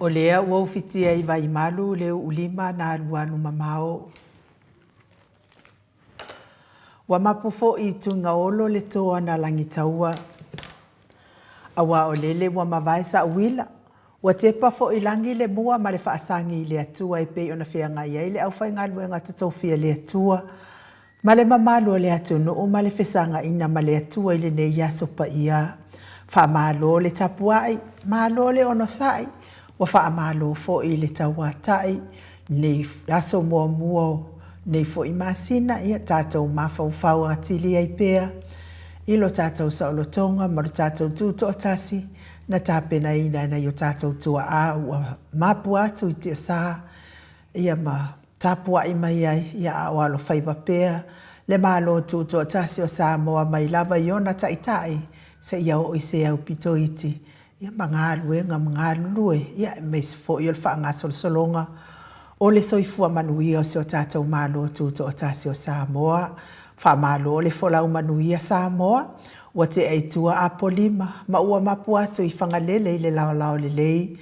O lea ua ufitia i Vaimalu le uulima na alualu mamao. Ua mapu foi i Tuigaolo le toa na Lagitaua. Aua o lele ua mavae sa'u uila, ua tepa foi i lagi le mua ma le faasagi i le Atua e pei ona feagai ai le aufaigaluega totofia le Atua ma le mamalu o le atunuu ma le fesagaina ma le Atua i lenei aso paia. Faamalo le tapuai, malo le onosai, ua faamalo foi le tauatai lenei aso muamua o lenei foi masina, ia tatou mafaufau atili ai pea i lo tatou saolotoga ma lo tatou tutoatasi na tapenaina e nai o tatou tuaa ua mapua atu i tiasa ia ma tapuai mai ai, ia a o alofaiva pea le Malo Tutoatasi o Samoa mai lava i ona taitai seia oo i se aupito iti, ia ma galuega ma galulue, ia aemaise foi o le faagasolosologa o le soifua manuia o si o tatou Malo Tutoatasi o Samoa. Faamalo le folau manuia Samoa, ua tea i tua Apolima ma ua mapu atu i Fagalele i le laolao lelei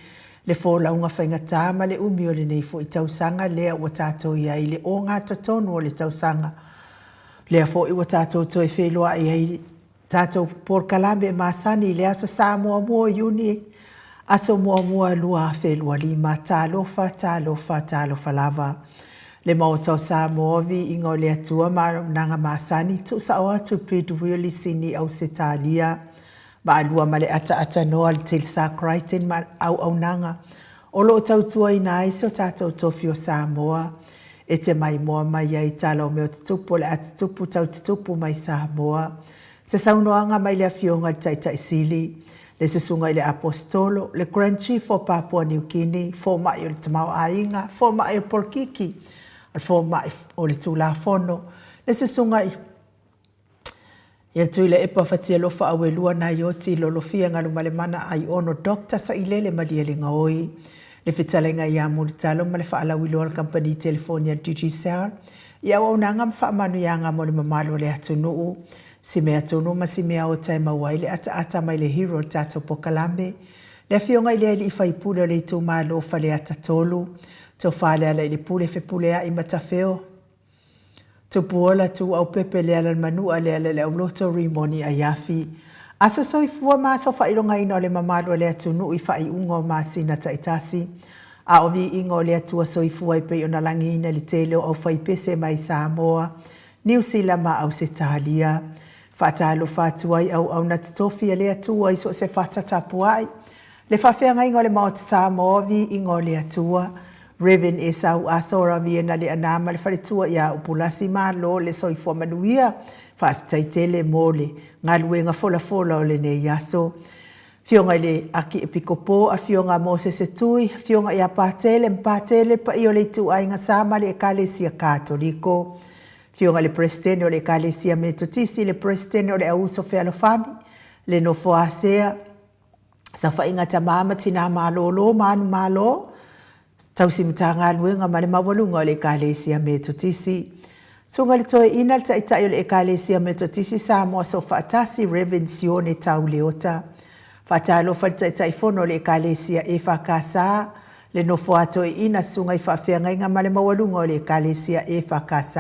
le folauga faigata ma le umi o lenei foi tausaga lea ua tatou i ai i le ogatotonu o le tausaga lea foi ua tatou toe feiloai ai i tatou polokalame masani i le Aso Sa muamua o Iuni, aso muamua 2025. Talofa, talofa, talofa lava. Le Maota o Samoa, viiga o le Atua ma auaunaga masani, tuusao atu Bidwill i Sini Ausetalia. Maalua ma le ataatanoa le Telsa Crichton ma auaunaga o lo o tautuaina ai so tatou tofi o Samoa e te maimoa mai ai tala o mea tutupu o le a tutupu tau tutupu mai Samoa. Se saunoaga mai le Afioga i le Taitai Sili, le Susuga i le Aposetolo, le Grand Chief o Papua Niu Kini, Fomai o le Tamaoaiga, Fomai o le Polokiki, le Fomai o le Tulafono, le Susuga i Ia Tuilaepa Fatialofa Auelua Naioti Lolofia Galumalemana Aiono Doctor Sailele Malielegaoi le fetalaiga ia Mulitalo ma le faalauiloa a le Kamupani Telefoni a le Digicel i auaunaga ma faamanuiaga mo le mamalu o le atunuu. Si mea tonu ma si mea ota e maua ai le ataata mai le hero o le tatou pokalame, le Afioga i le Alii Faipule o le Itumalo o Faleata 3, Tofa Lealailepule Fepuleai Matafeo, Tupuola Tuuaupepe Lealalemanua Lealaleauloto Rimoni Aiafi. Aso soifua ma aso faailogaina o le mamalu o le atunuu i faaiuga o masina taitasi. A o viiga o le Atua soifua e pei ona lagiina i le tele o aufaipese mai Samoa, Niu Sila ma Ausetalia. Faatalofa atu ai auauna totofi a le Atua i so o se fata tapuai. Le faafeagaiga o le Maota Samoa, viiga o le Atua. Rev. Esau Asora Viena Leana ma le faletua ia Upulasi Malo le soifua manuia. Faafetai tele mo le galuega folafola o lenei aso. Afioga i le Akiepikopo, Afioga Mosese Tui, Afioga ia Patele ma Patele, le paia o le ituaiga sa ma le Ekalesia Katoliko. Afioga i le Peresetene o le Ekalesia Metotisi, le Peresetene o le Auuso Fealofani, le Nofo Asea, Saofaiga Tama ma Tina Malolo ma Anu Malo, Tausi Matagaluega ma le Maualuga o le Ekalesia Metotisi. Susuga i le Toeaina, le Taitai o le Ekalesia Metotisi Samoa Soofaatasi, Rev. Sione Tau Leota. Faatalofa i le Taitaifono o le Ekalesia EFKS, le Nofoa Toeaina, Susuga i Faafeagaiga ma le Maualuga o le Ekalesia EFKS.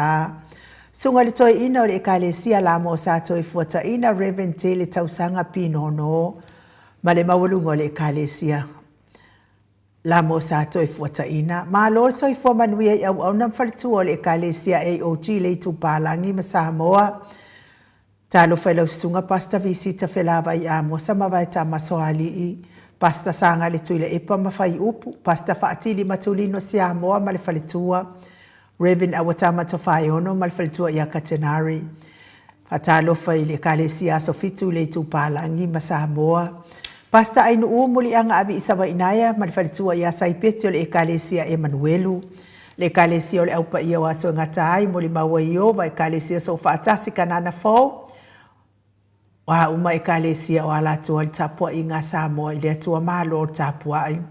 Susuga i le Toeaina o le Ekalesia Lamo Sa Toefuataina, Rev. Tele Tausaga Pinono ma le maualuga o le Ekalesia Lamo Sa Toefuataina. Malo le soifua manuia i auauna ma faletua o le Ekalesia AOG le Itupalagi ma Samoa. Talofa i lau susuga Pastor Visita Felavai Amosa ma Vaetama Soalii, Pastor Sagale Tuilaepa ma Faiupu, Pastor Faatili Matulino Siamoa ma le faletua, Rev. Awatama Tofaeono ma le faletua ia Katenari. Faatalofa i le Ekalesia Aso Fitu i le Itupalagi ma Samoa. Pastor Ainuu Muliaga Aviisavainaea ma le faletua ia Saipeti o le Ekalesia Emanuelu. Le Ekalesia o le Au Paia o Aso e Gata Ai, Molimau ai Ieova, Ekalesia Soofaatasi, Kanana Fou, o a uma Ekalesia o Alatoa i le tapuaiga a Samoa i le Atua Malo o le tapuai.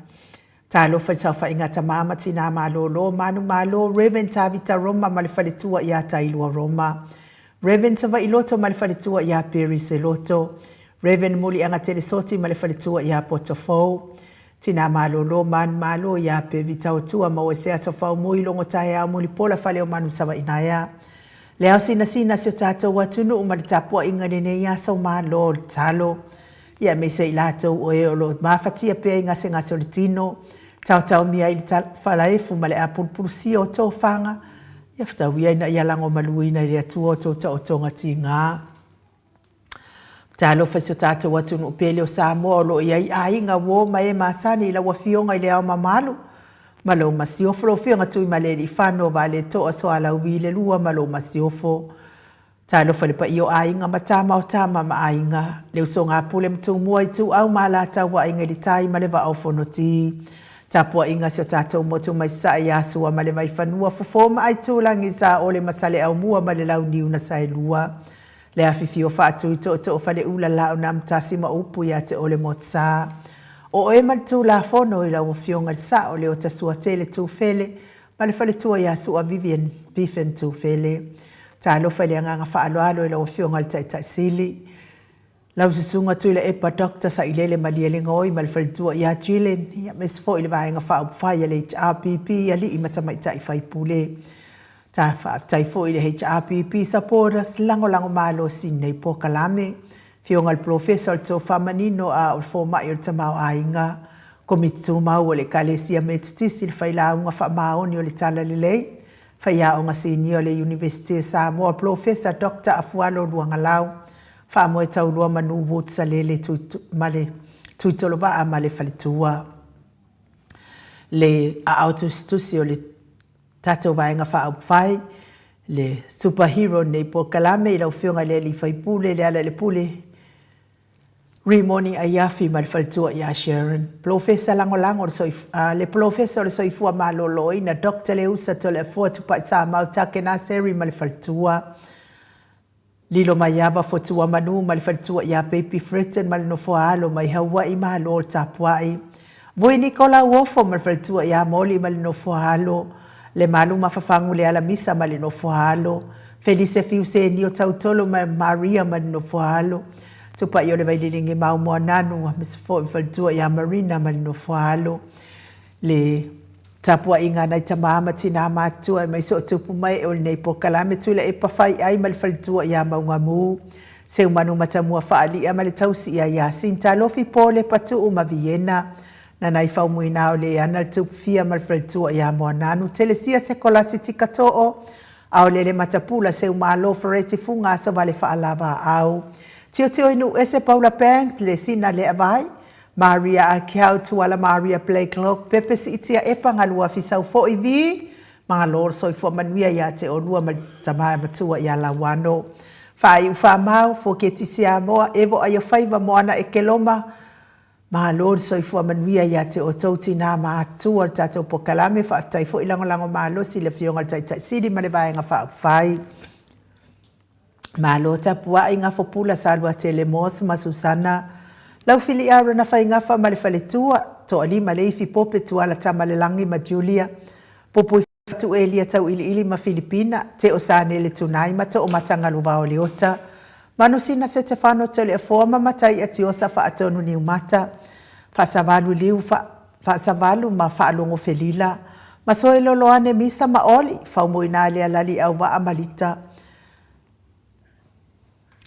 Talofa i le saofaiga a tama ma tinā malōlō, manu malo, Rev. Tavita Roma ma le faletua iā Tailua Roma, Rev. Savaii Loto ma le faletua iā Perry Seloto, Rev. Muliaga Telesoti ma le faletua iā Poto Fou. Tinā malōlō manumalo iā Pevi Tauatua maua i se aso faumui logo taeao mulipola fale o manu Savaii naea. Le ao sinasina si o tatou atunuu ma le tapuaiga i lenei aso malo o le talo. Ia aemaise i latou o e o lo o mafatia pea i gasegase o le tino, taotaomia ai le falaefu ma le apulupulusia o tofaga, ia fetau ia ina ia lagomaluina e le Atua o tou taotoga tiga. Talofa i si o tatou atunuu pele o Samoa o lo o i ai aiga, uo ma e masani i lau Afioga i Le Ao Mamalu ma lou Masiofo, lau Afioga Tuimalealiifano Vaaletoa Sualauvi i le Lua ma lou Masiofo. Talofa i le paia o Aiga ma Tama o Tama ma Aiga, le usoga a Pule ma Tumua, Ituau ma Alataua, Aiga i le Tai ma le Vaa o Fonoti. Tapuaiga a si o tatou motu mai Sasae ia Sua ma le Vaifanua, Fofo ma Aitulagi, Saole ma Saleaaumua ma le Launiu na Saelua. Le afifio faatui tootoo faleula Laaunaamatasi ma upu ia te Ole Motusa. O oe ma le Tulafono i lau Afioga i le Sao Leota Suatele Tufele ma le faletua ia Sua Vivian Biffen Tufele. Talofa i le agaga faaaloalo i lau Afioga i le Taitai Sili, lau Susuga Tuilaepa Doctor Sailele Malielegaoi ma le faletua ia Jillian, aemaise foi le Vaega Faaupufai a le HRPP i alii ma tamaitai faipule. Ta faafetai foi i le HRPP supporters lagolago malosi i lenei polokalame. Afioga i le Polofesa o le Tofa Manino a o le Fomai o le Tamaoaiga, Komiti Tumau o le Ekalesia Metotisi, le Failauga Faamaoni o le Talalelei, Faiaoga Sinia o le Iunivesite o Samoa, Polofesa Doctor Afualo Luagalau, Faamoe Taulua Manu Woods Salele ma le Tuitolovaa ma le Faletua. Le aao tusitusi o le tatou Vaega Faaupufai, le super hero nei polokalame i lau Afioga i le Alii Faipule Lealailepule Rimoni Aiafi ma le faletua ia Sharon, Polofesa Lagolago o le le Polofesa o le Soifua Maloloina Doctor Leusa Toleafoa Tupaisamau Take Naseri ma le faletua, Lilo Maiava Fotua Manu ma le faletua ia Baby Fretton ma le nofoa alo mai Haua'i Malo le tapua'i. Vui Niko Lauofo ma le faletua ia Moli ma le nofoa alo. Lemalu Mafafagu Lealamisa ma le nofoa alo. Felise Fiu Senio Tautolo ma Maria ma le nofoa alo. Tupa'i o le Vailelege Mau Moananu aemaise foi le faletua ia Marina ma le nofoa alo. Le tapuaiga a nai tama ma tinā matutua aemaise o tupu mae o lenei polokalame Tuilaepa Faiai ma le faletua ia Maugamu, Seumanu Matamua Faali'a ma le tausi ia Yasin Talofi Pole Patu'u ma Viena, Nanai Faumuina o Leana le Tupufia ma le faletua ia Moananu, Telesia Sekolasi Tikato'o, Aolele Matapula Seumalo Fereti Fuga Asovale Faalavaau, Tiotio i Nu'uese Paula Banks Lesina Leavai, Maria Akiau Tuala Maria Blakelock Pepe Siitia Epa Galua Fisau Foi vii Malo le soifua manuia ia te olua ma le tama matua ia Lauano Faaiu Faamau Foketi Siamoa Evo Aiofaiva Moana Ekeloma Malo le soifua manuia ia te outou tinā ma atua o le tatou polokalame Faafetai foi lagolago malosi i le Afioga i le Taitai Sili ma le Vaega Faaupufai. Malo tapuai Gafopula Saluatele Moss ma Susana Laufili Aaron Faigafa ma le faletua, Toalima Leifi Pope Tuala Tamalelagi ma Julia Pupui Fatu Elia Tauiliili ma Filipina Teo Sanele Tunai ma Toomata Galuvao Leota Manusina Setefano Toleafoa ma Mataia Tiosa Faatonu Niumata Faasavalu Liu Faasavalu ma Faalogo Felila Masoe Loloane Misa ma Oli Faumuina Lealali Auvaa ma Lita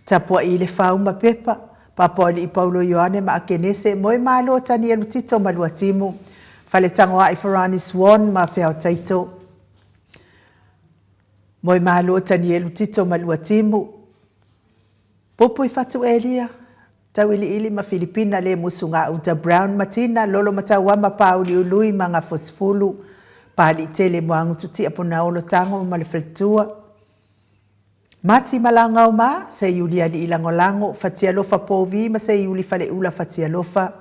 Tapuai i le Fau ma Pepa Papoalii Paulo Ioane ma Akenese Moe Malo Tanielu Tito ma Luatimu Faletagoai Farani Swan ma Feaotaito Moe Malo Tanielu Tito ma Luatimu Pupui Fatu Elia Tauiliili ma Filipina le musu gauta Brown ma Tina Lolo ma Tauama Pāuliului ma Gafosifulu Pāliitele Moagututia Punaolo Tago ma le Faletua Mati ma Lagao ma Seiulialii Lagolago Fatialofa Povi ma Seiuli Faleula Fatialofa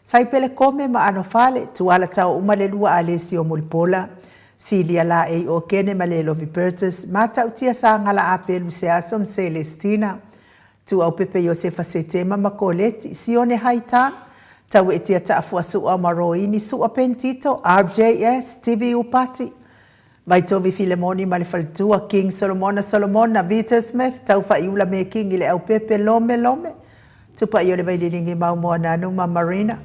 Saipele Kome ma Anofale Tuala Taouma le Lua Alesio Mulipola Silia Laei Okene ma Lelovi Bertus Matautia Sagala Apelu Seaso ma Celestina Tuaupepe Iosefa Setema ma Koleti, Sione Haitang, Tauetia Taafua Su'a ma Roini Su'a Pentito, RJS, TV Upati, Vaitovi Filemoni ma le Faletua, King Solomona Solomona, Vita Smith, Taufaiula Mekingi le Aupepe, Lome Lome, Tupaia o le Vaililingi Mau Moananu ma Marina.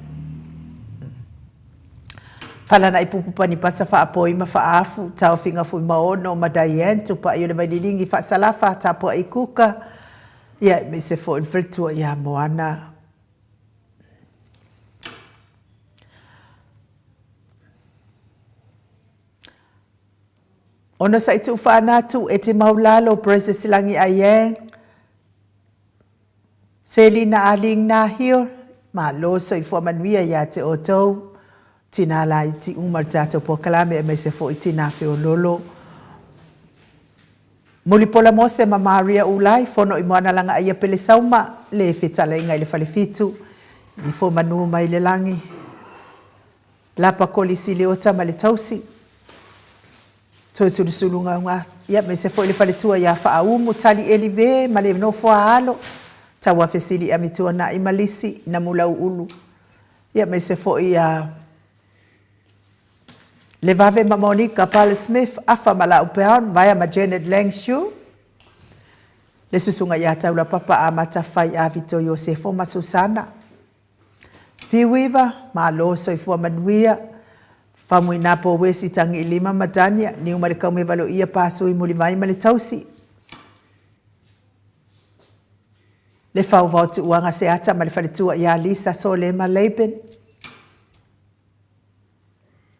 Falanaʻi Pupu Panipasa Faapoi ma Faaafu, Taofiga Fuimaono ma Diane Tupai o le Vaililigi Faasalafa Tapuaʻi Kuka, ia aemaise foi le faletua ia Moana. Ona sa i tuufaana atu e te maulalo Precious Lagi Aye Selina Aling Nahio Malo soifua manuia ia te outou Tinā laiti uma le tatou polokalame aemaise foi Tinā feololo Mulipola Mose ma Maria Ulai Fono i Moana Lagaaia Pele Sauma le fetalaiga i le Falefitu Ifo manu mai le lagi Lapa Kolisi Leota ma le tausi Toe sulusulu gauga, ia aemaise foi le faletua ia Faaumu, Tali Elive ma le nofo a alo, Tauafe Sili Amituanai ma Lisi Namulauulu, ia aemaise foi ia Levave ma Monica Pale Smith, Afa ma Lau Brown, Vaea ma Janet Lang Shu, le susuga ia Taulapapa Amata Fai Avito Iosefo ma Susana. Piuiva, Malo soifua manuia, Famuina po Wesi Tagiilima ma Dania, Niu ma le Kaumevaloia Pasui Mulivai ma le Tausi, Le Fauvao Tuuaga Seata ma le Faletua ia Lisa Sole ma Laban,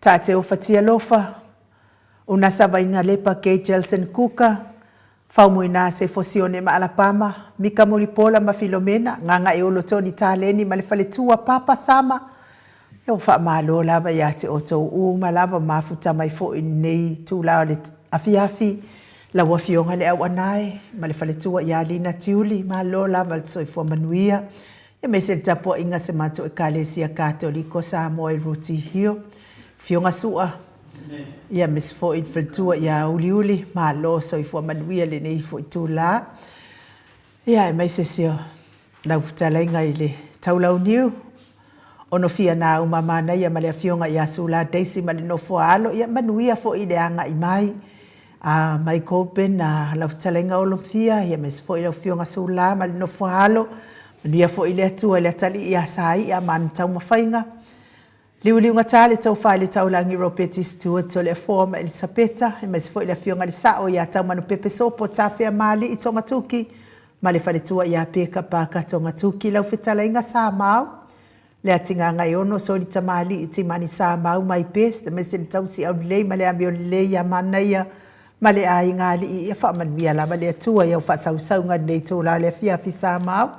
Tateofa Tialofa, Unasa Vainalepa Gay Jelson Kuka, Faumuina Sefo Sione ma Alapama, Mika Mulipola ma Filomena, Gagaeolo Tony Taleni ma le faletua Papa Sama. Ia ua faamalo lava ia te outou uma lava mafuta mai foi i lenei itula o le afiafi, lau Afioga i le Auanae ma le faletua ia Lina Tiuli, malo lava le soifua manuia. Aemaise le tapuaiga a si matou Ekalesia Katoliko Samoa i Rooty Hill, Afioga Sua, ia aemaise foi le faletua ia Uliuli, malo soifua manuia lenei foi itula. Ia aemaise si o lau fetalaiga i le Taulauniu, Onofia Nauma Manaia ma le Afioga ia Sula Daisy ma le nofo a alo, ia manuia foi le agai mai. A Michael Ben, a lau fetalaiga Olofia, ia aemaise foi lau Afioga Sula ma le nofo a alo, manuia foi le Atua i le atalii ia Saia ma ana taumafaiga. Liuliugata le tofa i le taulagi Ropeti Stewart Toleafoa ma Elisapeta, aemaise foi le Afioga i le Sao ia Taumanupepe Sopo Tafea Maali'i Togatuki ma le faletua ia Peka Parker Togatuki, lau fetalaiga Samau Le Atigagaiono Soli Tamalii Timani Samau My Best aemaise le tausi aulelei ma le amio lelei ia Manaia ma le aiga alii ia faamanuia lava le Atua i au faasausauga i lenei itula o le afiafi Samau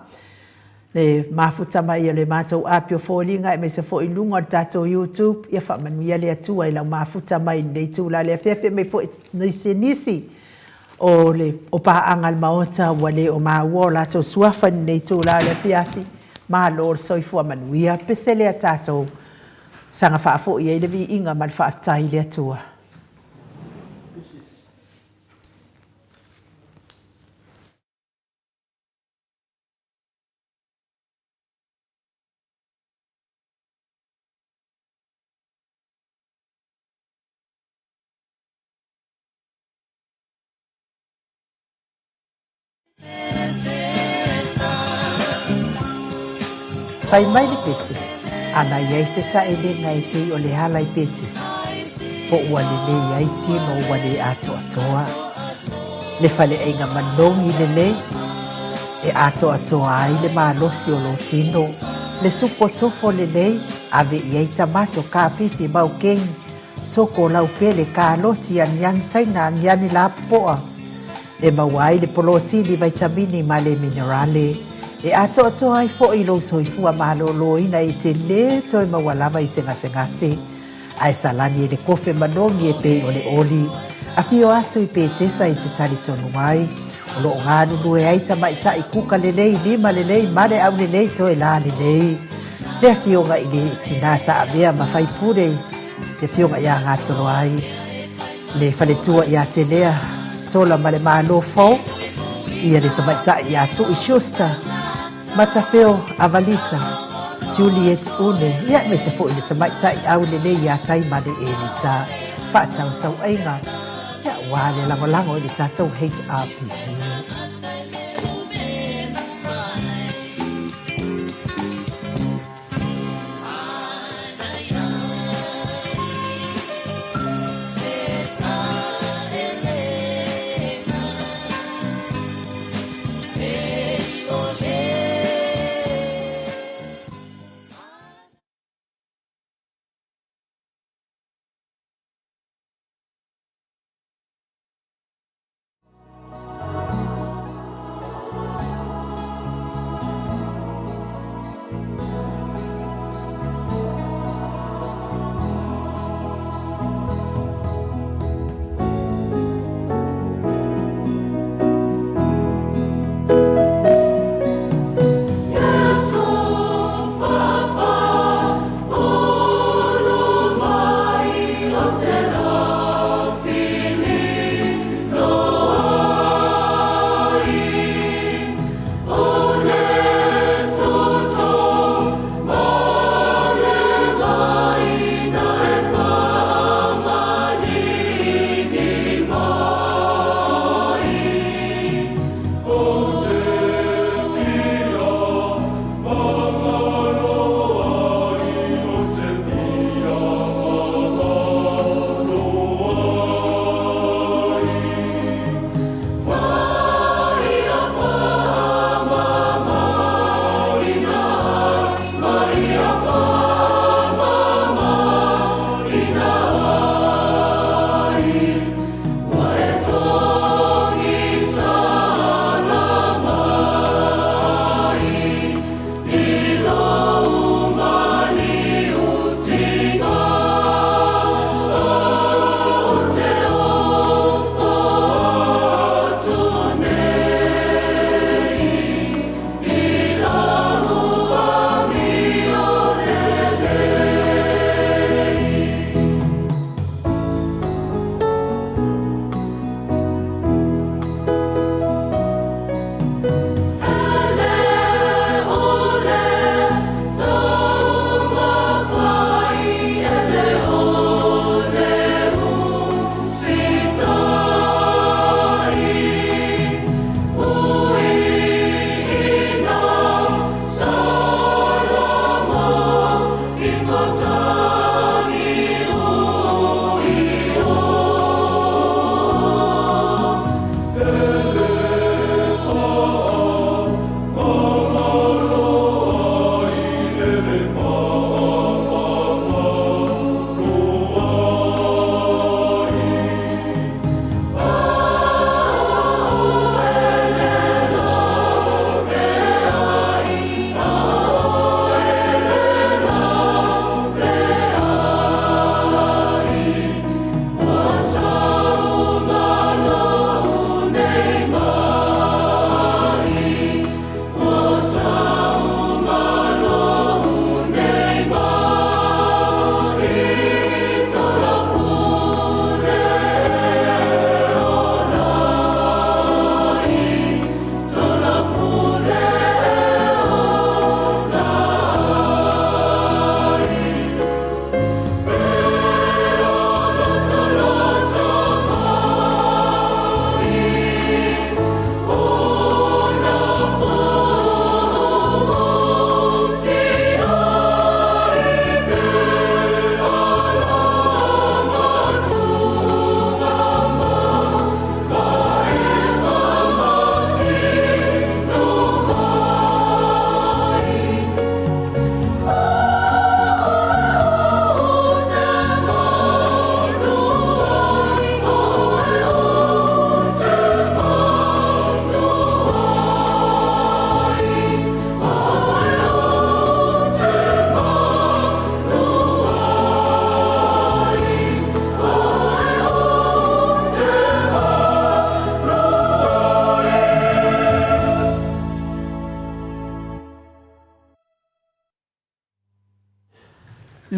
le mafuta mai o le matou api o foliga aemaise foi i luga o le tatou YouTube ia faamanuia le Atua i lau mafuta mai i lenei itula le afiafi aemaise foi nisi nisi o le o paaga a le Maota ua le o maua o latou suafa i lenei itula o le afiafi. Malo le soifua manuia. Pese lea tatou saga faafoi ai le viiga ma le faafetai i le Atua. Fai mai le pese, ana i ai se taʻelega e pei o le ala i Petesa, po ua lelei ai tino ua le atoatoa. Le faleaiga manogi lelei, e atoatoa ai le malosi o lou tino, le supo tofo lelei, ave i ai tamato, kapisi, maukeni, Soko laupele, kaloti, aniani saina, aniani lapopoa e maua ai le polotini, vaitamini ma le minerale. E atoatoa ai foi lou soifua malōlōina e te lē toe maua lava i se gasegase. Ae salani e le kofe manogi e pei o le oli. Afio atu i Petesa i te talitonu ai. O lo o galulue ai tamaitai kuka lelei, lima lelei, male aulelei, toe lā lelei. Le afioga i le tinā sa avea ma faipule le Afioga ia Gatoloai, le faletua ia Telea, Sola ma le Malo fou, ia le tamaitai ia Tui Schuster, Matafeo Avalisa, Juliet Une, ia aemaise foi le tamaitai aulelei ia Taimane Elisa, faatausauaiga, ia aua le lagolago i le tatou HRPP.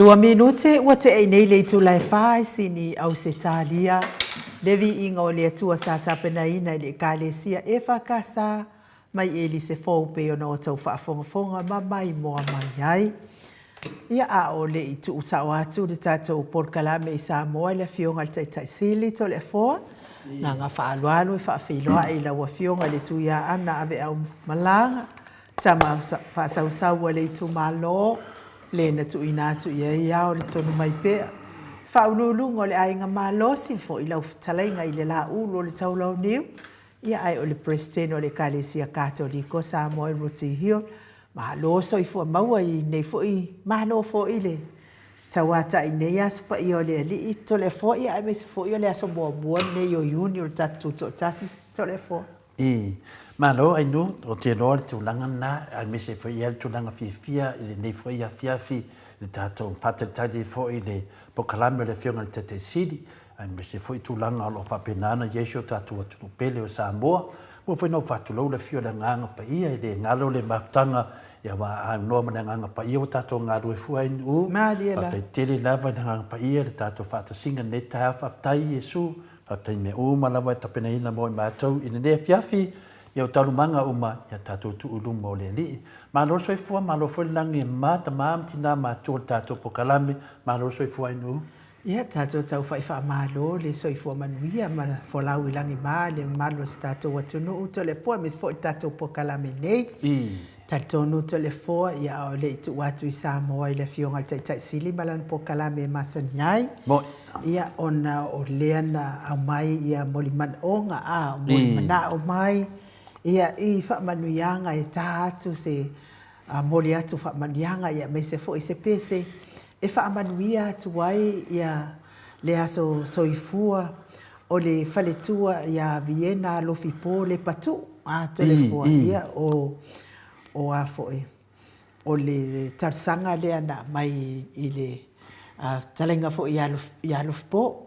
Lua minute ua tea i nei le itula e fa i Sini, Ausetalia, le viiga o le Atua sa tapenaina i le Ekalesia EFKS mai Elise Fou pei ona outou faafogafoga ma maimoa mai ai. Ia, a o le i tuu sao atu le tatou polokalame i Samoa i le Afioga i le Taitai Sili Toleafoa, agaga faaaloalo e faafeiloai i lau Afioga i le Tuiaana Aveau Malaga, tama faasausau a le itumalo, le na tuuina atu i ai ao le tonu mai pea. Faauluuluga o le Aiga Malosi foi lau fetalaiga i le Laulu o le Taulauniu, ia ae o le Peresetene o le Ekalesia Katoliko Samoa i Rooty Hill. Malo soifua maua i lenei foi malo foi le tauatai i lenei aso paia o le Alii Toleafoa, ia aemaise foi o le aso muamua lenei o Iuni o le tatou Tutoatasi Toleafoa. I. Malo Ainu, ou te iloa le tulaga lena, aemaise foi ia le tulaga fiafia i lenei foi afiafi i le tatou faatalitali ai foi i le polokalame o le Afioga i le Taitai Sili, aemaise foi tulaga o lo o faapena ona i ai si o tatou atunuu pele o Samoa. Ua foi ona ou faatulou le afio o le Agaga Paia, e le galo le mafutaga ua aunoa ma le Agaga Paia ua tatou galue fua ai Nu'u. Faafetai tele lava i le Agaga Paia i le tatou faatasiga i lenei taeao. Faafetai Iesu Faafetai mea uma lava e tapenaina mo i matou i lenei afiafi, ia o taualumaga uma ia tatou tuu i luma o le Alii. Malo le soifua, malo foi le lagi e mama, tama ma tina matua o le tatou pokalame, malo le soifua Ainuu. Ia tatou taufa'i faamalo le soifua manuia ma folau i lagima le mamalu o si tatou atunuu Toleafoa aemaise foi le tatou pokalame nei. Talitonu Toleafoa ia a o le i tuu atu i Samoa i le Afioga i le Taitai Sili ma lana pokalame e masani ai. Ia, ona o lea na aumai ia molimanaoga, a, molimanao mai, ia, i faamanuiaga e ta atu se momoli atu faamanuiaga, ia, aemaise foi se pese e faamanuia atu ai ia le aso soifua o le faletua ia Viena Alofipo Lepatu, a, Toleafoa, ia, o, o a foi. O le talosaga lea na aumai i le fetalaiga foi ia Alofipo,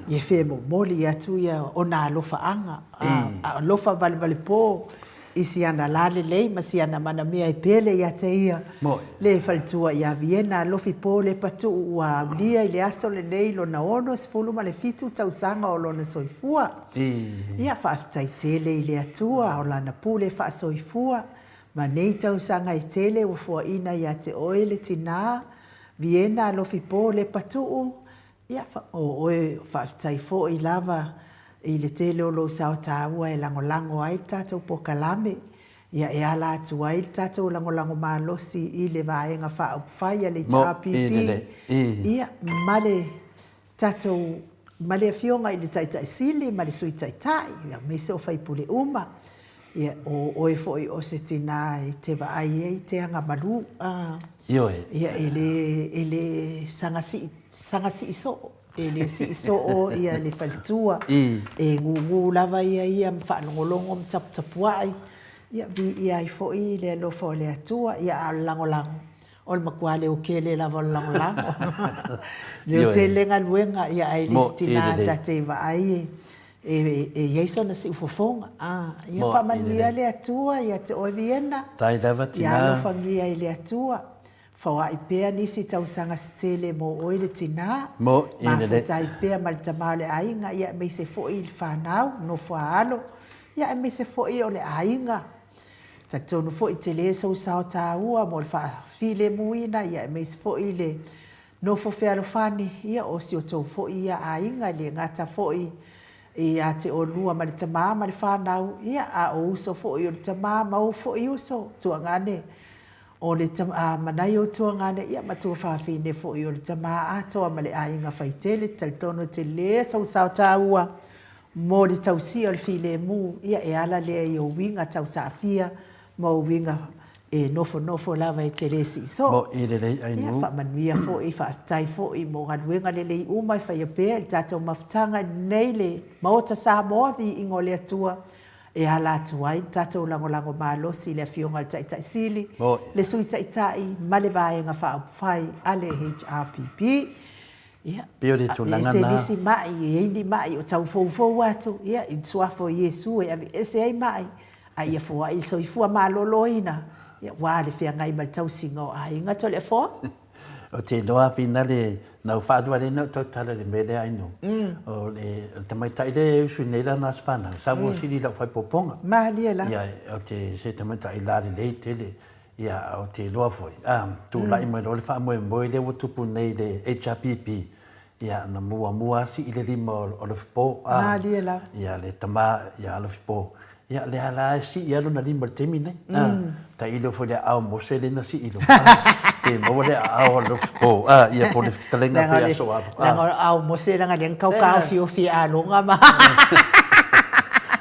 ia fia momoli atu ona alofaaga, alofa valevalepo i si ana lalelei ma si ana manamia e pele ia te ia le faletua ia Viena Alofipo Lepatuu ua aulia i le aso lenei lona 67 tausaga o lona soifua. Ia faafetai tele i le Atua o Lana pule faasoifua Ma nei tausaga e tele ua fuaina ia te oe le tina, Viena Alofipo Lepatuu, ia, o oe faafetai foi lava i le tele o lou sao taua e lagolago ai le tatou pokalame, ia e ala atu ai le tatou lagolago malosi i le Vaega Faaupufai a le HRPP, ia, ma le tatou ma le Afioga i le Taitai Sili ma le Sui Taitai, aemaise o sui usufono uma, ia, o oe foi o se tina e te vaai ai te agamalu, a. Ioe. Ia, e le, e le saga sii, saga sii soo, e le sii soo ia le faletua, e gugu lava ia ia ma faalogologo ma taputapuai, ia, viia ai foi le alofa o le Atua, ia, a o le lagolago, O le matua leotele lava o le lagolago. Leotele le galuega, ia ae le o se tina ta te vaai e i ai sona siufofoga. Ia faamanuia le Atua ia te oe Viena. Ia alofagia e le Atua. Foai pea nisi tausaga se tele mo oe le tina. Mafuta ai pea ma le tama o le aiga, ia aemaise foi le fanau, nofo a alo, ia aemaise foi o le aiga. Talitonu foi tele sou sao taua mo le faafilemuina ia aemaise foi le nofo fealofani ia o si outou foi ia aiga e le gata foi ia te oulua ma le tama ma le fanau ia a o uso foi o le tama ma ou foi uso tuagane o le ma nai ou tuagane ia ma tuafafine foi o le tama atoa ma le aiga faitele. Talitonu tele sou sao taua Mo le tausia o le filemu, ia e ala lea i ou uiga tausaafia ma ou uiga e nofonofo lava e te le sii soo. Mo i lelei ai Ia, faamanuia foi, faafetai foi mo galuega lelei uma e faia pea i le tatou mafutaga i lenei le Maota Samoa, viiga o le Atua e ala atu ai le tatou lagolago malosi i le Afioga i le Taitai Sili, le Sui Taitai ma le Vaega Faaupufai a le HRPP. Ia, Pei o le tulaga na. E ese nisi ma'i, e i ai ni ma'i o tau foufou atu, ia, i le Suafa o Iesu e aveese ai ma'i, a ia foai le soifua maloloina, ia, aua le feagai ma le tausiga o aiga. Toleafoa. Ou te iloa finale na ou faalua lea na ou tautala i le mea lea Aino. O le tamaitai lea e usu nei lana aso fanau, sa ua sili i lau faaipoipoga. Malie la. Ia, o te se tamaitai lalelei tele. Ia, ou te iloa foi, a, tulai mai loa le faamoemoe lea ua tupu nei i le HRPP, ia, na muamua lava sii le lima o Alofipo, a. Malie lava. Ia, le tama ia Alofipo, ia, lea la e sii lava lona lima i le taimi lenei, a. Tailo foi i le aao o Mose lea na sii i luga, a, pe maua le aao o Alofipo, a, ia po o le fetalaiga foi ia Soalo, a. Leaga o le aao o Mose leaga lea na taukaofiofi e Alona ma.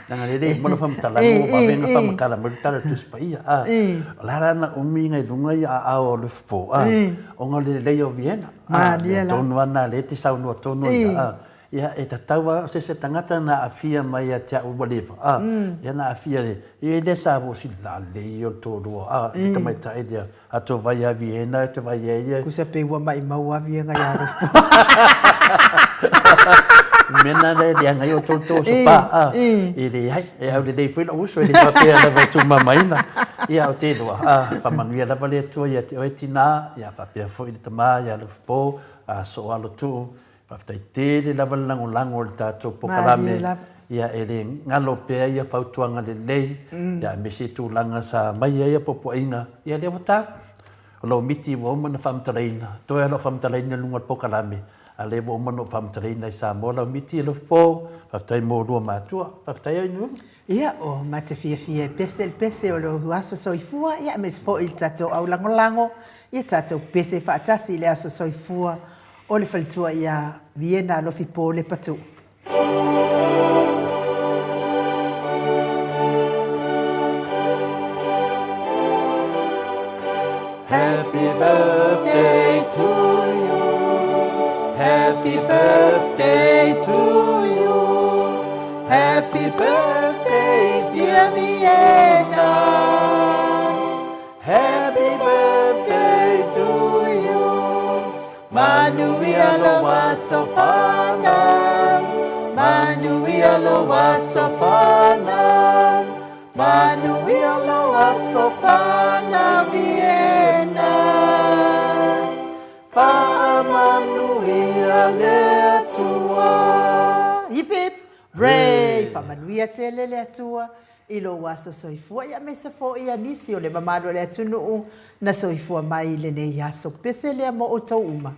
Leaga lea e le uma lau faamatalaga ua vave ona faamatala mai le Tala o le Tusi Paia, a. O le a la na umi ona i luga ia aao o Alofipo, a, ona o le lelei o Viena, a, mea tonu lava lena o lea e te saunoa tonu ai, a. Ia, e tatau lava, o se isi tagata na aafia mai ia te au ua leva, a, ia na aafia i le, ia lea sa ua sili lalei o le toalua, a, le tamaitai lea, a tou vai ia Viena, e te vai ai ia. Kusa pei ua maimau lava Viena ia Alofa. Le mea lena e leaga ai outou le tou spa, a, e leai, e aulelei foi lou uso, e le faapea lava e tuumamaina. Ia, ou te iloa, a, faamanuia lava le Atua ia te oe tina, ia faapea foi le tama ia Alofapo, a, Sooalo Tuu, Faafetai tele lava le lagolago i le tatou polokalame, ia e le galo pea ia fautuaga lelei, ia aemaise tulaga sa aumai ai puapuaiga, ia lea ua tau. O lou miti ua uma ona faamatalaina, toe lava lau faamatalaina i luga o le polokalame, a lea ua uma ona ou faamatalaina i Samoa lau miti e Lofipo, faafetai mo oulua matua, faafetai Ainuu. Ia, ua mate fiafia e pese le pese o lou aso soifua, ia aemaise foi i le tatou au lagolago, ia tatou pese faatasi i le aso soifua o le faletua ia Viena Alofipo Lepatu. Happy birthday to you Happy birthday to you Happy birthday dear Vienna Happy birthday to you Manuia lou aso fanau Manuia lou aso fanau Manuia lou aso fanau Vienna Faamanuia le Atua Hip hip hooray Faamanuia tele le Atua i lou aso soifua ia aemaise foi ia nisi o le mamalu o le atunuu na soifua mai i lenei aso pese lea mo outou uma.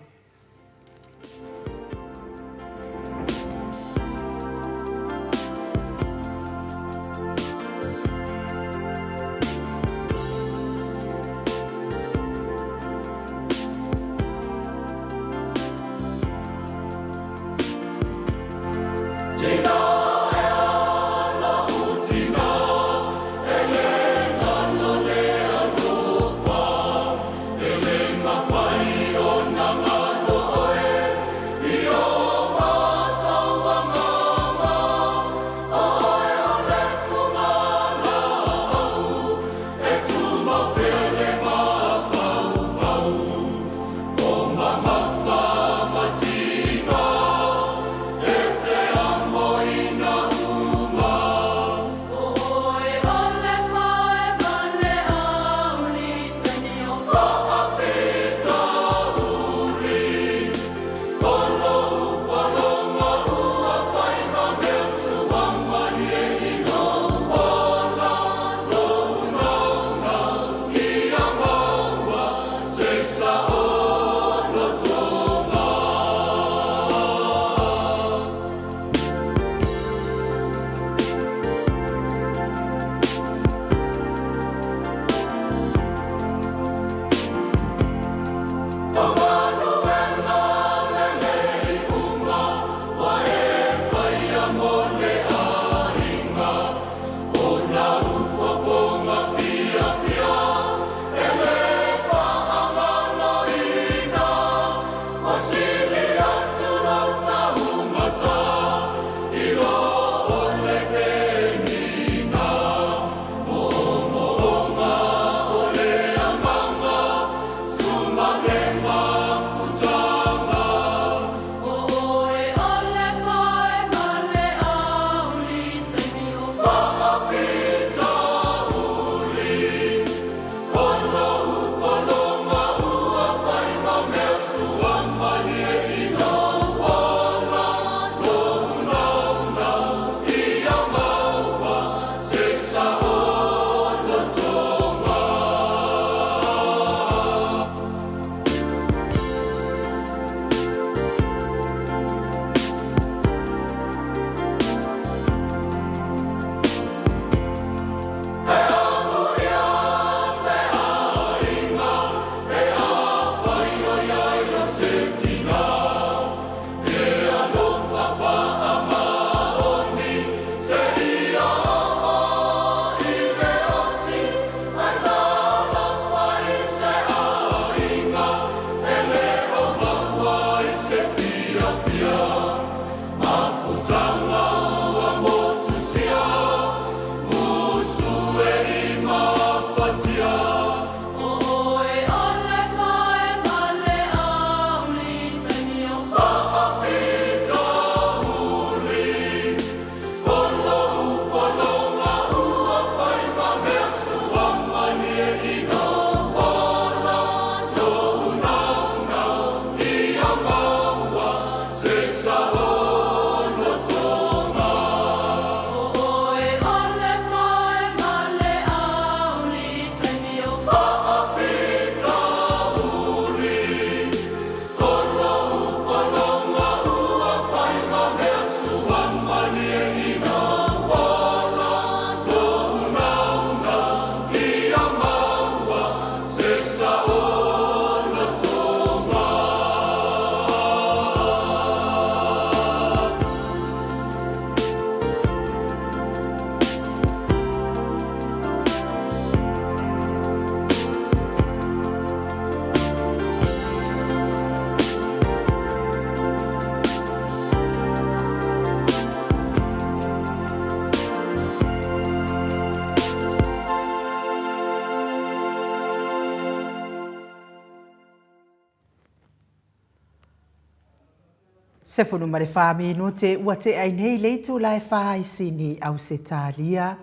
14 minute ua tea ai nei le itula e fa i Sini, Ausetalia.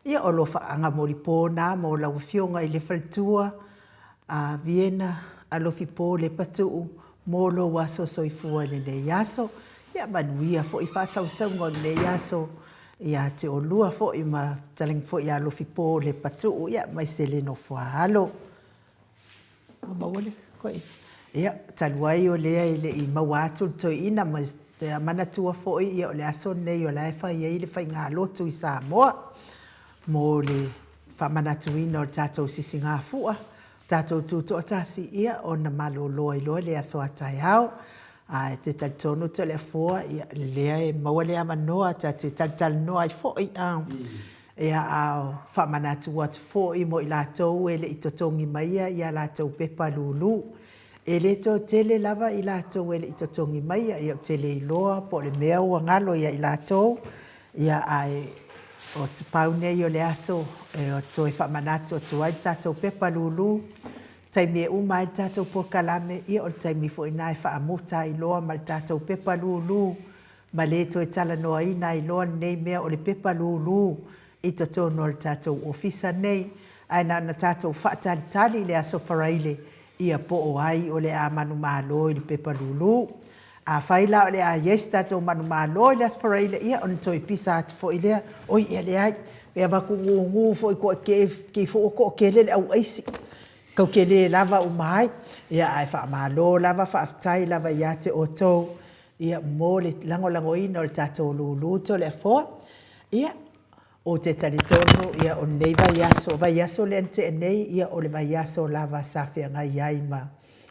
Ia o alofaaga molipo na mo lau Afioga i le Faletua a Viena Alofi Po Lepatuu mo lou aso soifua i lenei aso. Ia manuia foi faasausauga o lenei aso ia te oulua foi ma fetalaiga foi ia Alofi Po Lepatuu ia aemaise le nofoaalo. Ua maua le koe. Ia, talu ai o lea e le i maua atu le toeaina ma e manatua foi ia o le aso lenei o la e fai ai le faigalotu i Samoa mo le faamanatuina o le tatou sisigafua, tatou tutoatasi, ia ona malolo ai loa le aso a taeao. Ae te talitonu Toleafoa, ia lea e maua le avanoa ta te talatalanoa ai foi a. Ia, a faamanatu atu foi mo i latou e le i totogi maia ia latou pepa lulu. E le toe tele lava i latou e le i totogi maia, ia ou te le iloa po o le mea ua galo ia i latou, ia ae o pau nei o le aso e toe faamanatu atu ai le tatou pepa lulu, taimi e uma ai le tatou polokalame, ia o le taimi foi lena e faamuta ai loa ma le tatou pepa lulu ma le toe talanoaina ai loa lenei mea o le pepa lulu i totonu o le tatou ofisa nei, ae na ona tatou faatalitali i le Aso Faraile ia po o ai o le a manumalo i le pepa lulu. Afai la o le a i ai se tatou manumalo i le Aso Faraile, ia ona toe pisa atu foi lea, oi ia leai, e avatu gugu foi kei foi ua toatele le au aisi, tou te le lava uma ai. Ia ae faamalo lava, faafetai lava ia te outou Ia, mo le lagolagoina o le tatou lulu Toleafoa. Ia, ou te talitonu, ia, o lenei vaiaso, vaiaso lea na tea nei, ia, o le vaiaso lava sa feagai ai ma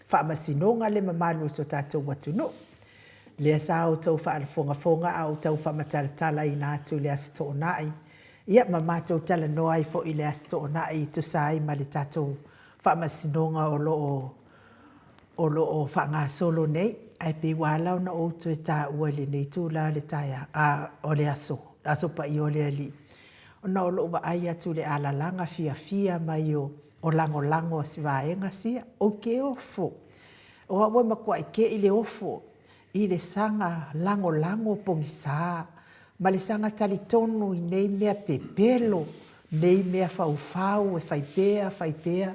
faamasinoga le mamalu o so tatou atunuu. Lea sa outou faafogafoga a ou tau faamatalatalaina atu i le Aso Toonai, ia, ma matou talanoa ai foi i le Aso Toonai e tusa ai ma le tatou faamasinoga o lo o o lo o faagasolo nei, ae pei ua ala ona ou toe taua i lenei itula o le taeao, a, o le aso, Aso Paia o le Alii, ona o lou vaai atu i le alalaga fiafia mai o, o lagolago a si vaega sia. Ou te ofo. O au e matuai te i le ofo i le saga lagolago pogisa ma le saga talitonu i nei mea pepelo, nei mea faufau e fai pea fai pea.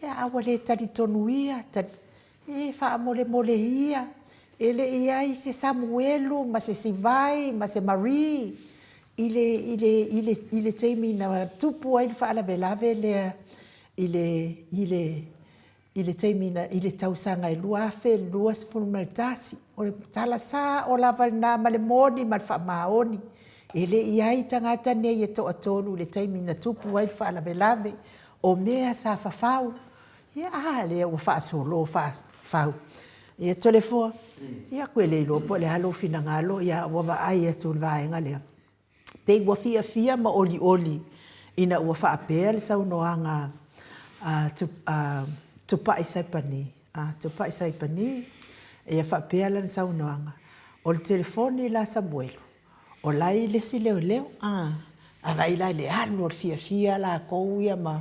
Ia, a ua le talitonu ia, e faamolemole ia, e le i ai se Samuelu ma se Sivai ma se Marie i le, i le, i le, i le taimi na tupu ai le faalavelave lea i le, i le, i le taimi na, i le tausaga e 2021. O le tala sao lava lena ma le moni ma le faamaoni. E le i ai tagata nei e toatolu i le taimi na tupu ai le faalavelave. O mea sa fafau, ia a lea ua faasolo faafau. Ia Toleafoa, ia ou te le iloa po o le a lou finagalo, ia ua vaai atu i le vaega lea, pei ua fiafia ma olioli ina ua faapea le saunoaga a Tupai Saipani, a Tupai Saipani, ia faapea lana saunoaga, o le telefoni la Samuelu, O la e i le isi leoleo, a vaai la i le alu o le fiafia latou ia ma,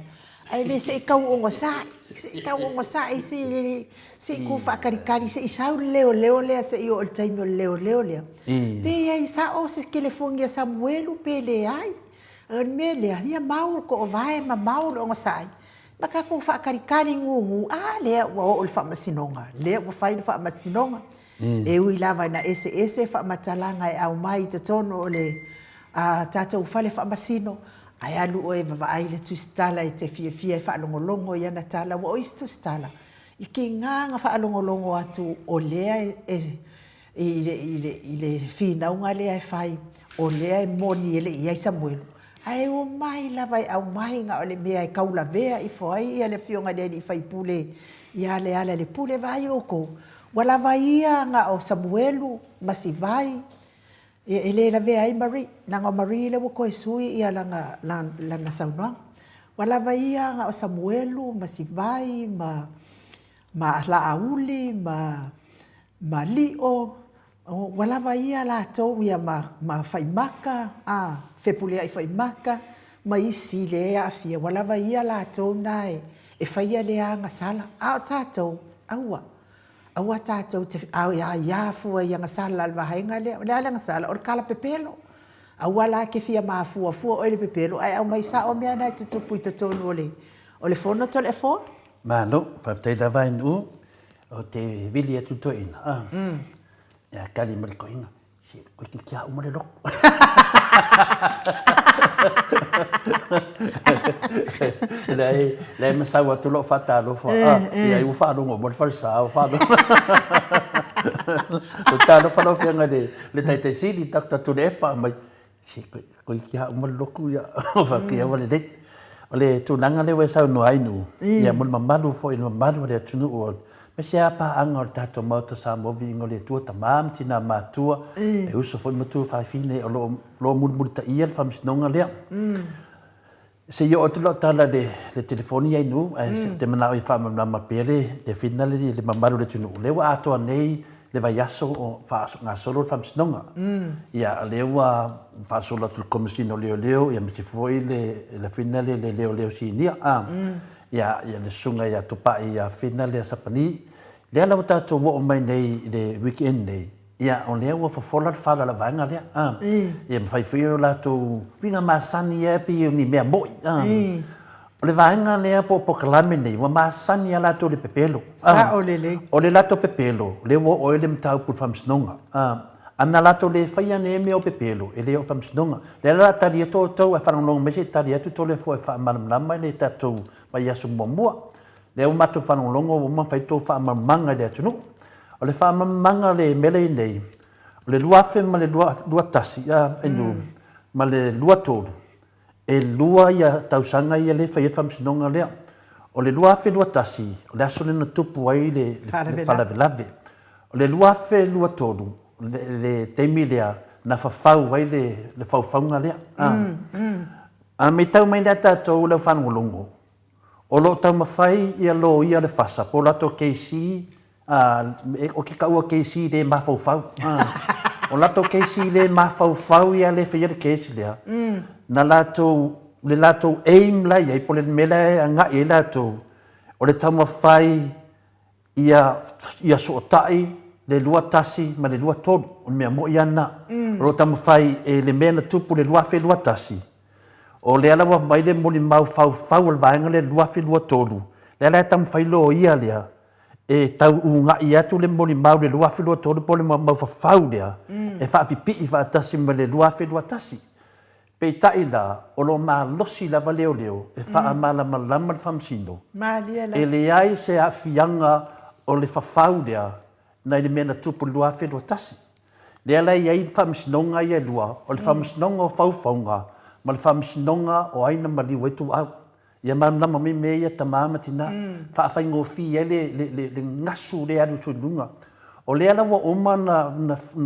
ae le se i tau ogasai, se i tau ogasai, se i se i tu faatalitali se i sau le leoleo lea se i oo i le taimi o le leoleo lea. Pe i ai sao se telefoni a Samuelu pe leai. O le mea lea, ia mau le toovae ma mau le ogasai, ma tatou faatalitali gugu, a lea ua oo i le faamasinoga, lea ua fai le faamasinoga. E ui lava ina eseese faamatalaga e aumai i totonu o le tatou fale faamasino, ae alu oe e vaavaai le tusitala e te fiafia e faalogologo i ana tala, ua o isi tusitala, i tiga na faalogologo atu o lea e i le finauga lea e fai, o lea e moni e le i i ai Samuelu, ae omai lava e aumai na o le mea e taulavea ifo ai le afioga i le alii faipule ia Lealailepule. Vaai outou, Ua lava ia na o Samuelu ma Sivai, ia e le lavea ai Marie, leaga o Marie lea ua toe sui ia lana, lana saunoaga. Ua lava ia na o Samuelu ma Sivai ma, ma Laauli ma, ma Lio, ua lava ia latou ia ma, ma Faimaka, a, Fepuleai Faimaka ma isi lea e aafia, ua lava ia latou na e, e faia lea agasala. A o tatou, aua. Aua tatou te aia fua i agasala le vaega lea. O le a le agasala? O le kalapepelo. Aua la e te fia mafua fua oe i le pepelo ae aumai sao mea na e tutupu i totonu o le o le fono Toleafoa. Malo, faafetai lava i Nu'u, ou te vili atu i toeaina, ia tali mai le toeaina, Se, toeitiiti lava uma le lotu. Leai, leai ma sau atu lou faatalofa, ia ai ua faalogo uma le falesa, ua faalogo. Talofa lau Afioga i le Taitai Sili, Doctor Tuilaepa, aumai, Se, toeitiiti lava uma le lotu, ia, faapea ua lelei. O le tulaga lea ua e saunoa ai Nu'u, ia mo le mamalu foi, le mamalu o le atunuu, aemaise lava paaga o le tatou Maota Samoa Viiga o le Atua, tama ma tina matutua, e uso foi ma tuafafine o lo o mulimulitaia le faamasinoga lea. Se i oo atu lau tala i le telefoni ia Nu'u, ae ou te manao e faamalamalama pea le fina lea i le mamalu o le atunuu, lea ua atoa nei le vaiaso o faagasolo le faamasinoga. Ia, o lea ua faasolo atu i le Komesina o Leoleo, aemaise foi le afina lea le Leoleo Sinia, ia, le Susuga ia Tupai ia Fina lea Sapani. Lea la ua tatou oo mai nei i le weekend nei, ia, o lea ua fofola le fala o le vaega lea, ia ma fai foi o latou uiga masani lava pei o ni mea moi. O le vaega lea po o polokalame nei, ua masani lava latou i le pepelo. Sao lelei. O le latou pepelo, lea ua oo ai le mataupu i le faamasinoga. A na latou le faia nei mea o pepelo, e le oo i le faamasinoga. O lea la o le a tali atu outou, ae faalogologo mai se i tali atu Toleafoa e faamalamalama i le tatou vaiaso muamua. Lea ua matou faalogologo ua uma ona fai tou faamalamalamaga i le atunuu. O le faamalamalamaga o le mea lea e i ai nei, o le 2021 ma le 23, E lua ia tausaga ia lea e fai ai le faamasinoga lea. O le 2021, o le aso lea na tupu ai le faalavelave. O le 2023, le taimi lea na fafau ai le faufauga lea. A matau mai lea tatou le au faalogologo, O lo o taumafai ia loia o le FASA po o latou kesi, ou te taua kesi le mafaufau. O latou kesi le mafaufau ia lea e faia le case lea, na latou, le latou aim la e i ai po o le mea la e agai i ai latou, o le taumafai ia sootai le 21 ma le 23. O le mea moi lava lena. O lo o taumafai e le mea na tupu i le 2021, o lea la ua aumai le molimau faufau o le vaega lea i le 2023, lea la e taumafai loia lea e tau uga'i atu le molimau i le 2023 po o le molimau fafau lea e faapipii faatasi ma le 2021. Peitai la, o lo o malosi lava leoleo e faamalamalama le faamasino, e leai se aafiaga o le fafau lea nai le mea na tupu i le 2021. Lea la e i ai faamasinoga ia e lua, o le faamasinoga o faufauga ma le faamasinoga o ai na maliu ai tuau. Ia malamalama mai mea ia tama ma tina, faafaigofie ai le gasu lea e alu atu i luga. O lea la ua uma ona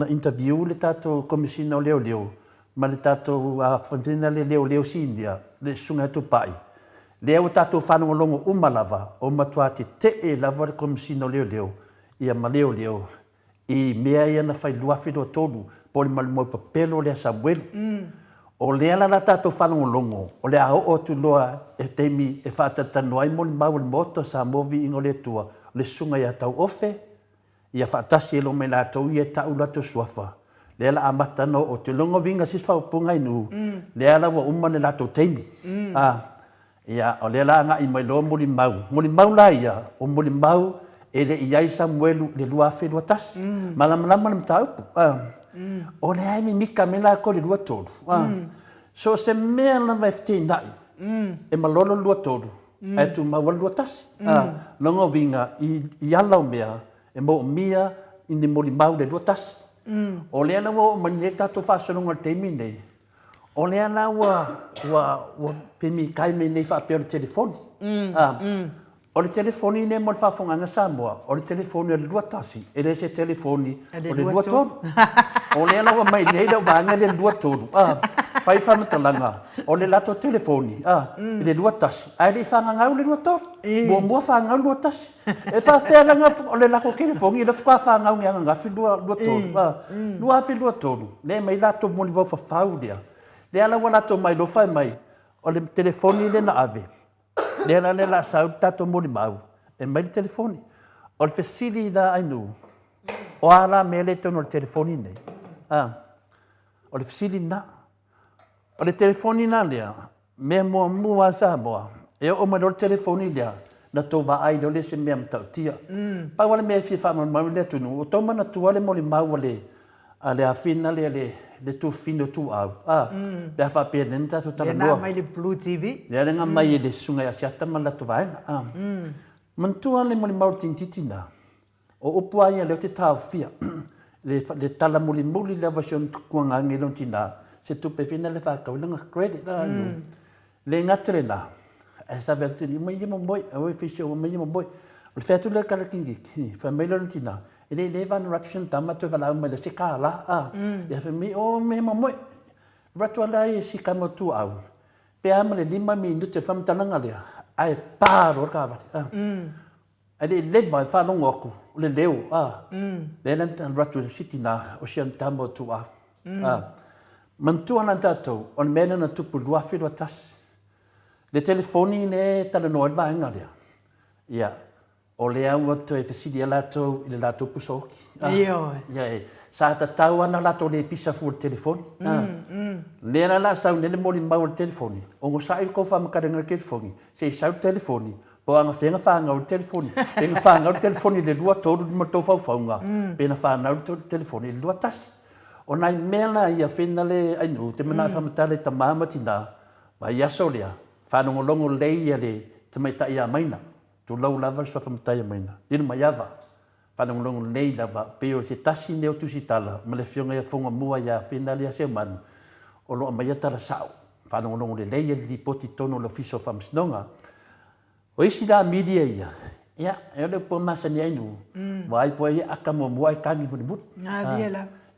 interview le tatou Komesina o Leoleo ma le tatou Faamasinoga le Leoleo Sinia, le Susuga ia Tupai, lea ua tatou faalogologo uma lava, o matua tetee lava le Komesina o Leoleo ia ma Leoleo i mea ia na fai i le 2023 po o le malimau pepelo lea a Samuelu. O lea la la tatou faalogologo, o le a oo atu loa i le taimi e faatalatalanoa ai molimau a le Maota o Samoa Viiga o le Atua, o le Susuga ia Tauofe, Ia faatasi ai loa ma i latou ia e tau latou suafa, lea la amata ona oo atu. Lona uiga sisi faaupuga i nuu, lea la ua uma le latou taimi. A, ia, o lea la agai mai loa molimau. Molimau la ia, o molimau e le i i ai Samuelu i le 2021. Malamalama le mataupu. A, o lea e mimika mai latou i le 23. A, so o se mea lava e feteenai, e malolo le 23, ae tumau lava le 21. A, lona uiga, i ala o mea, e moomia i ni molimau le 21. O lea la ua oo mai nei le tatou faasologa i le taimi lenei, o lea la ua, ua, ua femikai mai nei faapea o le telefoni. A, o le telefoni lenei mo le faafofogaaga Samoa, o le telefoni o le 21, e le o se telefoni o le 23. O lea la ua aumai nei lau vaega lea i le 23, a, fai faamatalaga, o le latou telefoni, a, i le 21, ae le i fagagau le 23. Muamua fagagau le 21. E faapefea la o le latou telefoni lea faatoa fagau nei ananafi 23, a, 2023, lea e aumai latou molimau fafau lea, lea la ua latou mai loa fai mai, o le telefoni lea na ave, Lea la lea la sau le tatou molimau e aumai le telefoni. O le fesili la Ainuu, o a la mea lea i totonu o le telefoni nei? A, o le fesili lena. O le telefoni la lea, mea muamua a Samoa, e oo mai loa le telefoni lea, na tou vaai loa lea i se mea matautia. Pau lava le mea e fia faamaumau i le atunuu, o tou manatua le molimau a le a le afina lea le le tuafafine o Tuau, a, pe a faapea lea na tatou talanoa. Lea na aumai i le Blue TV. Lea na aumai e le susuga ia Asiata ma le latou vaega, a. Manatua le molimau o le teinititi lena, o upu lava ia lea ou te taofia, le, le tala mulimuli lava o si ona tuatuagaga i lona tina, se tupe foi lena e faatau ai lana credit la, mm. Le gata lena, ae sa vaai atu, mai ia momoe, aua e fai mai ia momoe. O le fai atu lea o le tala teinititi, fai mai lona tina, e le i leva ona alu atu si ona tama toe valaau mai lea, se $1, a. Ia fai mai, o mea momoe. Alu atu lava la si tama o Tuaau, Pe a ma le 5 minute o le faamatalaga lea, ae pa loa le taavale. A. Ae le i leva e faalogo atu o le leo, a. Lea la na alu atu e si tina o si ana tama o Tuaa. A. Manatua la tatou, o le mea lea na tupu i le 2021. Le telefoni lea e talanoa ai le vaega lea, ia, O lea ua toe fesili ai latou i le latou pusa oki. Ioe. Ia e, sa tatau lava ona latou le pisa fua i le telefoni. Lea la o le a sau nei le molimau o le telefoni, onosai le tou faamatalaga i le telefoni, se i sau le telefoni, po o anafea na fanau ai le telefoni. Pe na fanau le telefoni i le 2, 3, 5 tou faufauga, pe na fanau le telefoni i le 2, 1. O nai mea la ia fena le ainuu, ou te manao e faamatala i tama ma tina, vaiaso lea, faalogologo lelei ia le tamaitai ia Maina. Tulou lava le suafa matai a Maina. Lilo Maiava, faalogologo lelei lava, pei o se tasi lenei o tusitala ma le afioga ia Fogamua ia Fenalia Seumanu o lo o aumaia tala sao. Faalogologo lelei ia le lipoti i totonu o le Ofisa o Faamasinoga. O isi la media ia, ia, e o le upu e masani ai nuu, vaai po ai aka muamua ae kagi mulimuli.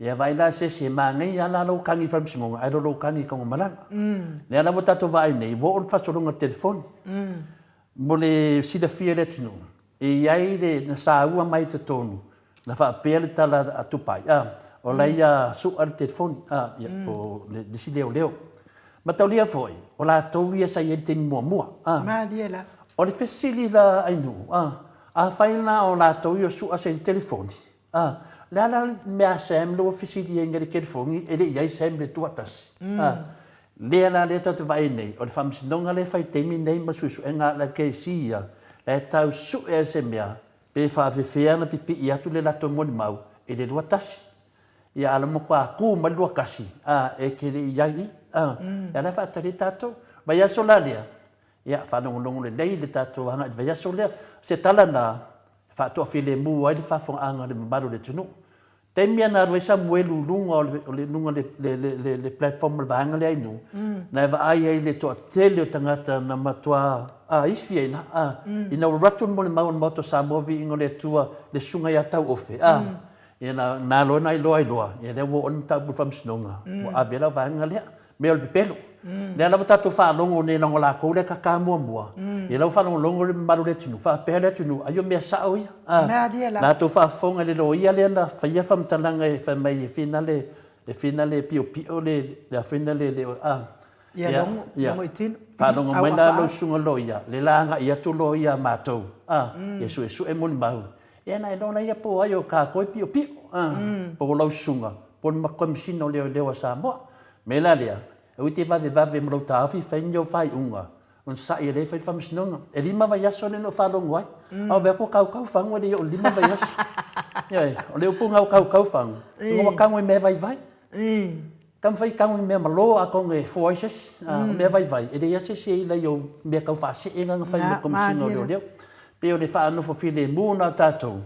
Ia vaai la se isi e manaia lava la lou kagi i Faamasinoga ae le o lou kagi i Tanugamalaga. Lea la ua tatou vaai nei, ua oo le faasologa i le telefoni. Mo le silafia e le atunuu, e i ai le na saua mai i totonu, na faapea le tala a Tupai, a, o la ia su'a le telefoni, a, ia, po le isi leoleo. Mataulia foi, o latou ia sa i ai i le taimi muamua, a. Malie la. O le fesili la Ainuu, a, afai la o latou ia o su'a sa i le telefoni, A, le a la le mea a Sam lea ua fesili ai nei i le telefoni e le i ai Sam i le tuatasi? A, lea la lea tatou te vaai nei, o le faamasinoga lea e fai i le taimi nei ma suesuega a le KC ia, la e tau sue ai se mea pe faafefea ona pipii atu le latou molimau i le luatasi. Ia a o le matua tu mai le luatasi, a, e te le i i ai i i. A, lea la e faatali ai tatou. Vaiaso la lea, ia faalogologo lelei le tatou agai i le vaiaso lea. O se tala lena, e faatoafilemu ai le faafofogaaga a le mamalu o le atunuu. Taimi lava na alu ai Samuelu i luga o le, o le luga le, le, le, le, le platform o le vaega lea i Nuu, na e vaai ai i le toatele o tagata na matua aifi ai na, a, ina ua alu atu le molimau a le Maota o Samoa viiga o le Atua, le susuga ia Tauofe, a, ia na, na loa na iloa ai loa, ia lea ua oo le mataupu i le faamasinoga, ua ave lau vaega lea. Mea o le pepelo. Lea lava tatou faalogo nei leaga o lakou lea e kaka muamua, ia la ua faalogologo le mamalu o le atunuu, faapea le atunuu, ai o mea sao ia. Latou faafofoga i le loia lea na faia faamatalaga e fai mai e fina le e fina le piopio le le fina le le a Ia logo, logo i tino. Faalogo mai la lou susuga loia, le la agai atu loia a matou, a, ia suesue molimau. Ia na iloa laia po o ai o kakou e piopio, a, po o lau susuga, po o le Komesina o Leoleo a Samoa. Mea la lea, aua e te vavevave ma lou taofi fai ni ou faaiuga, onosai e le fai le faamasinoga. E 5 vaiaso lea na ou faalogo ai, a ove atu ua kaukau fagu e le i oo i le 5 vaiaso. Ioe, o le upu gaukau fagu, ina ua kago i mea vaivai. Taumafai e kago i mea malo atonu e fua ai se isi. O mea vaivai, e leai lava se isi e ila i ou mea tau faasee na na fai mai le Komesina o Leoleo. Pei o le faanofo filemu lena o tatou,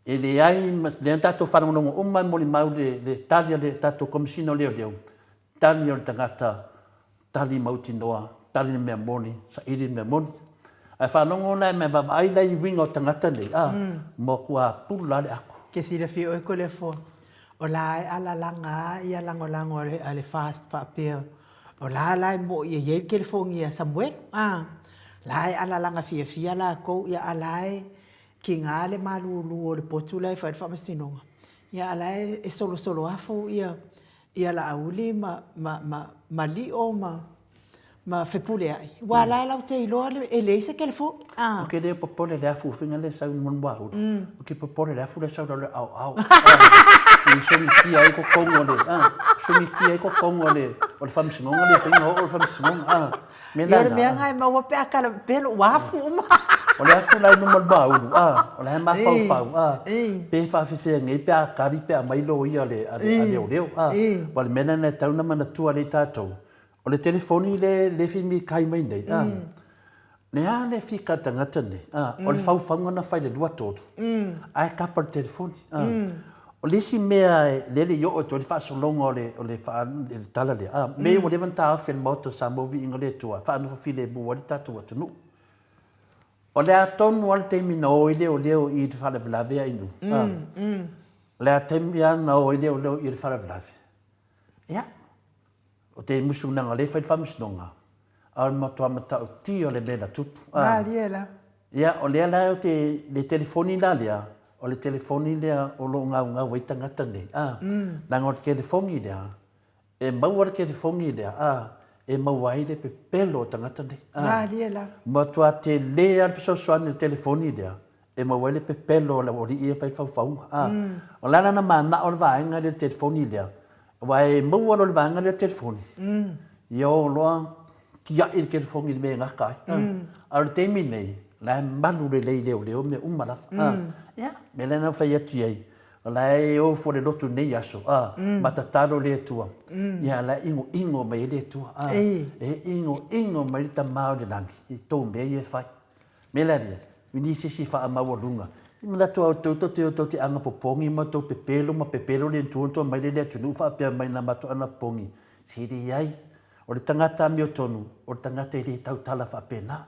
E leai ma, lea na tatou faalogologo uma e molimau le, le tali a le tatou Komesina o Leoleo, tali o le tagata, tali mautinoa, tali le mea moni, saili le mea moni. Ae faalogo la e vaavaai la i uiga o tagata nei, a, matua pula lava le ako. Ke silafia oe ko le afoa, o la e alalaga a ia lagolago a le, a le FAST faapea, o la la e moʻi e i ai le kelefogia a Samuelu, a, la e alalaga fiafia lakou, ia a la e Kiga le malulu o le potu la e fai ai le faamasinoga, ia a la e solosolo afu ia ia Laauli ma ma ma ma Lio ma ma fepuleai, ua la e lau te iloa le, e leai se telefoni, a. Ou te le popole i le afu faiga lea e sau i Manuaulu, ou te popole i le afu lea e sau i lalo o le aoao, a, i sogitia ai totonu o le, a, sogitia ai totonu o le, o le faamasinoga le faiga oo le faamasinoga, a, mea la na. Ia o le mea lena e maua pe a tala pea lou afu uma. O le afu la i luma o le Maunu, a, o la e mafaufau, a, pe faafefea nei pe a kali pe a aumai loia a le, a leoleo, a, aua o le mea lena e tatau ona manatua lelei tatou, O le telefoni le le fia mikai mai nei, a, le a le fika a tagata nei, a, o le faufauga na fai i le 23, ae kapa i le telefoni, a. O le isi mea lea le i oo atu ai le faasologa o le, o le, le tala lea, a, mea ua leva ona taofi e le Maota o Samoa viiga o le Atua e faanofo filemu ai le tatou atunuu. O le a tonu lava le taimi na o ai leoleo i le faalavelave a Inu, a, o le a taimi lava na o ai leoleo i le faalavelave, ia, O te musu leaga o lea e fai le faamasinoga, a o le matua matautia o le mea na tupu. Malie la. Ia, o lea la ou te, le telefoni la lea, o le telefoni lea o lo o gaugau ai tagata nei, a, leaga o le telefoni lea, e maua le telefoni lea, a, e maua ai le pepelo o tagata nei, a. Malie la. Matua tele lava le fesoasoani o le telefoni lea, e maua ai le pepelo o le aualii ia e fai faufauga, a. O le a la na manao le vaega lea i le telefoni lea, Aua e maua loa le vaega lea o le telefoni, ia o loa tiai le telefoni i le mea e gata ai. A o le taimi nei, o la e malu lelei i leoleo mea uma lava. Ia, mea lea na fai atu i ai, o la e o fua le lotu i lenei aso, ma tatalo le Atua, ia o la e inoino mai ai le Atua. E inoino mai le Tama o le lagi i tou mea ia e fai. Me la lia, i ni sisi whaamaualunga. I manatu au tou te o tou te anga popogi ma tou pepelo ma pepelo le ntua mai le le atunuu faapea mai na matou ana popogi. Se leai, o le tagata amiotonu, o le tagata e le tautala faapena.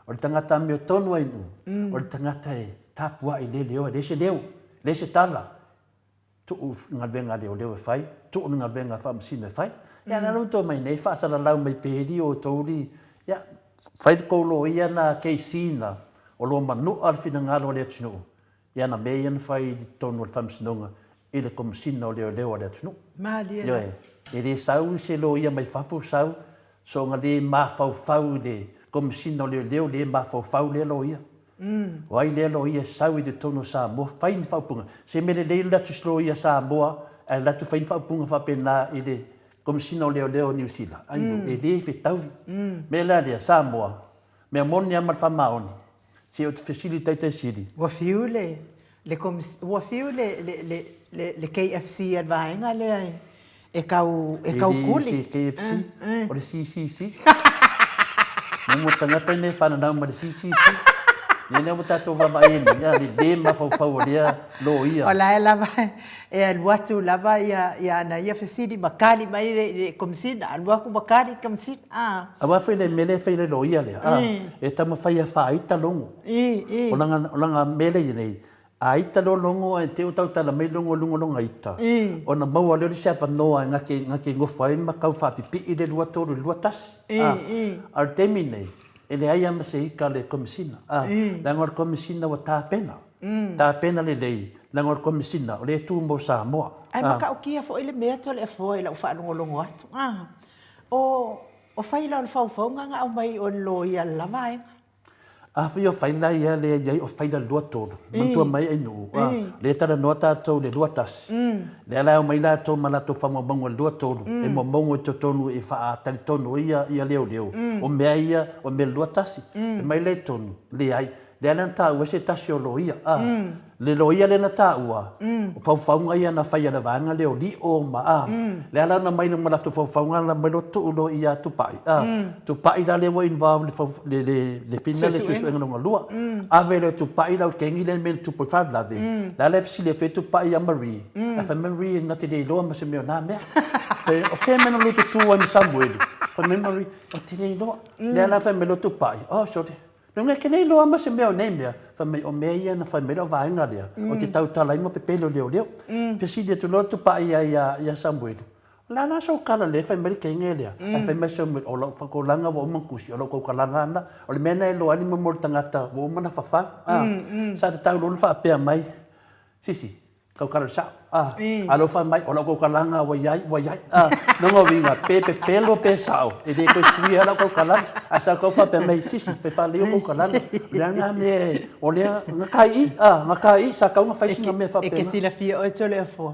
O le tagata amiotonu ai nuu, o le tagata e tapuai le leo, e le se leo, le se tala. Tuu le galuega a leoleo e fai, tuu le galuega a faamasino e fai. Ia na lou tou mai nei faasalalau mai peli o outou li, ia fai le tou loia na KC na o lo manua le finagalo o le atunuu, ia na mea ia na fai i totonu o le faamasinoga i le Komesina o Leoleo a le atunuu. Malie la. Ioe, e le sau se loia mai fafo sau soona le mafaufau i le Komesina o Leoleo le mafaufau lea loia. O ai lea loia e sau i totonu o Samoa fai ni faaupuga. Se mea lelei le atu loia Samoa ae alu atu fai ni faaupuga faapena i le Komesina o Leoleo o Niu Sila. Ai no, e le fetaui. Mea la lea, Samoa, mea moni lava ma le faamaoni, se ou te fesili i le Taitai Sili. Ua fiu le le ua fiu le le le le le KFC a le vaega lea e e tau e tau kuli. E le se KFC, o le CCC. Momo tagata nei e fananau ma le CCC. Lea lea ua tatou vaavaai ai nei, a le le mafaufau o lea loia. O la e lava e alu atu lava ia ia ana ia fesili ma kali mai le le Komesina, alu atu ma kali le Komesina, a. Aua foi le mea lea e fai e le loia lea, a, e taumafai e faaita logo. O lana, o lana mea lea e i ai nei, a ita loa logo ae te i ua tautala mai logo i luga o lona ita, ona maua lea o le isi avanoa e na te, na te nofo ai ma tau faapipii le 23 i le 21. A, a o le taimi nei, e leai lava ma se ita a le Komesina, a, leaga o le Komesina ua tapena, tapena lelei, leaga o le Komesina o lea e tu mo Samoa. Ae matautia foi le mea Toleafoa i lau faalogologo atu, a, o, o faila o le faufauga na aumai o le loia a le la vaega. Afai o faila ia lea i ai o faila 23, manatua mai Ainuu, a, lea e talanoa tatou i le 21, lea la e omai latou ma latou faamaumauga i le 23, e maumauga i totonu e faatalitonu ai ia leoleo, o mea ia o mea 21. E mai lea i totonu, leai, lea la na taua ai se tasi o loia, a, Le loia lea na taua, o faufauga ia na fai e le vaega lea o Lio ma a. Lea la na mai ma latou faufauga na mai loa tuu loa ia Tupai a. Tupai la lea ua involve le le le fina le suesuega lona lua. Ave loa e Tupai lau kengi lea mea na tupu i le faalavelave. La la e fesili atu ai Tupai ia Marie, ae fai mai Marie na te le iloa ma se mea o na mea. Fai o fea mea na lua tutu ai ma Samueli? Fai mai Marie, ou te le iloa. Lea la fai mai loa Tupai, oh sole, Nonga ke nei loa ma se mea o nei mea, fai mai o mea ia na fai mai lau vaega lea, o te tautala ai ma pepelo leoleo. Fesili atu loa Tupai ia ia ia Samuelu, o le a la sou kala lea e fai mai le kenge lea? Ae fai mai Samuelu, o lau whakolaga ua uma ona tusi, o lau tautalaga ana, o le mea na e loa ai le momo o le tagata ua uma ona fafau. Sa tatau loa ona faapea mai, Sisi, Kaukala le sao, a, alofa mai, o lau kaukalaga ua i ai, ua i ai, a, lona uiga, pe pepelo pe sao, e le toe suia lau kaukalaga, ae sa kau faapea mai, sisi, pe faalelei ou kaukalaga, o le a lena mea, o lea, gata ai i, a, gata ai i, sa tau ona fai sina mea faapena. E ke silafia oe Toleafoa,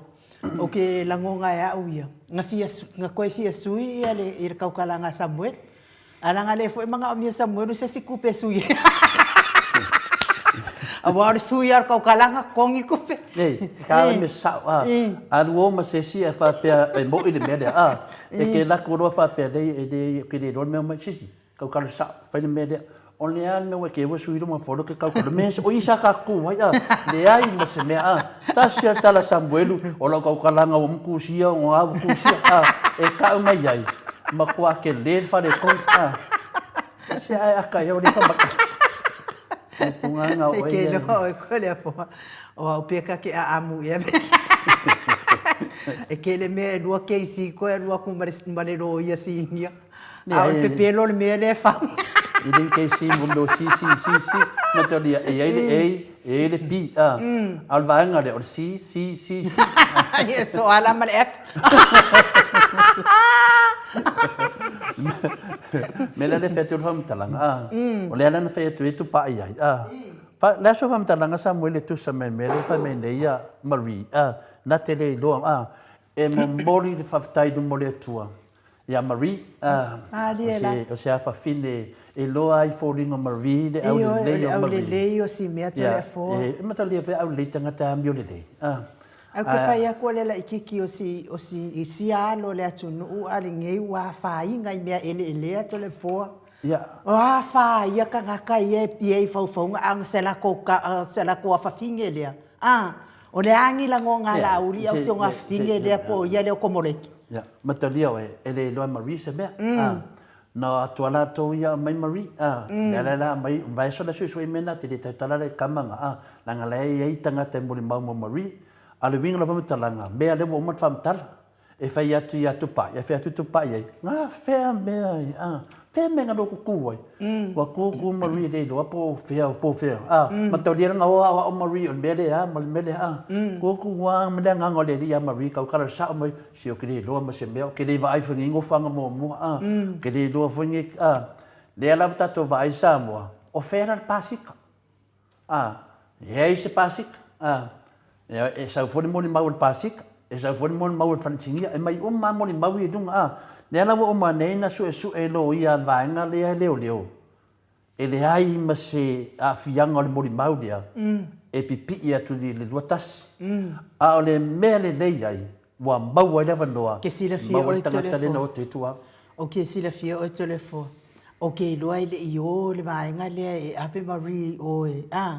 o ke lagona e au ia, na fia, na toe fia sui ia le, i le kaukalaga a Samuele, Ae leaga lea foi e manaomia Samuelu se isi kupe e sui ai. Aua o le sui lava o le taukalaga, totogi le tupe. Nei, ka le mea sao, a. Alu o ma se isi ae faapea e moi le mea lea, a. E te alu atu loa faapea nei, e le, ou te le iloa le mea o mai, sisi, taukala sao, fai le mea lea. O le a le mea ua e kei ua sui luma folo ke taukala, me o i sa ka ku ai, a. Leai ma se mea, a. Tasi lava le tala a Samuelu, o lau taukalaga ua mutusia, ua avutusia, a. E kau mai ai. Matua tele le faletonu, a. Se ae aka ia o le whamaka. E punga ngā oe. E ke loa oe koe lea foa. O au peka ke a amu ia. E ke le mea e lua keisi koe alu aku ma le, ma le loia sinia. A o le pepelo le mea lea e fau. I le keisi mo mea o C, C, C, C. Ma te olia, e ai le A, e ai le B, a. A o le vaega lea, o le C, C, C, C. Ia, so ala ma le F. Me la le fai atu le faamatalaga, a. O le ala na fai atu ai tupai ai, a. Fa, le aso faamatalaga Samuele e tusa mai le mea lea e fai mai nei ia Marie, a, na te le iloa, a, e momoli le faafetai i luma o le Atua ia Marie, a, Malie la. o se, o se afafine e iloa ai foliga o Marie, le Ioe, o aulelei le o Marie. aulelei o si mea Ia, Toleafoa. e matalia foi aulelei tagata e amio lelei, a. Ae ou te fai atu o le laitiiti o si, o si, sia alo o le atunuu a lenei ua afaina i mea eleelea Toleafoa. Ia. O afa ia tagata ia e pia i faufauga a o se latou ka, se latou afafine lea, a, o le a ni lagoga a Laauli a o si ona afafine lea po o ia lea o Komoleki. Ia, matalia oe, e le iloa e Marie se mea, a, na o atu a latou ia aumai Marie, a, lea la la aumai, vaiaso la suesue mea na, te le tautala le kama nga, a, leaga la e i ai tagata e molimau mo Marie, a o le uiga o lau faamatalaga, mea lea ua uma ona faamatala, E fai atu ia Tupai, e fai atu Tupai ai, ngā whea mea ai, ā, whea mea ngā loko kū ai. Ua kū kū Marie le iloa po whea, po whea, ā, ma tau lia ngā oa o Marie o le mea lea, ma le mea lea, ā, kū kū wā ma le anganga o le alii a Marie kau kala sao mai, si o ke le iloa ma se mea, o ke le vaai foi ngi ngofanga muamua, ā, ke le iloa foi ngi, ā, lea lava tatou vaai Samoa, o whea la le pasika. Ā, e ai se pasika, ā, e sau foi le molimau o le pasika, e sau foi le molimau o le faletsinia, e mai uma lava molimau ia i luga, ā, lea la ua uma nei na suesue e loia a le vaega lea e leoleo, e leai ma se aafiaga o le molimau lea e pipii atu i le 21. A o le mea lelei ai, ua maua ai le avanoa, Ke silafia maua oe le tagata lea na Toleafoa. oto i tua. O ke silafia oe Toleafoa. O ke iloa e le i o le vaega lea e ave Marie i o e, a,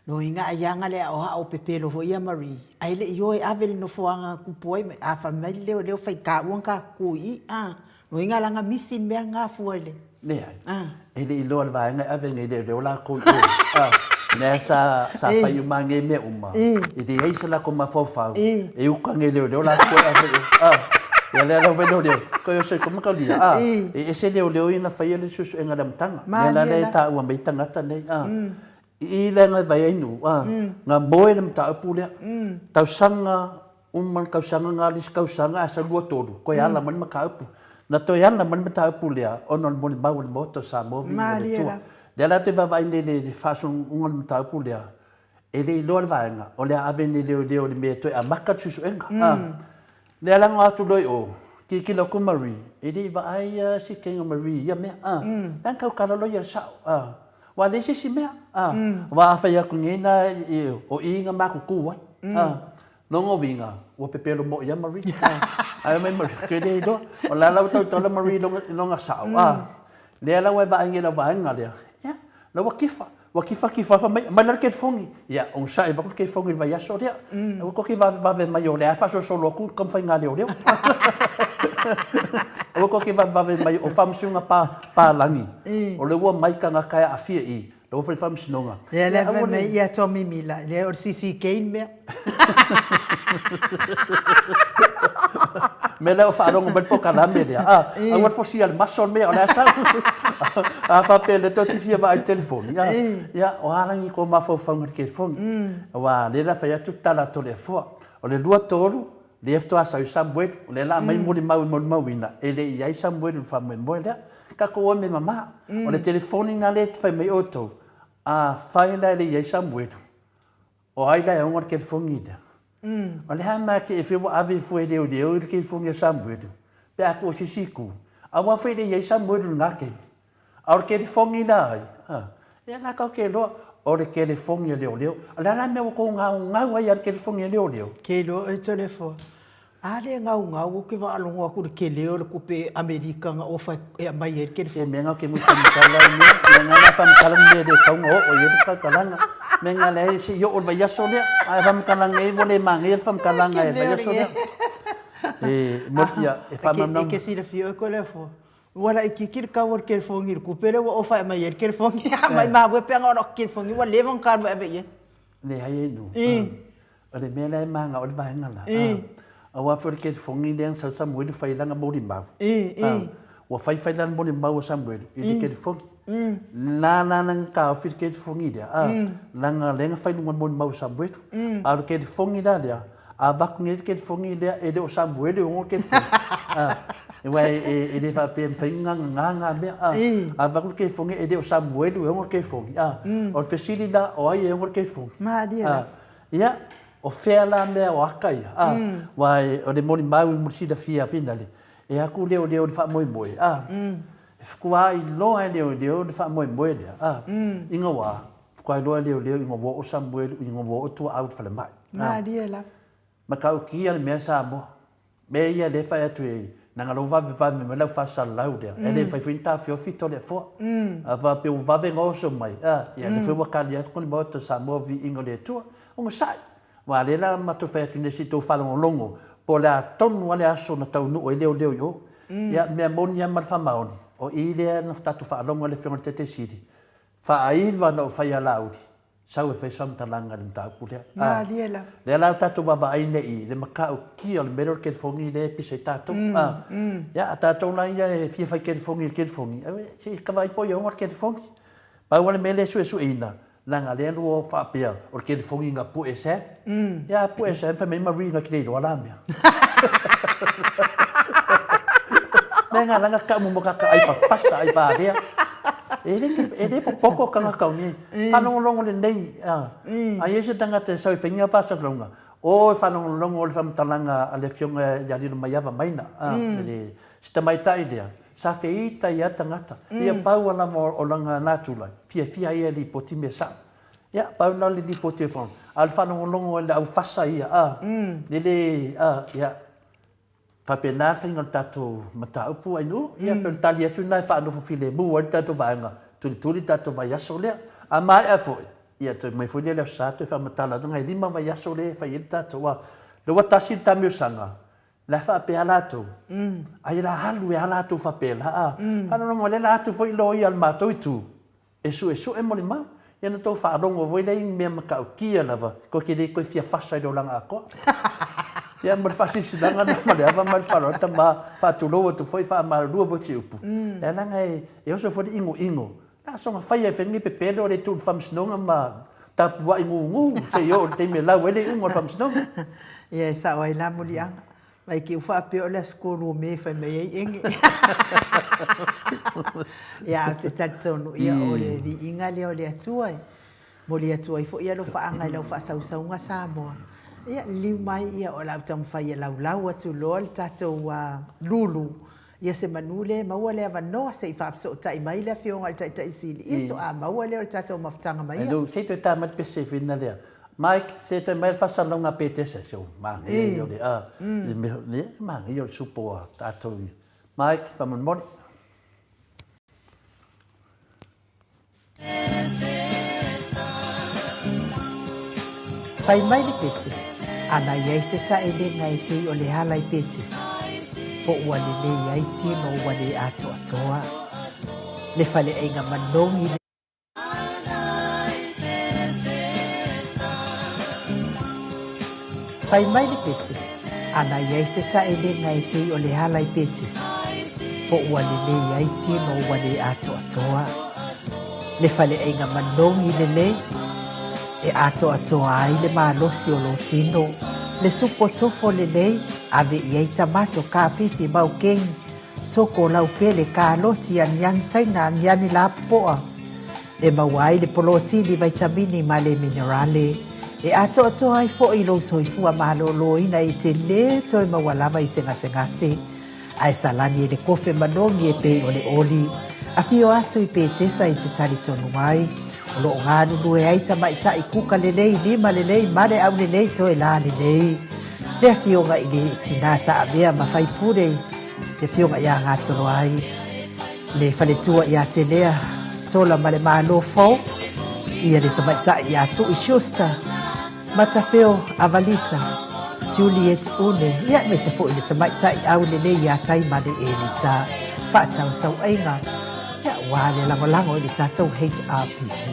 loiga aiaga lea o ao pepelo foi ia Marie, ae le i o e ave i le nofoaga tupu ai, a fai mai le leoleo fai taua na ta tutu i i, a, loiga laga misi le mea na fua i le. Leai, A. e le i iloa le vaega e ave nei leoleo lakou i o, a, lea sa, sa fai uma nei mea uma, e leai se latou mafaufau, e uka nei leoleo lakou e ave i o, a. Ia lea lau leoleo, koe o se koma kaulia, a, e ese leoleo ia na faia le suesuega i le amataga, lea la lea e taua mai tagata nei, a. I le aga e vai ai nuu, a, nga moe le mataupu lea, tausaga Uma le tausaga na le isi tausaga ae sau 23, toe ala mai le mataupu. Na toe ala mai le mataupu lea ona o le molimau a le Maota o Samoa viiga i le Atua. Lea la toe vaavaai nei i le faasologa o le mataupu lea, e le iloa le vaega o le a ave nei leoleo i le mea e toe amata le suesuega. Lea la na o atu loa i o, tilotilo atu Marie, e le i vaai lava si King o Marie i ia mea. Lea na tautala loa ia i le sao. Aua e leai se isi mea. Aua a fai atu nei la o i na matutu ai. Lona uiga, ua pepelo moi ia Marie. Ae mai Marie, ke le iloa. O la la ua tautala Marie i lona sao. A, lea la ua e vaai nei i lau vaega lea. Ia, la ua kifa. Ua kifa kifa fai mai, aumai la le telefoni. Ia, onosai avatu le telefoni i le vaiaso lea. Aua tou te vavevave mai o lea e faasolosolo atu le taumafaiga a leoleo. Aua tou te vavevave mai o faamasinoga palagi. O lea ua omai tagata e aafia i i. Lau Afioga i le Faamasinoga. Lea la fai mai ia Tommy Mila, lea o le CCK le mea. Mea lea o faalogo mai le polokalame lea, a, aua le fosia le maso le mea o le a sau. A faapea lea tou te fia vaai i le telefoni, a, ia, o a lagi kou mafaufauga i le telefoni. Aua o lea la fai atu le tala a Toleafoa, o le 2 3, lea faatoa sau ai Samuelu, o lea la aumai molimau e molimauina, e le i i ai Samuelu i le faamoemoe lea. Tatou o i mea mama. O le telefoni lena lea e te fai mai outou, afai la e le i i ai Samuelu, O ai la e ona le telefoni lea? O le a mea te efe ua ave ifo e leoleo i le telefoni a Samuelu pe a tuu i se isi itu? Aua foi e le i ai Samuelu i lena taimi. A o le telefoni la ai? A, ia la tatou te iloa, o le telefoni a leoleo. O le a la le mea ua tou gaugau ai i le telefoni a leoleo? Ke iloa oe Toleafoa, A le gaugau ou te faalogo atu i le tele o le tupe Amerika na ofa e aumai ai le telefoni. Se mea na ou te mui faamatala ai mea, mea na la faamatala mea le tatau ona oo i ai le faamatalaga. Mea na leai se i oo i le vaiaso lea, ae faamatalaga nei ua le manaia le faamatalaga i le vaiaso lea. E moni ia, e faamalamalama. E te silafia oe Toleafoa, ua laitiiti le tau o le telefoni i le tupe lea ua ofa e aumai ai le telefoni. Maimau e pe ana o lau telefoni ua leva ona talu e ave i ai. Leai e nu. O le mea lea e manao le vaega la. Aua foi o le kelifogi lea na sau Samuelu fai ai lana molimau. Ua fai fai lana molimau a Samuelu i le kelifogi. La la na taofi le kelifogi lea, leaga lea na fai luga o le molimau a Samuelu. A o le kelifogi la lea, a avatu nei le kelifogi lea, e le o Samuelu e ona le kelifogi. Aua e le faapea e mafai ona gagana mea. A avatu le kelifogi e le o Samuelu e ona le kelifogi. O le fesili la, o ai e ona le kelifogi? Malie la. Ia, o fea la mea o aka ia, a? Aua o le molimau mo le silafia finale, e aku leoleo i le faamoemoe, a? E faatoa iloa e leoleo le faamoemoe lea, a? Ina ua, faatoa iloa e leoleo ina ua oo Samuelu, ina ua oo Tuaau i le falemai. Malie lava. Matautia le mea Samoa. Mea ia lea e fai atu e leaga lou vavevave mai lau faasalalau lea, e le mafai foi ona taofiofi Toleafoa. A faapea ua vave ona oso mai, a, ia lea foi ua tali atu le Maota o Samoa viiga o le Atua, onosai. Aua o lea la matou fai atu nei se i tou faalogologo po o le a tonu lava le aso na taunuu ai leoleo i o. Ia, mea moni lava ma le faamaoni, o i lea na tatou faalogo ai le Afioga i le Taitai Sili, faaiva na ou fai ia Laauli, Sau e fai sau matalaga i le mataupu lea. Malie lava. Lea la tatou vaavaai nei i le matautia o le mea lea o le telefoni lea e pisa ai tatou. Ia, a tatou la ia e fia fai telefoni i le telefoni, se i vaai po o ia ona le telefoni. Pau lava le mea lea e suesueina, leaga lea lua faapea o le telefoni na pue e Sam. Ia, a pue e Sam, fai mai Marie na te le iloa la mea. Mea nga langa ka mo ka ai papasa ai valea. E le e le popoko tangata o nei. Whalongolongo le nei, a. A i se tangata e sau e whainga whāsakalonga. O e whalongolongo o le whamatalanga a le afioga ia Lilo Maiava Maina, a, le si tamaitai lea, sa wheita ia tangata. Ia pau ala mo o langa nātula, fia fia ia lipoti mea sao. Ia, pau na le lipoti e whang. A le whalongolongo e le au whasa ia, a, le le, a, ia, Faapena le faiga o le tatou mataupu Ainuu, ia pei o le tali atu lena e faanofo filemu ai le tatou vaega tulituli le tatou vaiaso lea. A maea foi, ia toe mai foi lea i le Aso Sa toe faamatala atu nai 5 vaiaso lea e fai ai le tatou, aua lea ua tasi le taamilosaga, la e faapea latou, ai la alu e a latou faapela, a faalogologo mai lea la atu foi loia a le matou itu, E suesue molimau, ia na tou faalogo foi lea i ni mea matautia lava, tou te le toe fia fasa i le olaga atoa. Ia mo le faasilasilaga lena ma le ava ma le faaaloalo tama, faatulou atu foi, faamalulua foi si upu. Ia leaga e oso foi le inoino, na soona faia e fai ni pepelo le tuu i le faamasinoga ma tapuai gugu se i oo i le taimi e lau ai le iuga o le faamasinoga. Ia e sao ai la Muliaga. Mai ke u faapea o le aso 3 o Me e fai mai ai ege. Ia, ou te talitonu, ia, o le viiga lea o le Atua e momoli atu ai foi alofaaga i lau faasausauga Samoa. Ia, liliu mai, ia, o le a ou taumafai e laulau atu loa le tatou lulu, ia se manu lea e maua le avanoa se i faafesootai mai le Afioga i le Taitai Sili, ia toa maua lea o le tatou mafutaga mai ia. Se i toe ta mai le pese fina lea. Mike, se toe mai le faasalalauga a Petesa, se o manaia ia o le, a, le mea, le manaia o le supo a tatou i. Mike, faamolemole. Fai mai le pese, ana i ai se taelega e pei o le ala i Petesa, po ua lelei ai tino ua le atoatoa. Le faleaiga manogi le. Fai mai le pese, Ana i ai se taelega e pei o le ala i Petesa, po ua lelei ai tino ua le atoatoa. Le faleaiga manogi lelei, e atoatoa ai le malosi o lou tino, le supo tofo lelei, ave i ai tamato, kapisi, maukeni, soko, laupele, kaloti, aniani saina, aniani lapopoa, e maua ai le polotini, vaitamini ma le minerale, e atoatoa ai foi lou soifua malōlōina e te lē toe maua lava i se gasegase, ae salani e le kofe manogi e pei o le oli. Afio atu i Petesa i te talitonu ai, o lo o galulue ai tamaitai kuka lelei, lima lelei, male aulelei, toe lā lelei. Le afioga i le tinā sa avea ma faipule, le afioga iā Gatoloai, le faletua iā Telea, Sola ma le Malo fou, ia le tamaitai iā Tui Schuster, Matafeo Avalisa, Juliet Une, ia aemaise foi le tamaitai aulelei iā Taimane Elisa, faatausauaiga, ia aua le lagolago i le tatou HRPP.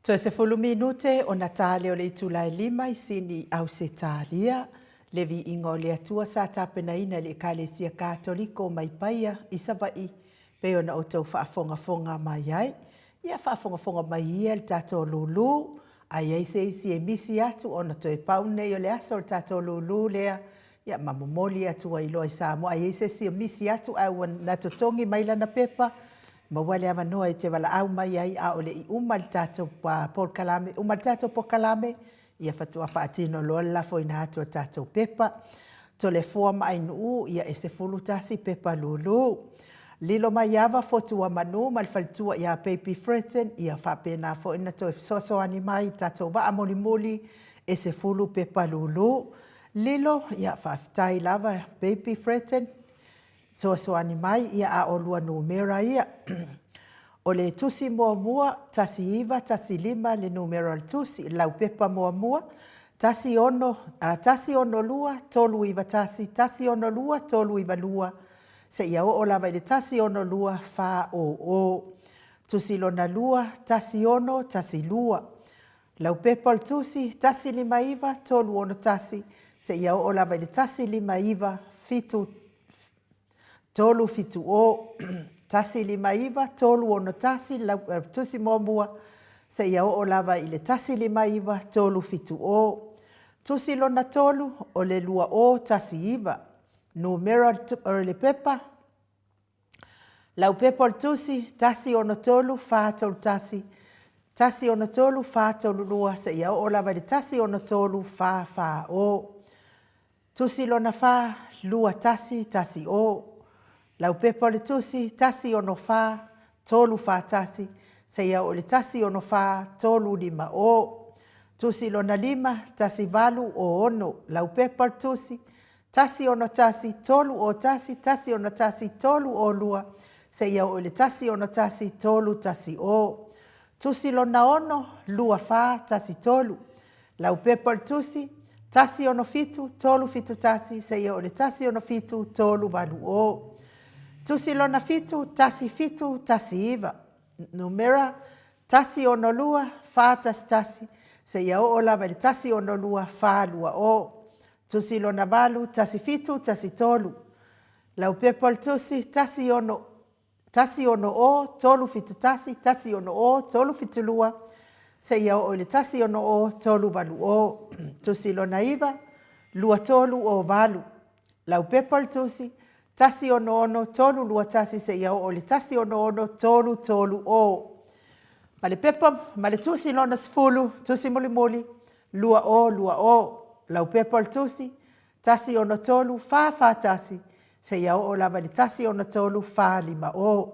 Toe 10 minute ona ta lea o le itula e 5 i Sini i Ausetalia, le viiga o le Atua sa tapenaina e le Ekalesia Katoliko mai Paia i Savaii pei ona outou faafogafoga mai ai. Ia faafogafoga mai ia le tatou lulu, a i ai se isi e misi atu ona toe pau nei o le aso o le tatou lulu lea, ia ma momoli atu ai loa i Samoa. A i ai se isi e misi atu ae ua na totogi mai lana pepa, maua le avanoa e te valaau mai ai a o le i uma le tatou polokalame, uma le tatou polokalame, ia faatoa faatino loa le lafoina atu o tatou pepa. Toleafoa ma Ainuu, ia e 11 pepa lulu. Lilomaiava Fotuamanu ma le faletua ia Baby Fretton, ia faapena foi ona toe fesoasoani mai i tatou vaa mulimuli e 10 pepa lulu. Lilo, ia faafetai lava Baby Fretton, fesoasoani mai, ia a o lua numera ia. O le tusi muamua, 1915 le numera o le tusi, le laupepa muamua, 16, 162 391, 162 392, seia oo lava i le 162 400. Tusi lona lua, 1612. Laupepa o le tusi, 159 361, seia oo lava i le 159 7 370, 159 361 lau tusi muamua, seia oo lava i le 159 370. Tusi lona tolu, o le 2019. Numera o le pepa, laupepa o le tusi, 163 431, 163 432, seia oo lava i le 163 440. Tusi lona fa, 2110. Laupepa o le tusi, 164 341, seia oo i le 164 350. Tusi lona lima, 1806. Laupepa o le tusi, 161 301, 161 302, seia oo i le 161 310. Tusi lona ono, 2413. Laupepa o le tusi, 167 371, seia oo i le 167 380. Tusi lona fitu, 1719. Numera, 162 411, seia oo lava i le 162 420. Tusi lona valu, 1713. Laupepa o le tusi, 16 160 371, 160 372, seia oo i le 160 380. Tusi lona iva, 2308. Laupepa o le tusi, 166 321, seia oo i le 166 330. Ma le pepa ma le tusi lona sefulu, tusi mulimuli, 2020. Laupepa o le tusi, 163 441, seia oo lava i le 163 450.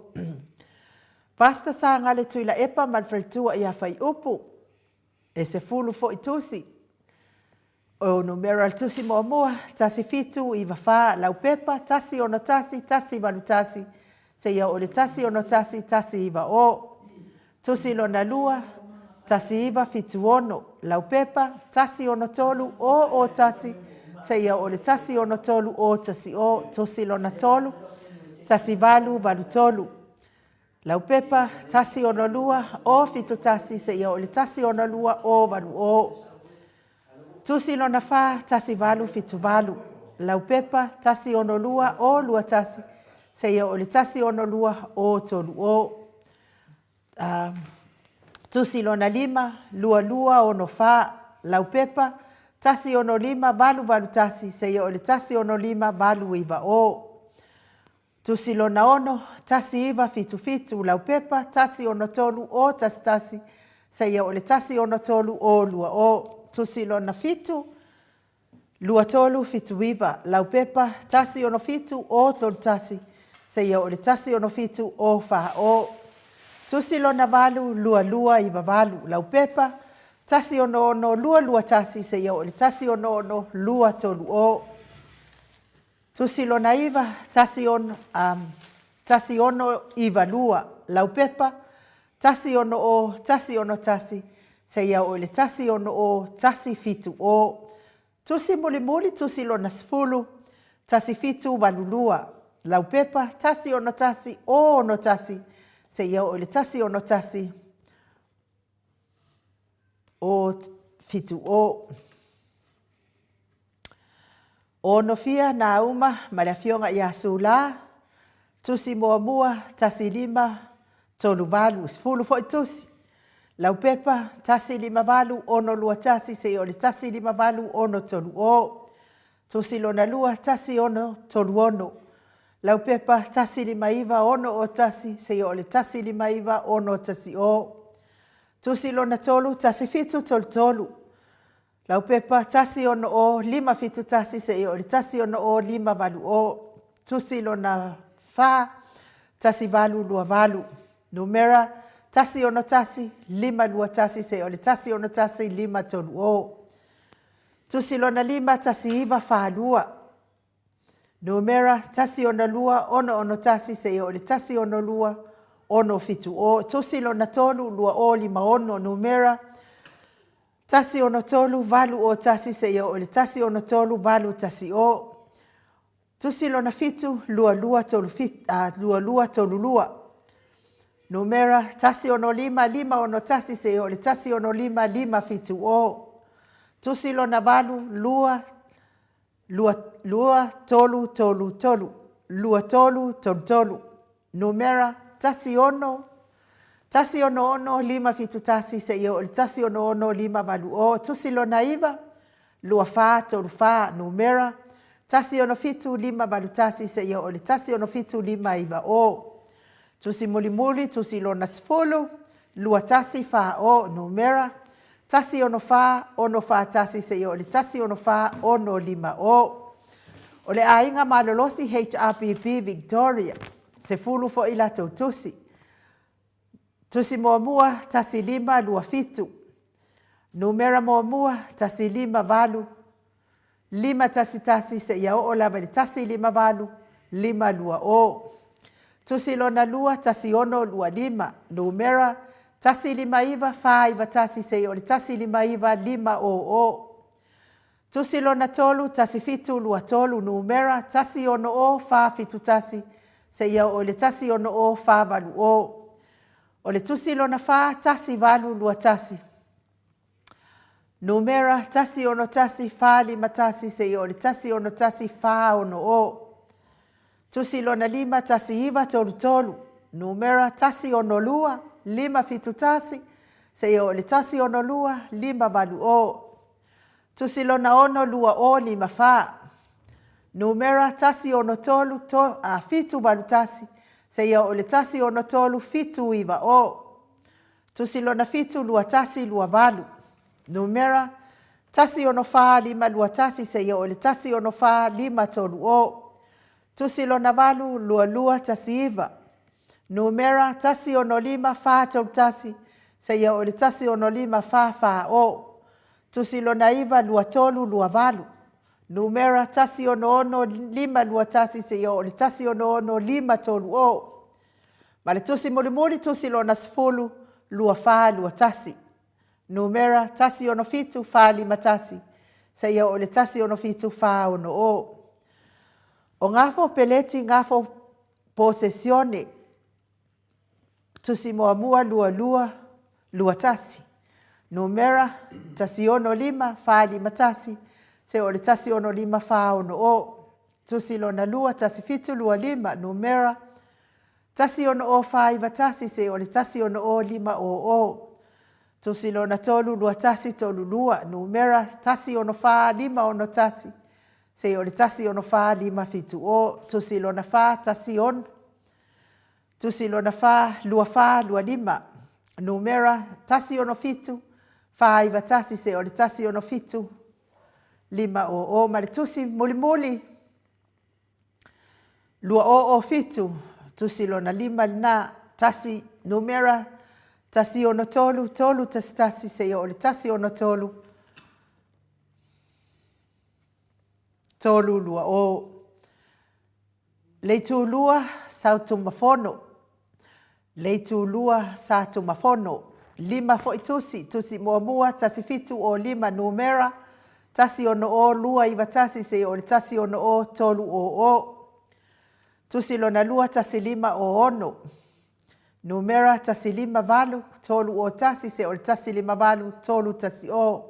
Pastor Sagale Tuilaepa ma le faletua ia Faiupu, e 10 foi tusi. O numera o le tusi muamua, 1794, laupepa, 161 181, seia oo i le 161 190. Tusi lona lua, 1976, laupepa, 163 001, seia oo i le 163 010, tusi lona tolu, 1883, laupepa, 162 071, seia oo i le 162 080. Tusi lona fa, 1878, laupepa, 162 021, seia oo i le 162 030. Tusi lona lima, 2264, laupepa, 165 881, seia oo i le 165 890. Tusi lona ono, 1977, laupepa, 163 011, seia oo i le 163 020. Tusi lona fitu, 2379, laupepa, 167 031, seia oo i le 167 040. Tusi lona valu, 2298, laupepa, 166 221, seia oo i le 166 230. Tusi lona iva, 16, 1692, laupepa, 160 161, seia oo i le 160 170. Tusi mulimuli, tusi lona sefulu, 1782, laupepa, 161 061, seia oo i le 161. O 7 o. O Nofia Nāuma ma le Afioga ia Sulā, Tusi Muamua, 1 5 3 8, 10 foi tusi. Laupepa, 1 5 8 6 2 1 seia oo i le 1 5 8 6 3 0. Tusi lona lua, 1 6 3 6. Laupepa, 1 5 9 6 0 1 seia oo i le 1 5 9 6 1 0. Tusi lona tolu, 1 7 3 3. Laupepa, 1 6 0 5 7 1 seia oo i le 1 6 0 5 8 0. Tusi lona fa, 1 8 2 8. Numera, 1 6 1 5 2 1 seia oo i le 1 6 1 5 3 0. Tusi lona lima, 1 9 4 2. Numera, 1 6 2 6 6 1 seia oo i le 1 6 2 6 7 0. Tusi lona tolu, 2 0 5 6. Numera, 1 6 3 8 0 1 seia oo i le 1 6 3 8 1 0. Tusi lona fitu, 2 2 3 7, 2 2 3 2. Numera, 1 6 5 5 6 1 seia oo i le 1 6 5 5 7 0. Tusi lona valu, 2 2 2 3 3 3. 2 3 3 3. Numera, 1 6 1 6 6 5 7 1 seia oo i le 1 6 5 8 0. Tusi lona iva, 2 4 3 4. Numera, 1 6 7 5 8 1 seia oo i le 1 6 7 5 9 0. Tusi mulimuli, tusi lona 10, 2 1 4 0. Numera, 1 6 4 6 4 1 seia oo i le 1 6 4 6 5 0. O le Aiga Malolosi HRPP Victoria, 10 foi latou tusi. Tusi muamua, 1 5 2 7. Numera muamua, 1 5 8 5 1 1 seia oo lava i le 1 5 8 5 2 0. Tusi lona lua, 1 6 2 5. Numera, 1 5 9 4 9 1 seia oo i le 1 5 9 5 0 0. Tusi lona tolu, 1 7 2 3. Numera, 1 6 0 4 7 1 seia oo i le 1 6 0 4 8 0. O le tusi lona fa, 1 8 2 1. Numera, 1 6 1 4 5 1 seia oo i le 1 6 1 4 6 0. Tusi lona lima, 1 9 3 3. Numera, 1 6 2 5 7 1 seia oo i le 1 6 2 5 8 0. Tusi lona ono, 2 0 5 4. Numera, 1 6 3 7 8 1 seia oo i le 1 6 3 7 9 0. Tusi lona fitu, 2 1 2 8. Numera, 1 6 4 5 2 1 seia oo i le 1 6 4 5 3 0. Tusi lona valu, 2 2 1 9. Numera, 1 6 5 4 3 1 seia oo i le 1 6 5 4 4 0. Tusi lona iva, 2 3 2 8. Numera, 1 6 6 5 2 1 seia oo i le 1 6 6 5 3 0. Ma le tusi mulimuli, tusi lona 10, 2 4 2 1. Numera, 1 6 7 4 5 1 seia oo i le 1 6 7 4 6 0. O gafo peleti gafo posesione, tusi muamua, 2 2 2 1. Numera, 1 6 5 4 5 1 seia oo i le 1 6 5 4 6 0. Tusi lona lua, 1 7 2 5. Numera, 1 6 0 4 9 1 seia oo i le 1 6 0 5 0 0. Tusi lona tolu, 2 1 3 2. Numera, 1 6 4 5 6 1 seia oo i le 1 6 4 5 7 0. Tusi lona fa, 1 6. Tusi lona fa, 2 4 2 5. Numera, 1 6 7 4 9 1 seia oo i le 1 6 7 5 0 0. Ma le tusi mulimuli, 2 0 0 7. Tusi lona lima lena, 1 numera, 1 6 3 3 1 1 seia oo i le 1 6 3 3 2 0. Le itulua Sautumafono. Le itulua Satumafono. Lima foi tusi, tusi muamua, 1 7 0 5. Numera, 1 6 0 2 9 1 seia oo i le 1 6 0 3 0 0. Tusi lona lua, 1 5 0 6. Numera 158 301 seia oo i le 158 310.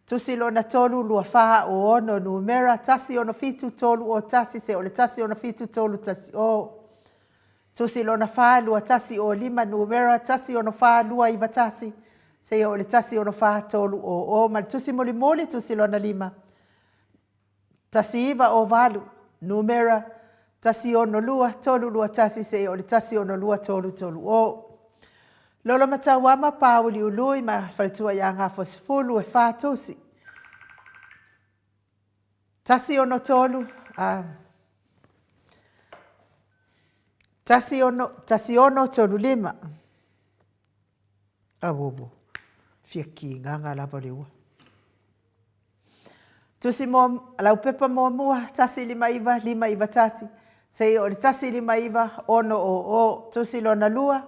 Tusi lona 3 24 06 Numera 167 301 seia oo i le 167 310. Tusi lona 4 2105 Numera 164 291 seia oo i le 164 300. Ma le tusi mulimuli, tusi lona 5 1908, numera 162 321 seia oo i le 162 330. Lolo ma Tauama, Pāuli Ului ma Faletua ia Gafoasefulu e fa tusi. 163, a, 16 1635. Auauau, fia kigaga lava o le ua. Tusi mo, laupepa muamua, 159, 591, seia oo i le 159, 600, tusi lona lua,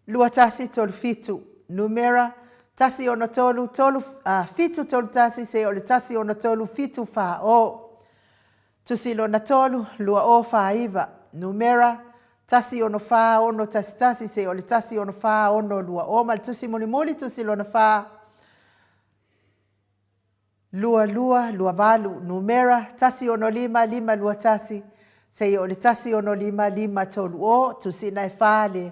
2137, numera, 163, 3, 731, seia oo i le 163, 740. Tusi lona 3, 2049, numera, 164, 611, seia oo i le 164, 620, ma le tusi mulimuli, tusi lona 4, 2228, numera, 165, 521, seia oo i le 165, 530, tusi na e fa le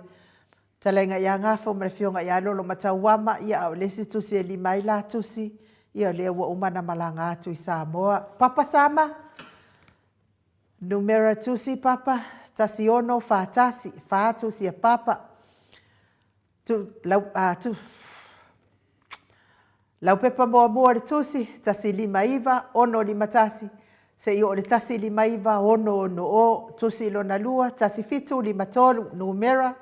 Talaiga ia Gafo ma le Afioga ia Lolomatauama, ia a o le isi tusi e lima ai la tusi, ia o lea ua uma ona malaga atu i Samoa. Papa Sama, numera tusi Papa, 1641, fa tusi a Papa, tu, lau, a, tu, Laupepa muamua o le tusi, 159, 651, seia oo i le 159, 660, tusi lona lua, 1753, numera,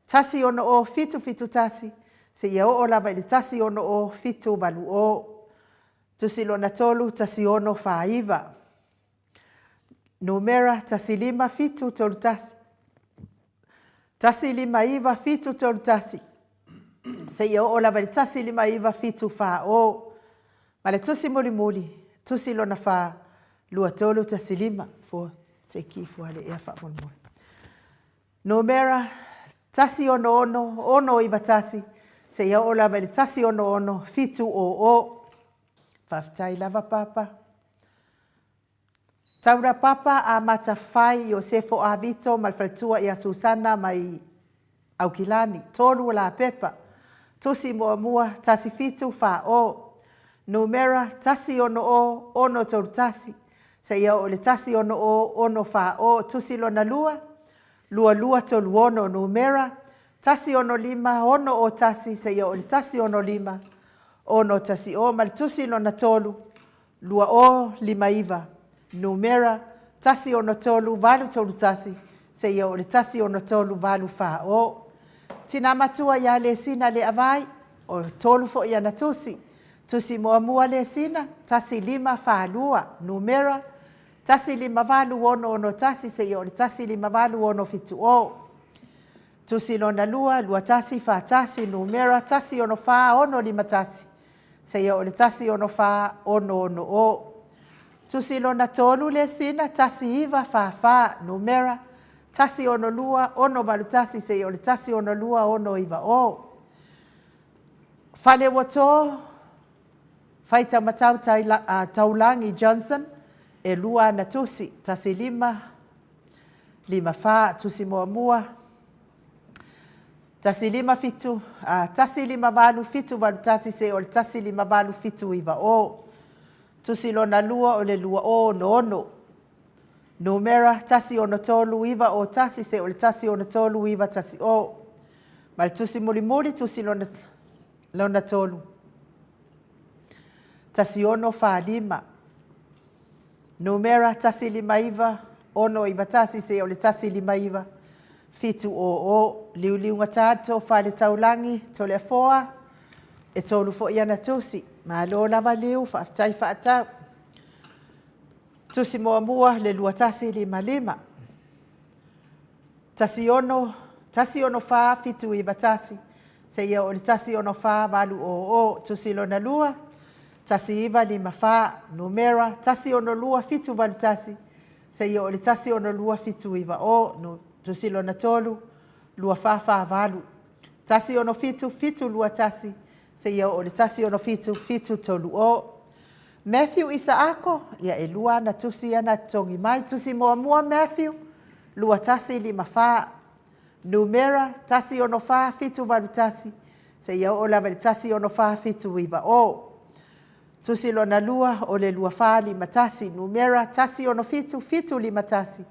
160, 771, seia oo lava i le 160, 780, tusi lona tolu, 1649. Numera, 15, 7, 3, 1, 1, 5, 9, 7, 3, 1, seia oo lava i le 15974. Ma le tusi mulimuli, tusi lona fa, 2315. Fua, se i ki fua le ea faamolemole. Numera, 166, 691, seia oo lava i le 166, 700. Faafetai lava Papa. Taura Papa amata fai Iosefo Avito ma le faletua ia Susana mai Aukilani, tolu o lapepa, tusi muamua, 17 fa o, numera, 1 6 0 6 3 1, seia oo i le 1 6 0 6 fa o, tusi lona lua, 2 2 3 6, numera, 1 6 5 6 0 1, seia oo i le 1 6 5 6 1 0, ma le tusi lona tolu, 2059, numera, 163 831, seia oo i le 163 840. Tina matua ia Lesina Leavai, o tolu foi ana tusi. Tusi muamua Lesina, 1542, numera, 158661, seia oo i le 158670. Tusi lona lua, 2141, numera, 164651, seia oo i le 164660. Tusi lona tolu lesina, 1944, numera, 162681, seia oo i le 162690. Faleuato, Faitaumatau Taulangi Johnson, e lua ana tusi, 15 54, tusi muamua, 157, ā, 158, 781 seia oo i le 158, 790. Tusi lona lua o le 2066. Numera, 163, 901 seia oo i le 163, 910. Ma le tusi mulimuli, tusi lona, lona tolu. 1645. Numera, 159, 691 seia oo i le 159, 700. Liuliuga le tofa i le taulagi, Toleafoa, e tolu foi ana tusi. Malo lava Liu, faafetai faatau. Tusi muamua le 2155. 16, 164, 791, seia oo i le 164, 800, tusi lona lua, 1954, numera, 162, 781, seia oo i le 162, 790, tusi lona tolu, 2448. 167 721 seia oo i le 167 730. Matthew Isaako, ia e lua ana tusi ia na totogi mai. Tusi muamua Matthew, 2154. Numera, 164 781 seia oo lava i le 164 790. Tusi lona lua, o le 2451. Numera, 167 751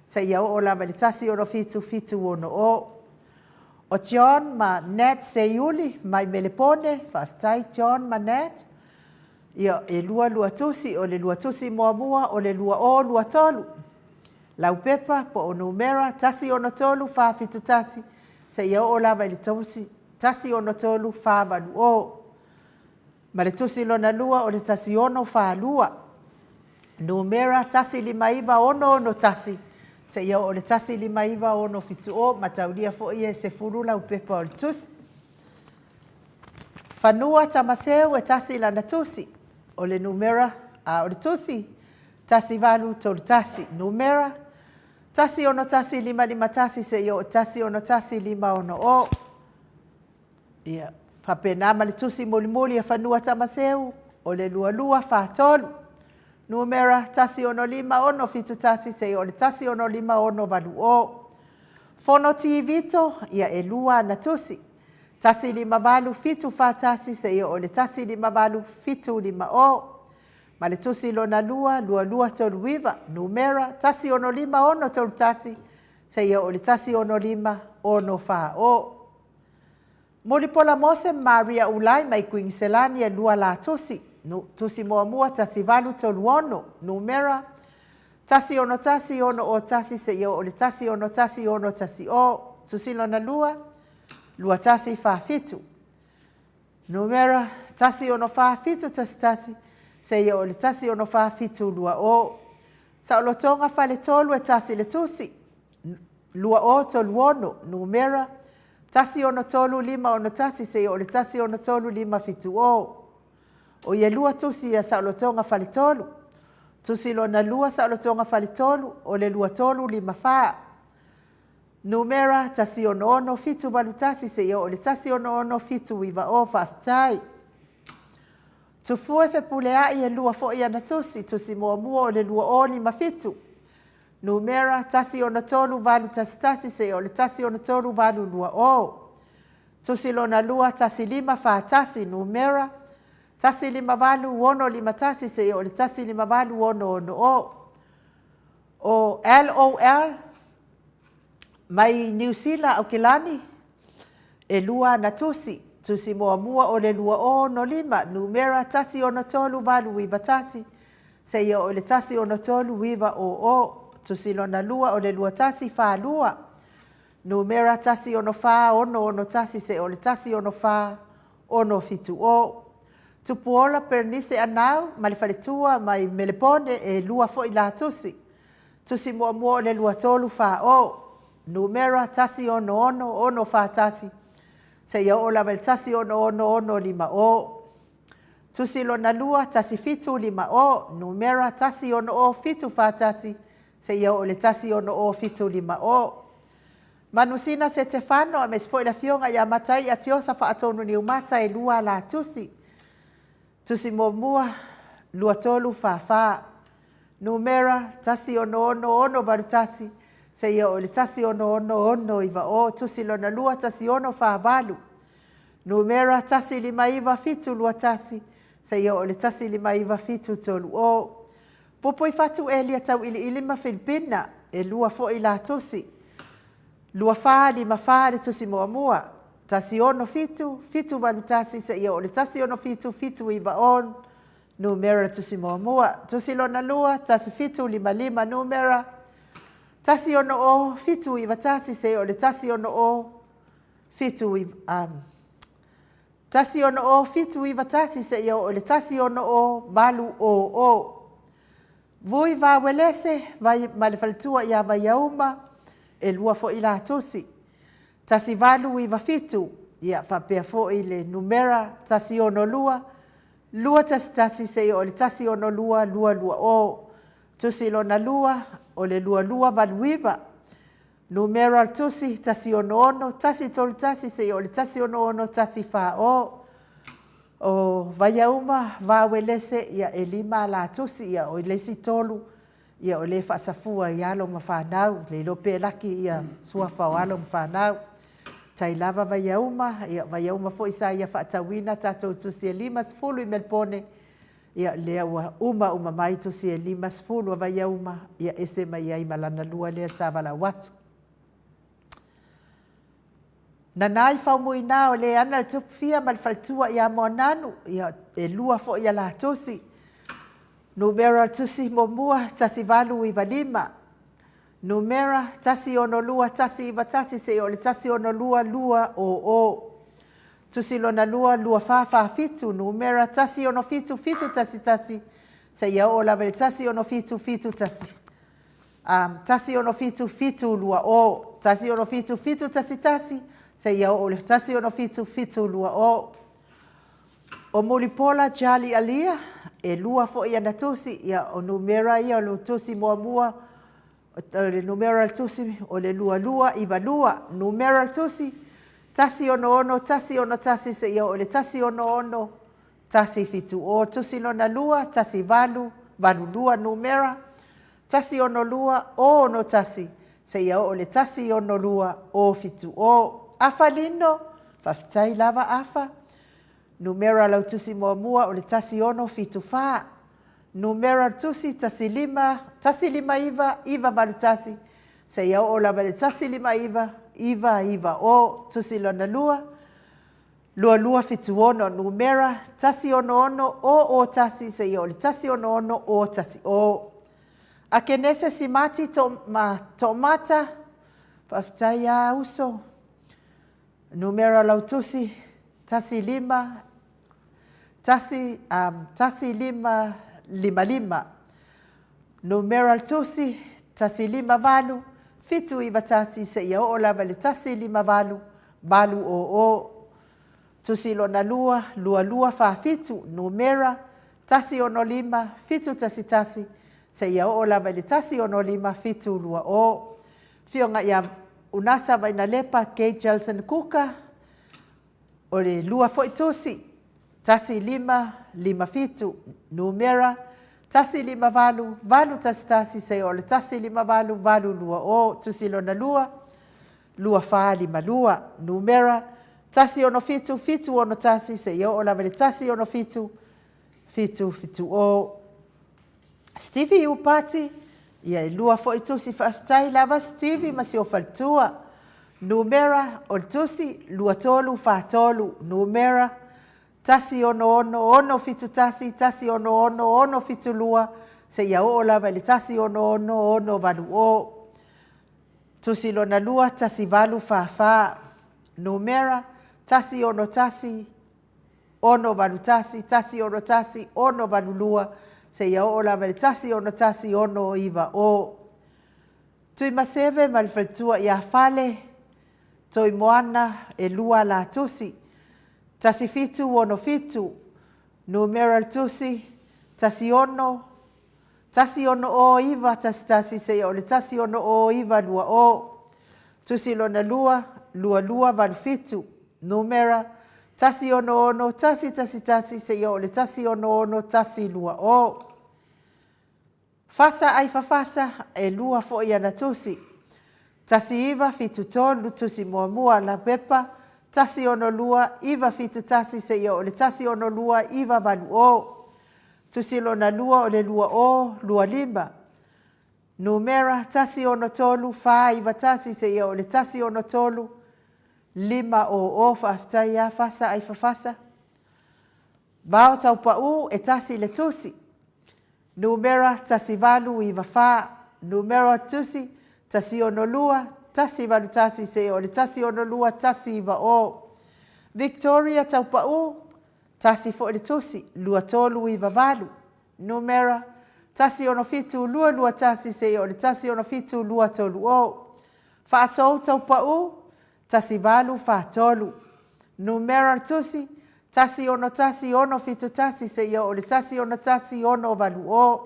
seia oo lava i le 167 760. O John ma Nat Seiuli mai Melepone, faafetai John ma Nat. Ia, e lua lua tusi, o le lua tusi muamua o le 2023. Laupepa po o numera 163 471 seia oo lava i le tusi 163 480. Ma le tusi lona lua o le 1642. Numera 159661 seia oo i le 159670, mataulia foi e 10 laupepa o le tusi. Fanua Tamaseu e tasi lana tusi, o le numera, a o le tusi 1831, numera 161551 seia oo i le 161560. Ia, faapena ma le tusi mulimuli a Fanua Tamaseu, o le 2243, numera 165671 seia oo i le 165680. Fono T Vito, ia e lua ana tusi, 158741 seia oo i le 158750. Ma le tusi lona lua, 2239, numera 165631 seia oo i le 165640. Mulipola Mose ma Maria Ulai mai Kuiniselani e lua la tusi, nu, tusi muamua 1836, numera 161601 seia oo i le 161610, tusi lona lua, 2147, numera 164711 seia oo i le 164720. Saolotoga Faletolu e tasi le tusi, 2036, numera 163561 seia oo i le 163570. O ia lua tusi ia Saolotoga Faletolu. Tusi lona lua Saolotoga Faletolu o le 2354. Numera 166781 seia oo i le 166790. Faafetai. Tufue Fepuleai e lua foi ana tusi, tusi muamua o le 2057. Numera 163811 seia oo i le 163820. Tusi lona lua 1541, numera 158651 seia oo i le 158660. O LOL mai Niu Sila, Aukilani, e lua ana tusi, tusi muamua o le 2065, numera 163891 seia oo i le 163900, tusi lona lua o le 2142, numera 164661 seia oo i le 164670. Tupuola Perenise Anau ma le faletua mai Melepone e lua foi la tusi. Tusi muamua o le 2340, numera 166641 seia oo lava i le 166650. Tusi lona lua, 1750, numera 160741 seia oo i le 160750. Manusina Setefano aemaise foi le afioga ia Mataia Tiosa Faatonu Niumata e lua la tusi. Tusi muamua, 2344, numera 166681 seia oo i le 166690. Tusi lona lua, 1648, numera 159721 seia oo i le 159730. Puipuifatu Elia Tauiliili ma Filipina, e lua foi la tusi. 2454 le tusi muamua, 167 781 seia oo i le 167 790, numera le tusi muamua. Tusi lona lua, 1755, numera 160 791 seia oo i le 160 7 16791 seia oo i le 16800. Vui Vawelese vai ma le faletua ia Vaiauma, e lua foi la tusi. 1897, ia faapea foi le numera 162 211 seia oo i le 162 220. Tusi lona lua, o le 2289. Numera o le tusi, 166 131 seia oo i le 166 140. O Vaiauma, Vauelese, ia e lima ala tusi, ia o le isi tolu, ia o le faasafua i alo ma fanau, le iloa pe laki ia suafa o alo ma fanau. Tai lava Vaiauma, ia Vaiauma foi sa ia faatauina tatou tusi e 50 i Melepone, ia lea ua uma uma mai tusi e 50 a Vaiauma, ia ese mai ai ma lana lua lea sa valaau atu. Nana i Faumuina o le ana le Tupufia ma le faletua ia Moananu, ia e lua foi a la tusi. Numera o le tusi muamua, 1895. Numera, 162 191 seia oo i le 162 200. Tusi lona lua, 2447, numera, 167 711 seia oo lava i le 167 71. 167 720, 167 711 seia oo i le 167 720. O Mulipola Charlie Alia, e lua foi ana tusi, ia o numera ia o le tusi muamua, o le numera o le tusi o le 2292, numera o le tusi 166 161 seia oo i le 166 170, tusi lona lua 1882, numera 162 061 seia oo i le 162 070. Afa Lino, faafetai lava Afa. Numera o lau tusi muamua o le 1674. Numera o le tusi 15 159 981 seia oo lava i le 159 990. Tusi lona lua, 2276, numera 166 001 seia oo i le 166 010. Akenese Simati Toomata, faafetai lava uso. Numera o lau tusi, 15 1 1555. Numera o le tusi, 158 791 seia oo lava i le 158 800. Tusi lona lua, 2247, numera, 165 711 seia oo lava i le 165 720. Afioga ia Unasa Vainalepa Kate Jelson Kuka, O le lua foi tusi, 1557, numera, 158 811 seia oo i le 158 820, tusi lona lua, 2452, numera, 167 761 seia oo lava i le 167 770. Stevie Upati, ia e lua foi tusi faafetai lava Stevie ma si ou faletua. Numera o le tusi, 2343, numera, 166 671 166 672 seia oo lava i le 166 680. Tusi lona lua, 1844, numera, 161 681 161 682 seia oo lava i le 161 690. Tuimaseve ma le faletua ia Fale, Toimoana, e lua la tusi, 1767, numera o le tusi, 16 16911 seia oo i le 16920. Tusi lona lua, 2287, numera, 166111 seia oo i le 166120. Fasa ai fafasa, e lua foi ana tusi. 1973, tusi muamua, Laupepa, 162971 seia oo i le 162980. Tusi lona lua o le 2025. Numera, 163491 seia oo i le 163500. Faafetai lava Fasa ai fafasa. Vao tau pau e tasi le tusi. Numera, 1894. Numera o tusi, 162 181 seia oo i le 162 190. Victoria Taupau, tasi foi le tusi, 2398. Numera, 167 221 seia oo i le 167 230. Faasou Taupau, 1843. Numera o le tusi, 161671 seia oo i le 161680.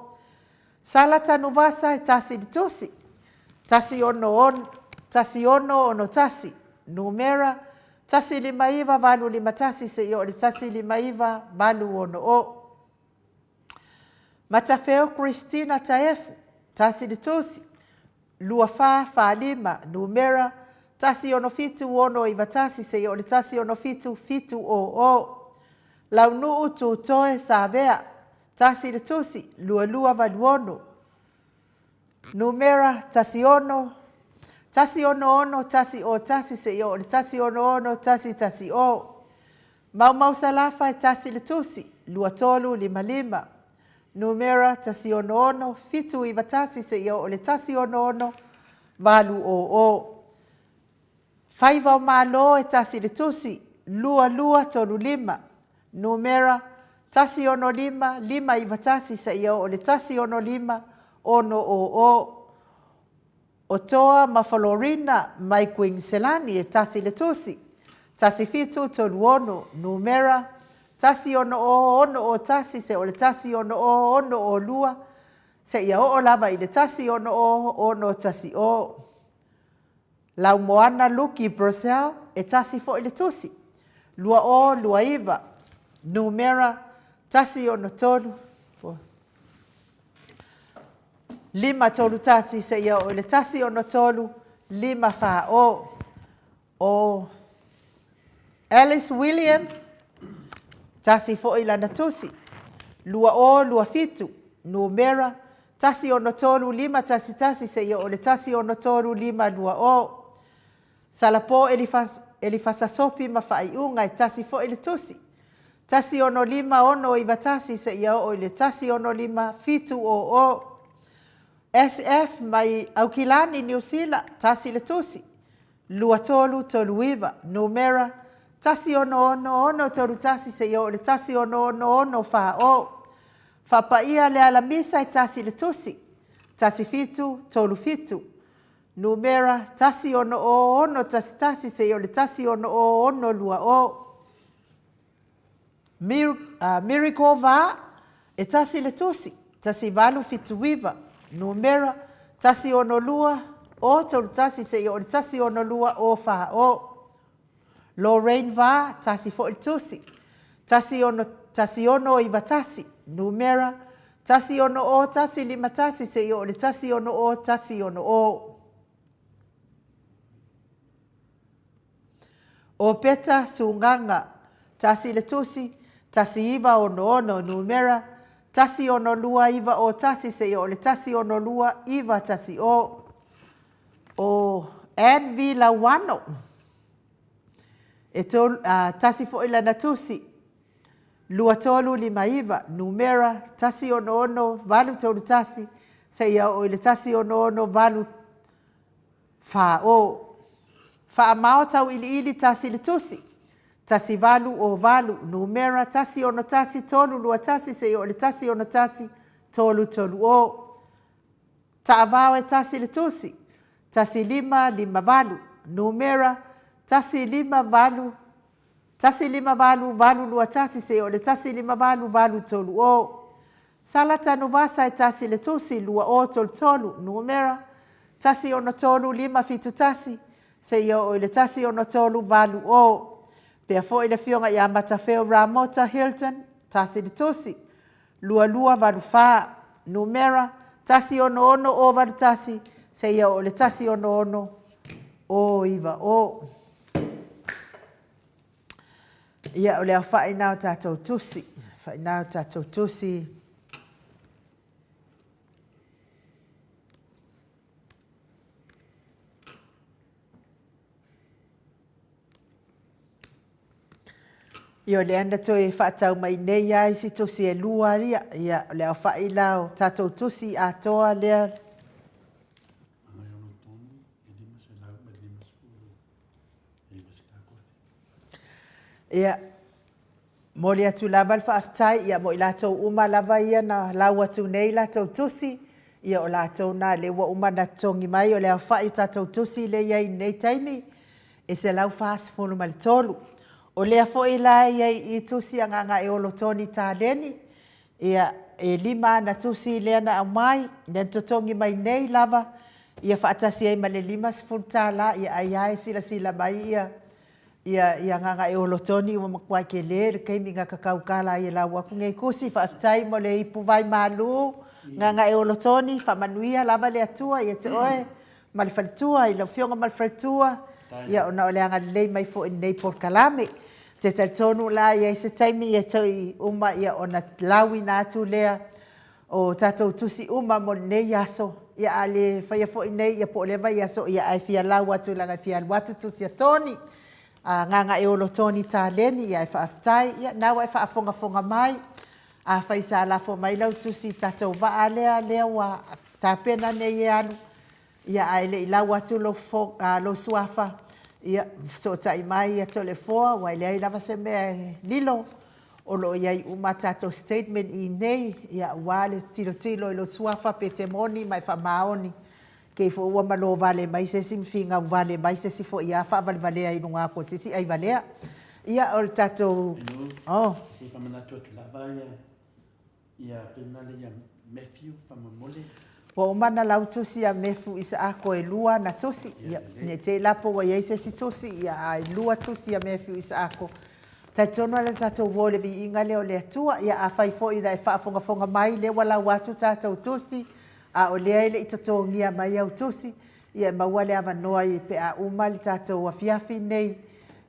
Sala Tanuvasa e tasi le tusi, 166. 1661, numera, 159851 seia oo i le 159860. Matafeo Christina Taefu, tasi le tusi, 2445, numera, 167691 seia oo i le 167700. Launuu Tutoe Savea, tasi le tusi, 2286, numera, 16 166 101 seia oo i le 166110. Maumau Salafa e tasi le tusi, 2355, numera 166 791 seia oo i le 166 800. Faiva o Malo e tasi le tusi, 2235, numera 165 591 seia oo i le 165 600. O Toa ma Florina mai Kuiniselani e tasi le tusi, 1736, numera 160601 seia oo i le 160602 seia oo lava i le 160610. Laumoana Luki Purcell e tasi foi le tusi, 2029, numera 163 531 seia oo i le 163 540. O Alice Williams, tasi foi lana tusi, 2027, numera 163511 seia oo i le 163520. Salapo Elifasa Sopi ma faaiuga e tasi foi le tusi, 165691 seia oo i le 165700. SF mai Aukilani, Niu Sila, tasi le tusi, 2339, numera 166631 seia oo i le 166640. Faapaia le Alamisa e tasi le tusi, 1737, numera 160611 seia oo i le 160620. Miracle Va, e tasi le tusi, 1879, numera 162 031 seia oo i le 162 040. Lorraine Va, tasi foi le tusi, 1691, numera 160151 seia oo i le 160160. O Peta Suganga, tasi le tusi, 1966, numera, 162901 seia oo i le 162910. O Ann V. Lauano, e tasi foi lana tusi, 2359, numera, 166831 seia oo i le 1668 Fā-o. Faamao tauiliili tasi le tusi, 1808, numera 161321 seia oo i le 161330. Taavao e tasi le tusi, 1558, numera 158 158821 seia oo i le 158830. Sala Tanuvasa e tasi le tusi, 2033, numera 163571 seia oo i le 1638. Pea foi le Afioga ia Matafeo Ramota Hilton, tasi le tusi, 2284, numera 166081 seia oo i le 166090. Ia, o le aofai lena o tatou tusi, aofai lena o tatou tusi. Ia, o lea na toe faatau mai nei lava isi tusi e lua ia. Ia, o le aofai la o tatou tusi atoa lea. Ia, momoli atu lava le faafetai ia mo i latou uma lava ia na lau atu nei latou tusi, ia o latou na lea ua uma ona totogi mai. O le aofai o tatou tusi lea e i ai i lenei taimi, e 143. O lea foi la e i ai i tusi a Gagaeolo Tony Taleni, ia, e 5 ana tusi lea na aumai, lea na totogi mai nei lava. Ia faatasi ai ma le $50, ia ai lava e silasila mai ia ia ia Gagaeolotoni ua matuai tele le taimi na ta tautala ai e lau atu nei tusi. Faafetai mo le ipu vai malu Gagaeolotoni, faamanuia lava le Atua ia te oe ma le faletua, i lau afioga ma le faletua, ia ona o le agalelei mai foi i lenei polokalame. Ou te talitonu la e i ai se taimi ia toe uma ia ona lauina atu lea o tatou tusi uma mo lenei aso, ia a le faia foi nei ia po o lea vaiaso, ia ae fia lau atu leaga e fia alu atu tusi a Toni, a Gagaeolotoni Taleni, ia ae faafetai. Ia na ua e faafogafoga mai, afai sa lafo mai lau tusi i le tatou vaa lea, lea ua tapena nei e alu, ia ae le i lau atu lou suafa, ia fesootai mai ia Toleafoa aua e leai lava se mea e lilo, o lo o i ai uma a tatou statement i inei aua le tilotilo i lou suafa pe te moni ma e faamaoni. I te i foi ua malo vale mai se isi ma finau vale mai se isi foi ia faavalevalea i luga atu o se isi aivalea. Ia o le tatou... Oh. Se i faamanatu atu lava ia Ia pena le ia Matthew faamolemole. Ua uma ona lau tusi a Mefu Isaako e lua ana tusi. Ia, ne i te i la po ua i ai se isi tusi, ia a e lua tusi a Matthew Isaako. Talitonu lava le tatou uo i le viiga lea o le Atua. Ia afai foi na e faafogafoga mai lea ua lau atu tatou tusi, a o lea e le i totogia mai au tusi, ia e maua le avanoa pe a uma le tatou afiafi lenei,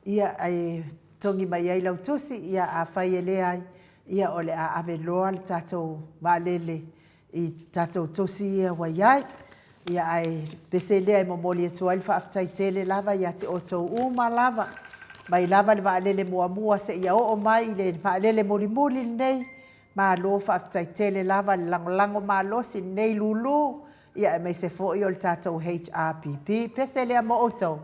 ia e totogi mai ai lau tusi. Ia afai e leai, ia o le a ave loa le tatou vaalele i tatou tusi ia ua i ai. Ia ae pese lea e momoli atu ai le faafetai tele lava ia te outou uma lava, mai lava le vaalele muamua seia oo mai i le vaalele mulimuli lenei, malo faafetai tele lava le lagolago malosi i lenei lulu, ia aemaise foi o le tatou HRPP. Pese lea mo outou.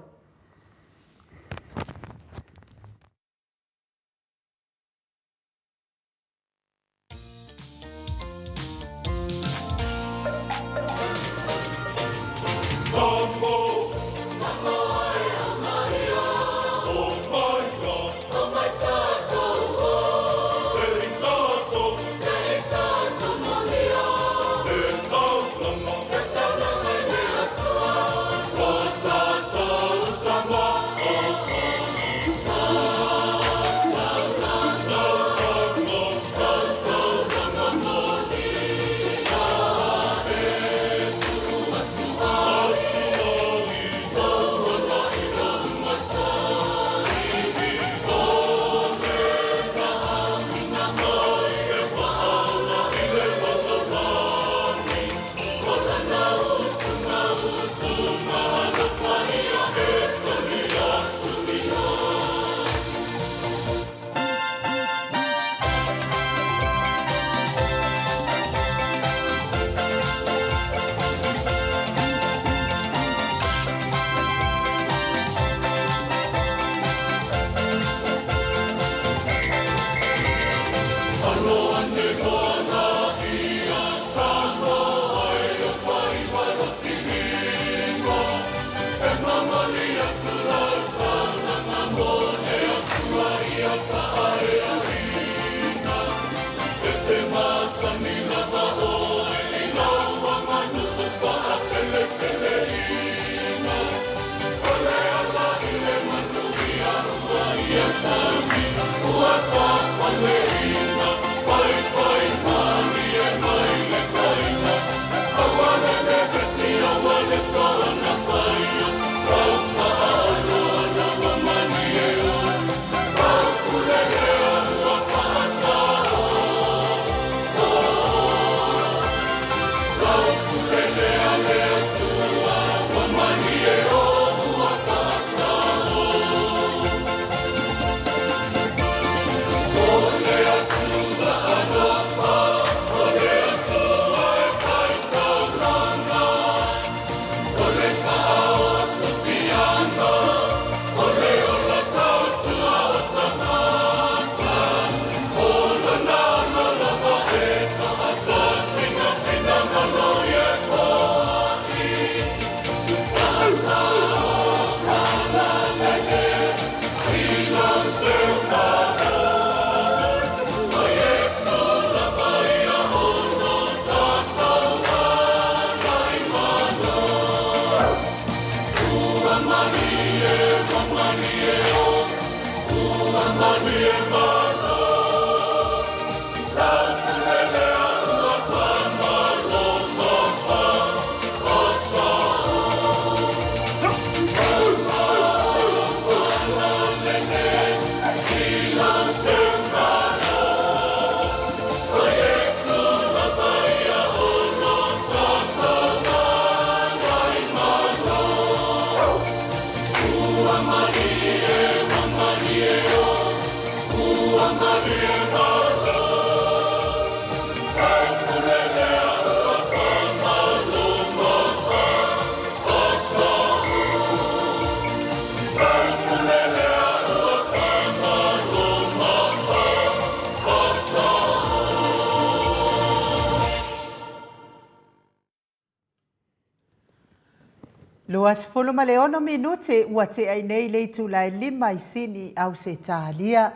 26 minute ua tea ai nei le itula e lima i Sini, Ausetalia.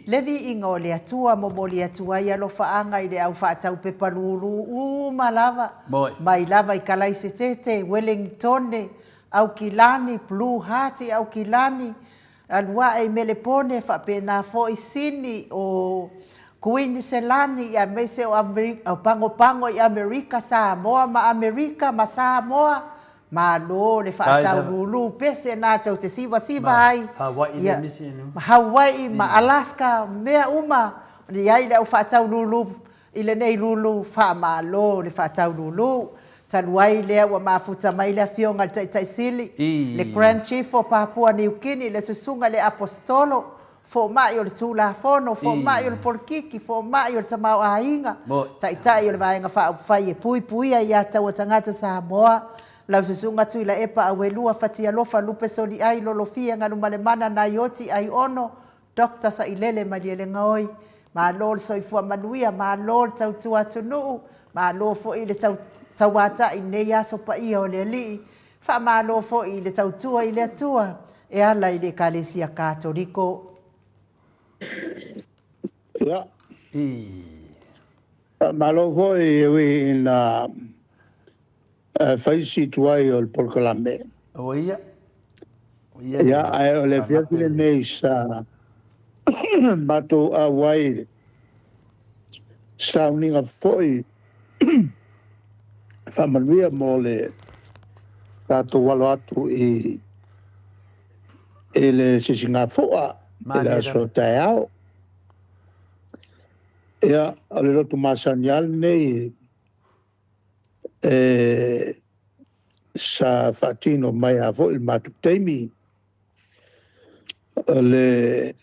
Le viiga o le Atua momoli atu ai alofaaga i le au faatau pepa lulu uma lava, mai lava i Kalaisetete, Welengitone, Aukilani, Blue Heart i Aukilani, Alu ae i Melepone, faapena foi Sini o Kuiniselani aemaise o o Pagopago i Amerika, Samoa ma Amerika ma Samoa. Malo le faataululu pese na tou te sivasiva ai. Ia, ma Hawaii ma Alaska, mea uma i ai le au faataululu I lenei lulu faamalo le faataululu talu ai lea ua mafuta mai le Afioga i le Taitai Sili, le Grand Chief o Papua Niu Kini, le Susuga i le Aposetolo, Fomai o le Tulafono, Fomai o le Polokiki, Fomai o le Tamaoaiga, Taitai o le Vaega Faaupufai e Puipuia ia Taua Tagata Samoa, lau Susuga Tuilaepa Auelua Fatialofa Lupe Soliai Lolofia Galumalemana Naioti Aiono Doctor Sailele Malielegaoi, malo le soifua manuia, malo le tautua atunuu, malo foi le tauatai i lenei aso paia o le Alii, faamalo foi i le tautua i le Atua e ala i le Ekalesia Katoliko. Ia. Faamalo foi e ui ina fai si tuai o le polokalame. O ia. O ia. Ia, ae o le afiafi lenei sa matou auai i le sauniga foi faamanuia mo le tatou alo atu i i le sisigafua i le aso taeao. Ia, o le lotu masani lava lenei e sa faatino mai lava foi i le matou taimi, o le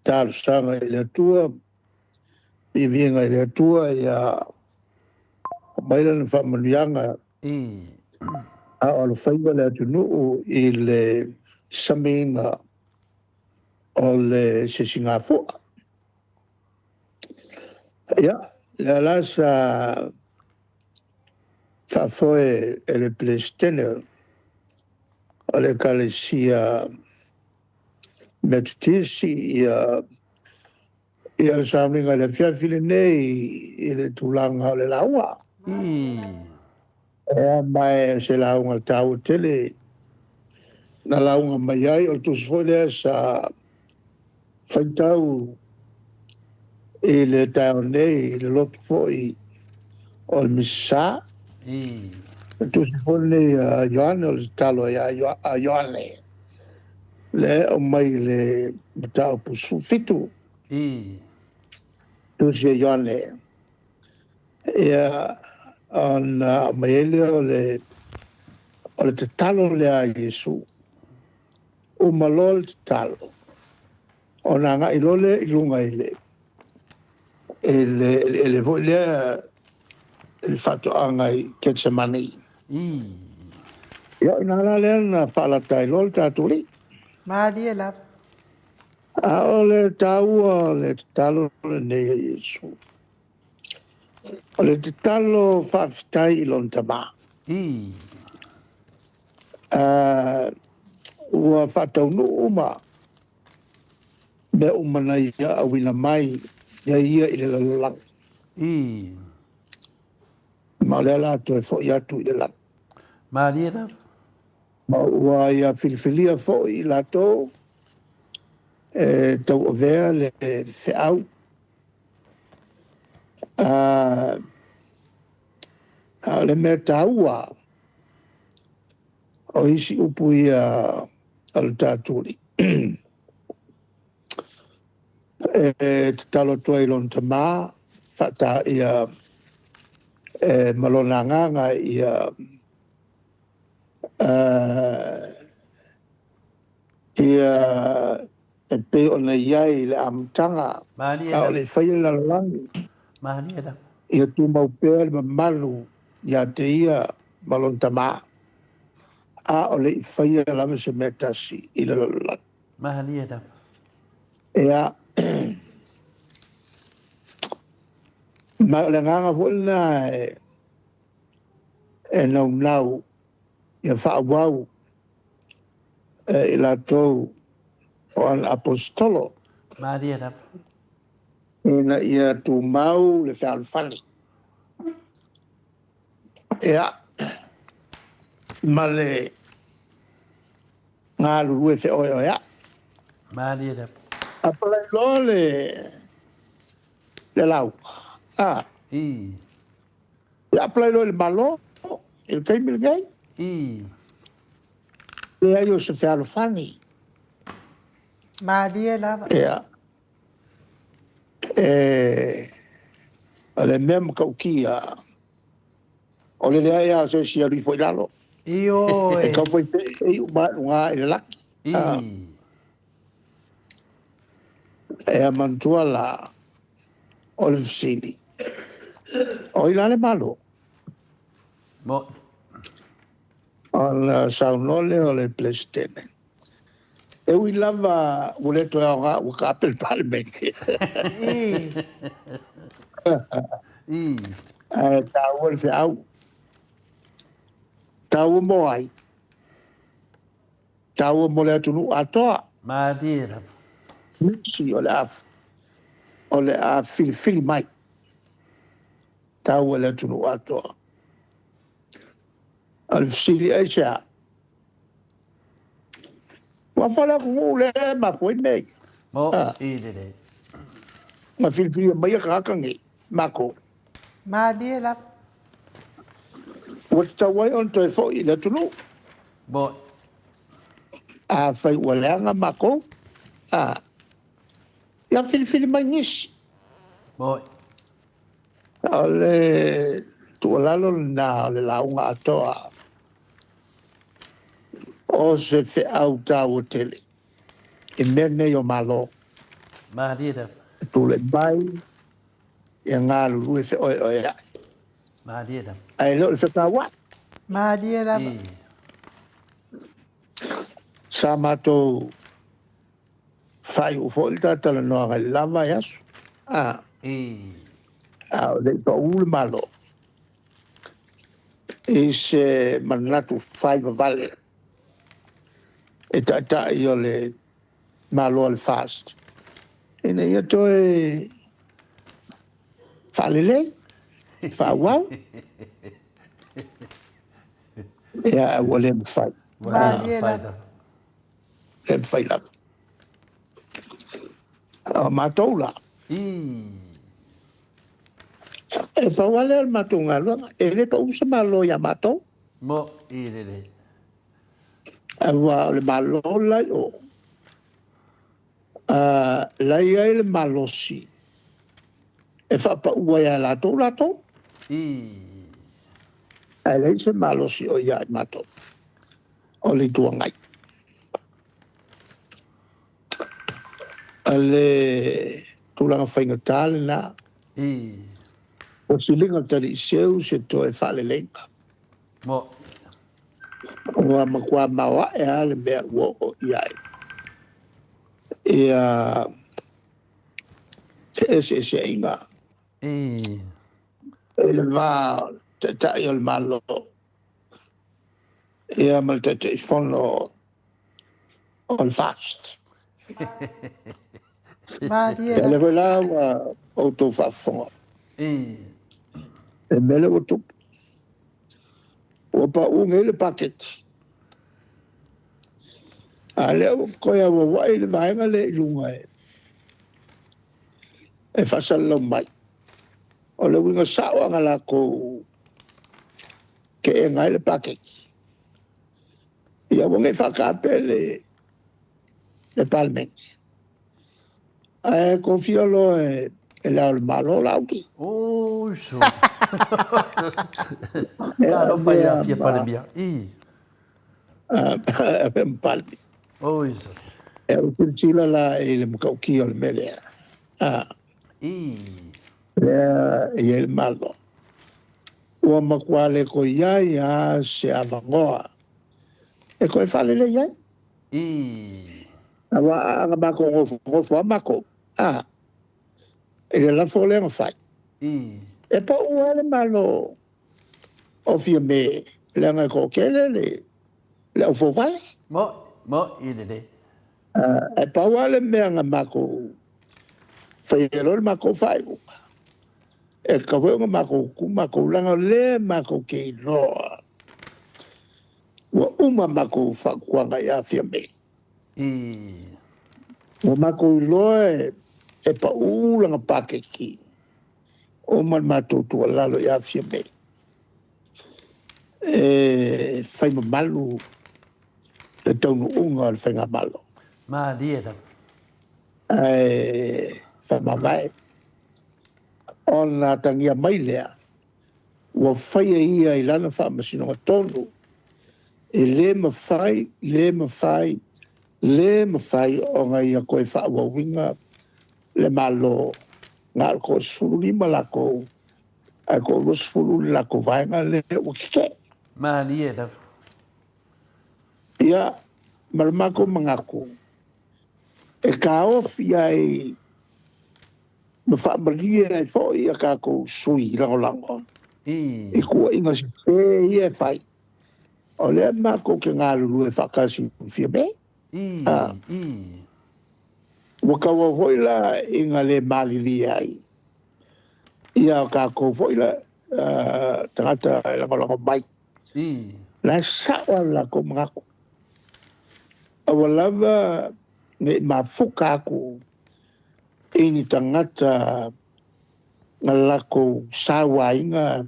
talosaga i le Atua, viiviiga i le Atua ia aumai lana faamanuiaga a o alofaiva le atunuu i le samiina o le sisigafua. Ia, lea la sa faafoe e le Peresetene o le Ekalesia Metotisi ia ia le sauniga i le afiafi lenei i le tulaga o le lauga. Ea, ma o se lauga taua tele na lauga mai ai, o le tusi foi lea sa faitau i le taeao nei i le lotu foi o le Misasa. Le tusi foi lenei a Ioane, o le tatalo a Ioane, lea e aumai i le mataupu 17. Tusi a Ioane. Ia, ona aumai ai lea o le, o le tatalo lea a Iesu. Uma loa le tatalo, ona agai loa lea i luga i le, i le eleele foi lea, i le faatoaga i Ketsemani. Ia, o i ina la lea na faalata ai loa le tatou Alii. Malie lava. A o le taua o le tatalo lenei a Iesu, o le tatalo faafetai i lona Tama. Ua faataunuu uma mea uma na ia auina mai ia ia i le lalolagi. Ma o lea o le a toe foi atu i le lagi. Malie lava. Ma ua ia filifilia foi i latou e tauavea le feau. A o le mea taua, o isi upu ia a le tatou Alii e tatalo atu ai i lona Tama, faata ia e ma lona agaga ia ia e pei ona i ai i le amataga, a o le i faia le lalolagi, ia tumau pea le mamalu ia te ia ma lona Tama, a o le i faia lava se mea tasi i le lalolagi. Ia, ma o le agaga foi lena e E naunau ia faaauau e i latou o ana Aposetolo. Malie lava. Ina ia tumau le fealofani. Ia, ma le galulue feoeoea'i. Malie lava. Apalai loa le le lauga. A. I. Ia apalai loa i le Malo i le taimi lenei. I. Leai o se fealofani. Malie lava. Ia. E, o le mea matautia, o le leai lava o se isi e alu ifo i lalo. Ioe. E tau foi pe e iu mai luga i le laki. I. E manatua la, o le fesili, o ai la le Malo? Mo. Ona saunoa lea o le Peresetene, E ui lava ua le toe aoga ua taape le Palemene. I. Ae taua le feau. Taua mo ai? Taua mo le atunuu atoa. Malie lava. Nisi o le a o le a filifili mai. Taua le atunuu atoa. O le fesili aisea? Ua fa le atunuu lea e mafua ai mea ia. Mo i lelei. Na filifilia mai e tagata nei, matou. Malie lava. Ua tatau ai ona toe foi i le atunuu. Mo. Afai ua leaga matou, a, ia filifili mai nisi. Mo. O le tuualalo lena o le lauga atoa o se feau taua tele i mea nei o Malo. Malie lava. E tulai mai ia galulue feoeoea'i. Malie lava. Ae le o le fetaua'i. Malie lava. I. Sa matou faaiu foi le ta talanoaga i le la vaiaso. A. I. A o le i paū le Malo i se manatu fai vavale e taitai o le Malo a le FAST ina ia toe faalelei, faaauau. Ia, ua le mafai. Ua le mafai lava. Le mafai lava. O matou la. I. E pau lava lea o le matou galuega. E le pau se Malo ia matou. Mo i lelei. Aua o le Malo la i o, la e i ai le malosi e faapaua ia latou latou. I. Ae leai se malosi o ia i matou. O le Itu Agai. O le tulaga faigata lena. I. Ua siliga le Taliiseu se toe faaleleiga. Mo. Ua matua maoae lava le mea ua oo i ai ia feeseeseaiga. I. I le va o le Taitai o le Malo ia ma le Taitaifono o le FAST. Malie Ia lea foi la ua outou faafofoga. I. Le mea lea ua tupu. Ua pau nei le paketi. A lea ua toe auauai le vaega lea i luga e e faasalalau mai. O le uiga sao a na latou keena ai le paketi. Ia aua ne i faataape le le Palemene. Ae tofia loa e Le Ao o le Malo Laauli. Oi so. Talofa ia Fia Palemia. I. Avea ma Palemia. Oi so. E au tilotilo la i le matautia o le mea lea. I. Lea e i ai le Malo. Ua matua le toe i ai lava se avanoa e toe faalelei ai. I. Aua a na matou nofonofo lava matou, a, i le lafo lea na fai, I. e pau lava le Malo O Fiamē, leaga e toatele le le aufoufale. Mo'i, mo'i lelei. Ae pau lava le mea na matou faia loa le matou faaiuga, e tatau foi ona matou tu matou, leaga o lea matou te iloa ua uma matou fautuaga ia Fiamē. Ua matou iloa e pau lana paketi, uma le matou tuualalo ia Fiamē e fai mamalu le taunuuga o le faigamalo. Malie lava. Ae faamavae ona atagia mai lea ua faia ia i lana faamasinoga tonu, e le mafai, le mafai, le mafai ona ia toe faaauauina le Malo, na o le toa-15 latou, ae toa-20 le latou vaega lea ua tetee. Malie lava. Ia, ma le matou manatu, e taofi ai ma faamalie ai foi a tatou sui lagolago i tuuaiga sese ia e fai. O lea matou te galulue faatasi ma Fiamē. Ua tauau foi la ina le malilie ai ia o tatou foi la tagata e lagolago mai. La e sao lava le latou manatu. Aua lava ne i mafuta atu i ni tagata na latou sauaina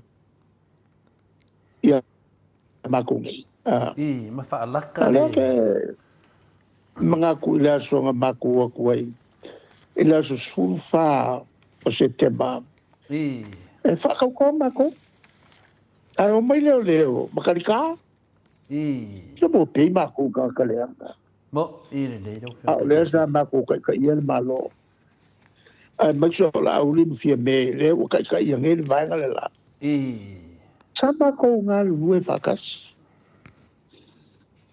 ia matou nei. Ma faalaka le. O lea ke manatu i le aso na matou atu ai, i le aso 14 o Setema, e faatauto matou. Ae omai leoleo ma talita. Ia mo pei matou tagata leaga. Mo'i lelei lau A o lea sa matou taitaia le Malo. Aemaise o Laauli ma Fiamē, lea ua taitaia nei le vaega le la. Sa matou galulue faatasi.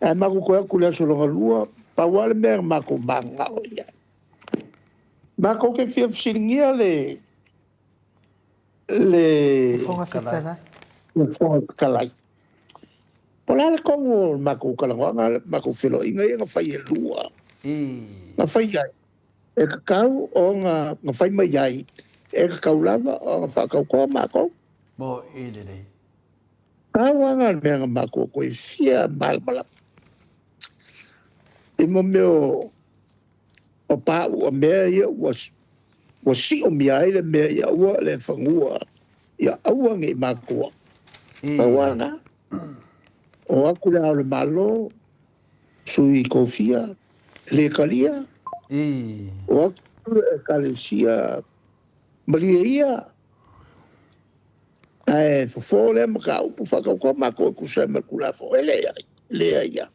Ae matou toe atu i le aso lona lua, pau lava le mea na matou mananao i ai. Matou te fia fesiligia le le Fofoga Fetalai. Fofoga Fetalai. Po o le a le tonu o le matou talanoaga, le matou feloaiga ia na fai e lua. Na fai ai, e tatau ona, na fai mai ai, e tatau lava ona faatautoa matou. Mo'i lelei. Pau lava lena o le mea na matou toe fia malamalama. I mo mea o paua mea ia ua siomia ai le mea ia aua le fanua, ia aua ne i matua. Pau lava lena. O atu le Ao o le Malo, Sui Tofia, e le talia. O atu le Ekalesia malie ia, ae fofo lea mataupu faatautoa matou e tusa ai ma le Tulafono. E leai, leai ia.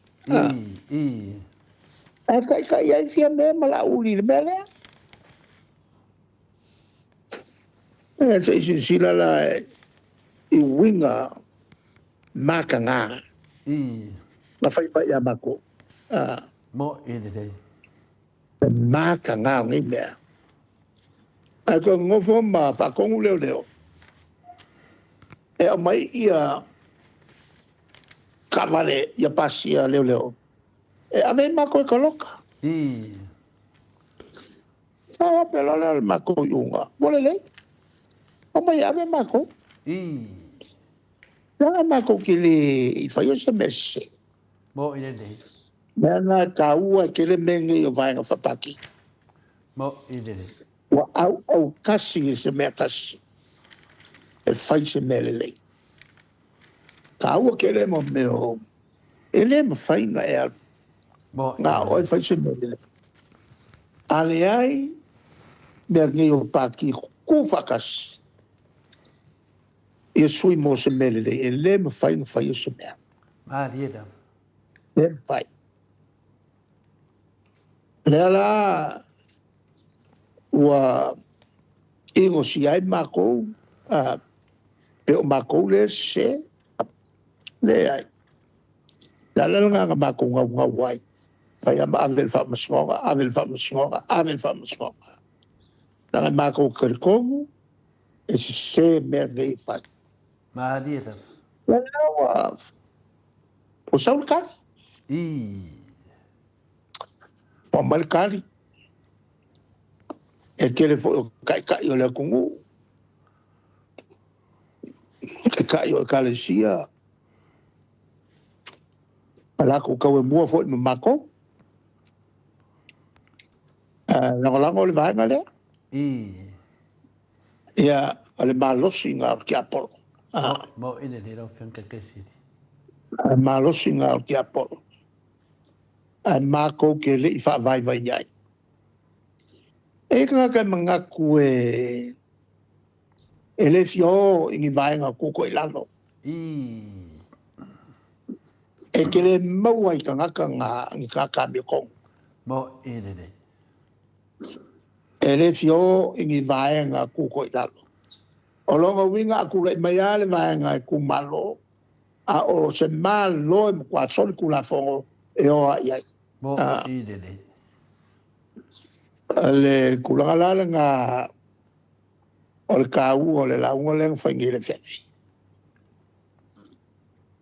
Ae taitai ai Fiamē ma Laauli i le mea lea. E se i silasila la i uiga mataga na fai mai ia matou. Mo'i lelei. Le mataga o nei mea. Ae toe nonofo ma faatonu leoleo e aumai ia taavale ia pasia leoleo e ave ai matou e taloka. Sa faapea loa lea o le matou iuga, ua lelei, omai e ave matou. Leaga matou te le i faia se mea sese. Mo'i lelei. Mea na e taua e tele mea nei o vaega faapati. Mo'i lelei. Ua auautasi i se mea tasi e fai se mea lelei. Taua tele mo mea o e le mafai na e alu na o oe fai se mea lelei. A leai mea nei o pati tu faatasi ia sui mo se mea lelei, e le mafai na faia se mea. Malie lava. Le mafai. Lea la ua igosia ai matou, pe o matou lea sese, leai. Le ala lena na matou naunau ai, fai lava ma ave i le faamasinoga, ave i le faamasinoga, ave i le faamasinoga. Leaga e matou te talitonu e sese mea nei e fai. Malie lava. Lea ua ua sau le kali. Ua aumai le kali. E tele foi o taitai o le atunuu, taitai o ekalesia, ma latou tauemua foi ma matou. Ae lagolago le vaega lea. Ia, o le malosi lena o le tiapolo. Mo'i lelei lau Afioga Taitaisili. O le malosi lena o le tiapolo. Ae matou te le i faavaivai ai. E i ai tagata e manatu e le fia o i ni vaega tutoilalo. E te le maua i tagata na ni tagata amiotonu. Mo'i lelei. E le fia o i ni vaega tutoilalo. O lona uiga a tulai mai lava le vaega e tumalo, a o se Malo e matua solitulafono e o lava i ai. Mo'i lelei. O le tulaga la lena o le taua o le lauga lea na fai nei i le afiafi.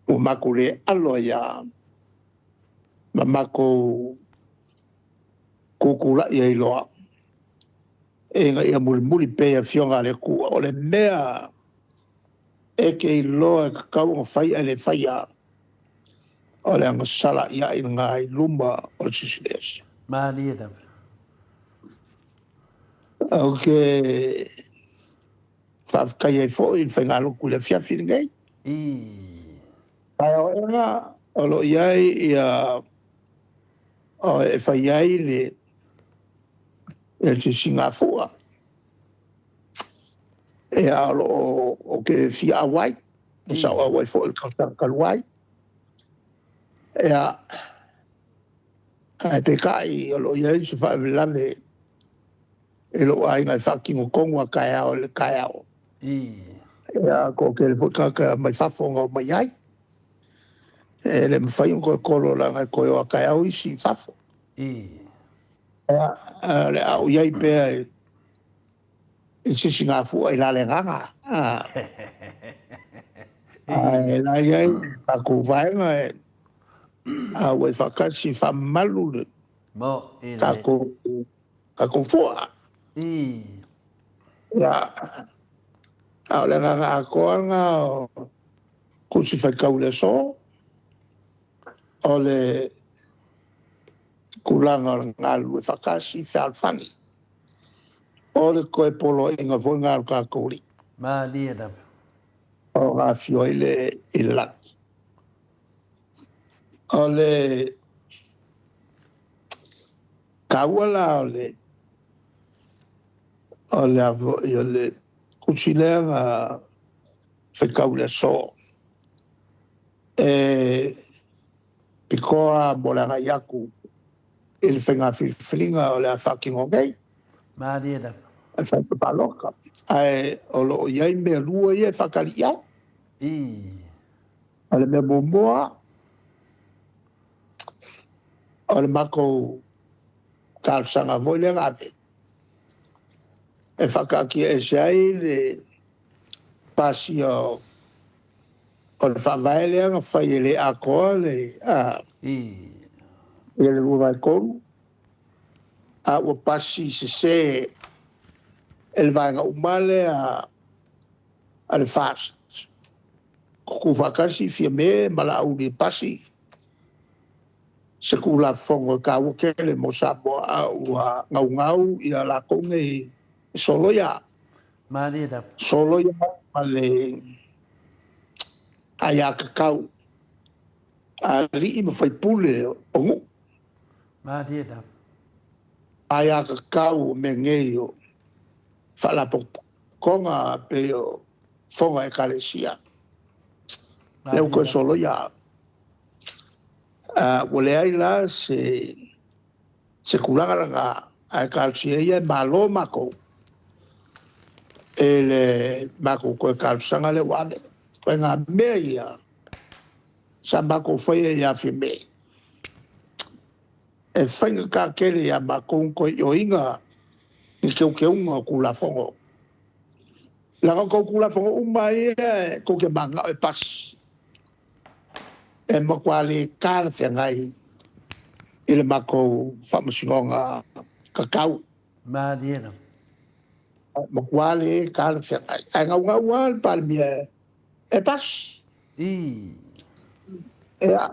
Ua matou le alo ai lava ma matou tutulai ai loa ina ia mulimuli pea i Afioga a le Atua. O le mea e te iloa e tatau ona fai ae le faia, o le agasala i lena i luma o le Silisili Ese. Malie lava. Ou te faafetai ai foi i le faigalotu i le afiafi lenei. Taeaoga o lo o i ai ia e fai ai le sisigafua. Ia, o lo o ou te fia auai, sa ou auai foi i le tausaga talu ai. Ia, ae peitai o lo o i ai se faalavelave i lou aiga e faatino tonu lava taeao i le taeao. Ia, toatele foi tagata mai fafo na omai ai. E le mafai ona toe tolo leaga e toe o a taeao isi i fafo. Ia, o le a ou i ai pea i le sisigafua i Lalegaga. Ae la i ai le tatou vaega e auai faatasi faamamalu le tatou fua. Ia, a o le agaga atoa lena o tusi faitau i le aso, o le tulaga o le galulue faatasi, fealofani. O le toe poloaiga foi lena o le tatou Alii. Malie lava. O le afio ai le i le lagi. O le taua la o le o le o le tusi lea na faitau i le aso e pitoa mo le agai atu i le faiga filifiliga o le a faatino nei. Malie lava. E fai palota. Ae o lo o i ai mea lua ia e faatali i ai. O le mea muamua, o le matou talosaga foi lea na ave e faataatia ese ai le pasia o le faavae lea na fai e le atoa le le 2/3, a ua pasi sese e le vaega uma lea a le FAST. Tutufaatasi Fiame ma Laauli e pasi se Tulafono e taua tele mo Samoa, a ua gaugau ia latou nei e soloia. Malie lava. Soloia ma le aiatatau a alii ma faipule o nuu. Malie lava. Aiatatau o mea nei o faalapotopotoga pei o fofoga ekalesia. Lea ua toe soloia. Ua leai la se tulaga lena, ae talosia ia e malo matou e le matou toe talosaga lea ua ave. O ngā mea ia sa matou faia ia Fiame e faigata tele ia matou toe ioiga ni teuteuga o Tulafono. Leaga o tou Tulafono uma ia tou te mananao e pasi. E matua le talafeagai i le matou faamasinoga tatau. Malie lava. E matua le talafeagai. Ae gaugau lava le Palemia e pasi. Ii. Ia,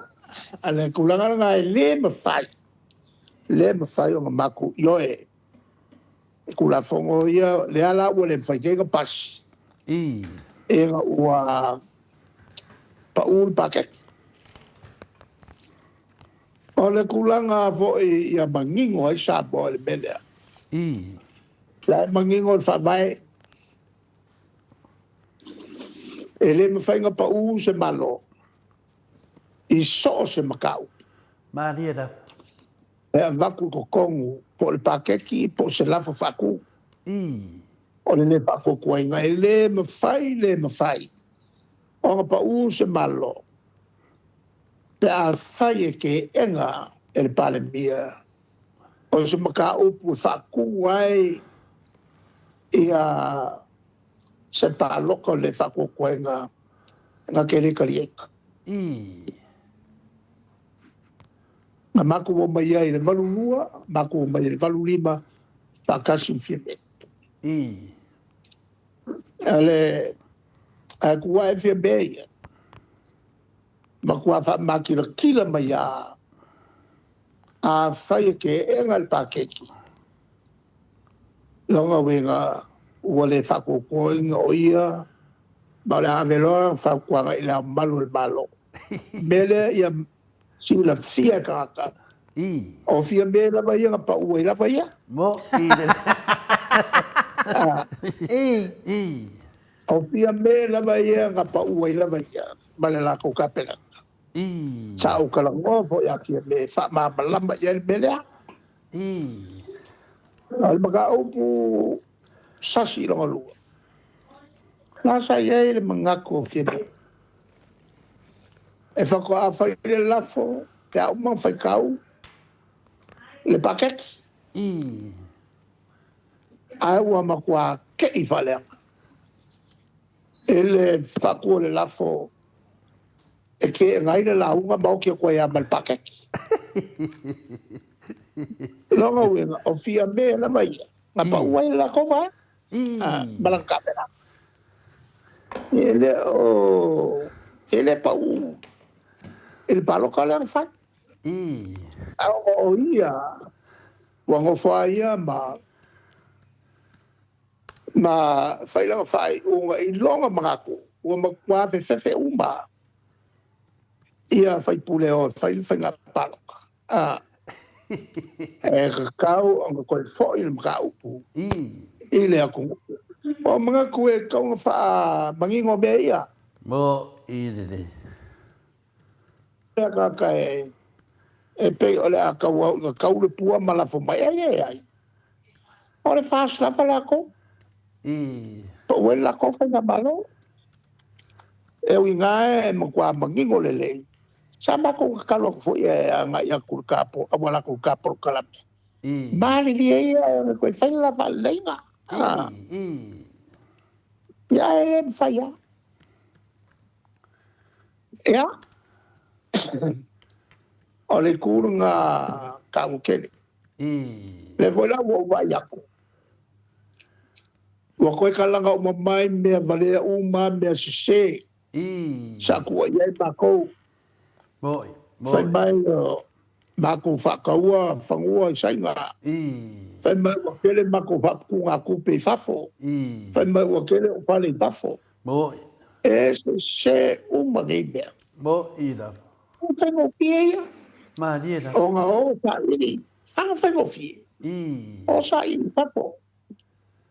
a le tulaga lena e le mafai, le mafai ona matou ioe i Tulafono ia, lea la ua le mafai nei ona pasi. Ii. Ina ua pau le paketi. O le tulaga foi ia manino ai Samoa i le mea lea. Ii. La e manino le faavae. E le mafai ona pau se Malo i so o se mataupu. Malie lava. E avatu i totonu po o le paketi po o se lafo faatu. Ii. O le le faatuatuaina e le mafai, le mafai ona pau se Malo pe afai e teena e le Palemia o se mataupu e faatu ai ia se palota o le faatuatuaina na te le taliaina. Ii. Na matou omai ai i le 82, matou omai i le 85, faatasi ma Fiame. Ii. Ale, ae tuai Fiame ia. Matua faamakilatila mai a afai e teena le paketi. Lona uiga ua le faatuatuaina o ia, ma o le a ave loa fautuaga i le Ao Mamalu o le Malo. Mea lea ia silafia e tagata. Ii. O Fiame lava ia na pau ai lava ia. Mo i le. Ii. Ii. O Fiame lava ia na pau ai lava ia ma le latou Kapeneta. Ii. Sa ou talanoa foi ia Fiame e faamalamalama i ai le mea lea. Ii. O le mataupu sasi i lona lua. La sa i ai le manatu o Fiame. E faatoa fai le lafo pe a uma ona faitau le paketi. Ii. Ae ua matua te'i faaleaga i le faatu o le lafo e teena ai le lauga ma oti atu ai lava ma le paketi. Lona uiga, o Fiame lava ia na pau ai le latou vaega ma lana tapenaga. E le o e le pau i le palota lea na fai. A o ia ua nofo lava ia ma fai lana faaiuga i lona manatu ua matua fefefe uma ia faipule o e fai le faiga palota. E tatau ona toe foi le mataupu i le atunuu. Ua manatu e tatau ona faamanino mea ia. Mo i lelei. Lea tagata e pei o le a tau ina tau le pua ma lafo mai, e leai. O le FAST lava latou. Pau ai le latou faigamalo. E ui ina e matua manino lelei. Sa matou tatalo atu foi e agai atu i le ta auala atu i le ta polokalame. Malilie ia e toe fai le la faaleleiga. Ia e le mafai lava. Ia, o le itu lena taua tele. Lea foi la ua ou vaai atu, ua toe kalaga uma mai mea valea uma, mea sese sa tuuaia ai matou. Fai mai o matou faataua fanua i Saina. Fai mai ua tele matou faaputugatupe i fafo. Fai mai ua tele ou fale i fafo. E sese uma nei mea. O faigofie ia. Ona o saili, ana faigofie. O saili i fafo.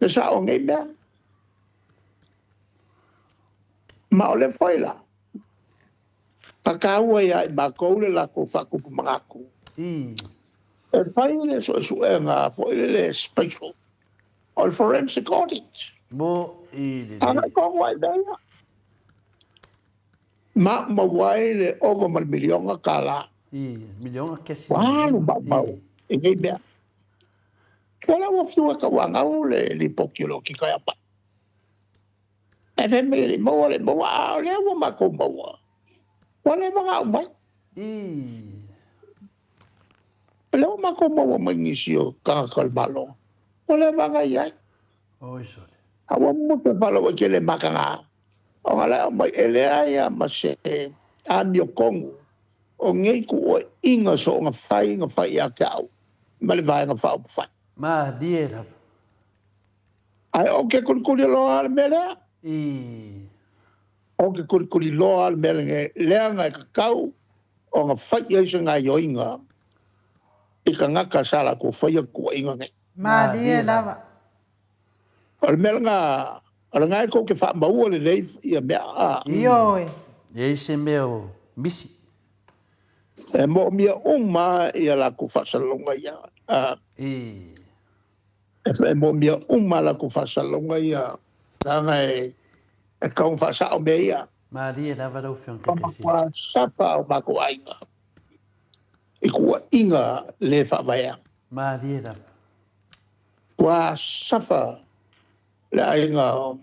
Le sao o nei mea. Ma o lea foi la, na taua ia i matou le latou faatupu manatu. E fai le suesuega foi lele special o le forensic audit. Agai tonu lava i mea ia. Ma maua ai le ova ma le miliona tala. Ua alu maumau i nei mea. Ua la ua fiu e tauanau le lipoti o le okika e aumai. Ae fai mai e le i maua, le i maua, a o lea ua matou maua. Ua leva ona aumai. O lea ua matou maua mai nisi o tagata o le Malo, ua leva ona i ai. A ua muta faalauaitele mataga, ona o la e aumai, e leai lava ma se amiotonu o nei tuuaiga soona fai na fai ia te au ma le Vaega Faaupufai. Malie lava. Ae ou te tulituliloa le mea lea. Ou te tulituliloa le mea lenei, leaga e tatau ona fai i ai se gaoioiga i tagata sa latou faia tuuaiga nei. Malie lava. O le mea lena, o lena e tou te faamaua lelei ia mea, a. Ioe. E i ai se mea o misi. E moomia uma lava ia latou faasalalauga ia, a. E moomia uma a latou faasalalauga ia, leaga e tatau ona faasao mea ia. Malie lava lau Afioga Ua Taitaifono. matua sapa o matou aiga i tuuaiga le faavaea. Malie lava. Ua safa le aiga o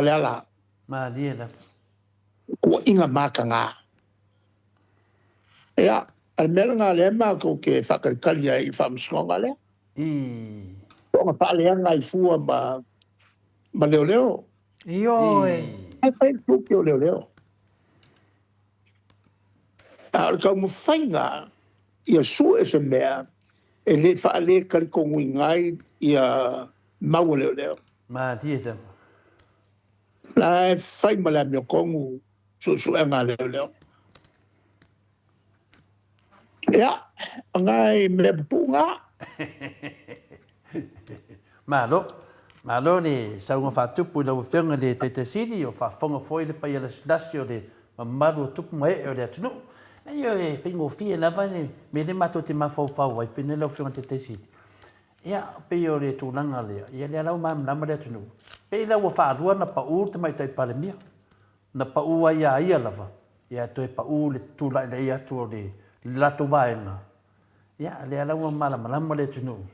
Leala. Malie lava. Tuuaiga mataga. Ia, o le mea lena lea matou te faatalitali ai i le faamasinoga lea. Ona faaleaga ai fua ma leoleo. Ioe. Ae fai le tiute o leoleo. A o le taumafaiga ia sue se mea e le faale talitonuina ai ia mau a leoleo. Malie lava. La e fai ma le amiotonu suesuega a leoleo. Ia, o nai mea pupuu na. Malo. Malo le saunoa faatupu i lau Afioga i le Taitai Sili, o faafofoga foi le paia lasilasi o le mamalu o tupu ma ee o le atunuu. Leai, e faigofie lava le mea lea matou te mafaufau ai, fai lau Afioga i le Taitai Sili. Ia, pei o le tulaga lea, ia lea la ua malamalama le atunuu. Pei la ua faalua ona pau le Tamaitai Palemia. Na pau ai ia ia lava, ia toe pau le tulai atu o le latou vaega, ia lea la ua malamalama le atunuu.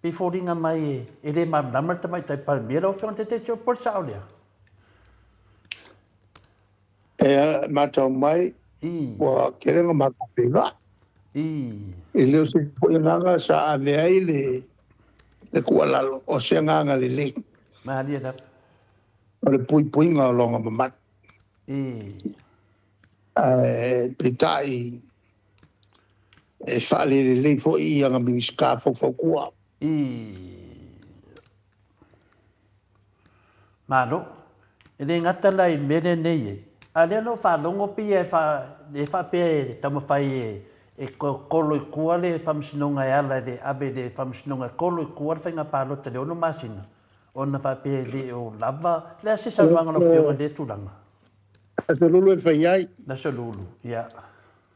Pei foliga mai e le malamalama le Tamaitai Palemia lau Afioga i le Taitaifono, po o le sao lea? E matau mai, ua tele na matou feiloai. E le o se isi foi agaga sa ave ai le tuualalo, o se agaga lelei. Malie lava. O le puipuiga o lona mamalu. Ae peitai e faalelelei foi ana Minisita faufautua. Malo. E le gata la i le mea lenei e, a o lea na ou faalogo pei e faapea e taumafai e kolo i tua le Faamasinoga e ala i le ave i le Faamasinoga e kolo i tua le faiga palota i le 6 masina. Ona faapea e le o lava, le a se saunoaga a lau Afioga i lea tulaga? Aso Lulu e fai ai. Aso Lulu, ia.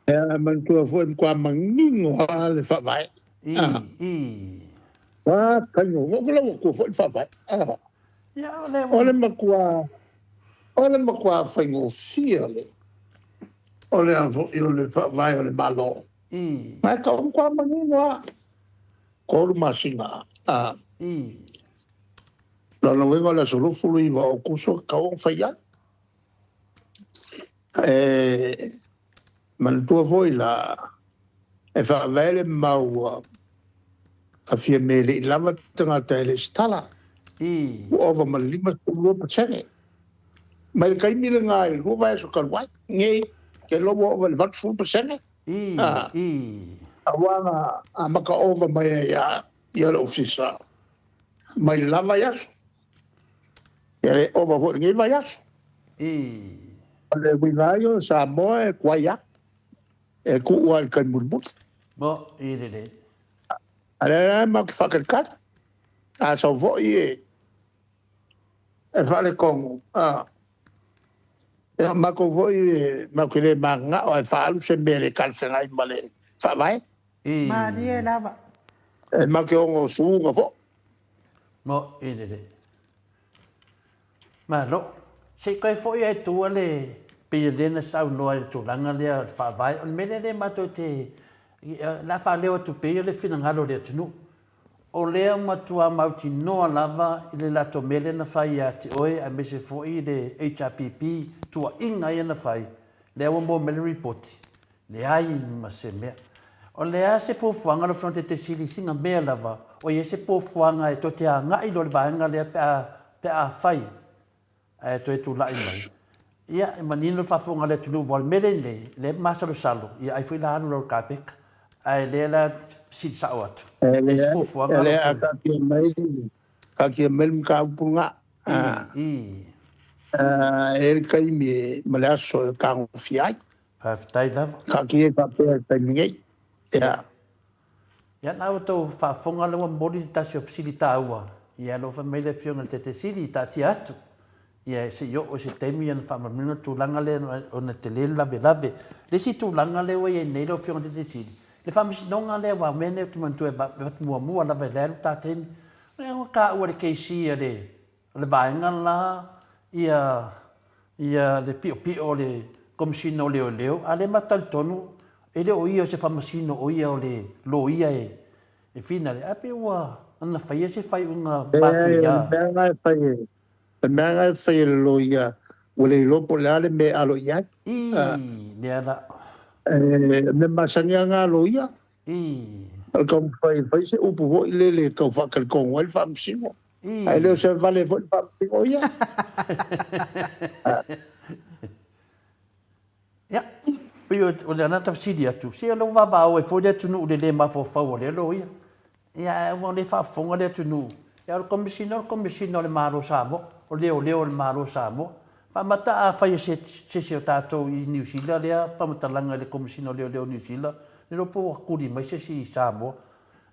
Ia, manatua foi e matua manino lava le Faavae. I, i. A, taino, ou te lau atua foi le Faavae. Ia, o le... O le matua, o le matua faigofie le, o le a foi o le Faavae o le Malo. I. Ae tau matua manino lava. 3 masina. A. I. Lona uiga o le aso 29 o Aokuso e tatau ona fai ai. E manatua foi la, e faavae le mau a Fiame e le i lava tagata e resitala. I. Ua ova ma le 52%. Mai le taimi lena i le 2 vaiaso talu ai, nei, ke iloa ua ova i le 80%. I, i. Aua na amata ova mai ai ia ia le ofisa mai le la vaiaso. Ia le ova foi lenei vaiaso. I. O le uiga ai o Samoa e tuai lava, e tuu lava i le taimi mulimuli. Mo, i lelei. A lea la matou te faatalitali, a sau foi e E faaletonu, a. Ia, matou foi, matou te le mananao e faaalu se mea le talafeagai ma le Faavae. Malie lava. E matou te ono suga foi. Mo i lelei. Malo. Se i toe foi ai tua le, pei o lea na saunoa i le tulaga lea o le Faavae. O le mea lea lea matou te, o le a faaleo atu pea ia le finagalo o le atunuu. O lea matua mautinoa lava i le latou mea lea na fai ia te oe aemaise foi le HRPP tuuaiga ia na fai, Lea ua maua mai le ripoti, leai ma se mea. O le a se fuafuaga lau Afioga i le Taitaifono i sina mea lava, o i ai se fuafuaga e toe te agai loa i le vaega lea pe a, pe afai ae toe tulai mai. Ia, e manino le faafofoga a le atunuu, aua o le mea lea e i ai nei, o lea e masalosalo, ia ai foi la alu loa i le kapeta. Ae lea la fesili sao atu. E E se leai, fuafuaga o lau le a Afioga? taatia mai le mataupu lena. I. E i ai le taimi ma le aso e tagofia ai. Faafetai lava. Taatia ai faapea i le taimi nei. Ia. Ia, na ua tou faafofoga lea ua momoli le tasi o fesili taua, ia alofa mai le Afioga i le Taitaifono, taatia atu. Ia, se i oo i se taimi ona faamalamalama le tulaga lea ona e tele le lavelave. Le isi tulaga lea ua i ai nei lau Afioga i le Taitaifono, le Faamasinoga lea aua o mea nei ou te manatua e avatu muamua lava i le alu ta taimi, ua taua e le KC a le vaega le la ia ia le piopio o le Komesina o Leoleo, a o lea matou te talitonu e le o ia o se Faamasino o ia o le Loia e finale, ae pei ua na faia se faaiuga Leai, o le matuia. mea lena e fai e O le mea lena e fai e le loia, ua le iloa po o le a le mea e alo i ai. Ii, lea la. O le mea masani lava lena a loia. Ii. O le taumafai e fai se upu foi lele e tau faatalitonu ai le faamasino. Ae le o Ii. se vale foi le faamasino ia. Ia, pei o le ala ta fesili atu, se o lea ua vavaao ai foi le atunuu i le le mafaufau o lea loia. Ia, ae ua le faafofoga le atunuu. Ia, o le Komesina o le Komesina o le Malo o Samoa, o leoleo o le Malo o Samoa. Faamata afai e se isi o tatou i Niu Sila lea faamatalaga i le Komesina o Leoleo o Niu Sila, le iloa po ua tuli mai se isi i Samoa.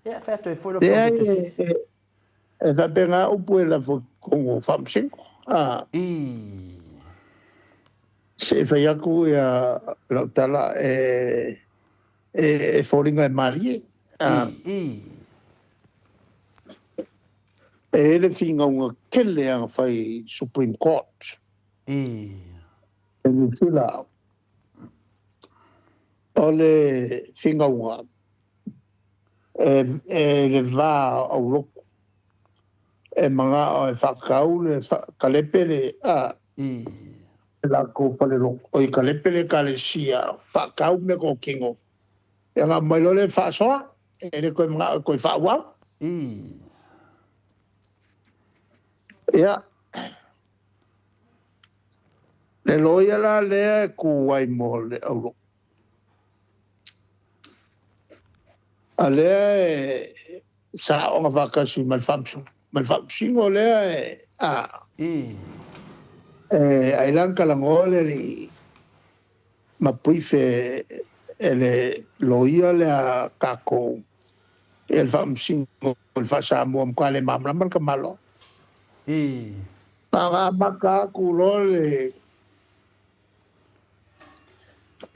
Ia, e fai atu ai foi lau Afioga i le Leai, Taitaifono. e faapena upu e lafo i totonu o Faamasino. I. Se i fai atu ia lau tala e e foliga e malie. I. I. E i ai le finauga tele lava na fai i Supreme Court. I. I Niu Sila. O le finauga e le va o aulotu e manao e faatau le kalepe le a I. latou falelotu oi kalepe le ekalesia faatau mea totino ia ona aumai loa lea e faasoa e le toe manao e toe faaauau. I. Ia le loia la lea e tu ai mo le aulotu A lea e sa aoga faatasi ma le ma le faamasino lea e a. I. E ai la na talanoa le alii ma brief e e le loia lea a tatou ia le faamasino i le faa-Samoa matua le malamalama le tamaloa. I. Na ona amata atu loa le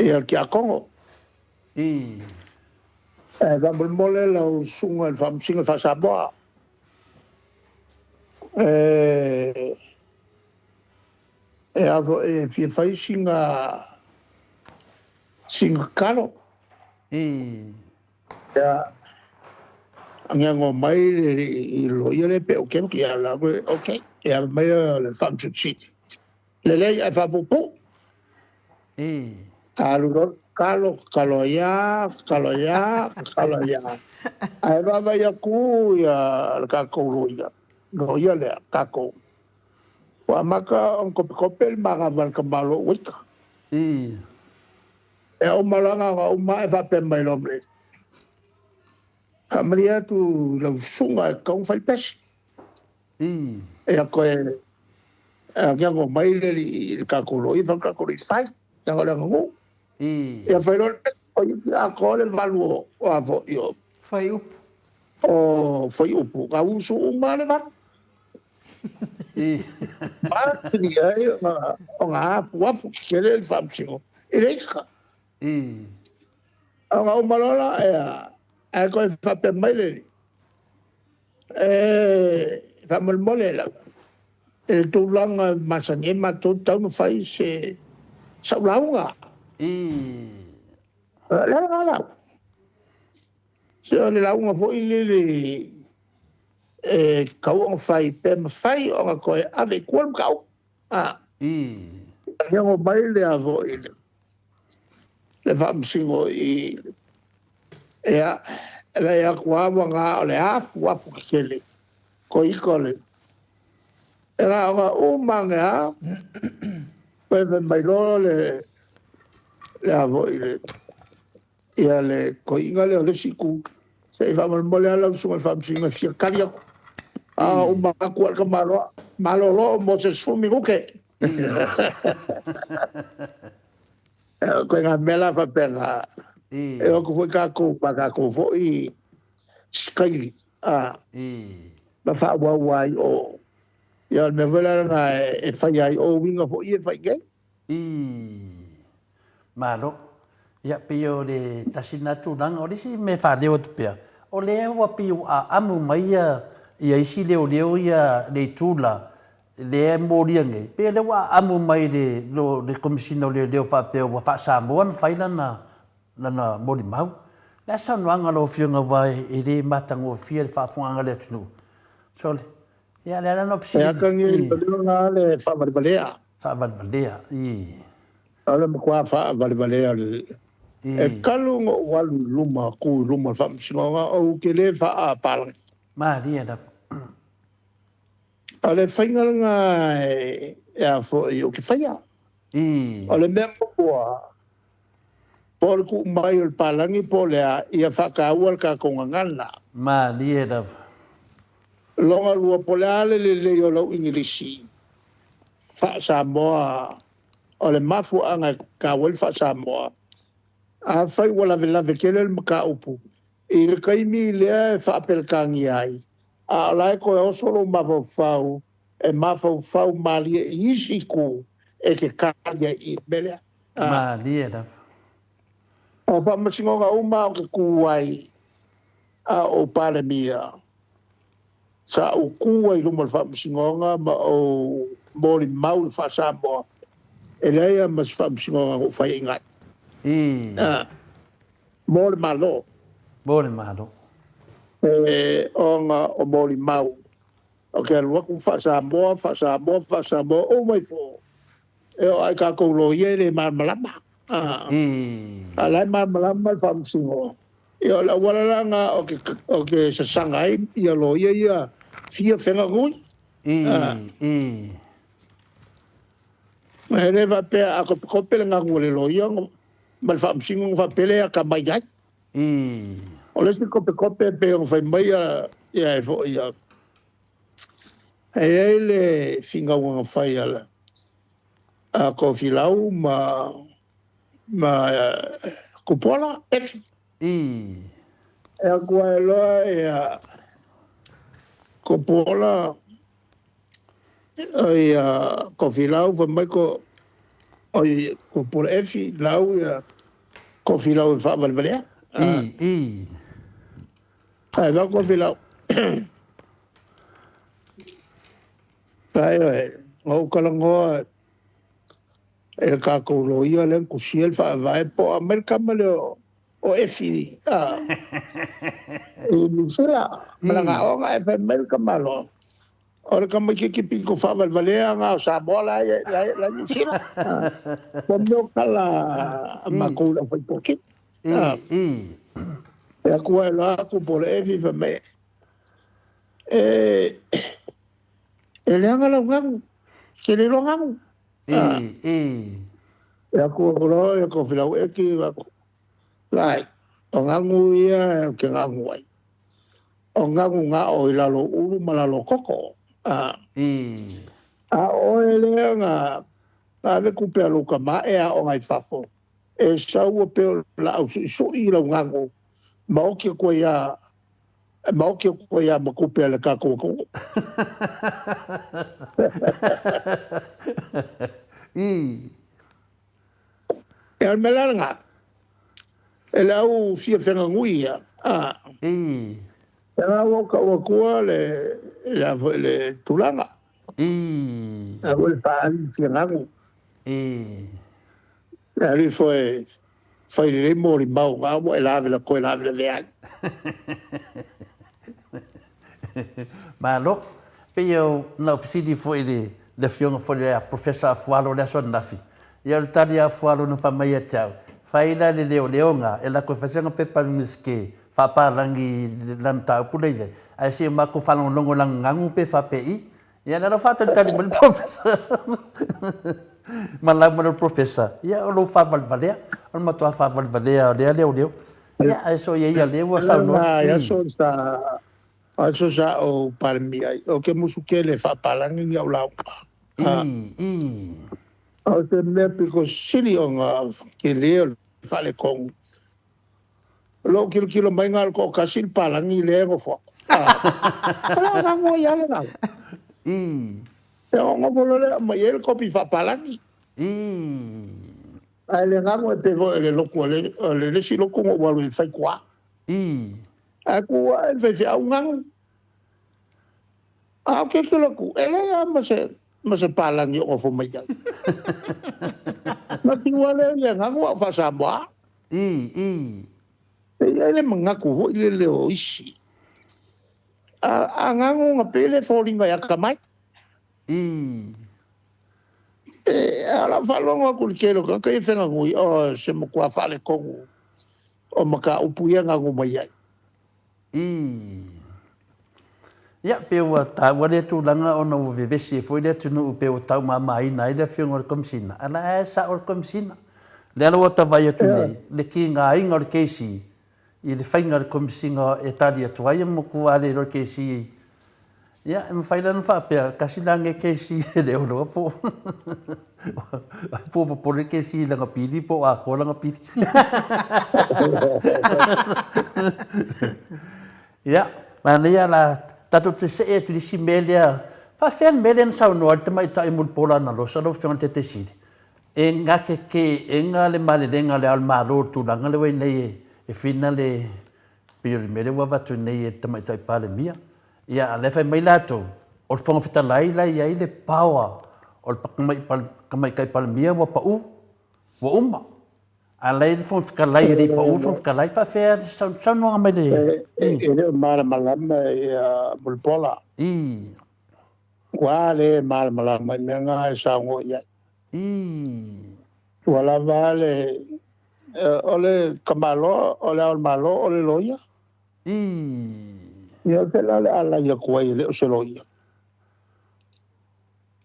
Ia le tiakono. I. E faamolemole lau susuga i le Faamasino Faa-Samoa e e a foi e fia fai sina sina tatalo. I. Ia agiago mai le alii loia lea pe okay, ia la okay. Ia mai le Faamasino Sili. Lelei ae faapuupuu. I. Alu loa le tatalo, tatalo ai lava, tatalo ai lava, tatalo ai lava. Ae vaavaai atu ia le tatou loia, loia lea, tatou. Ua amata ona topetope le manava a le tamaloa uaita. I. E uma loa na ona uma ae faapea mai loa ma le Faamalie atu i lau susuga e tatau ona fai le pesi. I. Ia toe agiago mai le alii i le tatou loia, fai atu tatou le i fai, leaga o le aganuu. I. Ia fai loa le pesi, oi atoa le valu o a foi o. Fuaiupu. O fuaiupu, na usu uma le valu. I. Atili ai ona afuafu tele le faamasino i le ika. I. Ona uma loa la, ea, ae toe faapea mai le alii, E faamolemole lava i le tulaga e masani ai matou tatau ona fai se sau lauga. I. O le a lena lauga? Se o le lauga foi lele e tatau ona fai pe mafai ona toe ave i tua le mataupu. I. Agiago mai le a foi le le faamasino i ia le aku ava nga o le afu afu tele ko iko le e la o uma nge a pe fe mai lo le le avo i le ia le koiga lea o le isi itu. Se i faamolemole lava lau Susuga i le Faamasino e fia tali atu. A uma atu ai le tamaloa, malolo mo se 10 minute. O ituaiga mea la faapena, e o atu foi tatou ma tatou foi sikaili ma faaauau ai o. Ia o le mea foi la lena e fai ai o uiga foi ia e fai nei. Ii. Malo. Ia, pei o le tasi lena tulaga. O le isi mea e faaleo atu pea, o lea ua pei ua aaamu mai ia, ia isi leoleo ia le itu la, lea e molia nei, pei o lea ua aamu mai le, lo, le Komesina o Leoleo faapea ua faa-Samoa ona fai lana, lana molimau. O le a se saunoaga a lau Afioga aua e le matagofie le faafofogaaga a le atunuu? Sole. Ia, o le ala lena o E fesili. Atagia i Ii. le le faavalevalea. Faavalevalea, ii. O le matua faavalevalea o le. E talu ona ou alu i luma, tu i luma o le faamasinoga, ou te le faapalagi. Malie lava. O le faiga lena e a foi ou te faia. O le mea muamua, po o le tuu mai o le palagi po o le a, ia faataua le tatou gagana. Malie lava. Lona lua, po o le a le lelei o lau Igilisi faa-Samoa, o le mafuaaga e taua ai le faa-Samoa, afai ua lavelave tele le mataupu i le taimi lea e faa-Peretania ai, a o la e toe oso lou mafaufau e mafaufau malie i isi itu e te tali ai i le mea lea. Malie lava. O faamasinoga uma ou te tu ai a o ou Palemia, sa ou tu ai i luma o le faamasinoga ma ou molimau i le faa-Samoa, e leai lava ma se faamasinoga na ou faiaina ai. Mo le Malo. Mo le Malo. E ona o molimau. Ou te alu atu faa-Samoa, faa-Samoa, faa-Samoa, uma ifo. E oo lava i tatou loia e le malamalama. A o la e malamalama le faamasino. Ia o le auala la lena ou te sasaga ai ia loia ia fia feganui. E le faapea a kopekope le ganu a le loia ma le faamasino ona faapea lea e atamai ai. O le isi kopekope e pei ona fai mai ia e foi ia. E i ai le finauga na fai a Tofilau ma ma Tupuola Efi. E atu ai loa ia Tupuola ia Tofilau fai mai ko oi Tupuola Efi lau ia Tofilau e faavalevalea. Ae vau Tofilau. Ae oe, na ou talanoa e le tatou loia lea na tusia le faavae po o aumai le tama lea o Efi a i Niu Sila ma lana aoga ae fai mai le tamaloa o le tamaitiiti pito faavalevalea na o Samoa la e i Niu Sila. Ua mea o tala a matou i le aufaipoki. E atu ai loa atu po o le Efi fai mai e E leaga lau galu, ke le iloa galu. E aku aku loa ia Tofilau Eki aku, Lai, o galu ia ou te galu ai. O galu gao i lalo ulu ma lalo koko. A oe lea na ave tupe a lou tama e aoga i fafo, e sau e pei o laau suisui i lau galu ma oki atu ai a E maoki atu ai a ma tupe a le tatou atunuu. Ia, o le mea la lena, e le au fia feganui ia, a. E la ua ou tau atua le, le a foi le tulaga. A foi le faaali fia gagu. E alu ifo e fai lelei molimau na ua e lave toe lavelavea ai. Malo. Pei o na ou fesili foi i le afioga foi ia Professor Afualo i le aso ananafi, ia o le tali a Afualo na fai mai ia te au, Fai la le leoleoga e lako e fai sanga pepa misike faapalagi i la mataupu lea i ai, ae se i matou faalogologo i lana gagu pe faapei. Ia lea la ua faatalitali mai le Professor. Ma lau ma le Professor, ia o lou faavalevalea, o le matua faavalevalea o lea leoleo. Ia ae soia ia lea ua saunoa. Ai aso sa aso sa ou Palemia ai, ou te musu tele e faapalagi ni au lauga. I, i. O se mea pito sili ona tele o le faaletonu. O lou tilotilo mai na o le toatasi le palagi lea e nofo atu. O le agaga o ia le lauga. I. E nofo loa lea aumai ai le kopi faapalagi. I. Ae le agaga e pei foi o le lotu a le, o le isi lotu na ou alu ai e fai toa. I. Ae tu ae le faifeau gagu. A o tilotilo atu, e leai lava ma se ma se palagi o nofo mai ai. Na fiu lava lea i le agaga o faa-Samoa. I, i. E i ai le manatu foi lele o isi. A, a gago na pei le foliga e atamai. I. E, a o lau faalogo atu i le tele o tagata ia e feganui, o se matua faaletonu o mataupu ia e ganu mai ai. I. Ia, pei ua taua lea tulaga ona ua vevesi ai foi le atunuu pei ua taumamaina ai le Afioga i le Komesina, a la e sao le Komesina. Lea la ua ta vaai atu nei, le kigaina o le KC i le faiga o le Komesina e tali atu ai e matua le iloa le KC. Ia, e mafai la ona faapea, tasi la lenei KC e le o iloa po o popole le KC i lana pili po o atoa lana pili. Ia, manaia la, tatou te see atu i le isi mea lea, faafefea le mea lea na saunoa ai le tamaitai Mulipola Anarosa lau Afioga i le Taitaisili, e gatekeena le malelega a Le Ao o le Malo i le tulaga lea ua i ai nei e fina le, pei o le mea lea ua avatu nei e le Tamaitai Palemia. Ia, a o lea e fai mai latou, o le Fofoga Fetalai la e i ai le power o le Tamaitai Palemia ua pau, ua uma. A o la e i ai le Fofoga Fetalai e le i pau le Fofoga Fetalai, e faapefea le saunoaga mai le... E le o malamalama ia Mulipola. I. Ua le malamalama i mea na e saunoa i ai. I. Ua lava le... O le tamaloa, o le Ao o le Malo, o le loia. I. Ia o fea la o le a alai atu ai e le o se loia?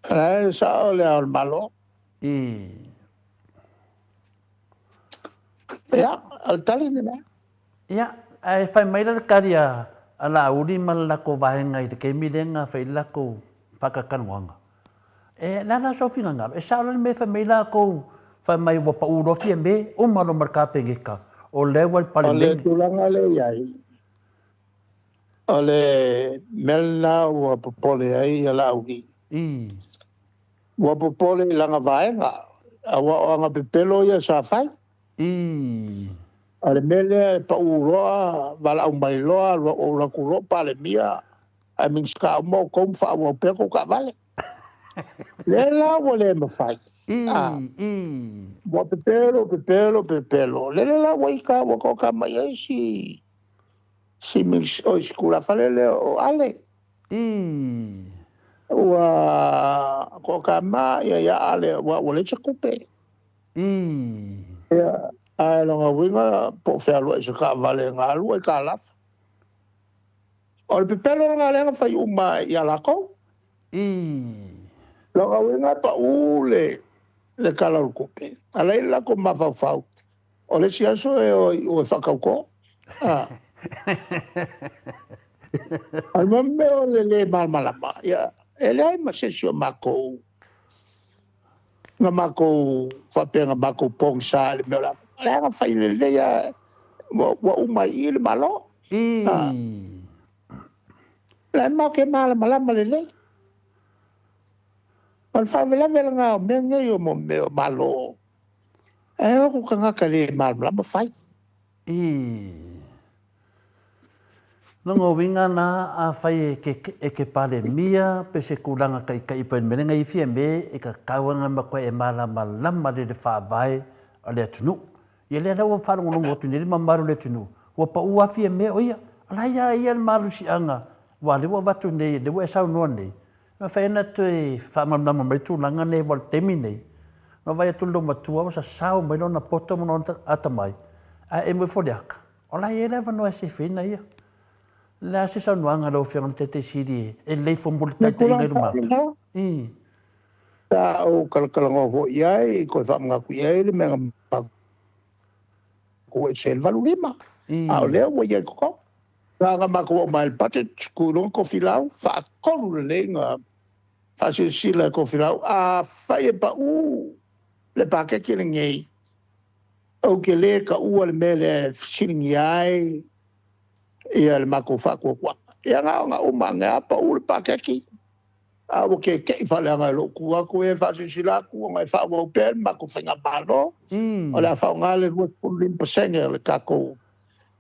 O la e sao le Ao o le Malo. I. Ia, o le tali lena. Ia, ae fai mai la le tali a Laauli ma le latou vaega i le taimi lea na fai ai le latou faatalatalanoaga. E, le a la sou finagalo? E sao la le mea e fai mai latou, fai mai ua pau loa Fiame, uma loa ma le Kapeneta, o lea ua i le Palemene. O le tulaga lea e i ai, o le mea lena ua popole ai Laauli. I. Ua popole i lana vaega, aua o ana pepelo ia sa fai. I. A o le mea lea e pau loa, valaau mai loa, alu atu loa Palemia, ae Minisita uma outou ma faaauau pea tou taavale. Lea la ua le mafai. I, i. Ua pepelo, pepelo, pepelo. Lele la ua ita, ua toka mai ai si, si, oi, si tulafale lea o Ale. I. Ua toka ma ia ia Ale, ua leai se tupe. I. Ia, ae lona uiga po o fealuai i se taavale na alu aitalafu. O le pepelo lena lea na fai uma ia latou. I. Lona uiga e pau le, le tala o le tupe. A la i le latou mafaufau, o le isi aso e o i o e faatautō. A. A o le mea o le lē malamalama, ia, e leai ma se isi o matou na matou faapea na matou pogisa i le mea o le a fai. Leaga fai lelei lava, ua uma i i le Malo. I. La e matou te malamalama lelei. O le faalavelave lena o mea nei o mea o Malo, e o atu tagata le malamalama fai. I. Lona uiga la, afai e te Palemia pe se tulaga taitai pe mea lenei fia me e tatau ana matua e malamalama lelei le faavae a le atunuu. Ia lea la ua faalogologo atu nei le mamalu o le atunuu, ua pau lava Fiame o ia. A la e ia ia le malosiaga aua o lea ua avatu nei, lea ua e saunoa nei, e mafai ona toe faamalamalama mai le tulaga lenei aua o le taimi lenei, Na vaai atu le loomatua ua sasao mai lona poto ma lona atamai, ae emo ifo le aka, o la e i ai le avanoa e sefeina ia. O le a se saunoaga a lau Afioga i le Taitai Sili e lelei fua mo le taitaiga i luma atu? I. Sa ou talatalanoa foi i ai, toe faamanatu i ai le mea na matou ese ai le 85, a o lea ua i ai i totonu. Na ona matou oo mai lava i le budget, tuu i luga Tofilau, faatolu lelei ona faasilasila e Tofilau, afai e pau le paketi lenei, ou te le taua le mea lea e fesiligia ai le matou faatuatuaga. Ia na ona uma ane lava pau le paketi, ae ua tetei faaleaga i lou tu atu ia e faasilasila atu ona e faaauau pea le matou Faigamalo, o le a faaaoga le 25% o le tatou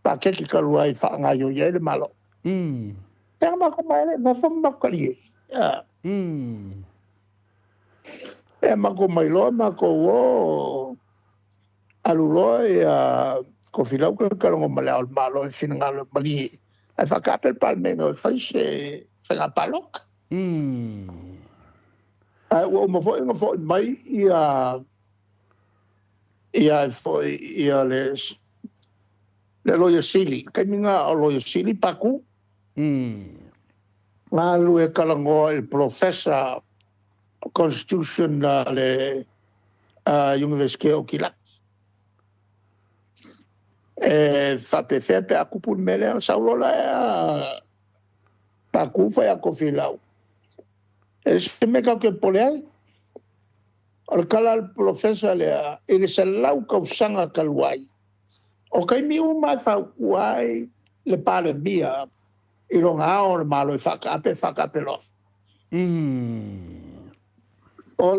paketi talu ai e faagaoioi ai le Malo. Ia ona matou omai lava lea i fafo ma matou talie. Ia matou omai loa matou o, alu loa Tofilau talatalanoa ma Le Ao o le Malo i finagalo e malie ae faataape le Palemene e o e fai se faiga palota. Ae ua uma foi ona foi mai le Loia Sili, o le taimi lena a o Loia Sili Patu. Na alu e talanoa i le Polofesa o Constitution a le Iunivesite o Kilaki, e faapefea pe a tupu le mea lea. Ona sau loa lea Patu fai ia Tofilau, e leai se mea tatou te popole ai. O le tala a le Polofesa lea, i le 100 tausaga talu ai, o taimi uma lava e fautua ai le Palemia i lona Ao o le Malo e faataape, e faataape loa. O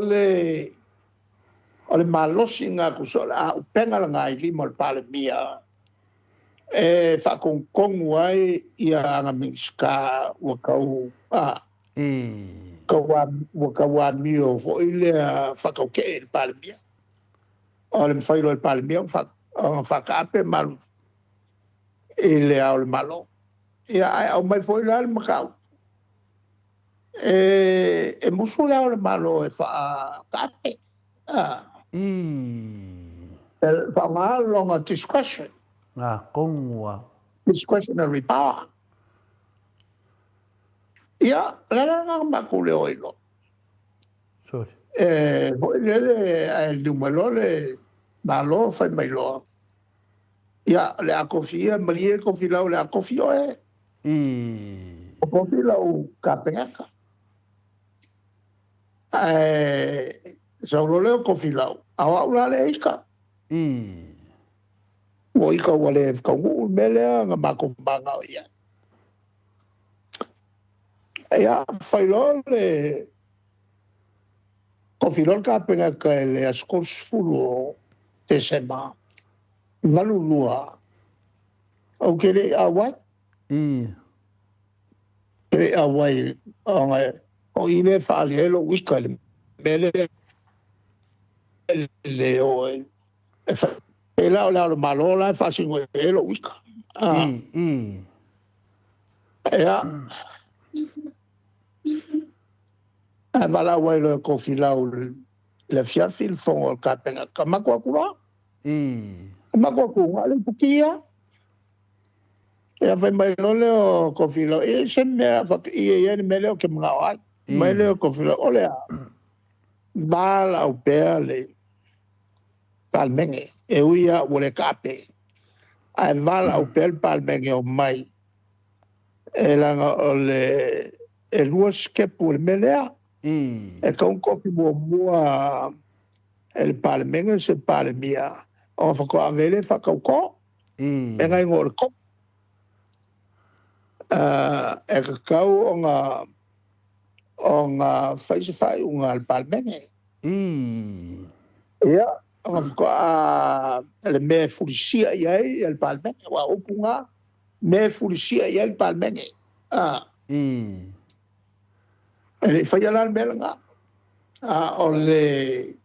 le malosi lena, tusa o le auupega lena i lima o le Palemia e faatonutonu ai ana Minisita ua tau amio foi lea faatautee i le Palemia. O le mafai loa e le Palemia ona faataape ma alu i le Ao o le Malo. Ia, ae aumai foi la le mataupu, e musu le Ao o le Malo e faataape, e faaaoga lona discretion. Atonu lava. Discretionary power. Ia, o le ala lena na matou le o ai loa. Sorry. E foi lele, ae liliu mai loa le Malo fai mai loa, ia, o le a tofia, malie Tofilau o le a tofi oe. Ua tofi lau Kapeneta. Ae sau loa lea o Tofilau, a o au la lea e ita. Ua ita ua le taunuu le mea lea na matou mananao i ai. Ia, fai loa le tofi loa le Kapeneta i le aso 30 o Tesema 82, ou te le i auai. Ou te le i auai ona o i lea e faaali ai lou ita i le mea lea le o e fai. E la o le Ao o le Malo la e faasino i ai lou ita. Ia, ae valaau ai loa e Tofilau i le afiafi le fono a le Kapeneta, matou o atu loa. Matou o atu, na o le iputi lava. Ia fai mai loa lea o Tofilau, e i ai se mea faapipii e i ai le mea lea ou te manao ai. Fai mai lea o Tofilau, o le a? Valaau pea le Palemene, e ui lava ua le taape, ae valaau pea le Palemene e omai, e leaga o le e 2 sitepu o le mea lea. E tatau ona tofi muamua e le Palemene se Palemia ona faatoa ave ai lea faatauto. E na igoa o le tofi. E tatau ona fai se faaiuga a le Palemene. Ia, ona faatoa le mea e fulisia i ai le Palemene. Aua o upu na, mea e fulisia i ai le Palemene. E le i faia la le mea lena. A o le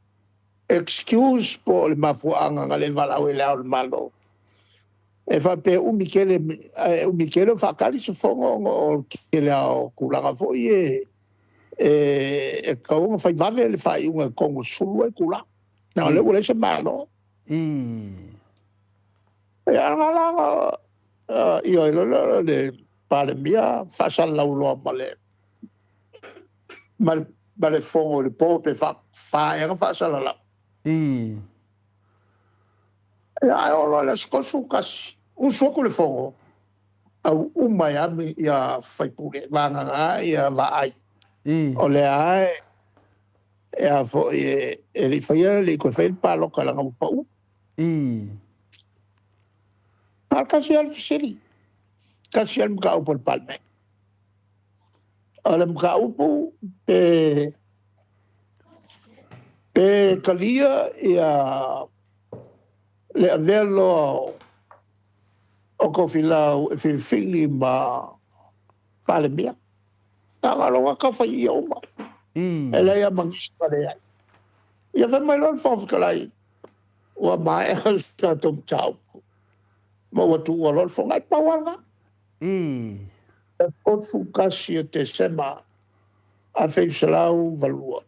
excuse po o le mafuaaga na le valaau ai Le Ao o le Malo, e faapea e umi tele, e umi tele o faatali se fono ona o le tele lava o tulaga foi e tatau ona fai vave le faaiuga i totonu o le 12 itula. Na o lea ua leai se Malo. Ia, a na la ioe loa lea o le Palemia faasalalau loa ma le ma le fono i le po pe faafa ea ona faasalalau. Ia, ae oo loa i le aso 31, usu atu le fono, au uma ai lava ia sui usufono, vagana ia Vaai. O lea lava e a foi e le i faia, e le i toe faia le palota leaga ua pau. Na o le tasi lava le fesili, tasi lava le mataupu a le Palemene. O le mataupu pe talia ia le avea loa o Tofilau e filifili ma Palemia. Na ona lona tau fai ia uma. E leai lava ma nisi na leai. Ia fai mai loa le Fofoga Fetalai, ua maea le tatou mataupu ma ua tuua loa le Fono. E pau lava lena. 31 o Tesema 1982.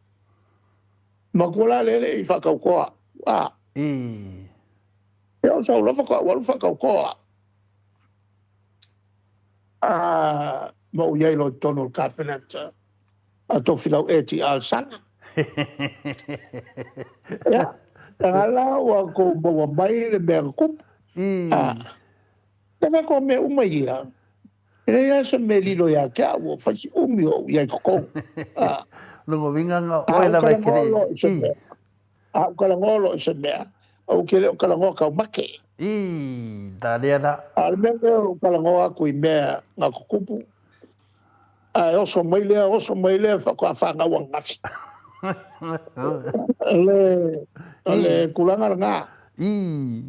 Matua la lea e le i faatautoa. A. Ia o sau loa faatoa ou alu faatauto. A, ma ou i ai loa i totonu o le Kapeneta a Tofilau Eti Alesana. Ia, leaga la ua outou maua mai le mea na tupu. A, le faatoa mea uma ia, e leai lava se mea e lilo ia te au, ua fai si umi o ou i ai i totonu. A. Lona uiga na oe lava e te le i. A ou talanoa loa i se mea, ou te le o talanoa taumate. Ii, la lea la. A o le mea lea o lou talanoa atu i mea na tutupu, ae oso mai lea, oso mai lea faatoa fanau ananafi. O le tulaga lena. Ii.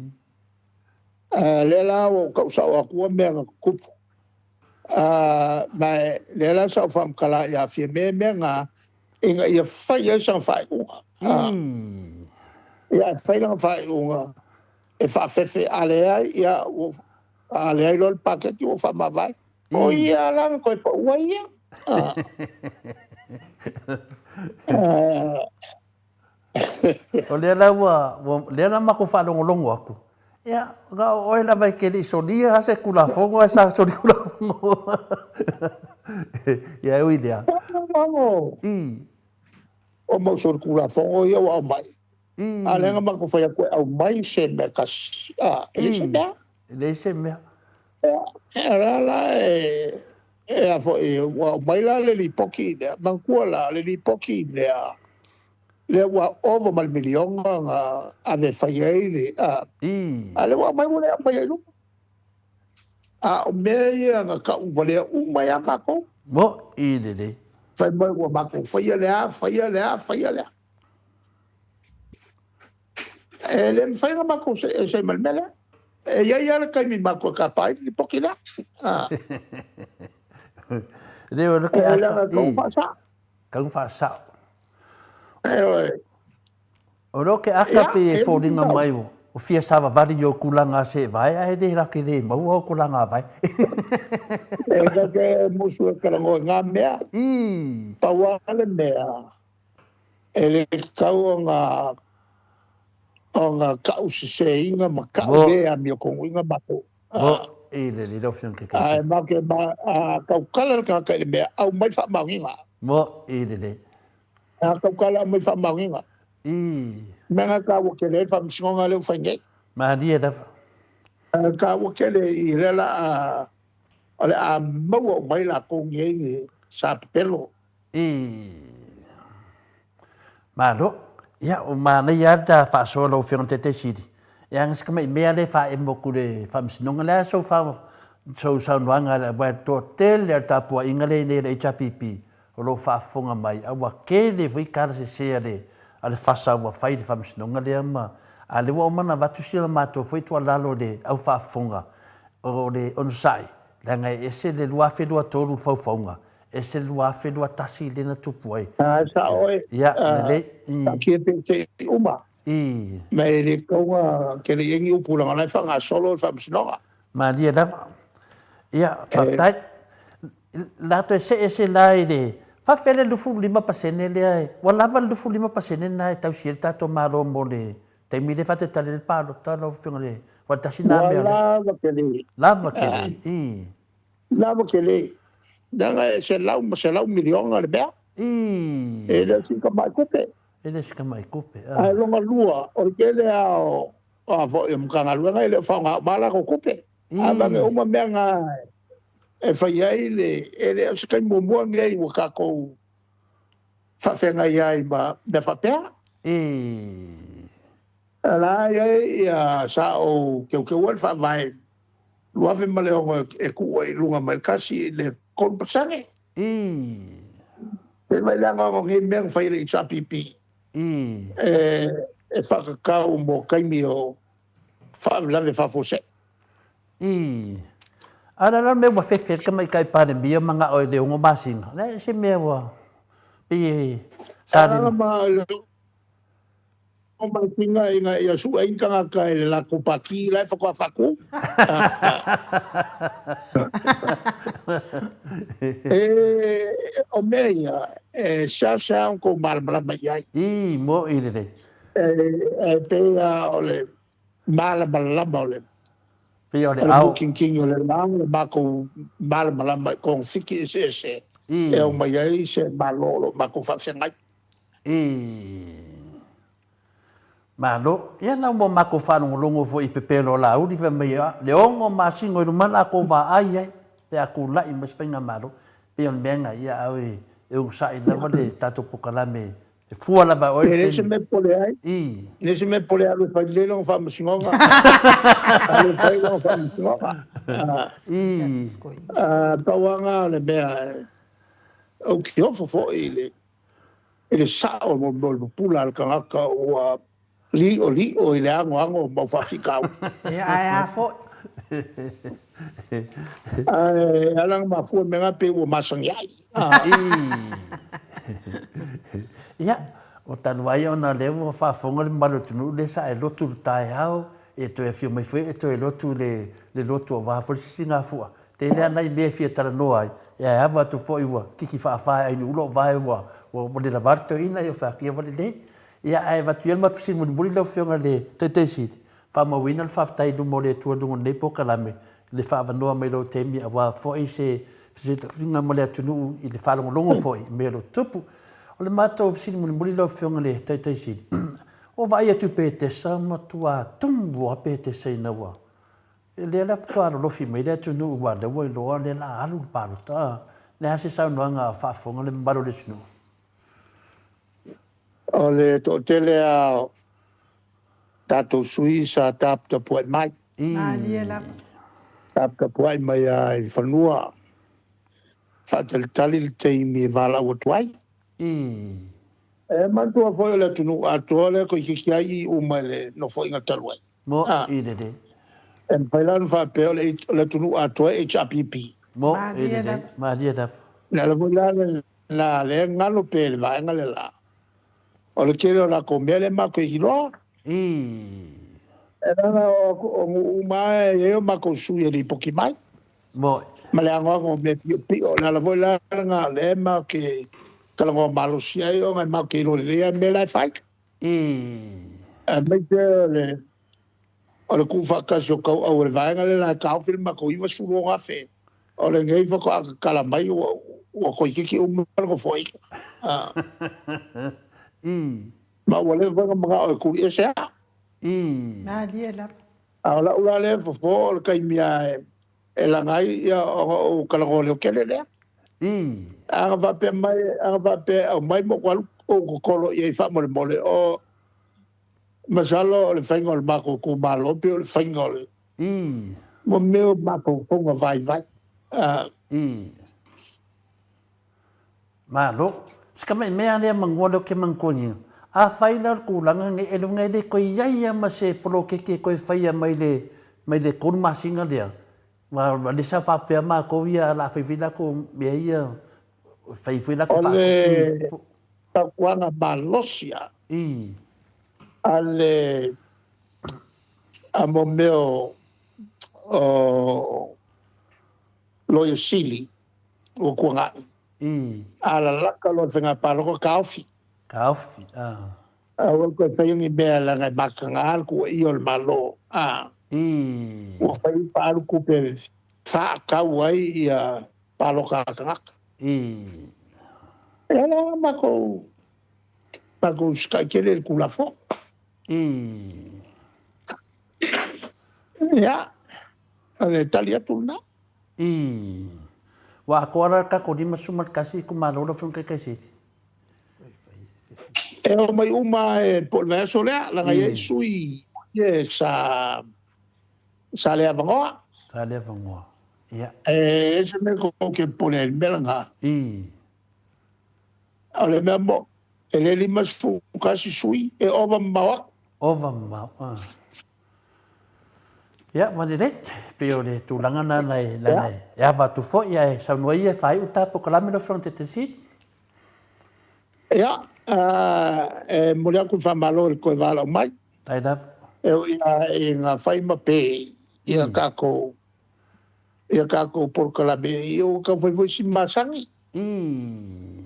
A lea la ua ou tau sao atua mea na tutupu. Ma lea la sa ou faamatala ia Fiame mea na, ina ia fai ai sana faaiuga. Ia, e fai lana faaiuga e faafefe, a leai, ia, a leai loa le paketi ua faamavae. O ia la na toe pau ai ia. O lea la ua, lea la matou faalogologo atu, ia, na o oe lava e te le i solia lava se Tulafono ae sa soli Tulafono. Ia e ui i lea. I. O mau soli Tulafono ia ua aumai. A o lea na matou fai atu e aumai se mea tasi. A, e leai se mea. E leai se mea. Ia, o la e, e a foi, ua aumai la le lipoti lea, manatua la le lipoti lea, lea ua ova ma le miliona na ave e fai ai le, a, a lea ua aumai ua le aumai ai luma. A o mea ia na tau valea uma ai a matou. Mo'i lelei. Fai mai ua matou faia lea, faia lea, faia lea. E le mafai ona matou see ese ai ma le mea lea. E i ai lava le taimi matou e tapa ai le lipoti lea. Le o le ke ata i. Kau faasao. E oe. O lo ke aka pe e foliga mai o fia savavali i o kulanga se vae ae le lake le maua o kulanga vae. E ka ke musu e kalango i ngā mea. I. Pau lava le mea. E le tatau ona ona ta'useseina ma ta'u le amiotonuina matou. Mo'i le lilo Afioga i le Taitaifono. Ae matou te ma a tautala le tagata i le mea, aumai faamaoniga. Mo'i lelei. A tautala aumai faamaoniga. I. Mea na taua tele ai le faamasinoga lea ua fai nei. Malie lava. E taua tele i lea la a o le a maua uma ai latou nei sa pepelo. I. Malo. Ia, ua manaia lava le ta faasoa lau Afioga i le Taitai Sili. Ia, na si tamai mea lea e faaemo atu i le Faamasinoga lea sou fa, sou saunoaga aua e toatele lava le tapuaiga lea i inei a le HRPP o lo o faafofoga mai, a ua tele foi tala sese a le, a le FASA ua fai i le Faamasinoga lea ma, a o lea ua uma ona avatu si a matou foi tuualalo i le au faafofoga o le onosai, leaga e ese le 2023 i le faufauga, Ese le 2021 lea na tupu ai. A, e sao oe. Ia, lelei. Taatia pea se i uma. I. Ma e le tatau ona tele i ai ni upu leaga o la e faagasolo le faamasinoga. Malie lava. Ia, faafetai. La toe see ese la i le. Faafefea le 25% lea e, ua lava le 25% lena e tausi ai le tatou Malo mo le taimi lea e faatalitali ai le palota lau Afioga i le, aua le tasi lena Ua mea o lea. lava tele. Lava tele, i. Lava tele. Leaga e selau ma selau miliona le mea. I. E le o si tamai tupe. E le o si tamai tupe, a. Ae lona lua, o le tele lava o a foi o Matagaluega e le o faaaoga uma a latou tupe. Aveane uma mea na e fai ai le, e le o se taimi muamua lenei ua tatou faafeagai ai ma mea faapea. O la e i ai ia, sa ou teuteua le faavae 2006 e tuu ai i luga mai le 1 i le 3%. Pei mai le agaga o nei mea na fai e le HRPP e faatatau mo taimi o faalavelave faafuasei. I. A o le a la le mea ua fefe ai le Tamaitai Palemia manao i le 6 masina? Le ai se mea ua pei e sa le. Ala ma le 6 masina ina ia sue ai ni tagata i le latou pati la e faatoa faatu. E, o mea ia, e seasea ona tou malamalama i ai. I, mo'i lelei. E pei lava o le malamalama o le Pei o le ao. mutinitini o le la, o le matou malamalama i togafiti eseese e aumai ai se Malo o lo o matou faafeagai. I. Malo. Ia na ua matou faalogologo foi i pepelo o Laauli fai mai le 6 masina i luma latou vaai ai pe a tulai mai se faigamalo. Pei o le mea lena ia au e onosai lava le tatou polokalame E fua lava e oe le taimi. E leai se mea e popole ai. I. E leai se mea e popole ai, alu e fai lelei lona faamasinoga. Alu e fai lona faamasinoga. I. Pau lava lena o le mea, ou te ofo foi i le, i le sao o le pupula a le tagata ua li'oli'o i le anoano o mau faafitauli. Ia, ae a foi? Ae ala ona mafua le mea lena pei ua masani ai. Ia, ua talu ai ona lea ua faafofoga le mamalu o le atunuu lea sa e lotu i le taeao, e toe afio mai foi e toe lotu i le lotu aua foi le sisigafua. Tele lava nai mea e fia talanoa ai, ae ava atu foi ua tiki faafa e Ainu'u lou vae ua le lava le toeaina, ia faapea ua lelei. Ia, ae avatu ia le matou fesili mulimuli lau Afioga i le Taitaifono, faamauina le faafetai i luma o le Atua i luga o lenei polokalame, le faaavanoa mai lou taimi aua foi se fesilafaiga ma le atunuu i le faalogologo foi i mea o lo o tutupu. O le matou fesili mulimuli lau Afioga i le Taitaisili, ua vaai atu i Petesa, matua tumu lava Petesa ina ua lea la faatoa lolofi mai le atunuu aua o lea ua iloa o lea o le a alu le palota. O le a se saunoaga a faafofoga le mamalu o le atunuu? O le toatele lava o tatou sui sa taputapuai mai. Malie lava. Taputapuai mai lava i fanua, faatalitali le taimi e valaau atu ai. E manatua foi o le atunuu atoa lea toeitiiti lava i uma i le nofoaiga talu ai. Mo i lelei. E mafai la ona faapea o le atunuu atoa e HRPP. Mo i lelei. Malie lava. O le ala foi la lena lea e galo pea i le vaega le la, o le tele o latou mea lea matou te iloa. E leaga o nuu uma lava e i ai o matou sui e lipoti mai. Moi. Ma le anoano o mea piopio. O le ala foi la lena o lea matou te talanoa malosi ai ona e matou te iloa lelei lava mea la e fai. Aemaise o le o le tuufaatasi o tauau o le vaega lea la e taofi le matou 96,000. O lenei faatoa tatala mai ua ua toeitiiti uma le nofoaiga. Ma ua leva foi ona manao e tuli ese lava. Malie lava. A o lau la lea fofo o le taimi lava e laga ai ia ona ou talanoa leotele lea. A na faapea mai, a na faapea e aumai ma ou alu ou totolo i ai faamolemole, o masalo o le faiga o le matou itumalo pei o le faiga o le mo mea o mafaufauga vaivai. Malo. Si tamai mea lea manua lea ou te manatuaina, afai la o le tulaga lenei e luga e le toe i ai lava ma se poloketi e toe faia mai le mai le 3 masina lea, aua o lea sa faapea matou ia o le a fai foi latou mea ia, fai foi latou O le fautuaga malosi lava a le a mo mea o Loia Sili ua tuanai. A lalaka loa le faiga palota taofi. Taofi, a. Aua le toe faia ni mea leaga e mataga le tuuaia o le Malo, a. Ua fai faaalu tupe e faatau ai ia palota a tagata. Ia la matou matou usitai tele i le Tulafono. Ia, o le tali atu lena. Ua atoa la le tatou 51 itumalo lau Afioga i le Taitaisefe? E omai uma e po o le vaiaso lea, leaga e i ai sui e sa sa le avanoa. Sa le avanoa. Ia. E leai se mea tou te popole ai i le mea lena. O le mea moni, e le 51 sui, e ova mamao atu. Ova mamao. Ia, ua lelei. Pei o le tulaga lena na e, na e ava atu foi, ae saunoa ia e faaiu ta polokalame lau Afioga i le Taitaifono Sili. Ia, e momoli atu le faamalo i le toe valaau mai. Faafetai lava. E ui lava ina fai ma pe ia tatou ia tatou polokalame, ia ua taumafai foi si masani. E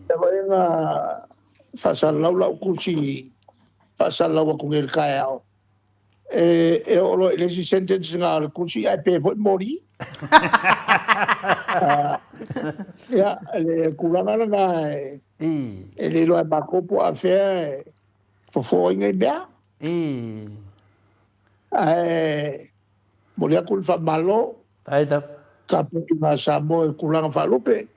foi na faasalalau lau tusi faasalalau atu nei i le taeao. E oo loa i le isi sentence na o le tusi ae pe foi moli. Ia, le tulaga lena e, e le iloa e matou po o afea e fofo ai nei mea. Ae momoli atu le faamalo. Tapuaiga a Samoa i tulaga faalupe.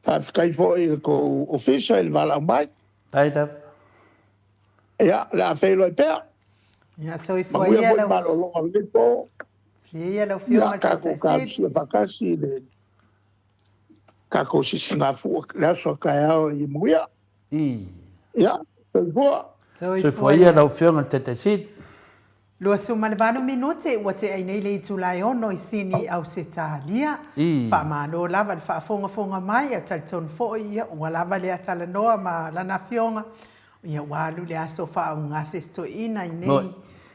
Faafetai foi i le tou ofisa i le valaau mai. Ia, o le a feiloai pea. Ia, soifua Manuia ia foi lau malologa o lenei po. Ia lau Afioga Ia, i le tatou Taitai Sili. talosia faatasi le tatou sisigafua i le aso a taeao ia manuia. Ia, soifua. Soifua Soifua ia ia. lau Afioga i le Taitai Sili. 28 minute ua tea ai nei le itula e 6 i Sini, Ausetalia. Faamalo lava le faafogafoga mai, a talitonu foi ia ua lava lea talanoa ma lana afioga, ia ua alu le aso faaugase se toeaina i nei,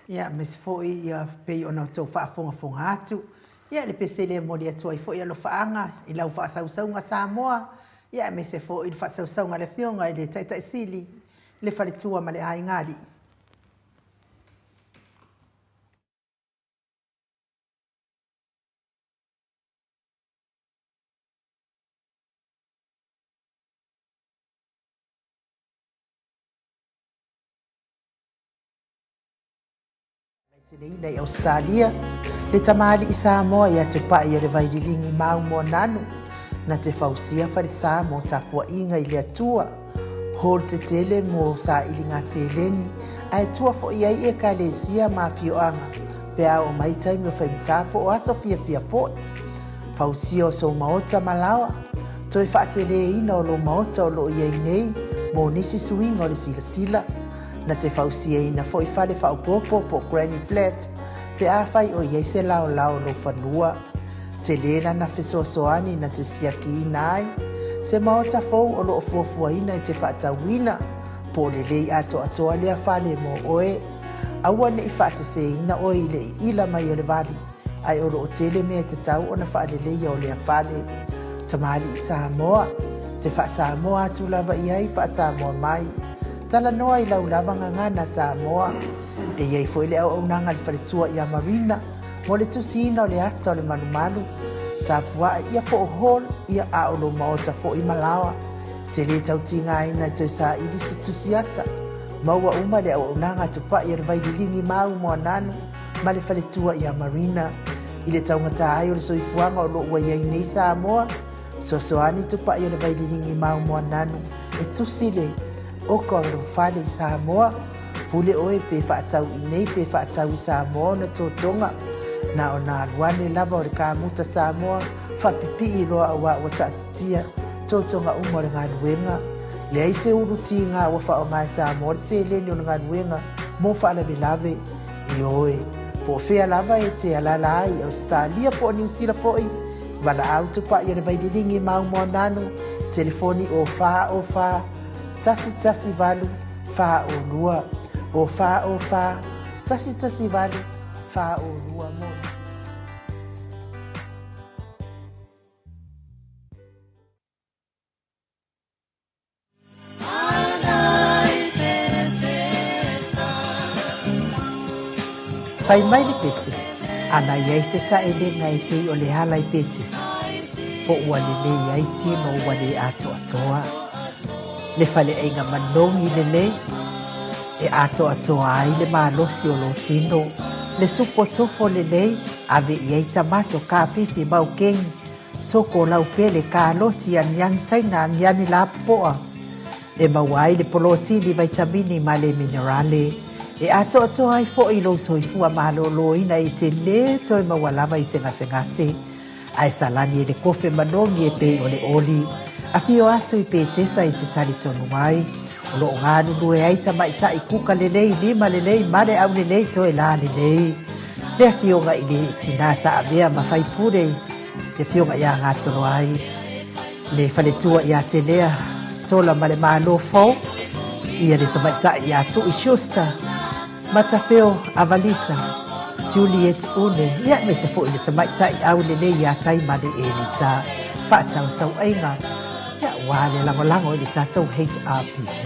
ia aemaise foi ia pei ona outou faafogafoga atu. Ia le pese lea e momoli atu ai foi alofaaga i lau faasausauga Samoa, ia aemaise foi le faasausauga a le afioga i le Taitai Sili, le faletua ma le aiga alii. Laiseneina i Ausetalia, le tamalii Samoa ia Tupai o le Vaililigi Mau Moananu, na te fausia falesa mo tapuaiga i le Atua, hall tetele mo sailiga seleni, ae tua foi ai ekalesia ma afioaga pe a oo mai taimi o faigata po o aso fiafia foi. Fausia o sou maota ma laoa, toe faateleina o lou maota o lo o i ai nei mo nisi suiga o le silasila, Na te fausiaina foi fale faaopoopo po o granny flat pe afai o i ai se laolao o lou fanua. Tele lana fesoasoani na te siakiina ai se maota fou o lo o fuafuaina e te faatauina po o lelei atoatoa lea fale mo oe. Aua ne i faaseseina oe i le iila mai o le vali, ae o lo o tele mea e tatau ona faaleleia o lea fale. Tamalii Samoa, te faa-Samoa atu lava i ai, faa-Samoa mai. Talanoa i lau lava gagana Samoa. E i ai foi le auaunaga a le faletua ia Marina mo le tusiina o le ata o le malumalu, tapua'i ia po o hall ia a o lou maota foi ma laoa. E te le tau tigaina e toe saili se tusi ata. Maua uma le auaunaga a Tupa'i o le Vaililigi Mau Moananu ma le faletua ia Marina. I le taugata ai o le soifuaga o lo o ua i ai nei Samoa, Fesoasoani Tupa'i o le Vaililigi Mau Moananu e tusi le oka o lou fale i Samoa. Pule oe pe faatau i nei pe faatau i Samoa ona totoga. Na ona alu ane lava o le kamuta Samoa faapipii loa aua ua taatitia totoga uma o le galuega. Leai se ulu tiga ua faaaoga e Samoa le seleni o le galuega mo faalavelave. Ioe, po o fea lava e te alaala ai i Ausetalia po o Niu Sila foi, Valaau Tupai o le Vaililigi Mau Moananu, telefoni o 4 o 4 1 1 8 4 o 2, o 4 o 4 1 1 8 4 o 2 mo nisi. Fai mai le pese, ana i ai se taelega e pei o le ala i Petesa, po ua lelei ai tino ua le atoatoa. Le faleaiga manogi lelei, e atoatoa ai le malosi o lou tino, le supo tofo lelei, ave i ai tamato, kapisi, maukeni, soko, laupele, kaloti, aniani saina, aniani lapopoa, e maua ai le polotini, vaitamini ma le minerale, e atoatoa ai foi lou soifua malōlōina e te lē toe maua lava i se gasegase, ae salani e le kofe manogi e pei o le oli. Afio atu i Petesa e te talitonu ai, o lo o galulue ai tamaitai kuka lelei, lima lelei, male aulelei, toe lā lelei. Le afioga i le tinā sa avea ma faipule, le afioga iā Gatoloai, le faletua iā Telea, Sola ma le Malo fou, ia le tamaitai iā Tui Schuster, Matafeo Avalisa, Juliet Une, ia aemaise foi le tamaitai aulelei iā Taimane Elisa, faatau sauaiga, ia aua le lagolago i le tatou HRPP.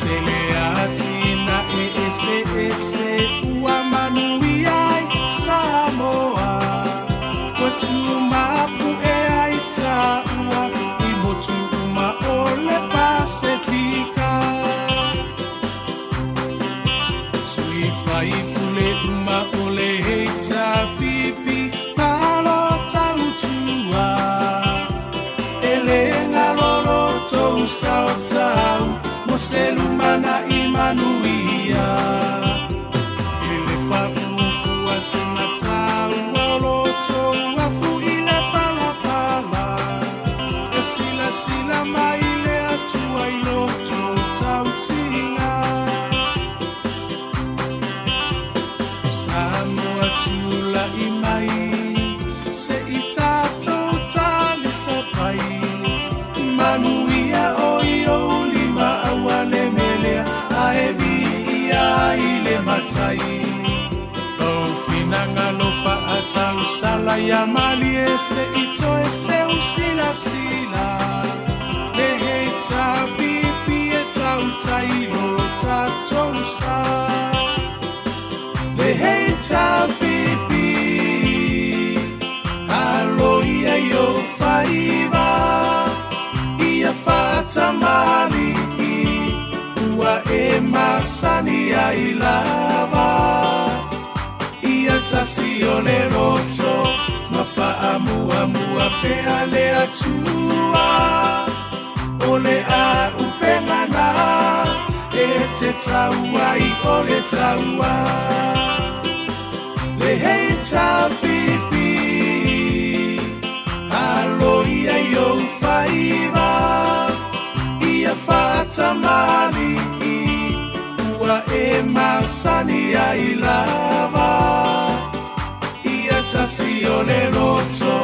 Tele ati na e ese ese ua manuia. tula'i mai se i tatou talisapai. Manuia o i ou lima aua le melea ae viia i le Matai. Lou finagalo faatausala ia malie se i toe seu silasila. Le HRPP e tautai lo tatou sa. Le HRPP alo ia i ou faiva ia faatamalii ua e masani ai lava. Ia tasi o le loto ma faamuamua pea le Atua. O le auupega na e te tau ai o le taua. Le HRPP alo ia i ou faiva ia faatamalii ua e masani ai lava. Ia tasi o le loto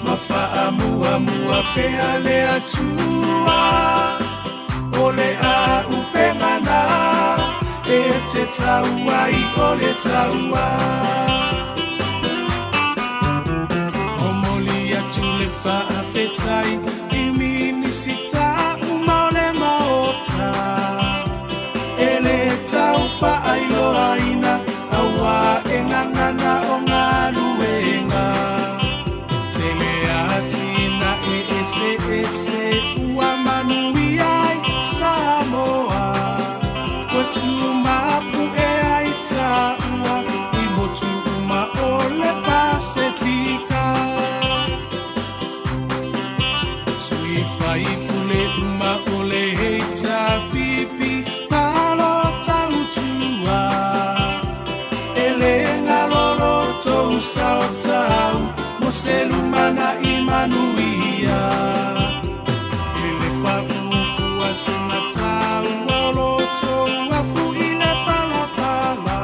ma faamuamua pea le Atua. O le auupega na e te tau ai o le taua. Momoli atu le faafetai i Minisita uma o le Maota. E le tau faailoaina auā e gagana o galuega. Tele atinae eseese ua manuia ai Samoa. Ua tumapu'e ai taua i motu uma o le Pasefika. Sui faipule uma o le HRPP malo tautua. E le galo lo tou sao tau mo se lumana'i manuia. E le paʻu fua se mataua o lo tou afu i le palapala.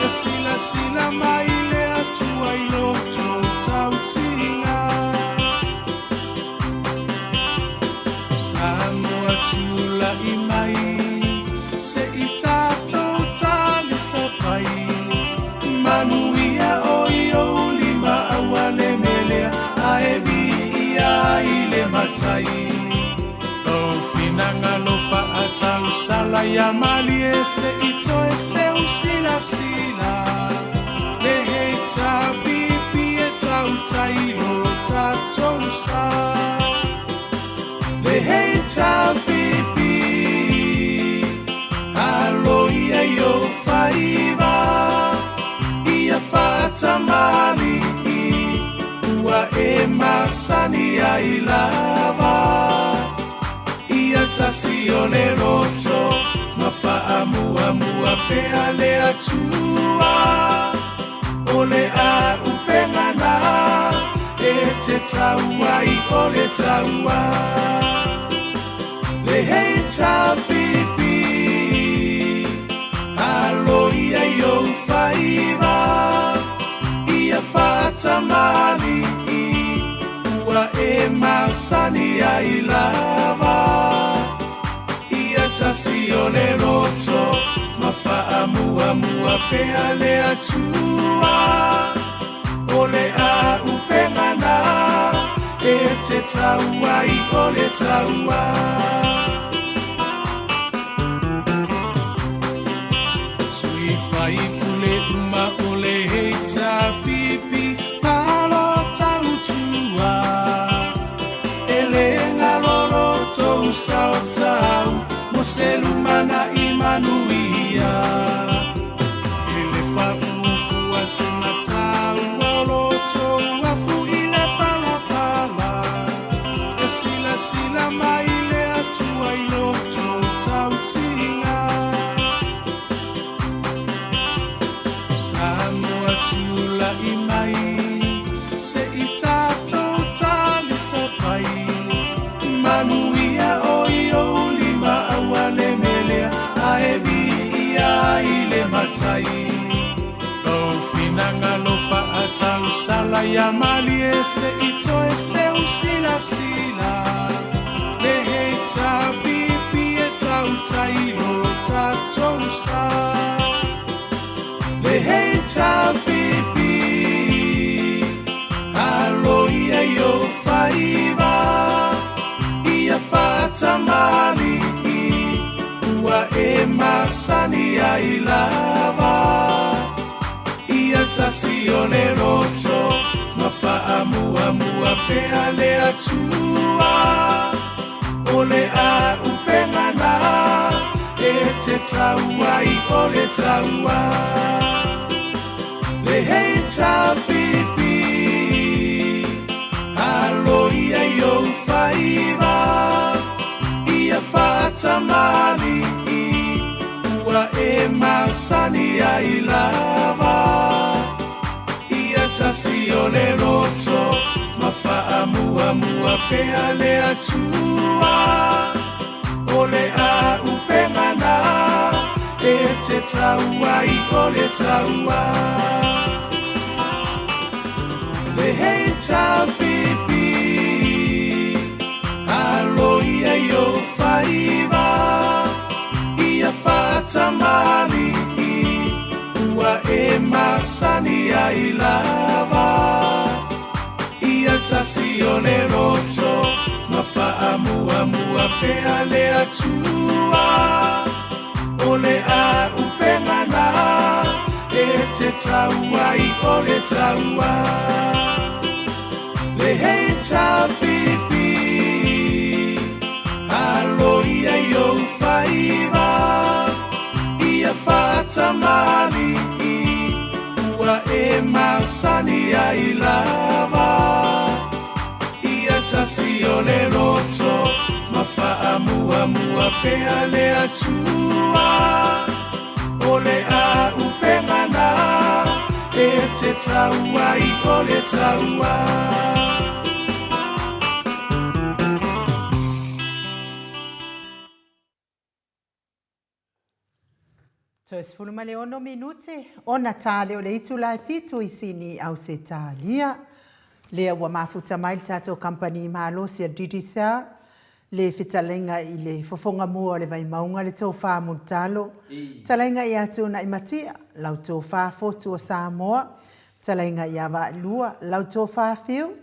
E silasila mai le Atua i lo tou tautiga. Samoa tula'i mai se i tatou talisapai. Manuia o i ou lima aua le melea ae viia i le Matai. Lou finagalo faatausala ia malie se i toe seu silasila. Le HRPP e tautai lo tatou sa. Le HRPP alo ia i ou faiva ia faatamalii ua e masani ai lava. Ia tasi o le loto ma faamuamua pea le Atua. O le auupega na e te tau ai o le taua. Le HRPP alo ia i ou faiva ia faatamalii ua e masani ai lava. Ia tasi o le loto ma faamuamua pea le Atua. O le auupega na e te tau ai o le taua. Sui faipule uma o le HRPP malo tautua. E le galo lo tou sao tau mo se lumana'i manuia. E le paʻu fua se mataua o lo tou afu i le palapala. E silasila mai le Atua i lo tou tautiga. Samoa tula'i mai se i tatou talisapai. Manuia o i ou lima aua le melea faatausala iā Malie se i toe seu silasila Le hei tāpipi e tautai lo tatou sa Le hei tāpipi Alo ia i ou faiva Ia faatamalii Ua e masani ai lava Ia tasi o le loto ma faamuamua pea le Atua. O le āupega na e te tau ai o le taua. Le hei tāpipi, alo ia i ou faiva, ia faatamalii. Ua e masani ai lava Ia tasi o le loto Ma faamuamua pea le Atua O le āupega na E te tau ai o le taua Le hei tāpipi Alo ia i ou faiva Ia faatamalii Ua e masani ai lava Ia tasi o le loto Ma faamuamua pea le Atua O le āupega na E te tau ai o le taua Le hei tāpipi Alo ia i ou faiva Ia faatamalii Ua e masani ai lava Ia tasi o le loto Ma faamuamua pea le Atua O le āupega na E te tau ai o le taua. Toe 16 minute ona tale o le itula e fitu i Sini, Ausetalia. Lea ua mafuta mai le tatou kamupani malosi a Digicel le fetalaiga i le fofoga mua o le Vaimauga le tofa Mulitalo, talaiga ia Tuunai Matia, lau tofa Fotu o Samoa, talaiga ia Vaailua, lau tofa Fiu,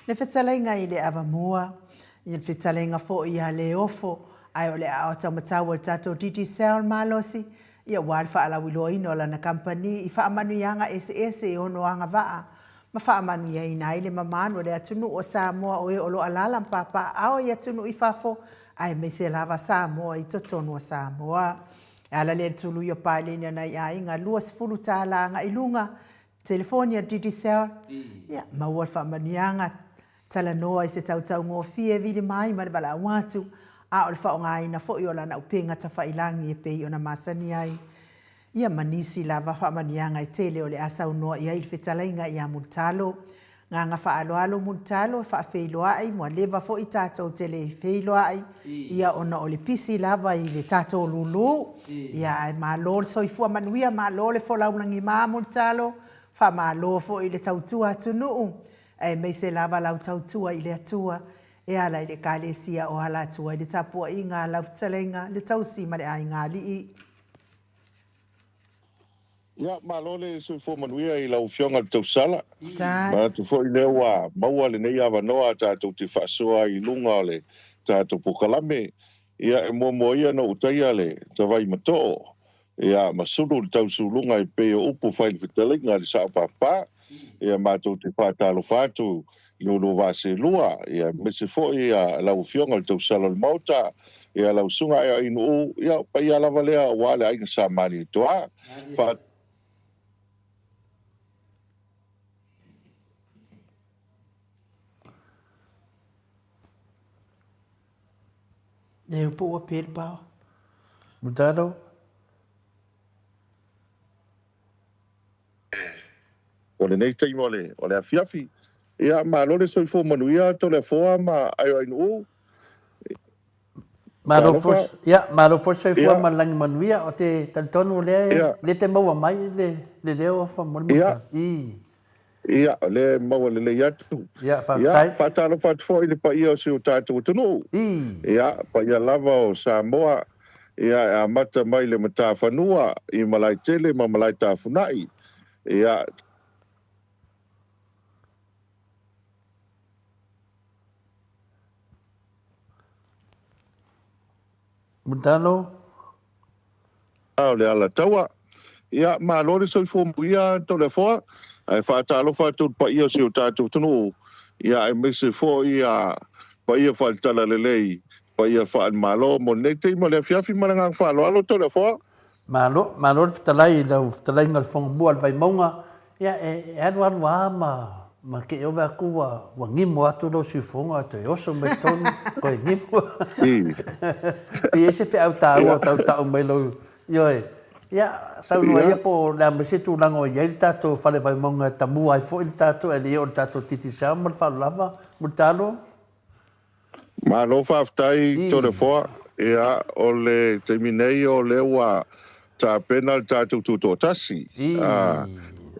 le fetalaiga i le Avamua, ia le fetalaiga foi ia Leofo, ae o le aao taumatau o le tatou Digicel malosi, ia aua le faalauiloaina o lana kamupani i faamanuiaga eseese e ono agavaa ma faamanuiaina ai le mamalu o le atunuu o Samoa o e o lo o alaala ma papaaao i atunuu i fafo aemaise lava Samoa i totonu o Samoa. E ala lea i le tului o paeleni a nai aiga 20 tala agai i luga, telefoni a le Digicel, ia, maua le faamanuiaga, talanoa i se tautaugofie e vili mai ma le valaau atu, a o le faaaogaina foi o lana upega tafailagi e pei ona masani ai. Ia ma nisi lava faamanuiaga e tele o le a saunoa i ai le fetalaiga ia Mulitalo. Gagga faaaloalo Mulitalo e faafeiloai, ua leva foi tatou te le feiloai, ia ona o le pisi lava i le tatou lulu. Ia ae malo le soifua manuia, malo le folau lagima Mulitalo, faamalo foi i le tautua atunuu, aemaise lava lau tautua i le Atua e ala i le Ekalesia o Alaatua i le tapuaiga a lau fetalaiga le tausi ma le aiga alii. Ia, malo le soifua manuia i lau Afioga i le Tausala. Manatu foi lea ua maua lenei avanoa tatou te faasoa ai i luga o le tatou polokalame. Ia, e muamua ia ona ou taia le tavai matoo, ia, ma sulu le tausuluga e pei o upu fai le fetalaiga a le Sao Papa. Ia, matou te faatalofa atu i lo lua vaselua, ia, aemaise foi ia lau Afioga i le Tausala o le Maota, ia, lau Susuga Aeainuu, ia, o paia lava lea aua le aiga Sa Malietoa. Fa. E upu ua pe le paoa. Mutalo. O lenei taimi o le, o le afiafi. Ia, malo le soifua manuia Toleafoa ma Aioainuu. Malo foi, ia, malo foi soifua ma le lagi manuia. O te talitonu o lea, lea te maua mai le, le leo faamolemole. Ia. I. Ia, o lea e maua lelei atu. Ia, Ia, faafetai. faatalofa atu foi i le paia o si o tatou atunuu. I. Ia, paia lava o Samoa, ia, e amata mai le matafanua i Malaetele ma Malaetafunai, ia, Mulitalo. O le Alataua. Ia, malo le soifua manuia Toleafoa, ae faatalofa atu i le paia o si o tatou atunuu, ia aemaise foi ia paia faale-talalelei, paia faale-Malo mo lenei taimi o le afiafi ma le agaga faaaloalo Toleafoa. Malo, malo le fetalai i lau fetalaiga i le Fono Mua a le Vaimauga. Ia, e alu alu lava ma, ma te i ove atu ua, ua gimo atu lou siufofoga ae toe oso mai totonu, toe gimo. Pe i ai se feau taua o tautau mai lou, ioe. Ia, saunoa ia po o le a mai se tulaga o i ai le tatou Fale Vaimauga e tamua ai foi le tatou, ae le i oo i le tatou Digicel ma le faaaloalo lava. Mulitalo. Malo faafetai Toleafoa. Ia, o le taimi nei o lea ua tapena le tatou tutoatasi.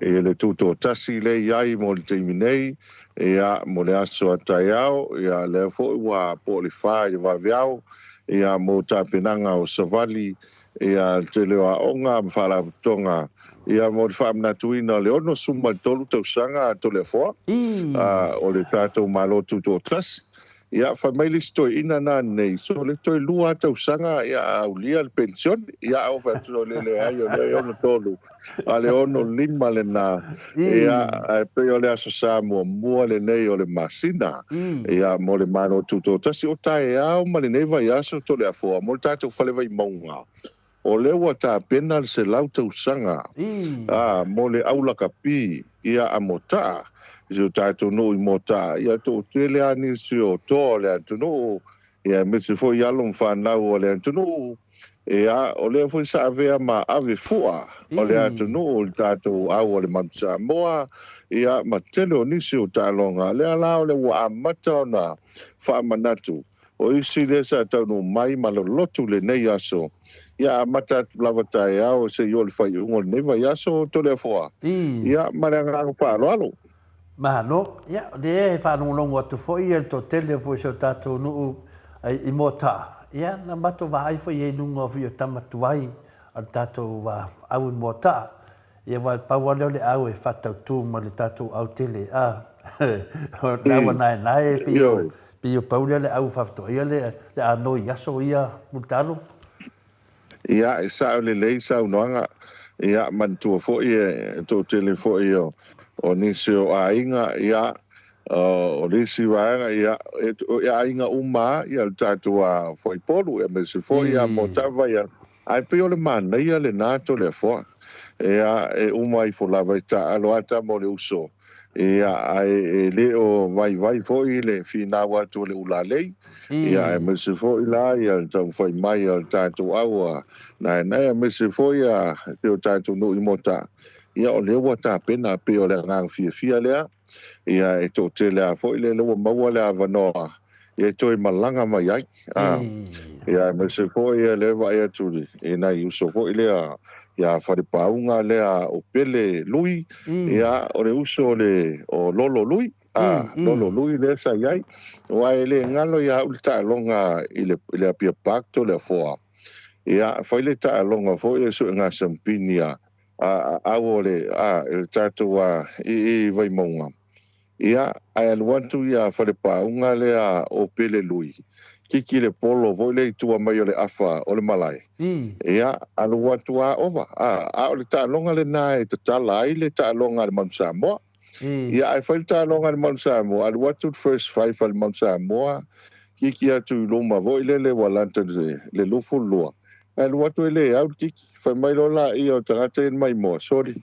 I le tutoatasi lea i ai mo le taimi nei, ia, mo le aso a taeao, ia, lea foi ua po o le fa i le vaveao, ia, mo tapenaga o savali, ia, le tele o aoga ma faalapotopotoga, ia, mo le faamanatuina o le 63 tausaga a Toleafoa, o le tatou Malo Tutoatasi. Ia, fai mai le isi toeaina na nei, so le toe lua lava tausaga ia a aulia le penisione. Ia, a ou fai atu loa, leai, o lea e 63, a o le 65 lena. Ia, ae pei o le Aso Sa muamua lenei o le masina, ia, mo le Malo Tutoatasi. O taeao ma lenei vaiaso Toleafoa mo le tatou Fale Vaimauga. O lea ua tapena le 100 tausaga a mo le au lakapi ia a Motaa, i si o tatou nuu i Motaa, ia toatele lava nisi o toa o le atunuu, ia aemaise foi alo ma fanau o le atunuu, ia o lea foi sa avea ma ave fua o le atunuu i le tatou au o le Manu Samoa, ia ma tele o nisi o taaloga, lea la o lea ua amata ona faamanatu. O isi lea sa taunuu mai ma lolotu lenei aso, ia amata atu lava taeao se i oo i le faaiuga o lenei vaiaso, Toleafoa. Ia, ma le agaga faaaloalo. Malo. Ia, o lea e faalogologo atu foi le toatele foi o si o tatou nuu i Moataa. Ia, na matou vaai foi i ai i luga o tama tuai a le tatou au i Moataa. Ia aua pau lava lea o le au e faatautu ma le tatou au tele a. O le au a naenae pei o pei o pau lea le au faafetoaia le le anoi i aso ia Mulitalo. Ia, e sao lelei saunoaga. Ia, manatua foi e toatele foi o o nisi o aiga, ia, o le isi vaega, ia, e aiga uma lava ia le tatou fuaipolu, aemaise foi ia Moatava, ia, Ae pei o le manaia lena Toleafoa. Ea, e uma ifo lava i taaalo a tama o le uso, ia, ae e le o vaivai foi le finau atu o le ulalei, ia, aemaise foi la ia le taumafai mai a le tatou au a naenae, aemaise foi a si o tatou nuu i Moataa, ia, o lea ua tapena, pei o le agaga fiafia lea, ia, e toatele lava foi lea ua maua le avanoa ia e toe malaga mai ai. A, ia, aemaise foi ia lea e vaai atu i nai uso foi lea ia Falepauga lea o Pele Lui, ia, o le uso o le o Lolo Lui, a, Lolo Lui lea sa i ai. Aua e le galo ia au le taaloga i le, i le Apia Park Toleafoa. Ia, fai le taaloga foi le suega sampini a, a, a au o le, a, le tatou a, i, i Vaimauga. Ia, ae alu atu ia Falepauga lea o Pele Lui, kiki le polo foi lea i tua mai o le afa o le malae. Ia, alu atu a ova, a, a o le taaloga lena e tatala ai le taaloga a le Manu Samoa. Ia, ae fai le taaloga a le Manu Samoa, alu atu le first five a le Manu Samoa, kiki atu i luma foi lele ua lata i le 22, Ae alu atu e le au le kiki. Fai mai loa laia o tagata ia na maimoa, Sori,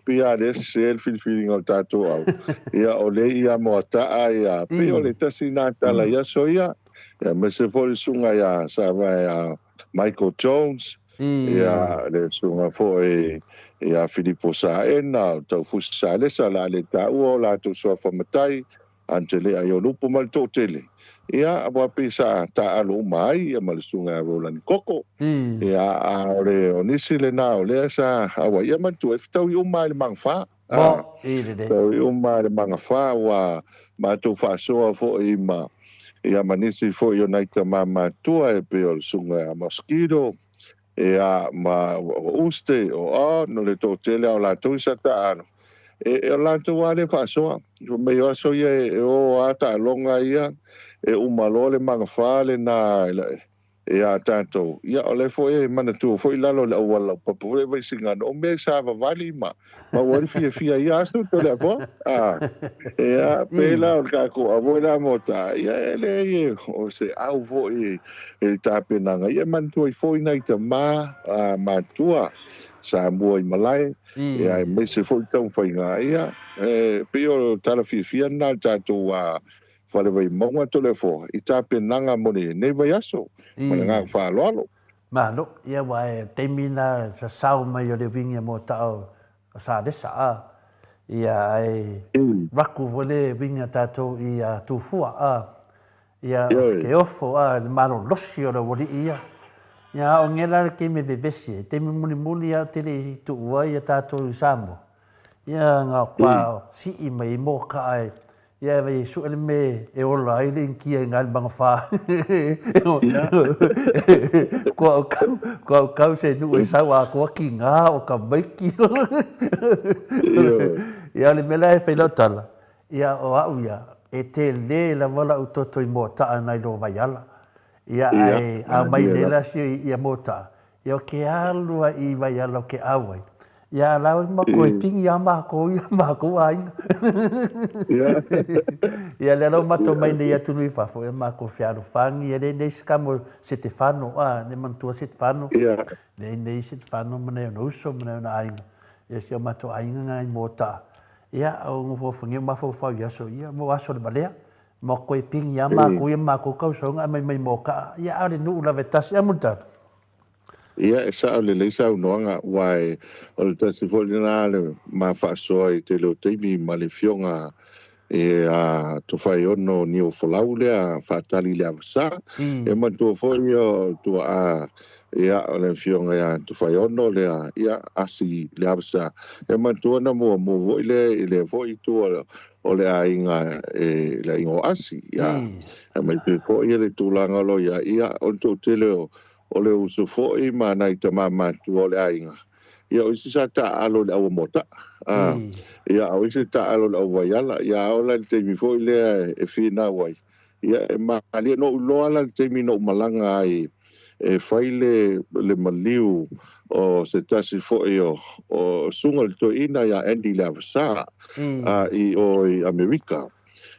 pei a lea sese le filifiliga o le tatou au. Ia, o lea ia Moataa ia, pei o le tasi na tala i aso ia, ia aemaise foi le susuga ia sa ia Michael Jones, ia le susuga foi ia Filipo Saena, o Taufusi Salesa, o le a le taua o latou suafa matai, Antelea i Olupu ma le toatele, ia, aua pei sa taaalo uma ai ia ma le susuga ia Roland Koko. Ia, a o le, o nisi lena o lea sa auai, ia manatua, e fetaui uma lava i le magafa. Mo, i lelei. Taui uma le magafa ua matou faasoa foi ma ia ma nisi foi o nai tama matua e pei o le susuga ia Mosquito ia ma o Uste o a no le toatele o latou i sa taalo e o latou lava lea faasoa. Fai mai o aso ia e o lava taaloga ia e uma loa le magafa lena ia tatou, ia o lea foi e manatua foi lalo o le auala laupapa foi lea i Vaisigano, o mea sa vavali ma maua ai le fiafia i ia aso Toleafoa. A, ia, pēlā o le tatou au foi la mo ta, ia e leai o se au foi i le tapenaga, ia e manatua ai foi nai tama matua sa mua i malae, ia aemaise foi le taumafaiga, ia, e pei o le tala fiafia lena o le tatou Fale Vaimauga Toleafoa i tapenaga mo lenei vaiaso. Ma le agaga faaaloalo. Malo, ia aua e taimi na sasao mai o le uiga mo tao o Salesa a, ia ae raku foi le uiga tatou i a Tufua a, ia o ke ofo a le malolosi o le aualii ia. Ia a o ngela le taimi e vevesi ai, taimi mulimuli a te le i tuua ia tatou i Samoa, ia nga kua sii mai i mokaa e Ia e vai e sue le me e ola ai le inikia i ngā magafa. Kua o kau, kua o kau se nuu e sau a koa ki ngā o ka maiki. Ia le mea la e whai lau tala, ia o au ia, e te le lava lau toto i moata'a nai lo Vaiala. Ia ae a mai nei la sio ia moata'a, Ia o ke alu a i Waiala o ke ʻauai. Ia a lawe makou e pingi iā makou ia makou ʻāina. Ia lea lau matou mai nei atunuu i fafo, ia makou fealofani, ia le nei se kamo Setefano, a, ne manatua Setefano, le nei Setefano ma nai ona uso ma nai ona aiga. Ia si o matou aiga nga i Mota'a. Ia o nofonofo mafaufau i aso ia, mo aso le valea. Ma koe pingi iā makou ia makou kausoga ae mai mai Moka'a. Ia a o le nuʻu lava e tasi, a Mulitalo? Ia, e sao lelei saunoaga, aua o le tasi foi lena le ma faasoa i tele o taimi ma le Afioga ia Tofaeono Niufolau lea faatali i le Avasa. E manatua foi o tuaa ia o le Afioga ia Tofaeono lea ia asi le Avasa. E manatua na muamua foi lea i lea foi itu o le aiga e le aiga o Asi. Ia, aemaise foi le tulaga o lo o i ai ia o le toatele o O le uso foi ma nai tama matua o le aiga, ia o isi sa taaalo i le auamoata'a, a, ia a o isi taaalo i le auvaiala, ia a oo la i le taimi foi lea e finau ai, ia e malie. Na ou iloa la i le taimi na ou malaga ai e fai le, le maliu o se tasi foi o, o susuga i le toeaina ia Andy Leavasa, a, i o i Amerika.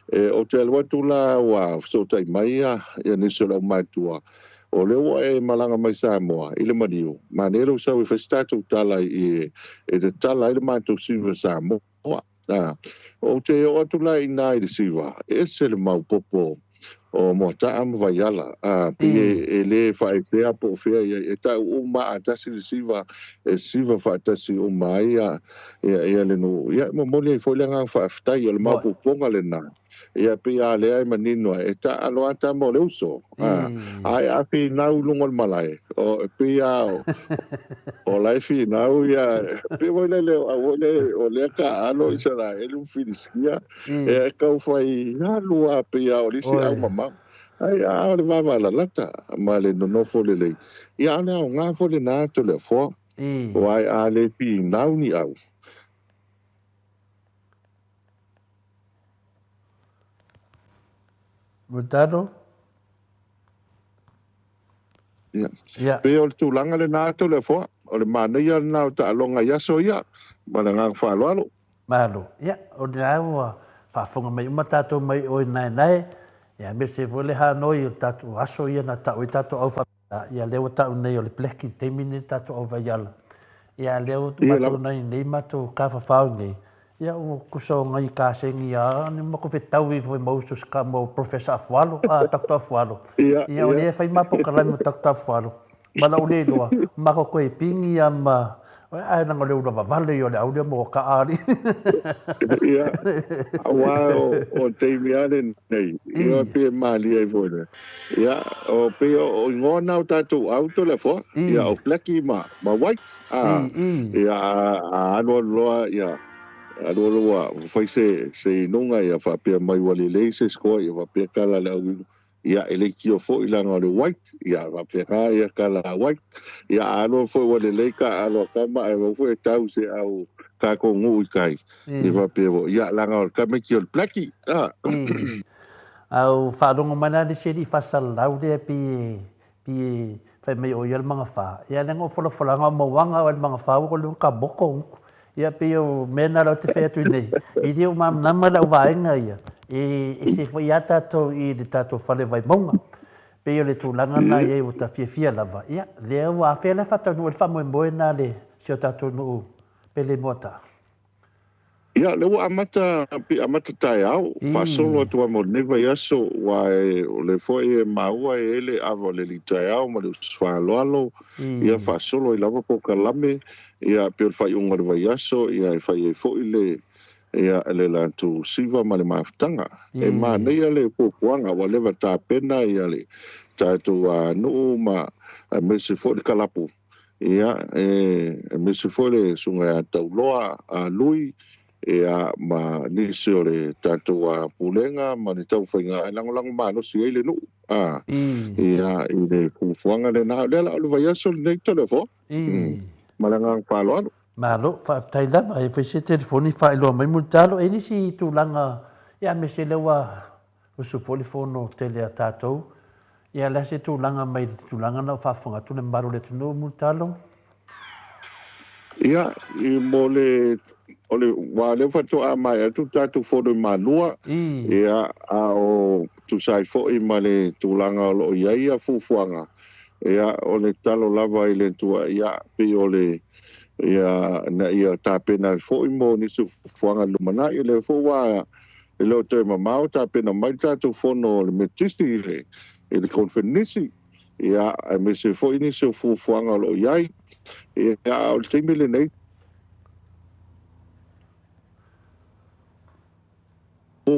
E, ou te alu atu la ua fesootai mai ia, ia nisi o le aumātua, o lea ua e malaga mai Samoa i le maliu, manaia lou sau e fai se tatou tala i, e tatala ai le matou siva Samoa. A, ou te oo atu la i ina i le siva, e ese le maopoopo o Moata'a ma Vaiala, a, pei e, e le faaesea po o fea i ai, e ta'u uma a tasi le siva, e siva faatasi uma ai ia, ia, ia le nuu. Ia, e momoli ai foi le agaga faafetai, o le maopoopoga lena. Ia, e pei a lea e manino ai, e taaalo lava tama o le uso, a, ae a finau i luga o le malae, o, e pei lava o, o la e finau ia, pei foi lele, o au foi lea, o lea taaalo Isaraelu ma Filisitia, e tau fai alu lava pei lava o le isi au mamao. Ai, a o le vavalalata ma le nonofo lelei, ia a o le aoga foi lena Toleafoa. Aua a le finau ni au. Mutano. Ia. Ia. Pei o le tulaga lena Toleafoa, o le manaia lena o taaloga i aso ia, ma le agaga faaaloalo. Malo. Ia, o lena ua faafofoga mai uma tatou mai oe naenae, ia aemaise foi le hanoi o le tatou aso ia na tau ai tatou au Ia lea ua tau nei o le black i le taimi lenei le tatou au vaiala. Ia a lea ua matou nei nei matou tafafao nei, ia ua tusa o nai kasegi a ni matou fetaui foi ma uso se ma Professor Afualo, a Doctor Afualo. Ia o lea e fai ma pokalame o Doctor Afualo. Ma lou le iloa, matou toe pigi a ma ae leaga o le ula vavale ia o le au lea mo ka alii. Ia, aua o taimi lava lenei, ia pei e malie ai foi le. Ia, o pei o igoa na o tatou au Toleafoa, ia o Blackie ma, ma White, a, ia, a alualu loa, ia, Alu alu ua fai se se inuga ia faapea mai ua lelei se score ia faapea kala le au inu ia e leitio foi leaga o le white ia faapena ia kala white ia a alu foi ua lelei ka alo a kama ae mau foi e tau se au tatou nuu i tai ia faapea foi ia leaga o le tamaiti o le blackie a. A ua faalogo mai la le isi alii faasalalau lea pei e Pi e fai mai o ia le magafa, ia leaga o folafolaga o mauaga o le magafa ua kolu ka moko uku. Ia pei o mea na lau te fai atu nei, i le o malamalama lau vaega ia, e ese foi a tatou i le tatou fale Vaimauga. Pei o le tulaga na i ai ua ta fiafia lava, ia lea ua afea la e faataunuu ai le faamoemoe na le si o tatou nuu pele Moataa. Ia, lea ua amata, pe amata taeao, faasolo atu lava mo lenei vaiaso, aua o lea foi e maua e i ai le ava o le alii taeao ma le uso faaaloalo, ia faasolo ai lava polokalame, ia pei o le faaiuga o le vaiaso, ia e fai ai foi le, ia, le latou siva ma le mafutaga. E manaia le fuafuaga, ua leva tapena ia le tatou nuu ma aemaise foi le kalapu Ia, e aemaise foi le Susuga ia Tauloa a Lui, ia, ma nisi o le tatou Pulega ma le taumafaiga e lagolago malosi ai le nuu, a, ia, i le fuafuaga lena. O lea la o le vaiaso lenei Toleafoa, ma le agaga faaaloalo. Malo, faafetai lava. E fai se telefoni faailoa mai Mulitalo. E i ai nisi tulaga, ia, aemaise lea ua Usu foi le fono tele a tatou. Ia le a se tulaga mai le tulaga na o faafofoga atu le mamalu o le atunuu Mulitalo? Ia, i mo le, o le, aua o lea faatoa maea atu le tatou fono i Malua, ia, a o tusa ai foi ma le tulaga o lo o i ai ia fuafuaga, ia, o le tatalo lava i le Atua, ia, pei o le, ia, ina ia tapena ai foi mo nisi o fuafuaga i le lumanai. O lea foi ua E le o toe mamao tapena mai le tatou fono o le Metotisi i le i le Koneferenisi, ia, aemaise foi nisi o fuafuaga o lo o i ai. Ia, a o le taimi lenei,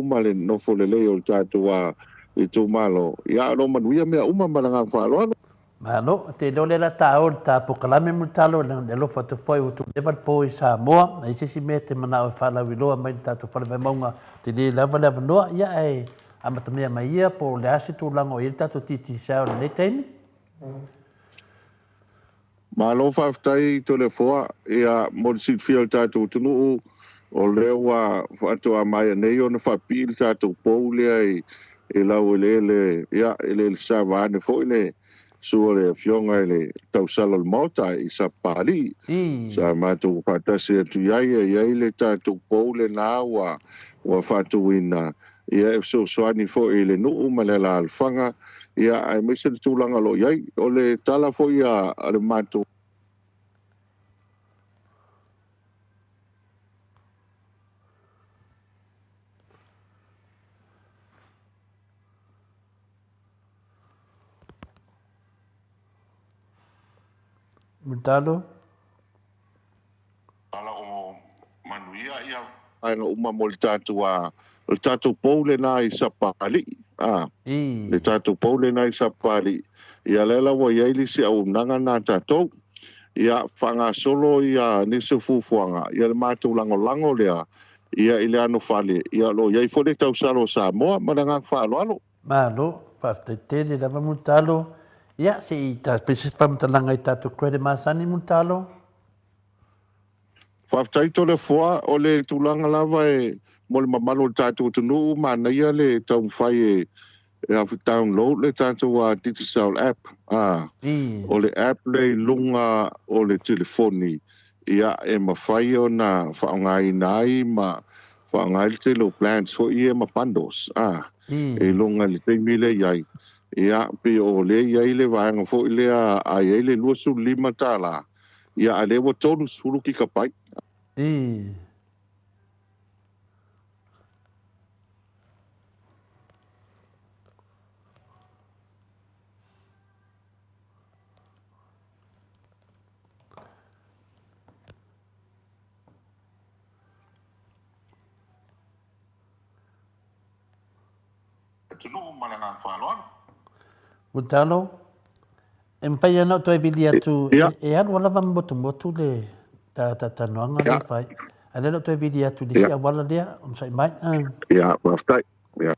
ma le nofo lelei o le tatou itumalo, ia, o lo o manuia mea uma ma le agaga faaaloalo. Malo, ou te iloa o lea la ta o i le ta polokalame mo le talo, le alofa atu foi ua tuleva le po i Samoa, a i se isi mea e te manao e faalauiloa mai le tatou fale Vaimauga, tele lava le avanoa, ia ae amatamea mai ia po o le a se tulaga o i ai le tatou Digicel i lenei taimi. Malo faafetai Toleafoa, ia mo le silafia o le tatou atunuu, o lea ua faatoa maea nei ona faapipii le tatou pou lea i i laueleele, ia, eleele sa vaeane foi le susu o le Afioga i le Tausala o le Maota i Sapapalii, sa matou faatasi atu i ai, e i ai le tatou pou lena ua ua faatuina, ia, e fesoasoani foi i le nuu ma le alaalafaga, ia, aemaise le tulaga o lo o i ai. O le tala foi a le matou. Mulitalo. Ala o manuia ia vaega uma mo le tatou a o le tatou pou lena i Sapapalii a le tatou pou lena i Sapapalii ia lea la ua i ai le isi auaunaga lena a tatou ia faagasolo ia nisi o fuafuaga ia le matou lagolago lea ia i le anofale ia o lo o i ai foi le tausala o Samoa ma le agaga faaaloalo. Malo, faafetai tele lava Mulitalo. Ia, se i fai se faamatalaga i tatou credit masani Mulitalo. Faafetai Toleafoa, o le tulaga lava e mo le mamalu o le tatou atunuu, manaia le taumafai e download le tatou Digicel app. O le app lea i luga o le telefoni, ia e mafai ona faaaogaina ai ma faaaoga ai le tele o plans foi ia ma bundles i luga i le taimi lea e i ai. Ia, pei o lea e i ai le vaega foi lea a i ai le $25, Ia, a lea ua 30 kikapai. I. Atunuu ma le agaga faaaloalo. Mulitalo, e mafai ona ou toe vili atu e alu lava ma motumotu le talatalanoaga lea e fai. Ae lea o le a ou toe vili atu i le isi auala lea, onosai mai. Ia, faafetai. Ia.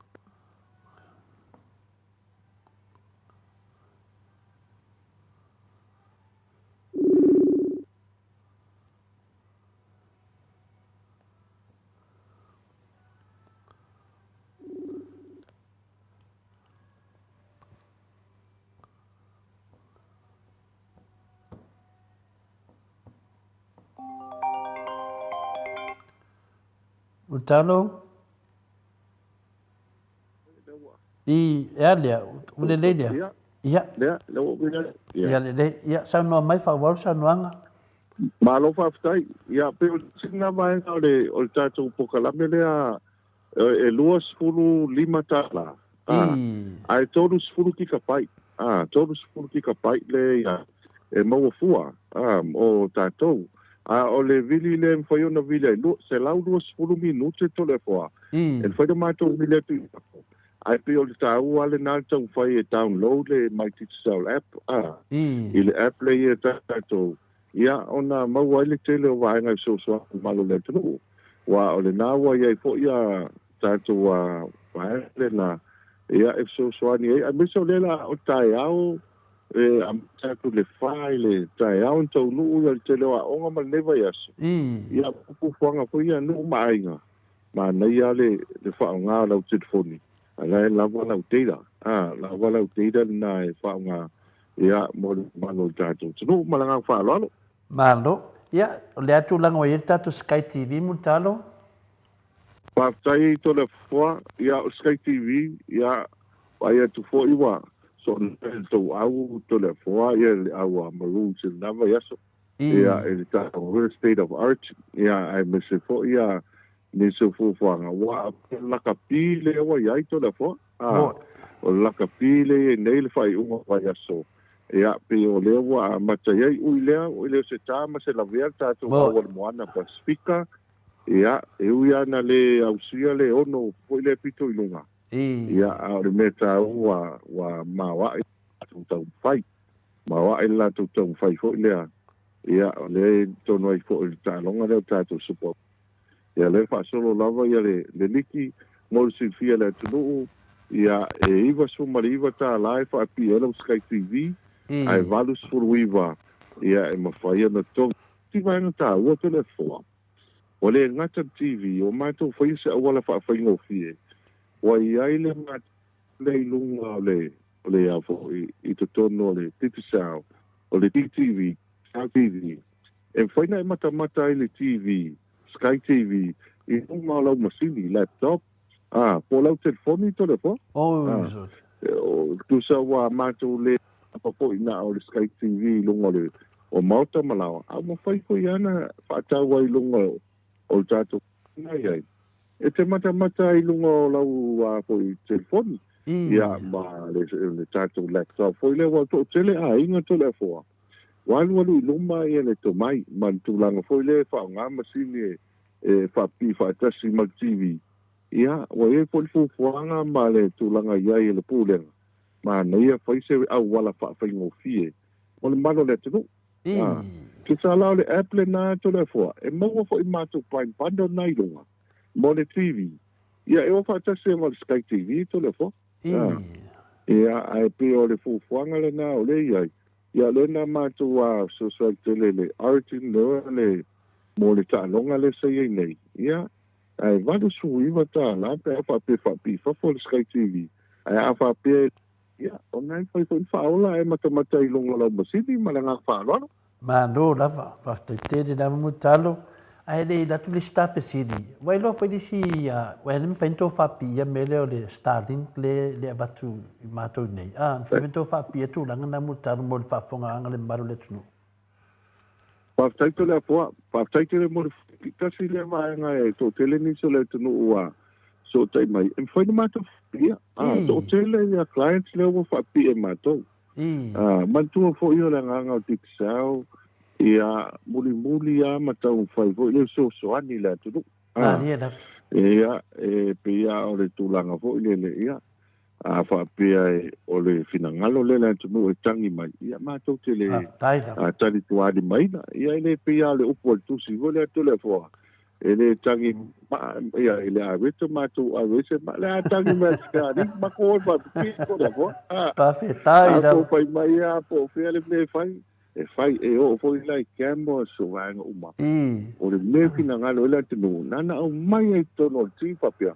Mulitalo. I, e a lea, ua lelei lea. Ia. Ia. Lea, lea ua uia. Ia. Ia lelei. Ia, saunoa mai, faaauau le saunoaga. Malo faafetai. Ia, pei o le isi lena vaega o le, o le tatou polokalame lea e $25, a, ae 30 kikapai, a, 30 kikapai le ia e maua fua, a, o tatou. A o le vili lea e mafai ona vili ai, 120 minute Toleafoa, e mafai ona matou vili atu i fafo. Ae pei o le taua lava lena le taumafai e download le My Digicel app, a, i le app lea ia tatou, ia ona maua ai le tele o vaega e fesoasoani i le mamalu o le atunuu. Aua o lena ua i ai foi a tatou vaega lena ia e fesoasoani ai, aemaise o lea la o taeao e amata atu i le fa i le taeao ona taunuu ia le tele o aoga ma lenei vaiaso. Ia fuafuaga foi ia a nuu ma aiga, manaia le faaaoga o lau telefoni, a la e lava lau data, a lava lau data lena e faaaoga ia mo le mamalu o le tatou atunuu. Ma le agaga faaaloalo. Malo. Ia, o le a tulaga ua i ai le tatou Sky TV, Mulitalo? Faafetai Toleafoa, ia o Sky TV, ia vaai atu foi ua soona le tou au Toleafoa ia le au a Maroons i lena vaiaso, ia i le tatou State of Art, ia aemaise foi ia nisi o fuafuaga, aua o le lakapi lea ua i ai Toleafoa, a, o le lakapi lea e i ai nei le faaiuga o vaiaso, ia, pei o lea ua amata i ai, ui lea, ui lea o se ta ma se lavea le tatou au o le moana Pasefika, ia, e ui lava ina le ausia le ono foi lea pito i luga, ia, a o le mea taua ua maoae le latou taumafai, maoae le latou taumafai foi lea, ia, o lea e tonu ai foi i le taaloga lea o le tatou Super Ia lea e faasolo lava ia le le liki mo le silafia e le atunuu, ia e $99 e faapii ai lau Sky TV, ae 89 ia e mafai ona totogi. Ti vaega taua tele foa. Ua le gata le TV, ua matou faia se auala faafaigofie, ua i ai le matou lea i luga o le o le a foi i totonu o le Digicel, o le DTV, Sky TV, E mafai ona e matamata ai le TV, Sky TV, i luga o lau masini, laptop, ā, po o lau telefoni Toleafoa. Ā, tusa ua matou le apa foi na o le Sky TV i luga o le o maota ma laoa, a ua mafai foi lava ona faatau ai i luga o le tatou na i ai. E te matamata ai i luga o lau a foi telefoni, ia ma le, le tatou laptop foi lea, ua toatele aiga Toleafoa. Ua alualu i luma ia le tomai ma le tulaga foi lea e faaaoga masini e faapipii faatasi ma le TV. Ia, ua i ai foi le fuafuaga ma le tulaga i ai e le Pulega, manaia fai se auala faafaigofie mo le mamalu o le atunuu. A, tusa la o le app lena Toleafoa, e maua foi matou Prime Bundle na i luga mo le TV. Ia, e o faatasi ai ma le Sky TV Toleafoa. Ia, ae pei o le fuafuaga lena o lea i ai, ia o lea na matou fesoasoani tele i le Origin lea le mo le taaloga lea sa i ai nei, ia, ae $89 pe a faapea e faapii fafo le Sky TV, ae a faapea ia, o lena e mafai foi ona faaola ae matamata i luga o lau masini ma le agaga faaaloalo. Malo lava, faafetai tele lava Mulitalo. Ae le i atu le isi ta fesili, ua iloa foi le isi, ua le mafai ona tou faapiia mea lea o le Starlink lea e avatu i matou nei. A, mafai ona tou faapiia tulaga na Mulitalo mo le faafofogaaga a le mamalu o le atunuu. Faafetai Toleafoa, faafetai tele mo le tasi lea vaega e toatele nisi o le atunuu ua fesootai mai, e mafai ona matou faapiia. A, toatele ia clients lea ua faapii e matou. Manatua foi o le agaga o Digicel, ia mulimuli lava ma taumafai foi le fesoasoani i le atunuu. Malie lava. Ia, e pei lava o le tulaga foi lele, ia, a faapea o le finagalo lea o le atunuu e tagi mai, ia matou te le talitualimaina. Ia, e le pei lava o le upu a le Tusi foi lea, Toleafoa, E le tagi maa, ia, i le aveto matou ave ese maa, le a tagi mai a te alii, matou o e faapipii ko le afoa. A, Faafetai a lava. tou fai mai a po o fea le mea e fai, e fai, e oo foi la i cameras o vaega uma. O le mea e finagalo ai le atunuu, na ona aumai ai i totonu o le ti faapea,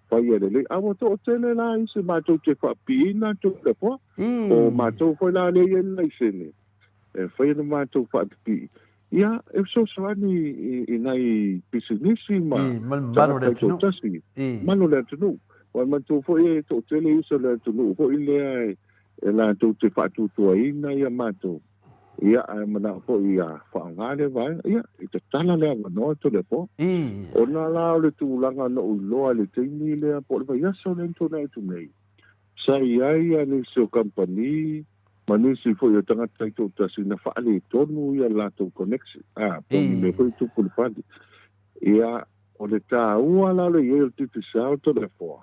faia lelei. A ua toatele la isi matou te faapipiina atu le afoa. O matou foi la lea e i ai le laisene, e fai ona matou faapipii, ia, e fesoasoani i nai pisinisi ma tagata taitoatasi, mamalu o le atunuu. Aua e manatua foi e toatele isi o le atunuu foi lea e latou te faatuatuaina ia matou, ia, ae manao foi ia faaaoga lea vaega, ia, e tatala le avanoa Toleafoa. Ona la o le tulaga na ou iloa i le taimi lea po o le vaiaso lea na tuanai atu nei, Sa i ai ia nisi o kamupani ma nisi foi o tagata taitoatasi na faaletonu ia latou connection, a, po o ni mea foi e tupu i le fale. Ia, o le taua la o le i ai o le Digicel Toleafoa,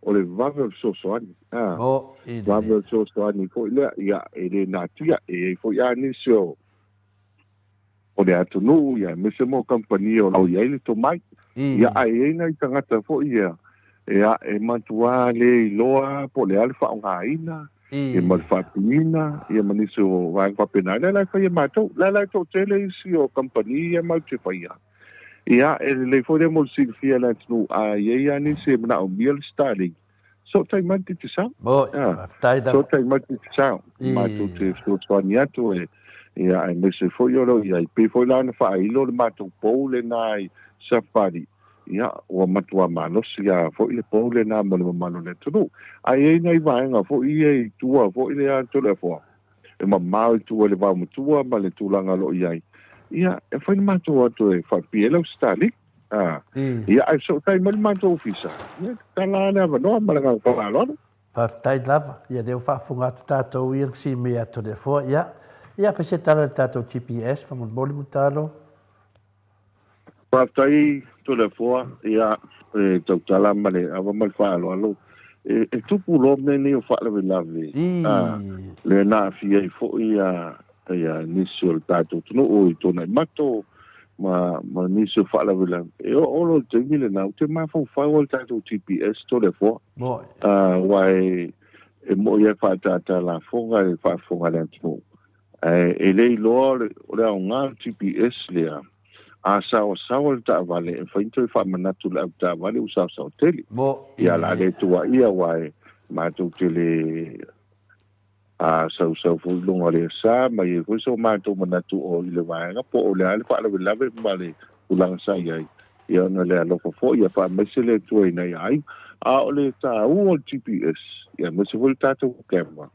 o le vave o le fesoasoani, a, vave o le fesoasoani foi lea, ia, e le natia, e i ai foi a nisi o o le atunuu, ia, aemaise mo kamupani o lo o i ai le tomai. Ia, ae i ai nai tagata foi ia, ia, e matuā le iloa po o le a le faaaogaina, ia, ma le faatuina, ia, ma nisi o vaega faapena. Lea la e fai e matou. Lea la e toatele isi o kamupani ia matou te faia. Ia, e lelei foi lea mo le silafia e le atunuu, a i ai lava nisi e manaomia le Starlink, Fesootai mai le Digicel. Moi, faafetai lava. Fesootai mai le Digicel. Matou te fesoasoani atu e, ia, aemaise foi o lo o i ai. Pei foi la ona faailo le matou pou lena i Safari, ia, ua matuā malosi lava foi le pou lena mo le mamalu o le atunuu. Ae i ai nai vaega foi ia i tua foi lea Toleafoa, e mamao i tua i le vaomatua ma le tulaga o lo o i ai, ia, e mafai ona matou o atu e faapipii ai lau Starlink. A, ia, ae fesootai mai le matou ofisa, ia, tatala lava le avanoa ma le agaga faaaloalo. Faafetai lava, ia lea ua faafofoga atu tatou ia na fesili mai ia Toleafoa, ia, ia fai se tala i le tatou GPS faamolemole Mulitalo. Faafetai Toleafoa, ia, e tautala ma le ava ma le faaaloalo, e, e tupu loa mea nei o faalavelave, a, lea na aafia ai foi ia, ia nisi o le tatou atunuu i Tuanaimato ma, ma nisi o faalavelave. E oo loa i le taimi lena, ou te mafaufau lava i le tatou GPS Toleafoa. Moe. Aua e, e moi lava e faaataata lafoga i le faafofoga a le atunuu. Ae e le iloa o le, o le aoga o le GPS lea, a saoasaoa le taavale, e mafai ona toe faamanatu i le avetaavale ua saoasaoa tele. Moe. Ia, o le a le tuuaia aua e matou te le A sausau foi i luga o le sa, ma i ai foi so matou manatu o i le vaega po o le a le faalavelave ma le tulaga sa i ai, ia ona le alofa foi ia faamaise le Atua i nai aiga. A o le taua o le GPS, ia aemaise foi le tatou camera,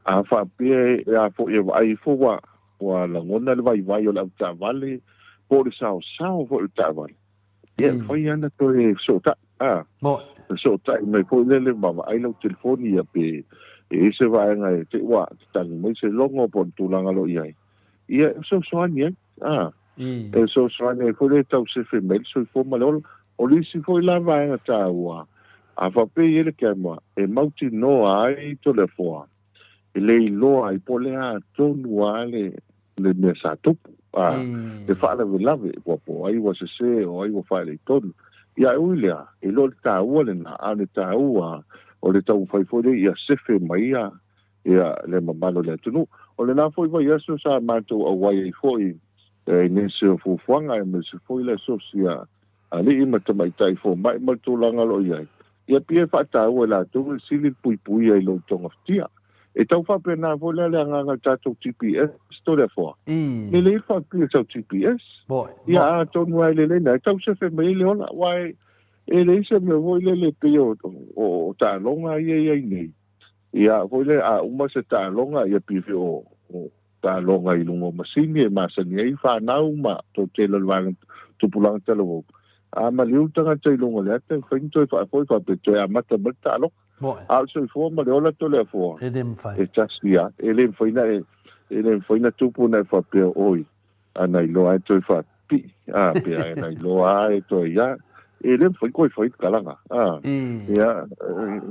a faapea e a foi e vaai ifo ua, ua lagona le vaivai o le avetaavale po o le saosao foi o le taavale, Ia, e mafai lava ona toe fesootai, a. Fesootai mai foi lele ma vaai lau telefoni ia pe e i ai se vaega e te i ua tatagi mai se logo po o le tulaga o lo o i ai. Ia, e fesoasoani ai, a. E fesoasoani ai foi lele tau sefe mai le soifua ma le ola. O le isi foi la vaega taua, a faapea e i ai le camera, e mautinoa ai Toleafoa, e le iloa ai po o le a tonu lava le le mea sa tupu, a, le faalavelave, ua po o ai ua sese, o ai ua faaletonu. Ia, e ui lea, e le o le taua lena, a o le taua, o le taumafai foi lea ia sefe mai ia, ia le mamalu o le atunuu. O lena foi vaiaso sa matou auai ai foi i nisi o fuafuaga, aemaise foi le asosi a alii ma tamaitai fomai ma le tulaga o lo o i ai, ia pei e faataua e latou e sili le puipuia i lou togafitia. E tau faapena foi la le agaga i le tatou GPS Toleafoa. Lelei le faapipii o sau GPS. Ia atonu lava e lelei na e tau sefe mai ai le ola, aua e leai se mea foi lele pei o taaloga ia e i ai nei. Ia foi lea a uma se taaloga ia pei foi o taaloga i luga o masini e masani ai fanau ma toatele o le vaega tupulaga talavou. A maliu le tagata i luga o le ata e mafai ona toe faafoi faapea toe amata mai le taaloga. A o le soifua ma le ola Toleafoa E le mafai. e tasi lava, e le mafai ona e, e le mafai ona tupu ona e faapea oi, a na iloa lava e toe faapipii, a pe a na iloa lava e toe ia. E le mafai koe fai kalaga. A. Ia,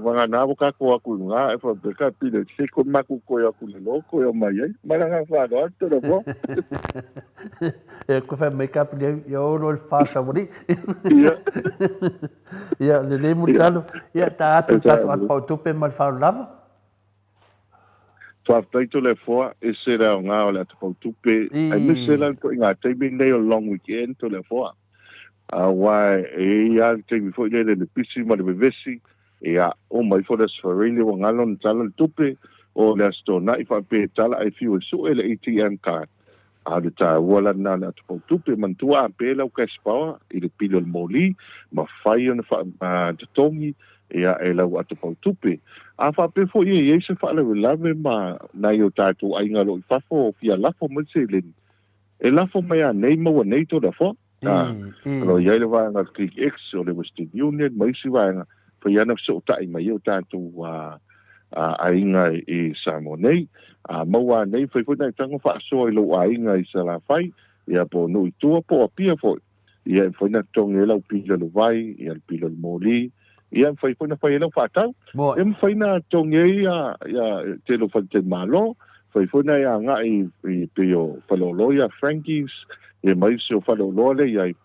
vagana ua kākou o atu i luga, ae faapea ka pile se ko maku koe aku le lo koe o mai ai. Mai la ngā whānoa, te rā po. E koe whai mai ka pili au, ia olo le whāsa wari. Ia. Ia, le le mutalo. Ia, tā atu tātou atupau tupe ma le whāro lava. Faafetai Toleafoa, ese le aoga o le atapau tupe, aemaise la le ituaiga taimi lenei o le long weekend Toleafoa. Aua e i ai lava le taimi foi lele le pisi ma le vevesi, ia, uma ifo le Aso Faraile ua galo ona tala le tupe, o le Aso Toonai faapea e tala ae fiu e sue le ATM card. A o le taua la lena o le atapau tupe, manatua a pe lau cash power i le pili o le moli, mafai ona faatotogi ia, e lau atopau tupe. A faapea foi e i ai se faalavelave ma nai o tatou aiga o lo o i fafo o fia lafo mai le seleni, e lafo mai anei ma ua nei tona foa. A, o lo o i ai le vaega o le Click X, o le Western Union ma isi vaega, fai ana fesootai mai ai o tatou aiga i Samoa nei. A maua anei, fai foi nai tago faasoa i lou aiga i Salafai, ia po o Nuu i tua po o Apia foi. Ia, e mafai ona totogi ai lau pili o le vai, ia le pili o le moli, ia e mafai foi ona fai ai lau faatau. E mafai ona totogi ai ia, ia le tele o faletalimalo, mafai foi ona e agai i pei o faleoloa ia Frankie's, ia ma isi o faleoloa lea e i ai,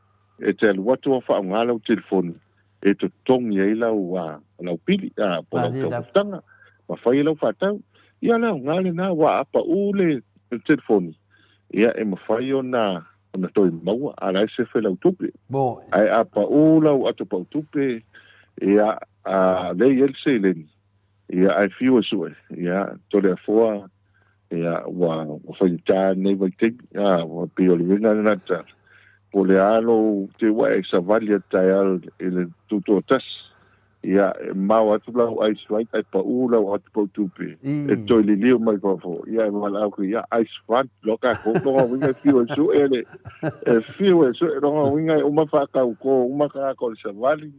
e te alu atu o faaaoga lau telefoni e totogi ai lau, lau pili, po o lau taumafataga, ma fai ai lau faatau. Ia o le aoga lena, aua a pau le telefoni, ia e mafai ona ona toe maua, a la e sefe lau tupe. Ae a pau lau ato pau tupe, ia, a lea e i ai le seleni, ia, ae fiu e sue, ia, Toleafoa, ia, ua, ua faigata lenei vaitaimi, a, ua pei o le uiga lena tala. Po o le a lou teu ae savali atu taeao i le tutoatasi, Ia, e mao atu lau ice right ae pau lau atu pau tupe. E toe liliu mai fafo. Ia, e valaau ke ia, ice front, loa kākou, longa uiga e fiu e sue le, e fiu e sue, longa uiga e uma whākau ko, uma kākou le savali,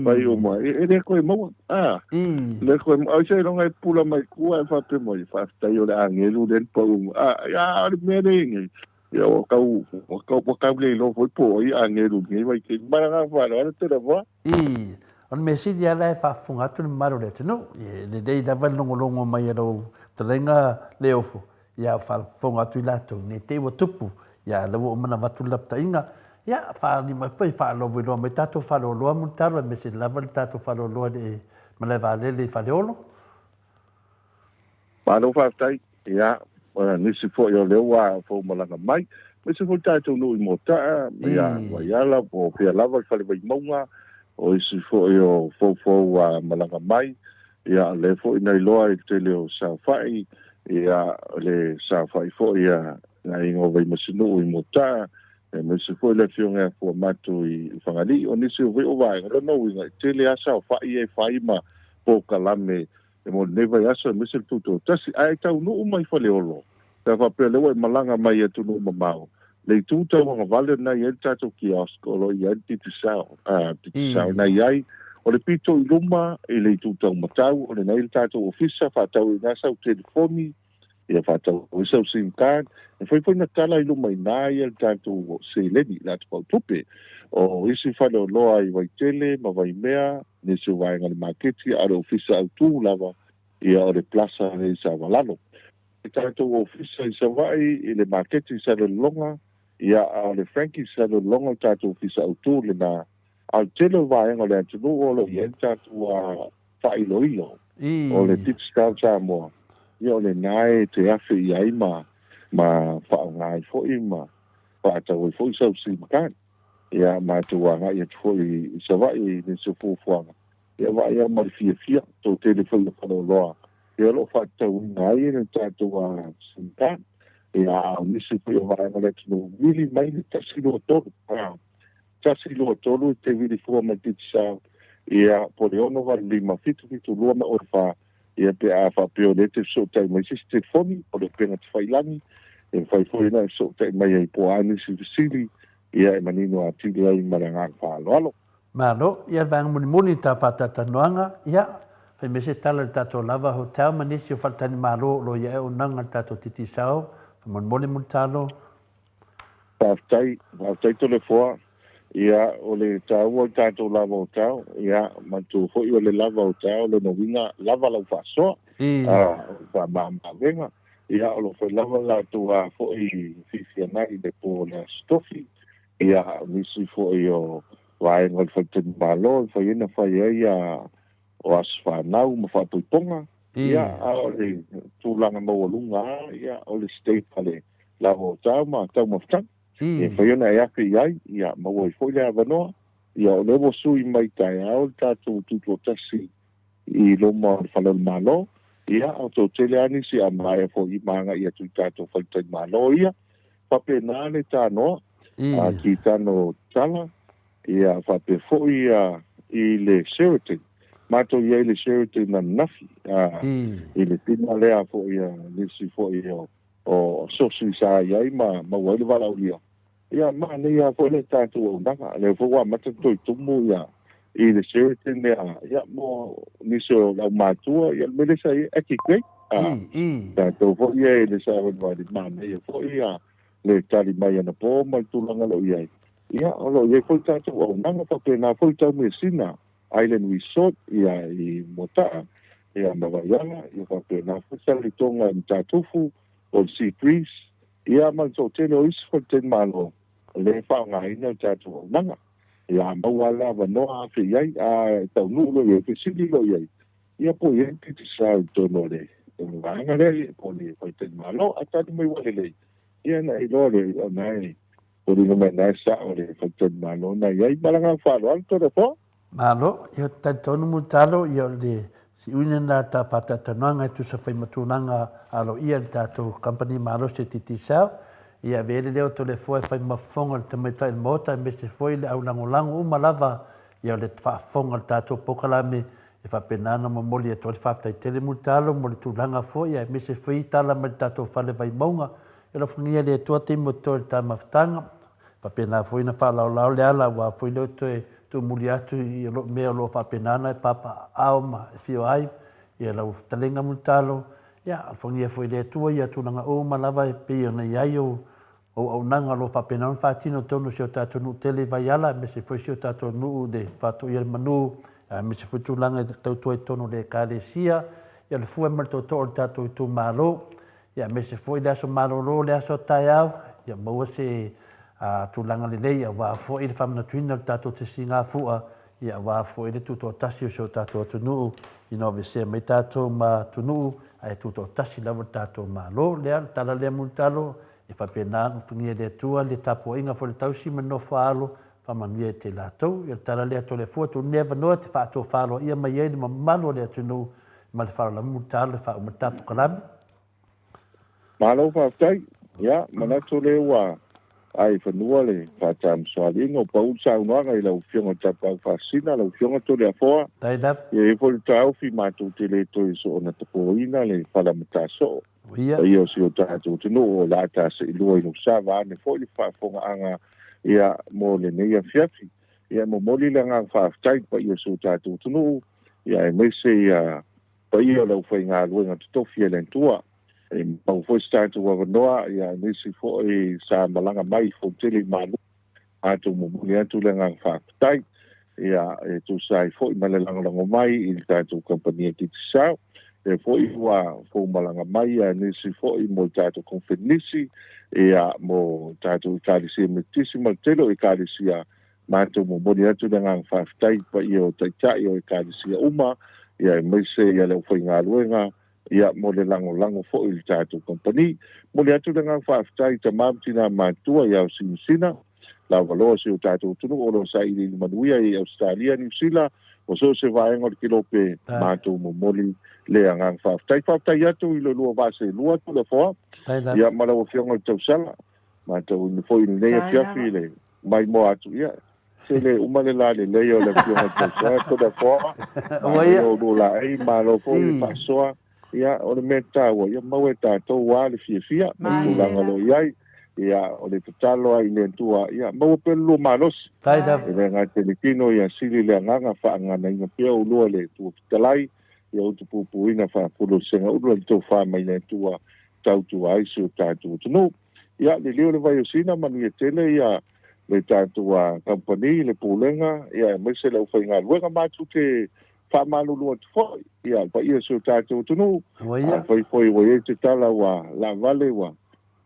pai uma. E, e le koe maua, a, le koe maua. Ai se longa e pula mai kua e whape mai, whaafetai o le angelu le pau uma. A, ia, o le mea le ingai. Ia, ua kau, ua kau, ua kau le iloa foi po o ai angelu nei vaitaimi. Mai la ngā whānau, ala te rawa. Ii, O le mea sili lava la e faafofoga atu le mamalu o le atunuu, e lelei lava le logologo mai a lou fetalaiga Leofo, ia a faafofoga atu i latou, ne i te i ua tupu, ia a la ua uma ona avatu le lapataiga, ia faaali mai foi, faalogoiloa mai tatou faleoloa Mulitalo aemaise lava le tatou faleoloa i le malae vaalele i Faleolo. Malo faafetai. Ia, nisi foi o lea ua foumalaga mai, aemaise foi le tatou nuu i Mota'a, ia Vaiala, po o fea lava le fale Vaimauga, o isi foi o foufou ua malaga mai, ia o lea foi na iloa i le tele o saofai, ia le saofai foi a aiga o Vaimasinuu i Mota'a, aemaise foi le afioga ia Fuamato i Fagalii, o nisi foi o vaega, o lona uiga, e tele lava saofai ia e fai ma polokalame E mo lenei vaiaso aemaise le Tutoatasi. Ae taunuu mai Faleolo, pe a faapea o lea ua e malaga mai i atunuu mamao, le itu tauagavale lena e i ai le tatou kiosk o lo o i ai le Digicel, Digicel na i ai. O le pito i luma i le itu taumatau, o lena e i ai le tatou ofisa, faatau ai i ina sau telefoni, ia faatau ai sau sim card. E fai foi na tala i luma i ina ia le tatou seleni, le atupau tupe. O isi faleoloa i Vaitele ma Vaimea, nisi o vaega o le maketi, a o le ofisa autū lava ia o le Plaza lea i Savalalo. Le tatou ofisa i Savaii i le maketi i Salelologa, ia a o le Frankie i Salelologa o le tatou ofisa autū lena. A o le tele o vaega o le atunuu o lo o i ai le tatou faailoilo o le Digital Samoa, ia o lena e te afe i ai ma ma faaaoga ai foi ma faatau ai foi sau sim card. Ia, matou agai atu foi i Savaii i nisi o fuafuaga, ia vaai lava ma le fiafia, toatele foi o faleoloa ia o lo o faatatauina ai le tatou sim card. Ia, a o nisi foi o vaega o le atunuu, vili mai le 123, 123 e te vili fua mai Digicel, ia, po o le 685 772 ma oe 4, Ia pe a faapea o lea e te fesootai mai i se isi telefoni, o le upega tafailagi, e mafai foi ona e fesootai mai ai po o a nisi fesili, ia e manino atili ai ma le agaga faaaloalo. Malo, ia le vaega mulimuli i ta faataatanoaga, ia, fai mai se tala i le tatou Lava Hotel ma nisi o faletalimalo o lo o i ai auaunaga a le tatou Digicel, faamolemole Mulitalo. Faafetai, faafetai Toleafoa. Ia, o le taua o le tatou lava o tao, ia, manatua foi o le lava o tao lona uiga lava lau faasoa, a, o le faamamaavega. Ia, o lo o fai lava latou a foi fiafiaga i le po o le Aso Tofi, ia, o nisi foi o vaega o le faletalimalo e fai ai na fai ai ia o aso fanau ma faaipoipoga, ia, a o le tulaga maualuga lava, ia, o le state a le lava o tao ma taumafataga. E mafai ona e afe i ai, ia maua ai foi le avanoa. Ia o lea ua sui mai taeao le tatou tutoatasi i luma o le Fale o le Malo, ia o toatele lava nisi a maea foi ma agai atu i tatou faletalimalo ia. Faapena le tanoa, a Kitano Tala, ia faapea foi ia i le Sheraton. Matou i ai i le Sheraton ananafi, i le tina lea foi a nisi foi o o sosi sa i ai ma maua ai le valaaulia. Ia, manaia lava foi le tatou auaunaga. O lea foi ua amata ona toe tumu ia i le Sheraton lea, ia, mo nisi o le aumatua, ia, le mea lea sa i ai, Aki Great. A, tatou foi ia i le savalivali, manaia foi ia le tali mai anapo ma le tulaga o lo o i ai. Ia, o lo o i ai foi le tatou auaunaga, faapena foi le Taumeasina Island Resort, ia, i Moataa, ia, ma Vaiala, ia faapena foi Saletoga i Matatufu, o le Sea Breeze, ia, ma le toatele o isi faletalimalo o lea e faaaogaina le tatou auaunaga. Ia, a maua lava le avanoa afe i ai, a e taunuu loa i ai, fesili loa i ai, ia po o i ai le Digicel i totonu o le vaega lea, po o le faletalimalo, ae tali mai ua lelei, ia ona e iloa lea, o lena e foliga mai lena e sao le faletalimalo na i ai. Ma le agaga faaaloalo, Toleafoa. Malo, ia ou te talitonu Mulitalo, ia o le siuina lena o le ta faatalatalanoaga e tusa foi ma tulaga aloaia i le tatou kamupani malosi e Digicel. Ia ave ai le leo o Toleafoa e fai ma fofoga o le tamaitai o le Maota aemaise foi le au lagolago uma lava ia o le faafofoga o le tatou polokalame e faapena ona momoli atu ai le faafetai tele Mulitalo mo le tulaga foi aemaise foi tala mai le tatou fale Vaimauga. Ia alofagia e le Atua taimi o totoe o le ta mafutaga. Faapena foi ona faalaolao le ala aua foi lea toe tuumuli atu i mea o lo o faapena ona e papaaao ma e fio ai ia lau fetalaiga Mulitalo. Ia, alofagia foi e le Atua ia tulaga uma lava e pei ona i ai ou auaunaga o lo o faapena ona faatino i totonu o si o tatou nuu tele i Vaiala, aemaise foi si o tatou nuu i le Faatoia o le Manu, aemaise foi tulaga i le tautua i totonu o le Ekalesia, ia le fua ma le tootoo o le tatou itumalo. Ia aemaise foi le aso malolo, le aso a taeao, ia maua se tulaga lelei aua foi le faamanatuina o le tatou sisigafua, ia aua foi le tutoatasi o si o tatou atunuu, ina ua aveesea mai tatou ma atunuu, ae tutoatasi lava le tatou Malo. Lea, le tala lea Mulitalo, ia faapena ona fagia e le Atua le tapuaiga foi a le tausi ma le nofo a alo, faamanuia ia te latou. Ia le tala lea Toleafoa, tuu nei avanoa e te faatofaloaia mai ai le mamalu o le atunuu Ma le faaaloalo Mulitalo e faauma le ta polokalame. Malo faafetai. Ia, manatu lea ua ae i fanua le faatamasoaliiga o pau le saunoaga i lau Afioga i le Tapaau Faasisina, lau Afioga Toleafoa. Faafetai lava. Ia i ai foi le taofi matou te le toe soona tapoina le fala matasoo. Ia. Paia o si o tatou atunuu o le a taseilua i lou sa vaeane foi le faafofogaaga ia mo lenei afiafi. Ia e momoli le agaga faafetai i le paia o si o tatou atunuu ia aemaise ia paia o le aufaigaluega totofi a le Atua. E maua foi se tatou avanoa ia aemaise foi sa malaga mai i Fonotele i Malua matou momoli atu le agaga faafetai ia e tusa ai foi ma le lagolago mai i le tatou kamupani a Digicel. Lea foi ua fou malaga mai ia nisi foi mo le tatou konfenisi ia mo tatou Ekalesia Metotisi ma le tele o Ekalesia matou momoli atu le agaga faafetai i paia o Taitai o Ekalesia uma ia aemaise ia le aufaigaluega ia mo le lagolago foi i le tatou kamupani. Momoli atu le agaga faafetai i tama ma tina matutua i Aosinasina lava loa si o tatou atunuu o lo o sailiili manuia i Ausetalia, Niu Sila, ma so o se vaega o le kelope, matou momoli le agaga faafetai. Faafetai atu i lo lua vaa seelua Toleafoa, ia ma lau Afioga i le Tausala, matauina foi i lenei afiafi le maimoa atu, ia, se le uma le lalelei o le Afioga i le Tausala Toleafoa, malo o lua laei, malo foi le faasoa. Ia, o le mea taua, ia maua e tatou lava le fiafia ma le tulaga o lo o i ai. Ia, o le tatalo lava i le Atua, ia maua pea le lua malosi. E le gata i le tino, ia sili le agaga, faaganaina pea oulua i le Atua Fetalai, ia utupupuina faapulu o le segaula le tofa mai le Atua, tautua ai si o tatou atunuu. Ia, liliu le vai o Sina, manuia tele ia le tatou kamupani, le Pulega, ia aemaise le aufaigaluega. Matou te faamalulu atu foi ia le paia o si o tatou atunuu, afai foi ua i ai se tala ua laavale ua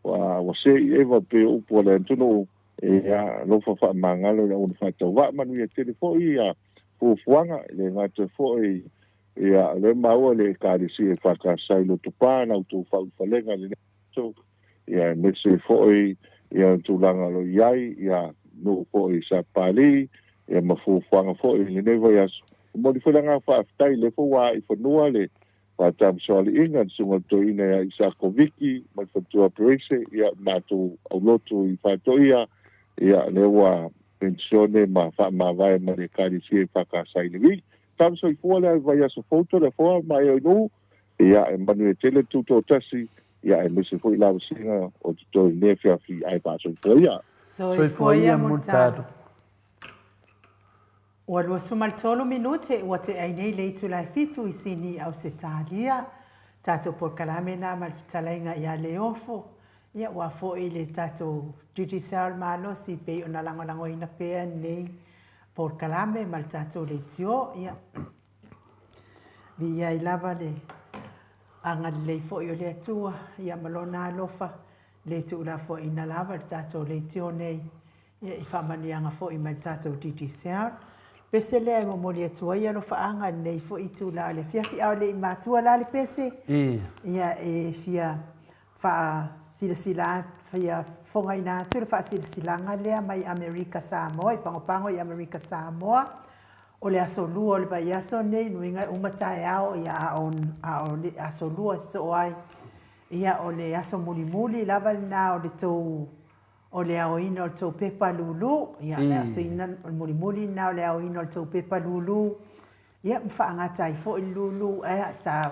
ua seei eva pei o upu a le atunuu, ia alofa faamagalo i le auala faatauvaa. Manuia tele foi ia fuafuaga, e le gata foi ia o lea e maua le Ekalesia EFKS i Lotopa la outou faaulufalega i lenei aso, ia aemaise foi ia tulaga o lo o i ai ia nuu foi i Sapalii, ia ma fuafuaga foi i lenei vaiaso. E momoli foi le agaga faafetai, lea foi ua ae i fanua le faatamasoaliiga le Susuga i le Toeaina ia Isako Viki ma le faletua Pereise, ia matou aulotu i Faatoia, ia lea ua penisione ma faamavae ma le Ekalesia EFKS i Levi. Tama soifua lea i vaiaso fou Toleafoa ma e Oinuu, ia e manuia tele le tutoatasi, ia aemaise foi lavasiga o totoe i lenei afiafi ae faasoifua ia. Soifua ia Mulitalo. Ua 23 minute ua tea ai nei le itula e fitu i Sini, Ausetalia. Tatou polokalame na ma le fetalaiga ia Leofo. Ia ua foi le tatou Digicel malosi pei ona lagolagoina pea lenei polokalame ma le tatou leitio. Ia viia ai lava le agalelei foi o le Atua ia ma Lona alofa le tuulafoaiina lava le tatou leitio nei ia i faamanuiaga foi mai le tatou Digicel. Pese lea e momoli atu ai alofaaga i lenei foi itula o le afiafi, a o le i matua la le pese, ia e fia faasilasila fia fofogaina atu le faasilasilaga lea mai Amerika Samoa i Pagopago i Amerika Samoa o le aso lua o le vaiaso nei, nuiga e uma taeao ia a o a o le aso lua e sosoo ai. Ia o le aso mulimuli lava lena o le tou o le aoina o le tou pepa lulu, ia le asoina o le mulimuli lena o le aoina o le tou pepa lulu, ia ma faagata ai foi le lulu, ae sa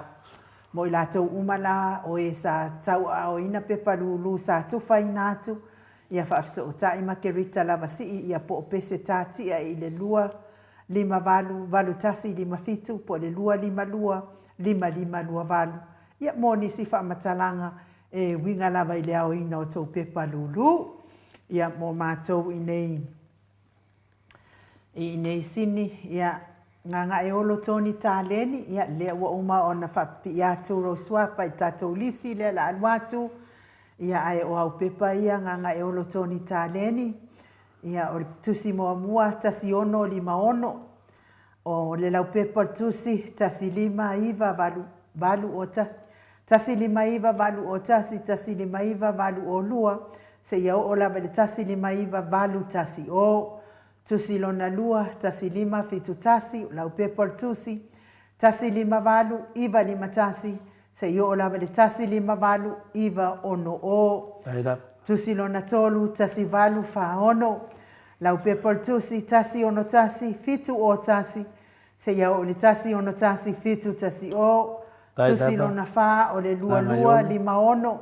mo i latou uma la o e sa tauaaoina pepa lulu sa tufaina atu, ia faafesootai Makerita lava sii ia po o pese tatia i le 2 5 8 8 1 5 7 po o le 2 5 2 5 5 2 8, ia mo nisi faamatalaga E uiga lava i le aoina o tou pepa lulu, ia, mo matou i nei, i inei Sini, ia, Gagaeolo Tony Taleni, ia, lea ua uma ona faapipii atu lou suafa i tatou lisi lea la alu atu, ia, ae o au pepa ia Gagaeolo Tony Taleni, ia, o le tusi muamua 1656, O le laupepa o le tusi, 1 5 9 8 8 o 1, 1 5 9 8 o 1, 1 5 9 8 o 2, seia oo lava i le 1 5 9 8 1 o. Tusi lona lua, 1 5 7 1, o laupepa o le tusi, 1 5 8 9 5 1, seia oo lava i le 1 5 8 9 6 o. Tusi lona tolu, 1 8 4 6, Laupepa o le Tusi 1 6 1 7 o 1, seia oo i le 1 6 1 7 1 o, Tusi lona fa o le 2 2 5 6,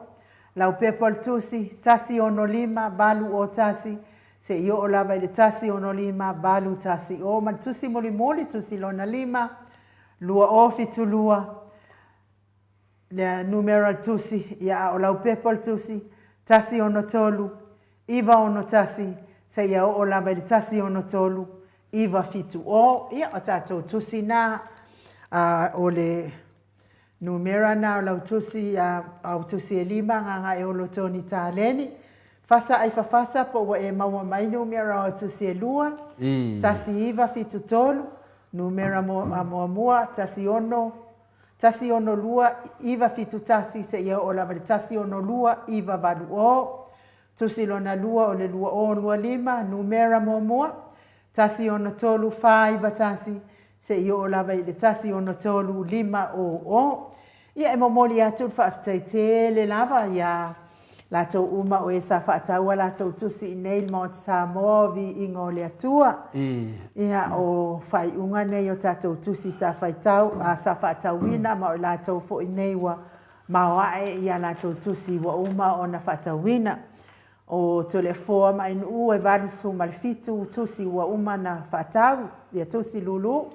Laupepa o le Tusi 1 6 5 8 o 1, seia oo lava i le 1 6 5 8 1 o, ma le Tusi mulimuli, Tusi lona lima, 2 o 7 2, Le numera o le tusi, ia a o laupepa o le tusi, 1 6 3 9 6 1, seia oo lava i le 1 6 3 9 7 o. Ia, o tatou tusi na, a, o le numera na o lau tusi, a, au tusi e lima, Gagaeolo Tony Taleni. Fasa ai fafasa po ua e maua mai numera o tusi e lua, 1 9 7 3, numera muamua, 1 6 1 6 2 9 7 1 seia oo lava i le 1 6 2 9 8 o. Tusi lona lua o le 2 o 2 5, numera muamua, 1 6 3 4 9 1 seia oo lava i le 1 6 3 5 o o. Ia e momoli atu le faafetai tele lava iā latou uma o e sa faatau a latou tusi i nei le Maota Samoa o Viiga o le Atua. Ia o faaiuga nei o tatou tusi sa faitau, a sa faatauina ma o i latou foi nei ua maoae i a latou tusi ua uma ona faatauina. O Toleafoa ma Ainuu e 87 tusi ua uma ona faatau, ia tusi lulu.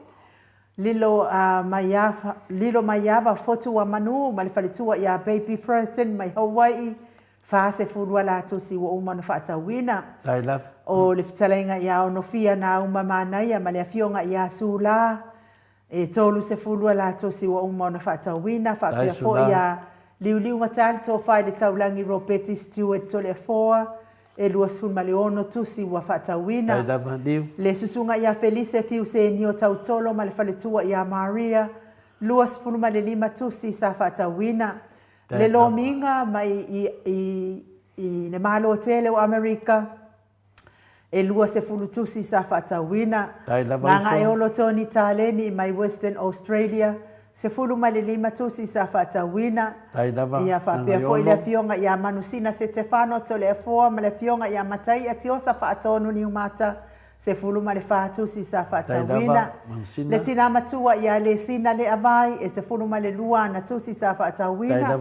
Lilo Maiava, Lilo Maiava, Fotu a Manu ma le faletua ia Baby Furton mai Hawai'i, 40 a la tusi ua uma ona faatauina. Faafetai lava. O le fetalaiga ia Onofia Nauma Manaia ma le afioga ia Sula, e 30 a latou si ua uma ona faatauina, faapea foi ia Liuliuga le Tofa i le Taulagi Ropeti Stewart Toleafoa, e 26 tusi ua faatauina. Le susuga ia Felise Fiu Senio Tautolo ma le faletua ia Maria, 25 tusi sa faatauina. Le lomiga mai i i le Malo tele o Amerika, e 20 tusi sa faatauina. Gagaeolo Tony Taleni mai Western Australia, 15 tusi sa faatauina. Ia faapea foi le afioga ia Manusina Setefano Toleafoa ma le afioga ia Mataia Tiosa Faatonu Niumata, 14 tusi sa faatauina. Le tina matua ia Lesina Leavai, e 12 ana tusi sa faatauina.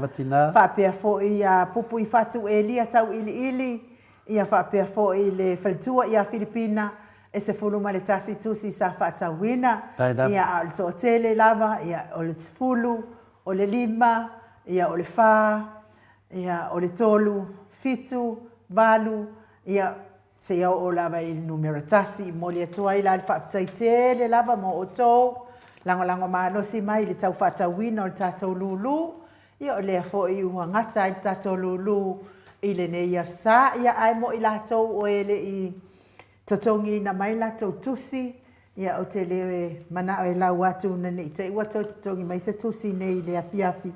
Faapea foi ia Pupuifatu Elia Tauiliili, ia faapea foi le faletua ia Filipina, e 11 tusi sa faatauina. Ia a o le toatele lava, ia o le 10, o le 5, ia o le 4, ia o le 3, 7, 8, ia Seia oo lava i le numera tasi. Momoli atu ai la le faafetai tele lava mo outou lagolago malosi mai i le tau faatauina o le tatou lulu. Ia o lea foi ua gata ai le tatou lulu i lenei aso sa. Ia ae mo i latou o e le i totogiina mai latou tusi, ia ou te le manao e lau atu ina ne i te i ua toe totogi mai se tusi nei i le afiafi.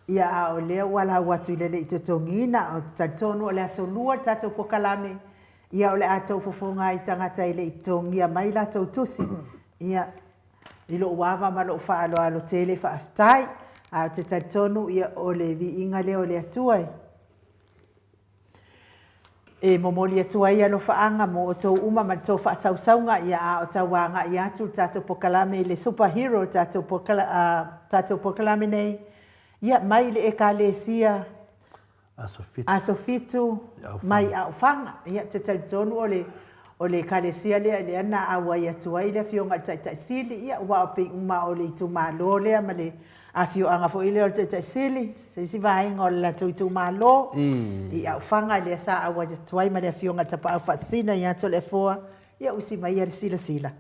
Ia a o lea ua lau atu i le le i totogiina, ou te talitonu o le aso Lua le tatou pokalame, ia o le a tou fofoga ai i tagata e le i totogia mai latou tusi. Ia, i lou ava ma lou faaaloalo tele faafetai. Ae ou te talitonu ia o le viiga lea o le Atua e. E momoli atu ai alofaaga mo outou uma ma le tou faasausauga, ia a o tau agai atu le tatou pokalame i le Super Hero le tatou tatou pokalame nei, ia mai le Ekalesia Aso Fitu mai Aofaga. Ia ou te talitonu o le O le Ekalesia lea lea na auai atu ai le Afioga i le Taitai Sili, ia aua o pei uma o le itumalo lea ma le afioaga foi lea o le Taitai Sili, se isi vaega o le latou itumalo i Aufaga lea sa auai atu ai ma le Afioga i le Tapaau Faasisina ia Toleafoa, ia usi mai ia le silasila.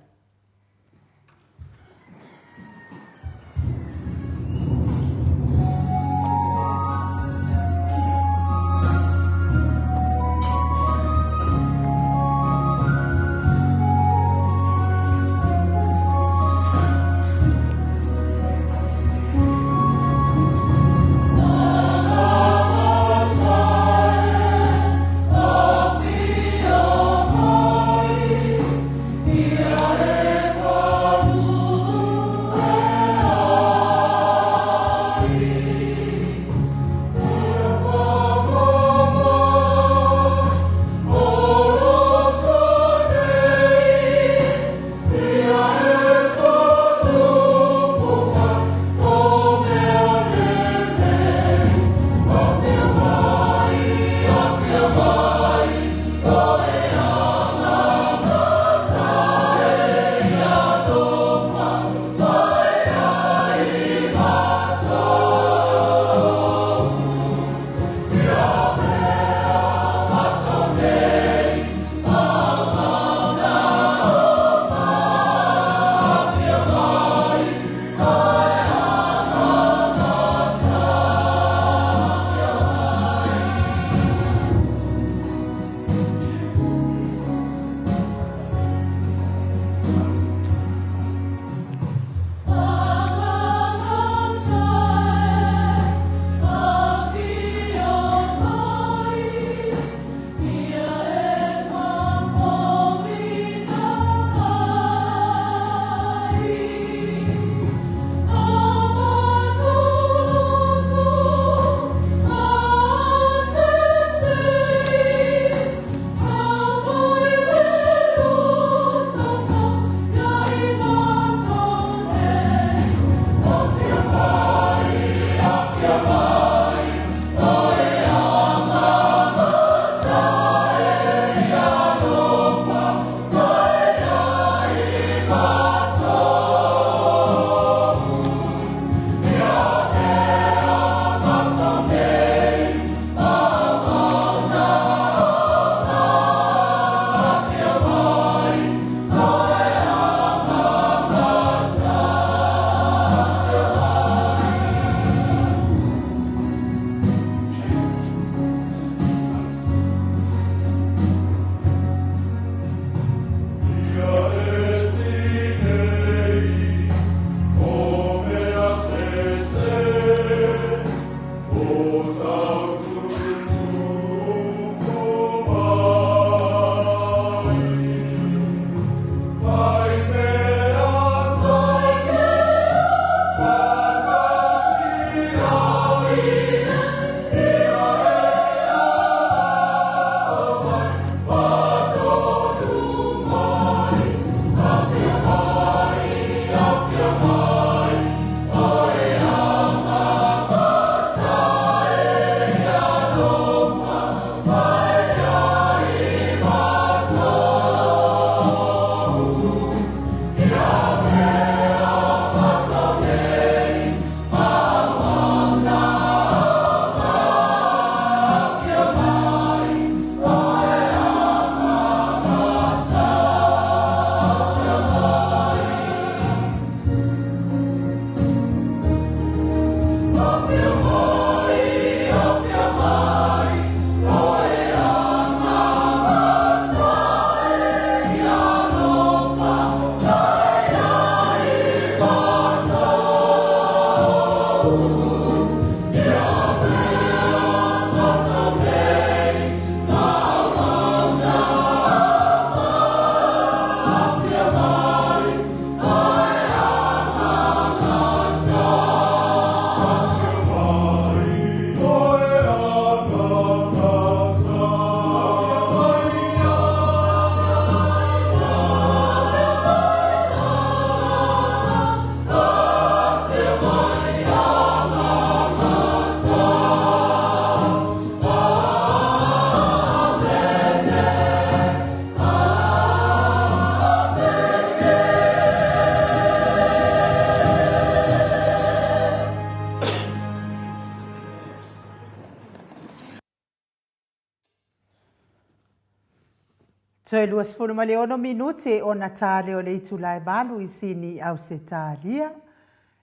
Toe 26 minute ona ta lea o le itula e valu i Sini, Ausetalia.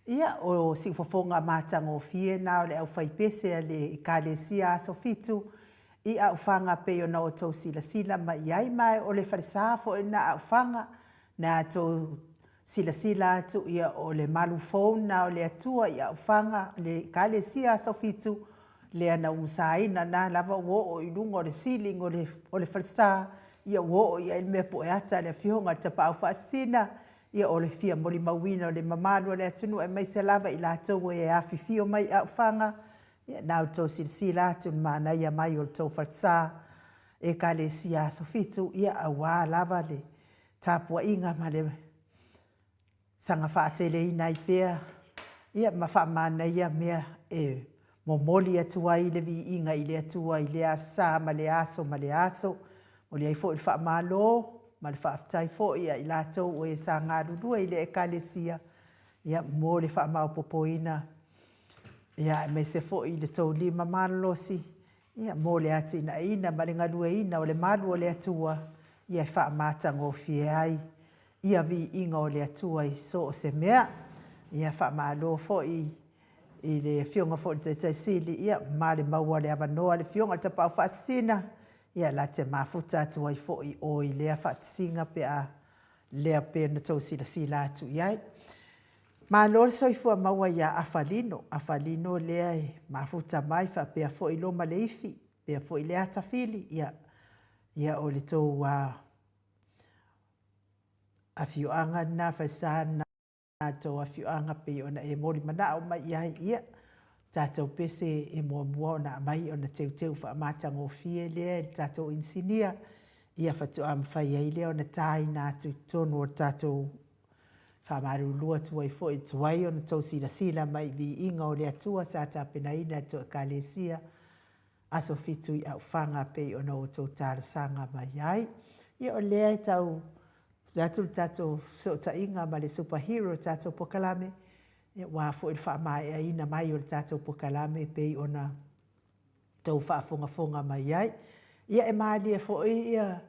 Ia, o siufofoga matagofie na o le aufaipese a le Ekalesia Aso Fitu i Aufaga pei ona outou silasila mai i ai, ma o le falesa foi lena a Aufaga na tou silasila atu, ia, o le malu fou lena o le Atua i Aufaga, le Ekalesia Aso Fitu lea na umusaina na lava ua oo i luga o le ceiling o le, o le falesa, ia ua oo i ai le mea pueata a le Afioga i le Tapaau Faasisina, ia o le fia molimauina o le mamalu o le atunuu aemaise lava i latou e afifio mai i Aufaga, ia na outou silasila atu i le manaia mai o le tou falesa Ekalesia Aso Fitu, ia aua lava le tapuaiga ma le saga faateleina ai pea ia ma faamanaia mea e momoli atu ai le viiga i le Atua i lea sa ma lea aso ma lea aso. Momoli ai foi le faamalo ma le faafetai foi ia i latou o e sa galulue i le Ekalesia ia mo le faamaopoopoina ia aemaise foi i le tou lima malolosi ia mo le atinaeina ma le galueina o le malu o le Atua ia e faamatagofie ai ia viiga o le Atua i so o se mea. Ia faamalo foi i le Afioga foi i le Taitai Sili, ia ma le maua o le avanoa le Afioga i le Tapaau Faasisina, ia la te mafuta atu ai foi oe i lea faatasiga pe a lea pei ona tou silasila atu i ai. Malo le soifua maua ia Afa Lino, Afa Lino lea e mafuta mai faapea foi Loma Leifi, faapea foi Leata Fili, ia, ia o le tou afioaga lena, falesa lena tou afioaga pei ona e molimanao mai i ai, ia, tatou pese e muamua ona aumai ona teuteu faamatagofie lea e le tatou inisinia, ia faatoa mafai ai lea ona taina atu i totonu o le tatou faamalulu atu ai foi tuai ona tou silasila mai i viiga o le Atua sa tapenaina e tou Ekalesia Aso Fitu i Aufaga pei ona outou talosaga mai ai. Ia o lea e tau atu le tatou fesootaiga ma le Super Hero tatou polokalame, ia aua foi le faamaeaina mai o le tatou polokalame pei ona tou faafogafoga mai ai. Ia e malie foi ia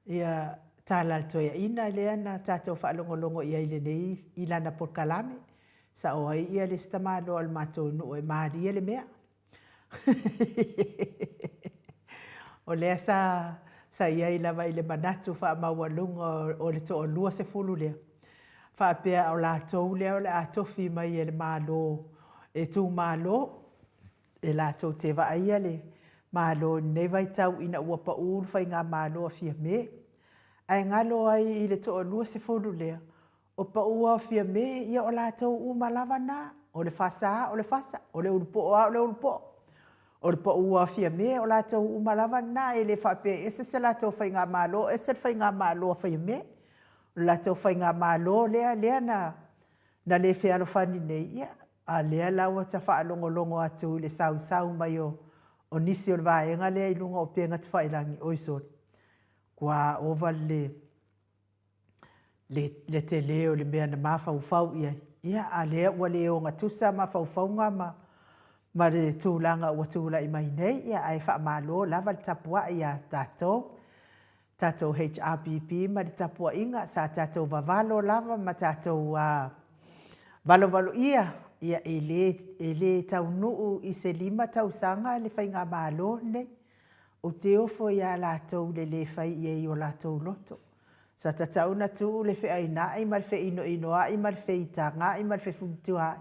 ia tala a le toeaina lea na tatou faalogologo i ai i lenei i lana polokalame. Sao ai ia le isi tamaloa o le matou nuu e malie le mea. O lea sa sa i ai lava i le manatu faamaualuga o le toalua sefulu lea, faapea o latou lea o le a tofi mai e le Malo e itumalo e latou te vaaia le Malo i lenei vaitau ina ua pau le faigamalo a Fiame. Ae galo ai i le toalua sefulu lea, O pau lava o Fiame, ia o latou uma lava na. O le fasa lava o le fasa, o le ulupo'o lava o le ulupo'o. O le pau lava o Fiame, o latou uma lava na, e le faapea e ese se latou faigamalo, ese le faigamalo a Fiame. O le latou faigamalo lea, lea na, na le fealofani nei, ia, a lea la ua ta faalogologo atu i le sausau mai o, o nisi o le vaega lea i luga o upega tafailagi, oi sole, ua ova le le, le tele o le mea na mafaufau i ai, ia, a lea ua le ogatusa mafaufauga ma, ma le tulaga ua tulai mai nei, ia, ae faamalo lava le tapuai iā tatou, tatou HRPP ma le tapuaiga, sa tatou vavalo lava ma tatou a, valovaloia, ia, e le, e le taunuu i se lima tausaga le faigamalo lenei. Ou te ofo iā latou i le le fai i ai o latou loto. Sa tatau ona tuu le feaina'i ma le feinoinoa'i ma le feitaga'i ma le fefulitua'i,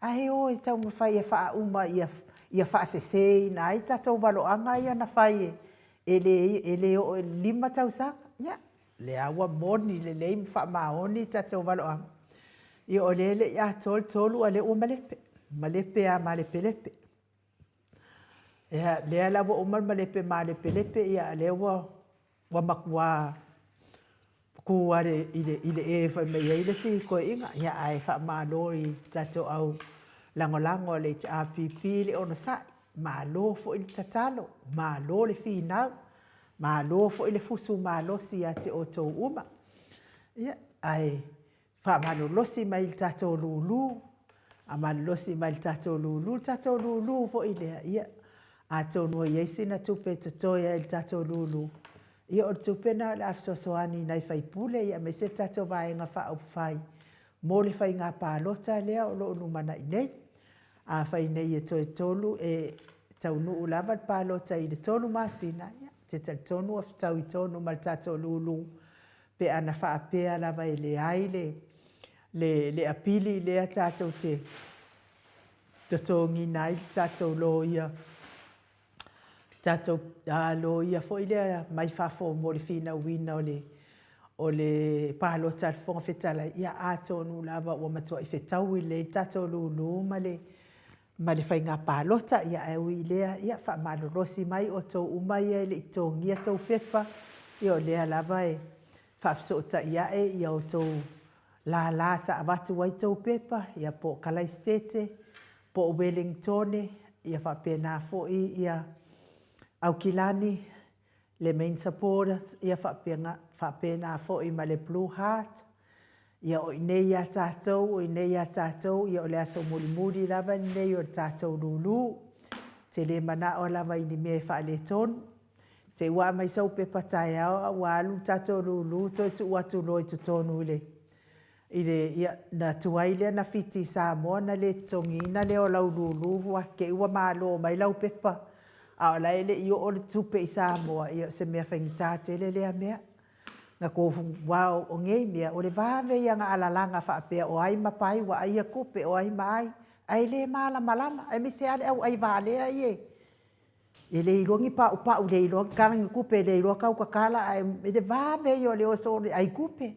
ae o e taumafai e faauma ia, ia faaseseina ai tatou valoaga ia na fai e le, e le oo i le lima tausaga. Ia, lea ua moni lelei ma faamaoni tatou valoaga. Ia o lea e le i atoa le tolu a o lea ua malepe, malepe lava malepelepe. Ia, lea la ua uma le malepe malepelepe, ia a lea ua ua matua kū lava i le, i le e fai mai ai le isi toeaina. Ia, ae faamalo i le tatou au lagolago a le HRPP le onosai, malo foi le tatalo, malo le finau, malo foi le fusu malosi ia te outou uma. Ia, ae Faamalolosi mai i le tatou lulu, faamalolosi mai i le tatou lulu, le tatou lulu foi lea, ia, atonu e i ai sina tupe e totoe ai i le tatou lulu, Ia o le tupe lena o le a fesoasoani i nai faipule ia aemaise le tatou Vaega Faaupufai mo le faiga palota lea o lo o lumanai nei. Afai nei e toe tolu e taunuu lava le palota i le tolu masina, ia, ou te talitonu ua fetaui tonu ma le tatou lulu pe ana faapea lava e leai le, le, le apili lea tatou te totogiina ai le tatou loia, le tatou loia foi lea mai fafo mo le finauina o le, o le palota a le Fofoga Fetalai, ia atonu lava ua matuai fetaui lelei le tatou lulu ma le, ma le faiga palota. Ia ae ui i lea, ia faamalolosi mai outou uma ia e le i totogia tou pepa, ia o lea lava e faafesootai ae ia outou lala sa avatu ai tou pepa, ia po o Kalaisitete, po o Ueligitone, ia faapena foi ia Aukilani, le main supporters, ia faapena, faapena foi ma le Blue Heart. Ia o i inei ia tatou, o i inei ia tatou, ia o le aso mulimuli lava lenei o le tatou lulu. Te le manao lava i ni mea e faaletonu. Te ua aumai sau pepa taeao a ua alu le tatou lulu toe tuu atu loa i totonu i le, i le, ia, na tuai lea na fiti i Samoa na le totogiina lea o lau lulu ua te i ua malo mai lau pepa a o la e le i oo le tupe i Samoa, ia o se mea faigata tele lea mea. Na kohu, aua o nei mea, o le vave ia na alalaga faapea o ai ma pai ua ai ia tupe, o ai ma ai, ae le malamalama, aemaise lava le au ai valea ia e le iloa ni paupau, le iloa tala ni tupe, le iloa tau tatala, ae i le vave ia o le oso o le ai tupe.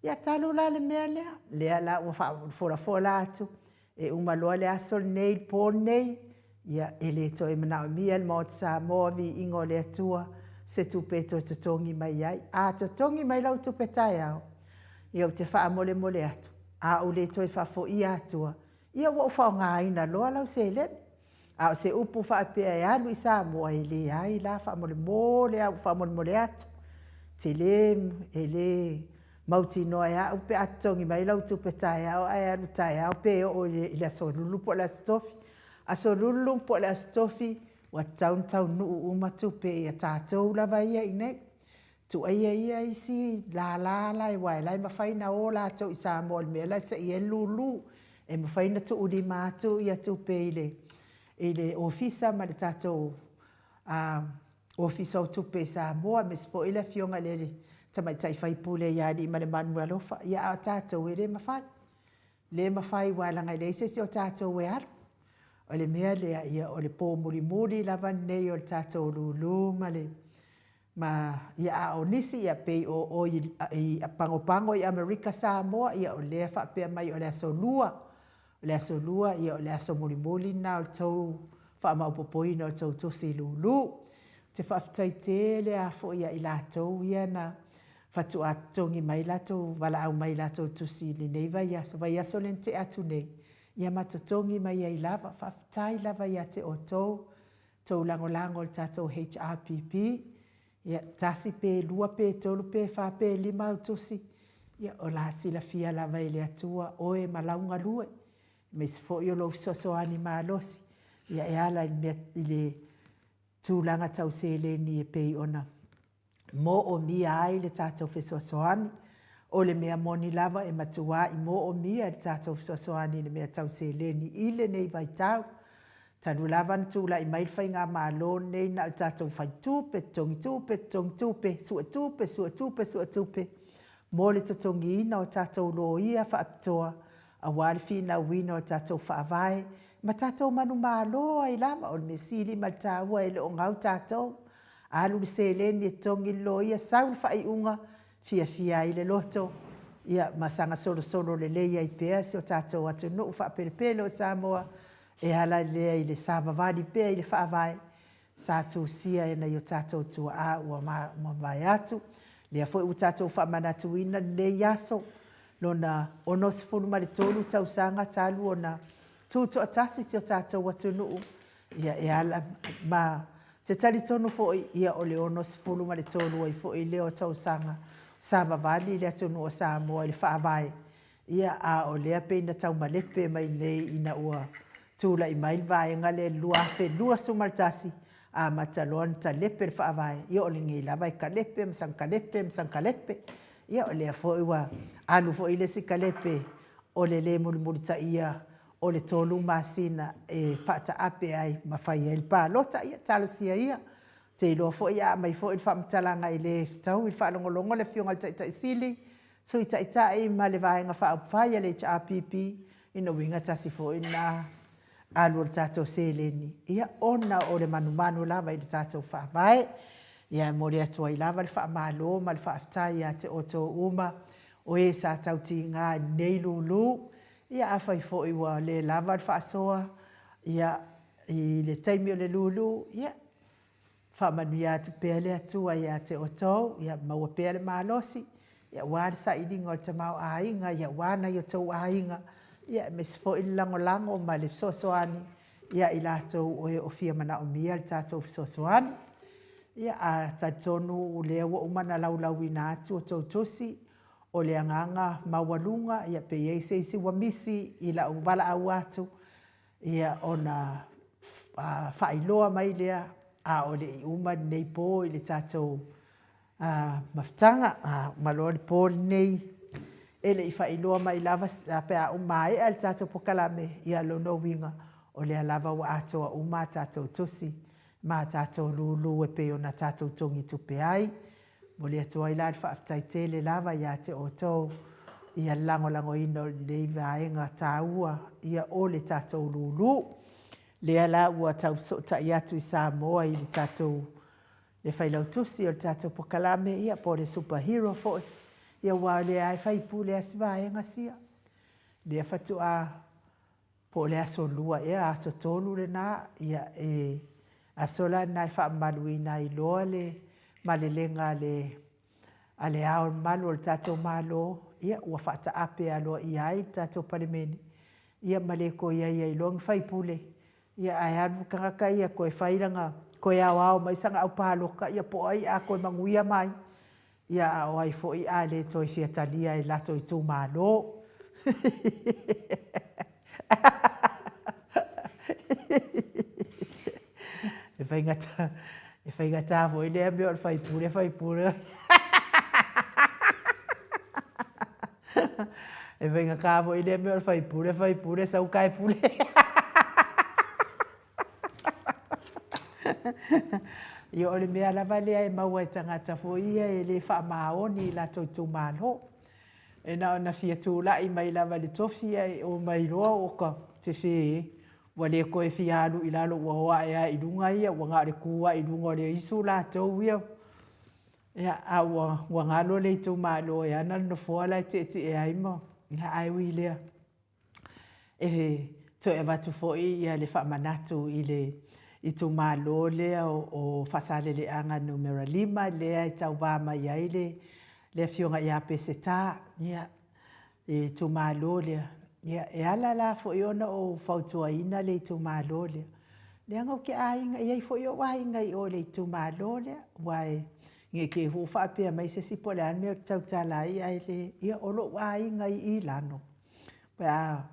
Ia talu la le mea lea, lea la ua faafolafola atu, e uma loa le aso lenei, le po lenei, ia e le toe manaomia e le Maota Samoa viiga o le Atua se tupe e toe totogi mai ai. A totogi mai lau tupe taeao, ia ou te faamolemole atu, a ou le toe faafoia atua, ia ua ou faaaogaina loa lau seleni. A o se upu faapea e alu i Samoa, e leai la, faamolemole lava ua faamolemole atu. Tele, e le mautinoa e au pe a totogi mai lau tupe taeao ae alu taeao pe oo i le Aso Lulu po o le Aso Tofi. Aso Lulu po o le Aso Tofi, ua tatau ona taunuu uma tupe ia tatou lava ia i inei. Tuaia ia isi lala la aua o la e mafai ona o latou i Samoa i le mea la e se'i ai le lulu. E mafai ona tuulima atu ia tupe i le, i le ofisa ma le tatou Ofisa o Tupe i Samoa, aemaise foi le afioga i le Tamaitai Faipule ia Aliimalemanu Alofa. Ia a o tatou e le mafai. Le mafai aua leaga e leai se isi o tatou e alu. O le mea lea, ia o le po mulimuli lava lenei o le tatou lulu ma le ma ia a o nisi ia pei o o i, i Pagopago i Amerika Samoa, ia o lea faapea mai o le aso lua. O le aso lua, ia o le aso mulimuli lena o le tou faamaopoopoina o le tou tusi lulu. Ou te faafetai tele lava foi ia i latou ia na faatoa totogi mai latou, valaau mai i latou tusi i lenei vaiaso, vaiaso lea na tea atu nei, ia ma totogi mai ai lava. Faafetai lava ia te outou, tou lagolago i le tatou HRPP, ia tasi pe lua pe tolu pe fa pe lima au tusi, ia o la silafia lava e le Atua oe ma lau galue, aemaise foi o lou fesoasoani malosi, ia e ala i le mea, i le tulaga tau seleni e pei ona moomia ai le tatou fesoasoani. O le mea moni lava e matuai moomia le tatou fesoasoani i le mea tau seleni i lenei vaitau. Talu lava ona tulai mai le faigamalo lenei na o le tatou fai tupe, totogi tupe, totogi tupe, sue tupe, sue tupe, sue tupe mo le totogiina o tatou loia faapitoa aua le finauina o tatou faavae ma tatou manumalo ai lava. O le mea sili ma le taua e le o gau tatou. Alu le seleni e totogi le loia, sau le faaiuga, fiafia ai le loto, ia ma saga solosolo lelei ai pea si o tatou atunuu faapelepele o Samoa e ala lea i le savavali pea i le faavae sa tusia e nai o tatou tuaa ua mavae atu. Lea foi ua tatou faamanatuina lenei aso lona 63 tausaga talu ona tutoatasi si o tatou atunuu, ia e ala ma te talitonu foi ia o le 63 ai foi lea o tausaga savavali le atunuu o Samoa i le faavae. Ia, a o lea pei na tau malepe mai nei ina ua tulai mai le vaega lea i le 2021. Amata loa ona talepe le Faavae, ia o lenei lava e kalepe ma saga kalepe ma saga kalepe. Ia o lea foi ua alu foi le isi kalepe o le le mulimulitaia o le 3 masina e faataape ai ma fai ai le palota. Ia talosia ia, ou te iloa foi a aumai foi le faamatalaga e le fetaui le faalogologo le Afioga i le Taitai Sili, Sui Taitai ma le Vaega Faaupufai a le HRPP, ina uiga tasi foi lena alu o le tatou seleni, ia ona o le manumanu lava i le tatou Faavae. Ia e momoli atu ai lava le faamalo ma le faafetai ia te outou uma o e sa tautiga i lenei lulu. Ia afai foi ua le lava le faasoa ia i le taimi o le lulu, ia Faamanuia atu pea le Atua ia te outou, ia maua pea le malosi, aua le sailiga o le tamaoaiga, aua nai o outou aiga, aemaise foi le lagolago ma le fesoasoani ia i latou o e o fia manaomia le tatou fesoasoani. Ia, a talitonu o lea ua uma ona laulauina atu outou tusi, o le agaga maualuga, ia pe i ai se isi ua misi i lau valaau atu, Ia, ona faailoa mai lea, a o le i uma lenei po i le tatou mafutaga, a uma loa le po lenei, e le i faailoa mai lava pe a maea le tatou polokalame, ia lona uiga, o lea lava ua atoa uma a tatou tusi ma a tatou lulu e pei ona tatou togitupe ai. Momoli atu ai la le faafetai tele lava ia te outou ia le lagolagoina o lenei vaega taua ia o le tatou lulu. Lea la ua tau fesootai atu i Samoa i le tatou le failautusi o le tatou polokalame ia po o le super hero foi ia aua o lea lava e faipule a si vaega sia. Lea faatoa Po o le aso lua ea, aso 3 lena, ia e aso la lena e faamamaluina ai loa le malelega a le a le Ao Mamalu o le tatou Malo, ia ua faataape aloaia ai le tatou Palemene, ia ma le toe i ai ai loa ni faipule, ia ae alu le tagata ia toe fai lana, toe aoao mai sana aupaloka, ia po o ai a toe manuia mai. Ia a o ai foi a le toe fia talia e latou itumalo. E faigata, e faigata foi lea mea o le faipule, faipule. E faigata foi lea mea o le faipule, faipule, sau tae pule. Ia o le mea lava lea e maua e tagata foi ia e le faamaoni i latou itumalo. E na ona fia tulai mai lava i le tofi ae omai loa o ka fefe ua le toe fia alu i lalo ua o ae lava i luga ia ua na o le tu lava i luga o le isu latou ia. Ia, a ua ua galo le itumalo e ana le nofoa la e tietie ai ma, ia ae ui i lea. E toe avatu foi le faamanatu i le itumalo lea o Faasaleleaga Numera 5 lea e tauva mai ai le Afioga ia Peseta, ia, le itumalo lea. Ia, e ala la foi ona ou fautuaina le itumalo lea, leaga ou te aiga, e i ai foi ou aiga i o i le itumalo lea, aua ne i te i foi ua faapea mai se isi po o le a le mea ou te tautala ai, ae le, ia o lou aiga i Lano. Pe a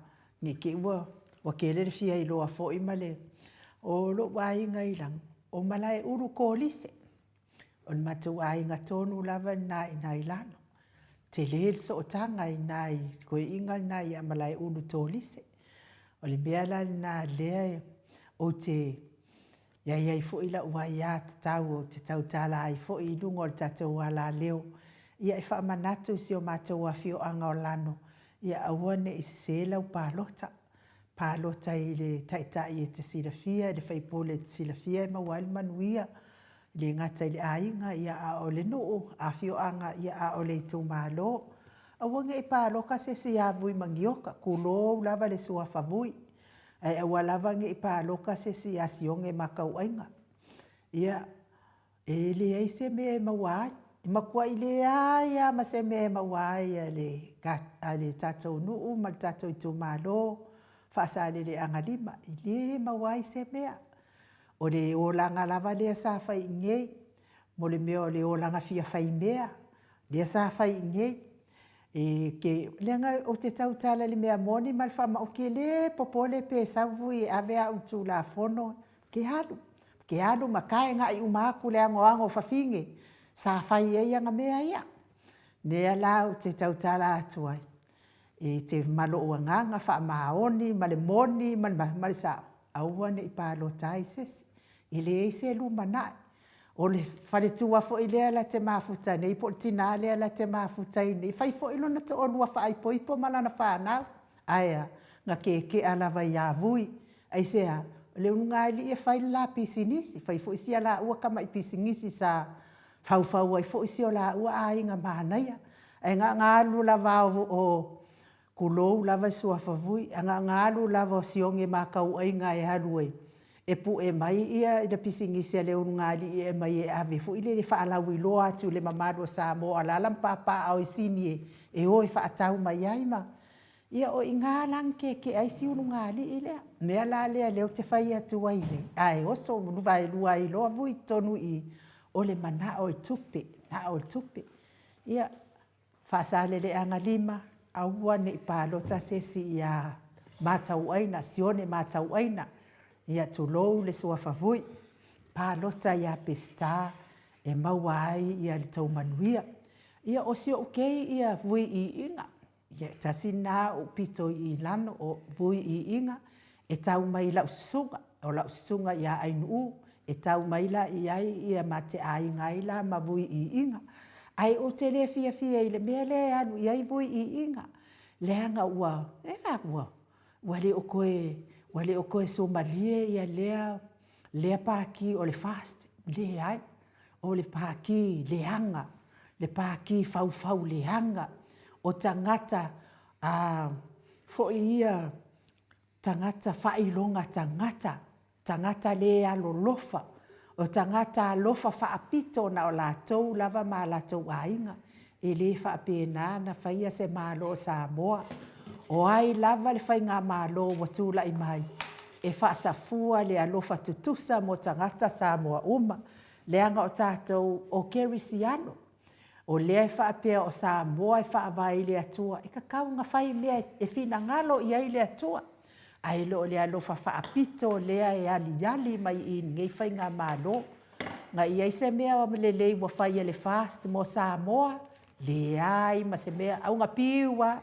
ne i te i ua ua tele le fia iloa foi ma le o lou aiga i Lano, o Malaeulu Kolise. O le matou aiga tonu lava lena i ina i Lano. Tele le sootaga i ina i toeaiina lena ia Malaeulu Tolise. O le mea la lena lea ou te I ai ai foi lau aia tatau ou te tautala ai foi i luga o le tatou alaleo, ia e faamanatu i si o matou afioaga o Lano, ia aua ne i sese lau palota. Palota i le taitai e te silafia, i le faipule e te silafia e maua ai le manuia, e le gata i le aiga, ia a o le nuu, afioaga, ia a o le itumalo. Aua ne i palota se isi ia Vui Manioka, tulou lava le suafa Vui. Ae aua lava ne i paloka se isi ia Sione Makauaiga. Ia, e leai se mea e maua ai. E matuai leai lava ma se mea e maua ai a le, a le tatou nuu ma le tatou itumalo Faasaleleaga 5. E le maua ai se mea. O le olaga lava lea sa fai i inei, mo le mea o le olaga fia faimea, lea sa fai i inei. E ke, leaga ou te tautala i le mea moni ma le faamaoki, e le popole pe sau vui e ave au i le Tulafono, ke alu. Ke alu ma kae gaʻi uma aku le agoago o fafine sa fai ai ana mea ia. Mea la ou te tautala atu ai, e te ma lou agaga faamaoni ma le moni ma le sao, aua ne i palota ai se isi. E leai se lumanai. O le faletua foi lea la te mafuta nei po o le tina lea la te mafuta ai nei, e fai foi lona toalua faaipoipo ma lana fanau. Ae a? Na keke'a lava ia Vui. Aisea? O le ulugalii e fai le la pisinisi, fai foi sia laua tamai pisinisi sa faufau ai foi si o laua aiga manaia. Ae na ona alu lava o, tulou lava le suafa Vui, ae na ona alu lava o Sione Makauaiga e alu e e pue mai ia le pisinisi a le ulugalii e aumai e ave foi lele e faalauiloa atu i le mamalu o Samoa, o alaala ma papaaao i Sini e o e faatau mai ai ma Ia o i ina la na keke'a ai si ulugalii lea. O le mea la lea lea ou te fai atu ai nei, ae oso vaelua ai loa Vui i totonu i i, o le manao i tupe, manao i tupe. Ia, Faasaleleaga 5, aua ne i palota se isi ia Matauaina, Sione Matauaina, ia tulou le suafa Vui, palota ia Peseta e maua ai le tou manuia. Ia o si ou kei ia Vui Iiga, Ia, tasi lena ou pito i lalo, o Vui Iiga, e tau mai i lau susuga, o lau susuga ia Ainu'u, e tau mai la i ai ia ma te aiga ai la ma Vui Iiga. Ae ou te le fiafia i le mea lea e alu i ai Vui Iiga, leaga ua, ea, ua, ua le o toe, ua le o toe suamalie ia lea, lea Pati o le FAST, leai. O le pākī leaga, le pākī faufau leaga, o tagata a foi ia tagata faailoga tagata, tagata le alolofa, o tagata alofa faapito na o latou lava ma latou aiga. E le faapena na faia se Malo o Samoa. O ai lava le faigamalo ua tulai mai e faasafua le alofa tutusa mo tagata Samoa uma, leaga o tatou o Kerisiano. O lea e faapea o Samoa e faavae i le Atua, e tatau ona fai mea e finagalo i ai le Atua. Ae le o le alofa faapito lea e aliali mai i lenei faigamalo. Na i ai se mea lelei ua fai e le FAST mo Samoa? Leai ma se mea. Auga piu lava.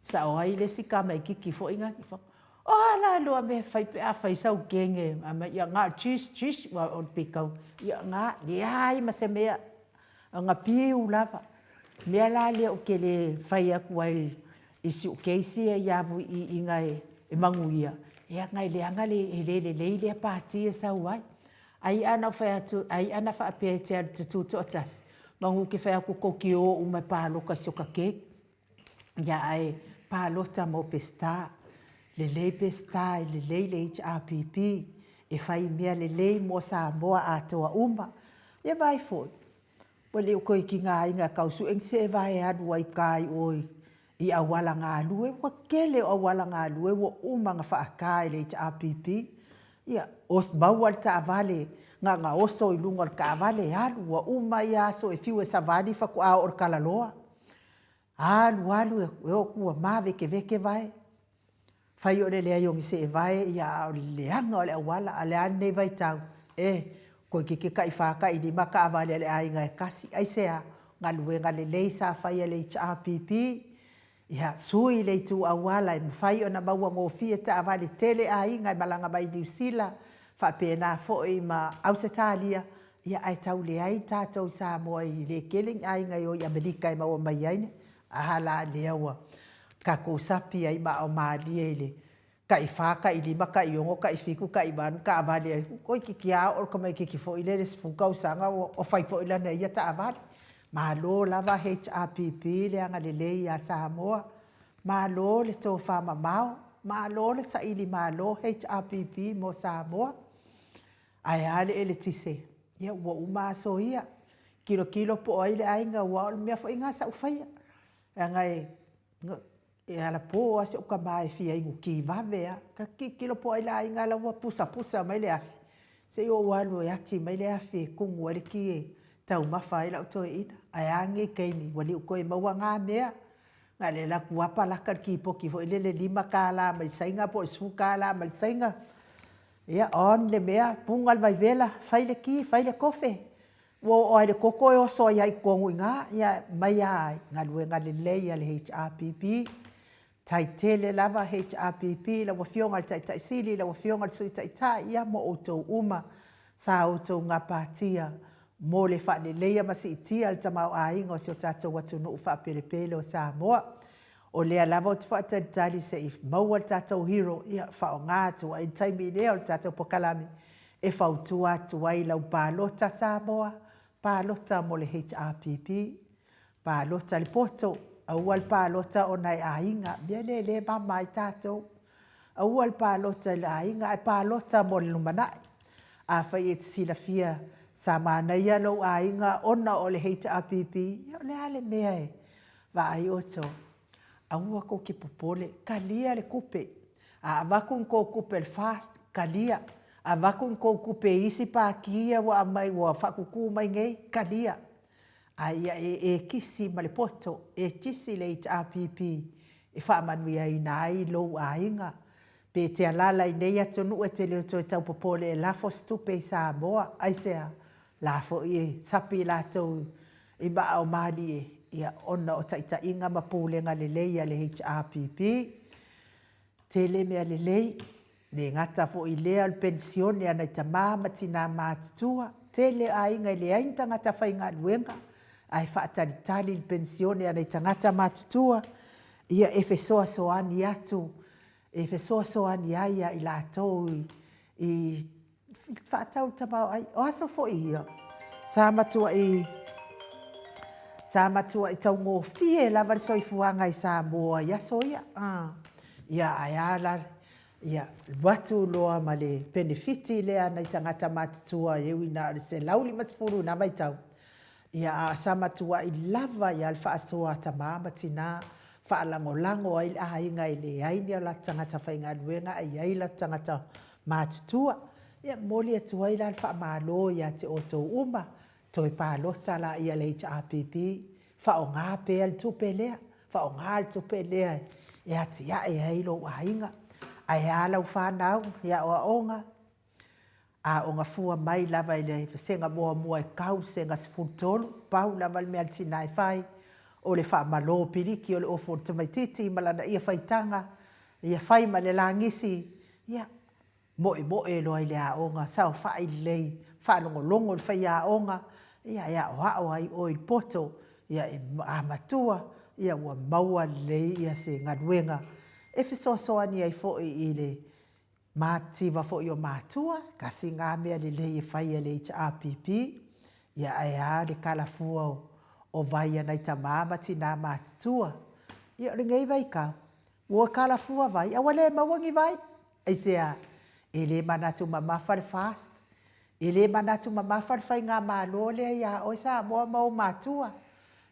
Sao ai le isi tamaititi foi na, o a la lua mea e fai pe a fai sau kege, fai mai, ia na o le cheese, cheese, aua o le pitau, ia na, leai ma se mea, na piu lava. O le mea la lea ou te le fai atu ai i si ou case ia ia Vuiiina e manuia, leaga e leaga e le lelei lea pati e sau ai. Ai a na ou fai atu, ai a na faapea e te alu e te tutoatasi, manu ou te fai atu tou te o uma e paloka i si ota keke. Ia ae palota mo Peseta. Lelei Peseta e lelei le HRPP e fai mea lelei mo Samoa atoa uma. Ia vaai foi, ua le o toe tigaina e tau sue ni seeva e alu ai ta i o i auala galue. Ua tele o auala galue ua uma ona faata e le HRPP. Ia, maua le taavale, na ona oso i luga o le taavale alu, ua uma ia aso e fiu e savali faatoa oo i le talaloa. Alu alu e oo atu ua mavekeveke vae. Fai o le leai o ni seevae ia a o le leaga o le auala, a o le a lenei vaitau? E, toeitiiti tai fa tai lima taavale a le aiga e tasi. Aisea? Galuega lelei sa fai e le HRPP, ia sui le itu auala e mafai ona maua gofie taavale tele aiga e malaga mai Niu Sila, faapena foi ma Ausetalia, Ia ae tau leai tatou i Samoa e le tele ni aiga e o i Amerika e maua mai ai ni aha la lea ua tatou sapi ai ma aomalie i le tai fa, tai lima, tai ono, tai fitu, tai valu taavale ai toeitiiti a oo le tamaititi foi lea i le 10 tausaga ua fai foi lana ia taavale. Malo lava HRPP le agalelei ia Samoa, malo le tofa mamao, malo le saili malo HRPP mo Samoa. Ae a le eletise? Ia ua uma aso ia. Tilotilo po o ai le aiga aua o le mea foi lena sa ou faia. Leaga e e alapo lava si ou tama e fia inu ti vave lava. Ta tilotilo po o ai le aiga la ua pusapusa mai le afi, se i ou alu e ati mai le afi e tumu ai le ti e taumafa ai lau toeaina. Ae a lenei taimi, ua le o toe maua na mea. Na o le alu atu lava palaka le kipoti foi lele $5 mai Saina po o le $10 mai Saina. Ia, on le mea, puga le vaivela, fai le ki, fai le kofe. Ua oo lava i le koko e oso ai lava i totonu i ina, ia mai lava i galuega lelei a le HRPP. Tai tele lava HRPP, lau Afioga i le Taitai Sili, lau Afioga i le Sui Taitai, ia ma outou uma sa outou gapatia mo le faaleleia ma siitia le tamaoaiga o si o tatou atunuu faapelepele o Samoa. O lea lava ou te faatalitali se i maua le tatou hero, ia faaaoga atu ai le taimi lea o le tatou pokalame e fautua atu ai i lau palota Samoa, palota mo le HRPP, palota i le poto, aua le palota ona e aiga, mea lea e le mama ai tatou. Aua le palota i le aiga ae palota mo le lumanai. Afai e te silafia sa manaia lou aiga ona o le HRPP, ia o le a le mea e Vaai outou, aua tou te popole, talia le tupe. A avatu ni tou tupe i le FAST, talia. Avatu ni tou tupe i isi pati ia ua aumai ua faatutu mai nei, talia. A ia e e kisi ma le poto, e kisi le HRPP e faamanuiaina ai lou aiga. Pe e te alaala i nei atunuu e te le o toe tau popole e lafo se tupe i Samoa, aisea? La foi e sapi latou i maa o malie, ia, ona o taitaiga ma pulega lelei a le HRPP. Tele mea lelei, le gata foi i lea o le penisione a nai tama ma tina matutua. Tele aiga e leai ni tagata faigaluega ae faatalitali i le penisione a nai tagata matutua, ia, e fesoasoani atu, e fesoasoani ai ia i latou i faatau le tamaoaiga. O aso foi ia, sa matuai, sa matuai taugofie lava le soifuaga i Samoa i aso ia. Ia, ae a la, ia, alu atu loa ma le penefiti lea a nai tagata matutua e ui na o le $150 i na vaitau, Ia, a sa matuai lava ia le faasoa a tama ma tina, faalagolago ai le aiga e leai ni o latou tagata faigaluega ae i ai latou tagata matutua. Ia, momoli atu ai la le faamalo ia te outou uma, toe palota laia i le HRPP, faaaoga pea le tupe lea, faaaoga le tupe lea e atiae ai lou aiga. Ae a lau fanau i aoaoga? Aoga fua mai lava i le vasega muamua e tau i le vasega 13, pau lava le mea a le tina e fai, o le faamalo piliki o le ofu o le tamaitiiti ma lana ia faitaga, ia fai ma le lagisi, ia, moemoe loa i le aoga, saofai lelei, faalogologo i le faiaoga, ia e aoao ai oe i le poto, ia a matua, ia ua maua lelei ia se galuega e fesoasoani ai foi i le Mativa foi o matua, tasi na mea lelei e fai e le HRPP, ia ae a le kalafua o vai a nai tama ma tina matutua. Ia o lenei vaitau, ua kalafua vai a ua le maua ni vai. Aisea? E le manatu mamafa le fast, e le manatu mamafa le faigamalo lea ia oe Samoa ma ou matua.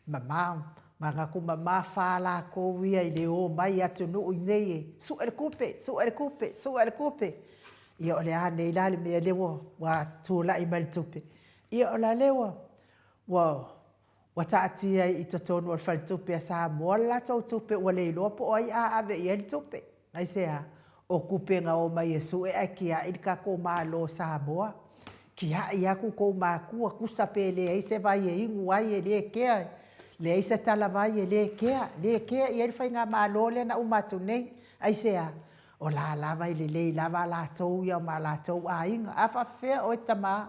Mama, manatu mamafa a latou ia i le o mai i atunuu i nei e sue le tupe, sue le tupe, sue le tupe. Ia o le a nei la le mea lea ua, ua tulai mai le tupe? Ia o la lea ua, ua, ua taatia i totonu o le faletupe a Samoa le latou tupe ua le iloa po o ai a ave i ai le tupe. Aisea? O tupe na omai e sue ae tiai le tatou Malo o Samoa. Tiai atu tou matua, tusa pe leai se vai e inu ai e le kea, leai se talavai e le kea, le kea i ai le faigamalo lea na uma atu nei. Aisea? O la lava e lelei lava a latou ia ma latou aiga. A faafefea oe tama?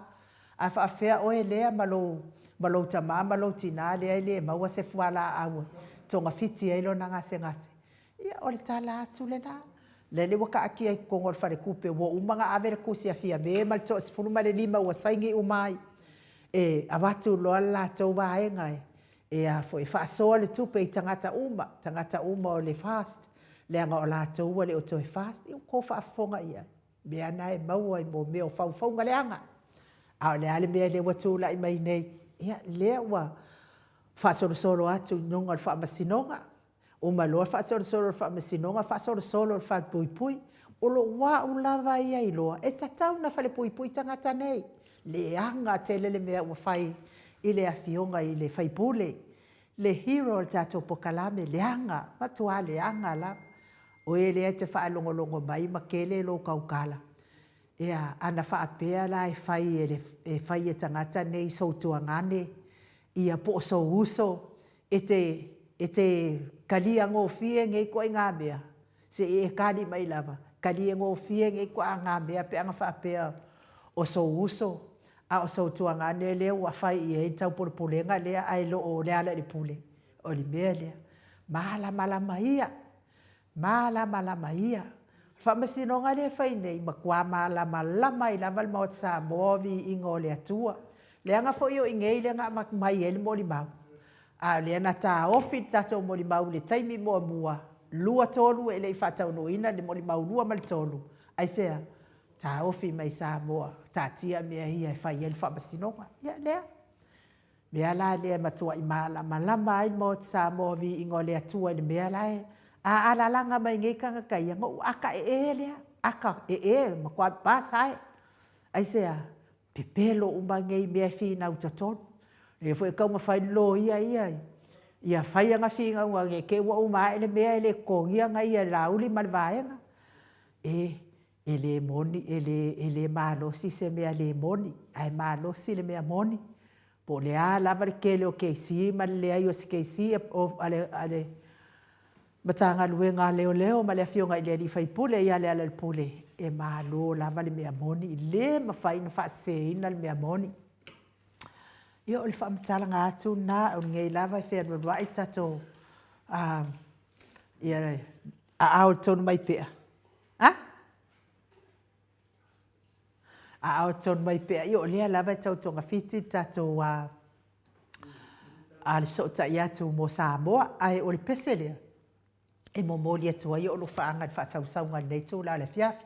A faafefea oe lea ma lou ma lou tama ma lou tina lea e le maua se fualaau e togafiti ai lona gasegase? Ia, o le tala atu lena. Lele ua taatia i totonu o le faletupe, ua uma ona ave le tusi a Fiame ma le toa-15 ua saini uma ai, e avatu loa le latou vaega e, e a foi, e faasoa le tupe i tagata uma, tagata uma o le FAST, leaga o latou ua le o toe FAST. Ia ua outou faafofoga i ai, mea na e maua i mea o faufauga leaga. A o le a le mea lea ua tulai mai nei? Ia, lea ua faasolosolo atu i luga o le Faamasinoga, Uma loa faasolosolo le Faamasinoga, faasolosolo le Falepuipui. O lou au lava ia iloa, e tatau ona falepuipui tagata nei. Leaga tele le mea ua fai i le afioga i le faipule, le hero o le tatou pokalame, leaga, matua leaga lava. O e lea e te faalogologo mai ma tele lou tautala. Ea, ana faapea la e fai e le, e fai e tagata nei sou tuagane, ia po o sou uso, e te, e te kalia gofie nei ituaiga mea, se i e kali mai lava, kalia gofie nei ituaiga mea pe ana faapea o sou uso, a o sou tuagane lea ua fai i ai le taupulepulega lea ae le o Lealailepule. O le mea lea, malamalama ia, Malamalama ia. O le faamasinoga lea e fai nei, matua malamalama ai lava le Maota Samoa o viiga o le Atua. Leaga foi o i inei lea na avatu mai ai le molimau, a o lea na taofi le tatou molimau i le taimi muamua, 2, 3 e le i faataunuuina le molimau 2 ma le 3, aisea? Taofi mai Samoa, taatia mea ia e fai ai le faamasinoga. Ia lea. Mea la lea e matuai malamalama ai le Maota Samoa viiga o le Atua i le mea la e a alalaga mai nei tagata ia, na ou ata ee lea, ata ee, matua pasa e. Aisea? Pepelo uma nei mea e finau i totonu. Lea foi e tatau ona fai le loia ia, ia fai ana finauga ne i te i ua uma ae le mea e le totogia na ia e Laauli ma le vaega. E, e le moni, e le, e le malosi se mea le moni, ae malosi le mea moni. Po o le a lava le tele o keisi ma le leai o se keisi a le, a le Matagaluega a Leoleo ma le Afioga i le Alii Faipule ia Lealailepule, e malo lava le mea moni, e le mafai ona faaseseina le mea moni. Ia, o le faamatalaga atu lena, o lenei lava e fealualuai le tatou, ia, aao i totonu mai pea. A? Aao totonu mai pea, ia o lea lava e tau togafiti le tatou a, a le fesootai atu mo Samoa. Ae o le pese lea e momoli atu ai o alofaaga i le faasausauga i lenei itula o le afiafi.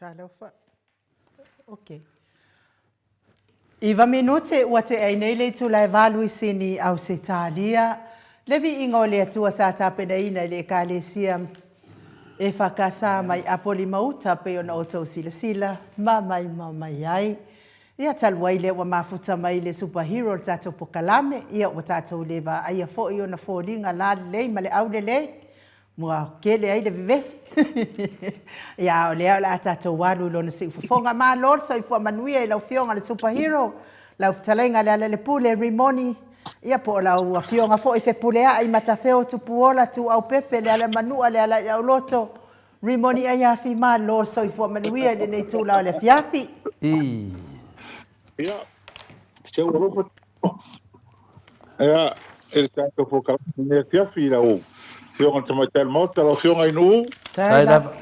Talofa. Ok. Iva minute ua tea ai nei le itula e valu i Sini, Ausetalia. Le viiga o le Atua sa tapenaina i le Ekalesia EFKS mai Apolima-uta pei ona outou silasila ma maimoa mai ai. Ia, talu ai lea ua mafuta mai le superhero o le tatou pokalame, ia ua tatou le vaaia foi ona foliga lalelei ma le aulelei. Ua tele ai le vevesi. Ia, a o lea o le a tatou alu i lona siufofoga. Malo le soifua manuia i lau Afioga i le Superhero, lau fetalaiga Lealailepule Rimoni, ia po o lau Afioga foi Fepuleai Matafeo Tupuola Tuuaupepe Lealaimanua Lealaiauloto Rimoni Aiafi. Malo le soifua manuia i lenei itula o le afiafi. I. Ia, se ua alofa Ia, i le tatou polokalame i lenei afiafi i lau Afioga i le Tamaitai o le Maota, lau Afioga i Nuu. Tai lava.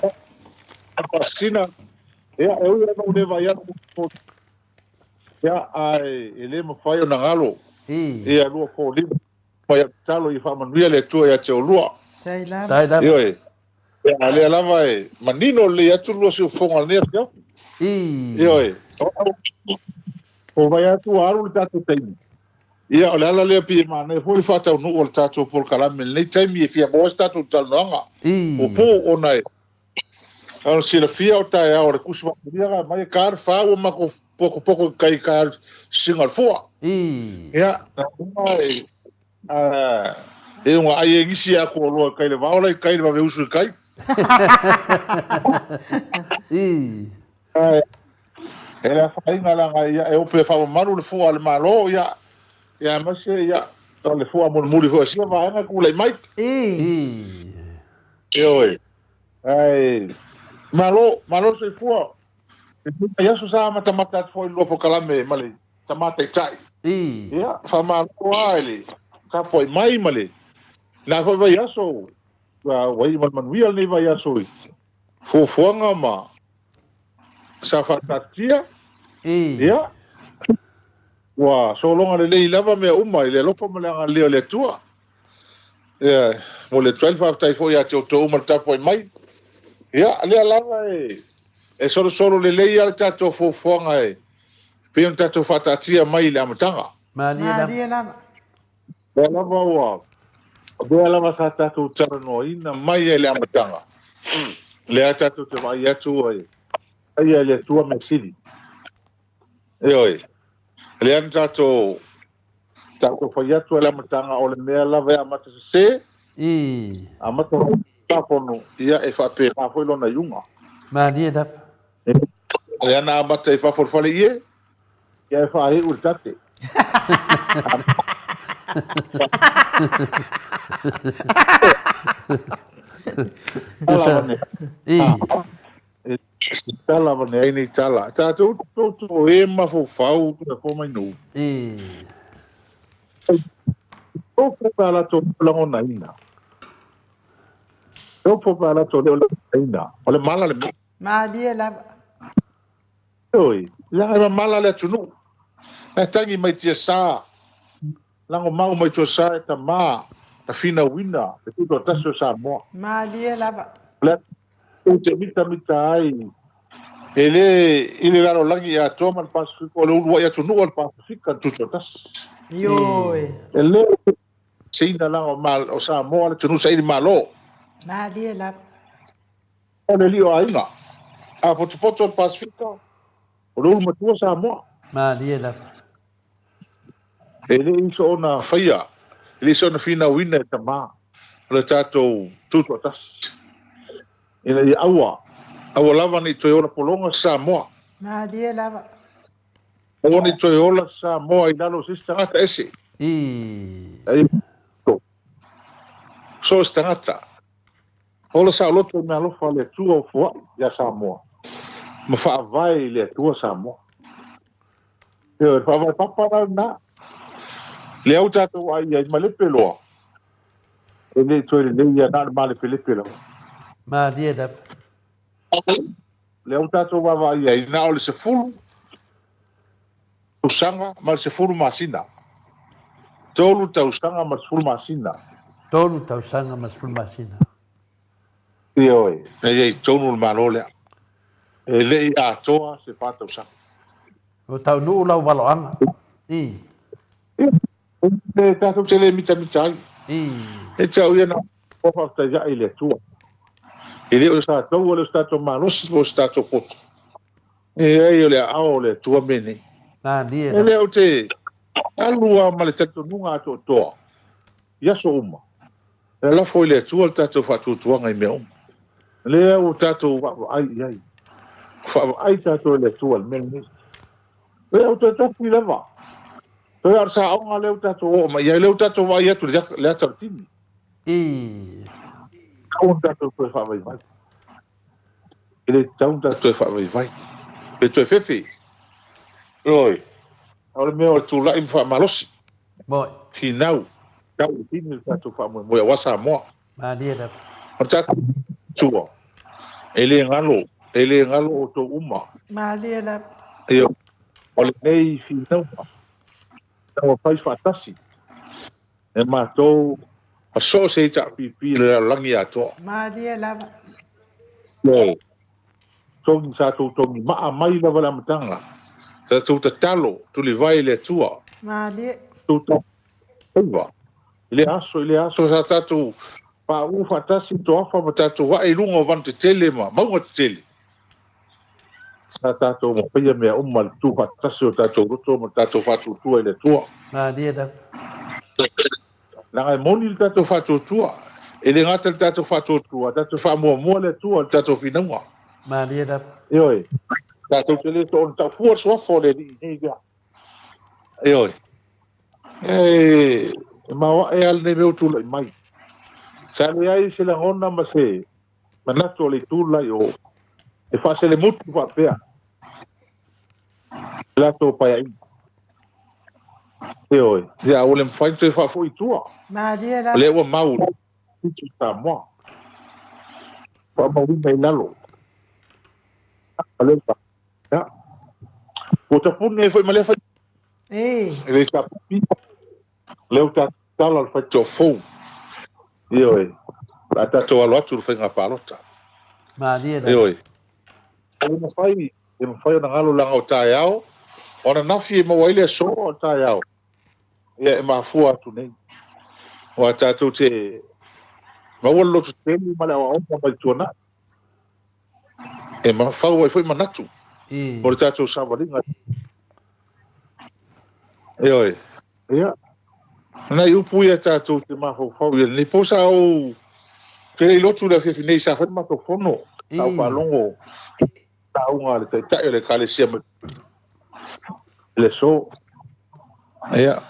Faasina. Ia, e ui lava ina ou le vaai atu, ia, ae e le mafai ona galo ia lua foliga mai au tatalo ia faamanuia le Atua ia te oulua. Tai lava. Tai lava. Ioe. Ia, a lea lava e manino lelei atu lua siufofoga i lenei afiafi. Ioe. O vai atu ua alu le tatou taimi. Ia, o le ala lea pei e manaia foi le faataunuu o le tatou polokalame i lenei taimi e fia maua ai se tatou talanoaga puupuu ona e ona silafia o taeao o le kusi faamalia ga mai e ka le fa ua matou pokopoko i kai ka sisiga o le fua. Ia, na e e unga ai e nisi aku o loa kai le vao lai kai le vave usu i kai. E le afaina leaga ia e ope e faamamalu le fua a le Malo, ia, ia aemaise ia o le fua mulimuli foi a sia vaega e tulai mai. Ioe. Ae malo, malo le soifua. I aso sa matamata atu foi i le lua polokalame ma le Tama Taitai. Ia, faamalo lava i le tapuai mai ma le na foi vaiaso ua iu ma le manuia lenei vaiaso i fuafuaga ma sa faataatia. Ia, ua sologa lelei lava mea uma i le alofa ma le agalelei o le Atua. Ia, momoli atu ai le faafetai foi ia te outou uma le tapuai mai. Ia, lea lava e solosolo lelei lava le tatou fuafuaga e pei ona tatou faataatia mai i le amataga. Malie lava. Lea lava ua, lea lava sa tatou talanoaina mai ai i le amataga, lea tatou te vaai atu ai, faia e le Atua mea sili. Ioe, lea na tatou, tatou fai atu ai i le amataga, o le mea lava e amata sese, amata Tulafono, ia e faapena foi lona iuga. Malie lava. Lea na amata i fafo o le fale ie, ia e faaiu i le tate. Tala avane ai nei tala. Tatou toutou e mafaufau toe mai nuu. Tofu pe a latou lagonaina. Tofu pe a latou leo lagonaina. O le mala le mea. Malie lava. Oi, leaga e mamala le atunuu. Na tagi mai tiasa, lago mau mai tuasa e tama, na finauina le tutoatasi o Samoa. Malie lava. O le atunuu te mitamita ai e le i le lalolagi atoa ma le Pasefika, o le uluai atunuu o le Pasefika le tutoatasi. Ioe. E le seina laga o Samoa le atunuu saili malo. Malie lava. O le alii o aiga. A potopoto o le Pasefika, o le ulu matua Samoa. Malie lava. E le i soona faia, e le i soona finauina e tama o le tatou tutoatasi, ina ia aua, aua lava ne i toe ola pologa Samoa. Malie lava. Aua ne i toe ola Samoa i lalo o se isi tagata ese. I. So o se tagata. Ola saoloto i meaalofa a le Atua o foai ia Samoa, ma faavae i le Atua Samoa. Ioe, le faavae papa la lena. Lea ua tatou ai ai malepe loa, e le i toe lelei ia na o le malepelepe lava. Malie lava. Lea ua tatou vaavaai ai na o le 10 tausaga ma le 10 masina. Tolu tausaga ma le 10 masina. Tolu tausaga ma le 10 masina. Ioe, na i ai tonu le Malo lea. E le i atoa se 4 tausaga. Ua taunuu lau valoaga. I. Ia, e tatou te le mitamita ai. I. E te au ia na ua faafetai ae i le Atua. E le o se tatou, o le o se tatou malosi po o se tatou poto. E leai, o le aao o le Atua mea nei. Malie E lea ou te alu lava ma le talitonuga atoatoa i aso uma. E lalafo i le Atua le tatou faatuatuaga i mea uma. Lea ua tatou vaavaai i ai. Ua faavaai tatou e le Atua i le mea lenei. Lea ua toe tofi lava. Toe a o le saoga lea ua tatou oo mai i ai. Lea ua tatou vaai atu i le ata o le tini. I. Tatau ona tatou toe faavaivai. E le tatau ona tatou toe faavaivai. Pe toe fefe. Ioe. A o le mea o le tulai ma faamalosi. Moi. Finau. Tau i le tini le tatou faamoemoe aua Samoa. Malie lava. O le tatou Atua, e le galo, e le galo outou uma. Malie lava. Ioe. O lenei finauga, ua fai faatasi e matou ma so o se HRPP i le lalolagi atoa. Malie lava. Ioe. Togi, sa tou togi maa mai lava i le amataga. Sa tou tatalo, tulivae i le Atua. Malie. Tou tauva i lea aso, i lea aso sa tatou pauu faatasi i toafa ma tatou ae i luga o vanu tetele ma mauga tetele. Sa tatou mafaia mea uma i le tutu faatasi o tatou loto ma le tatou faatuatua i le Atua. Malie lava. Leaga e moni le tatou faatuatua. E le gata i le tatou faatuatua, tatou faamuamua le Atua i le tatou finauga. Malie lava. Ioe. Tatou te le soona taufua le suafa o le Alii nei mea. Ioe. E maoae lava lenei mea ua tulai mai. Sa leai se lagona ma se manatu o le itu la i o e faaselemutu faapea i le latou paeaiga. Ioe, ia a ua le mafai ona toe faafoi i tua. Malie lava. O lea ua mau i le Fiti o Samoa. Faamauina i lalo. Ia. Ua tapuni ai foi ma lea fai. E. E le tapuni. Lea ua tatou tala o le faitoa fou. Ioe. O le a tatou alo atu i le faiga palota. Malie lava. Ioe. E mafai, e mafai ona galo leaga o taeao, o ananafi e maua ai le aso o taeao. Ia e mafua atu nei. Aua tatou te maua le lototele ma le aoaoga mai tuanai. E mafau ai foi manatu mo le tatou savaliga. Ioe. Ia. Nai upu ia tatou te mafaufau i ai lenei po sa ou te le i lotu i le afiafi nei sa fai le matou fono sa ou faalogo lauga a le Taitai o le Ekalesia mai le aso. Ia.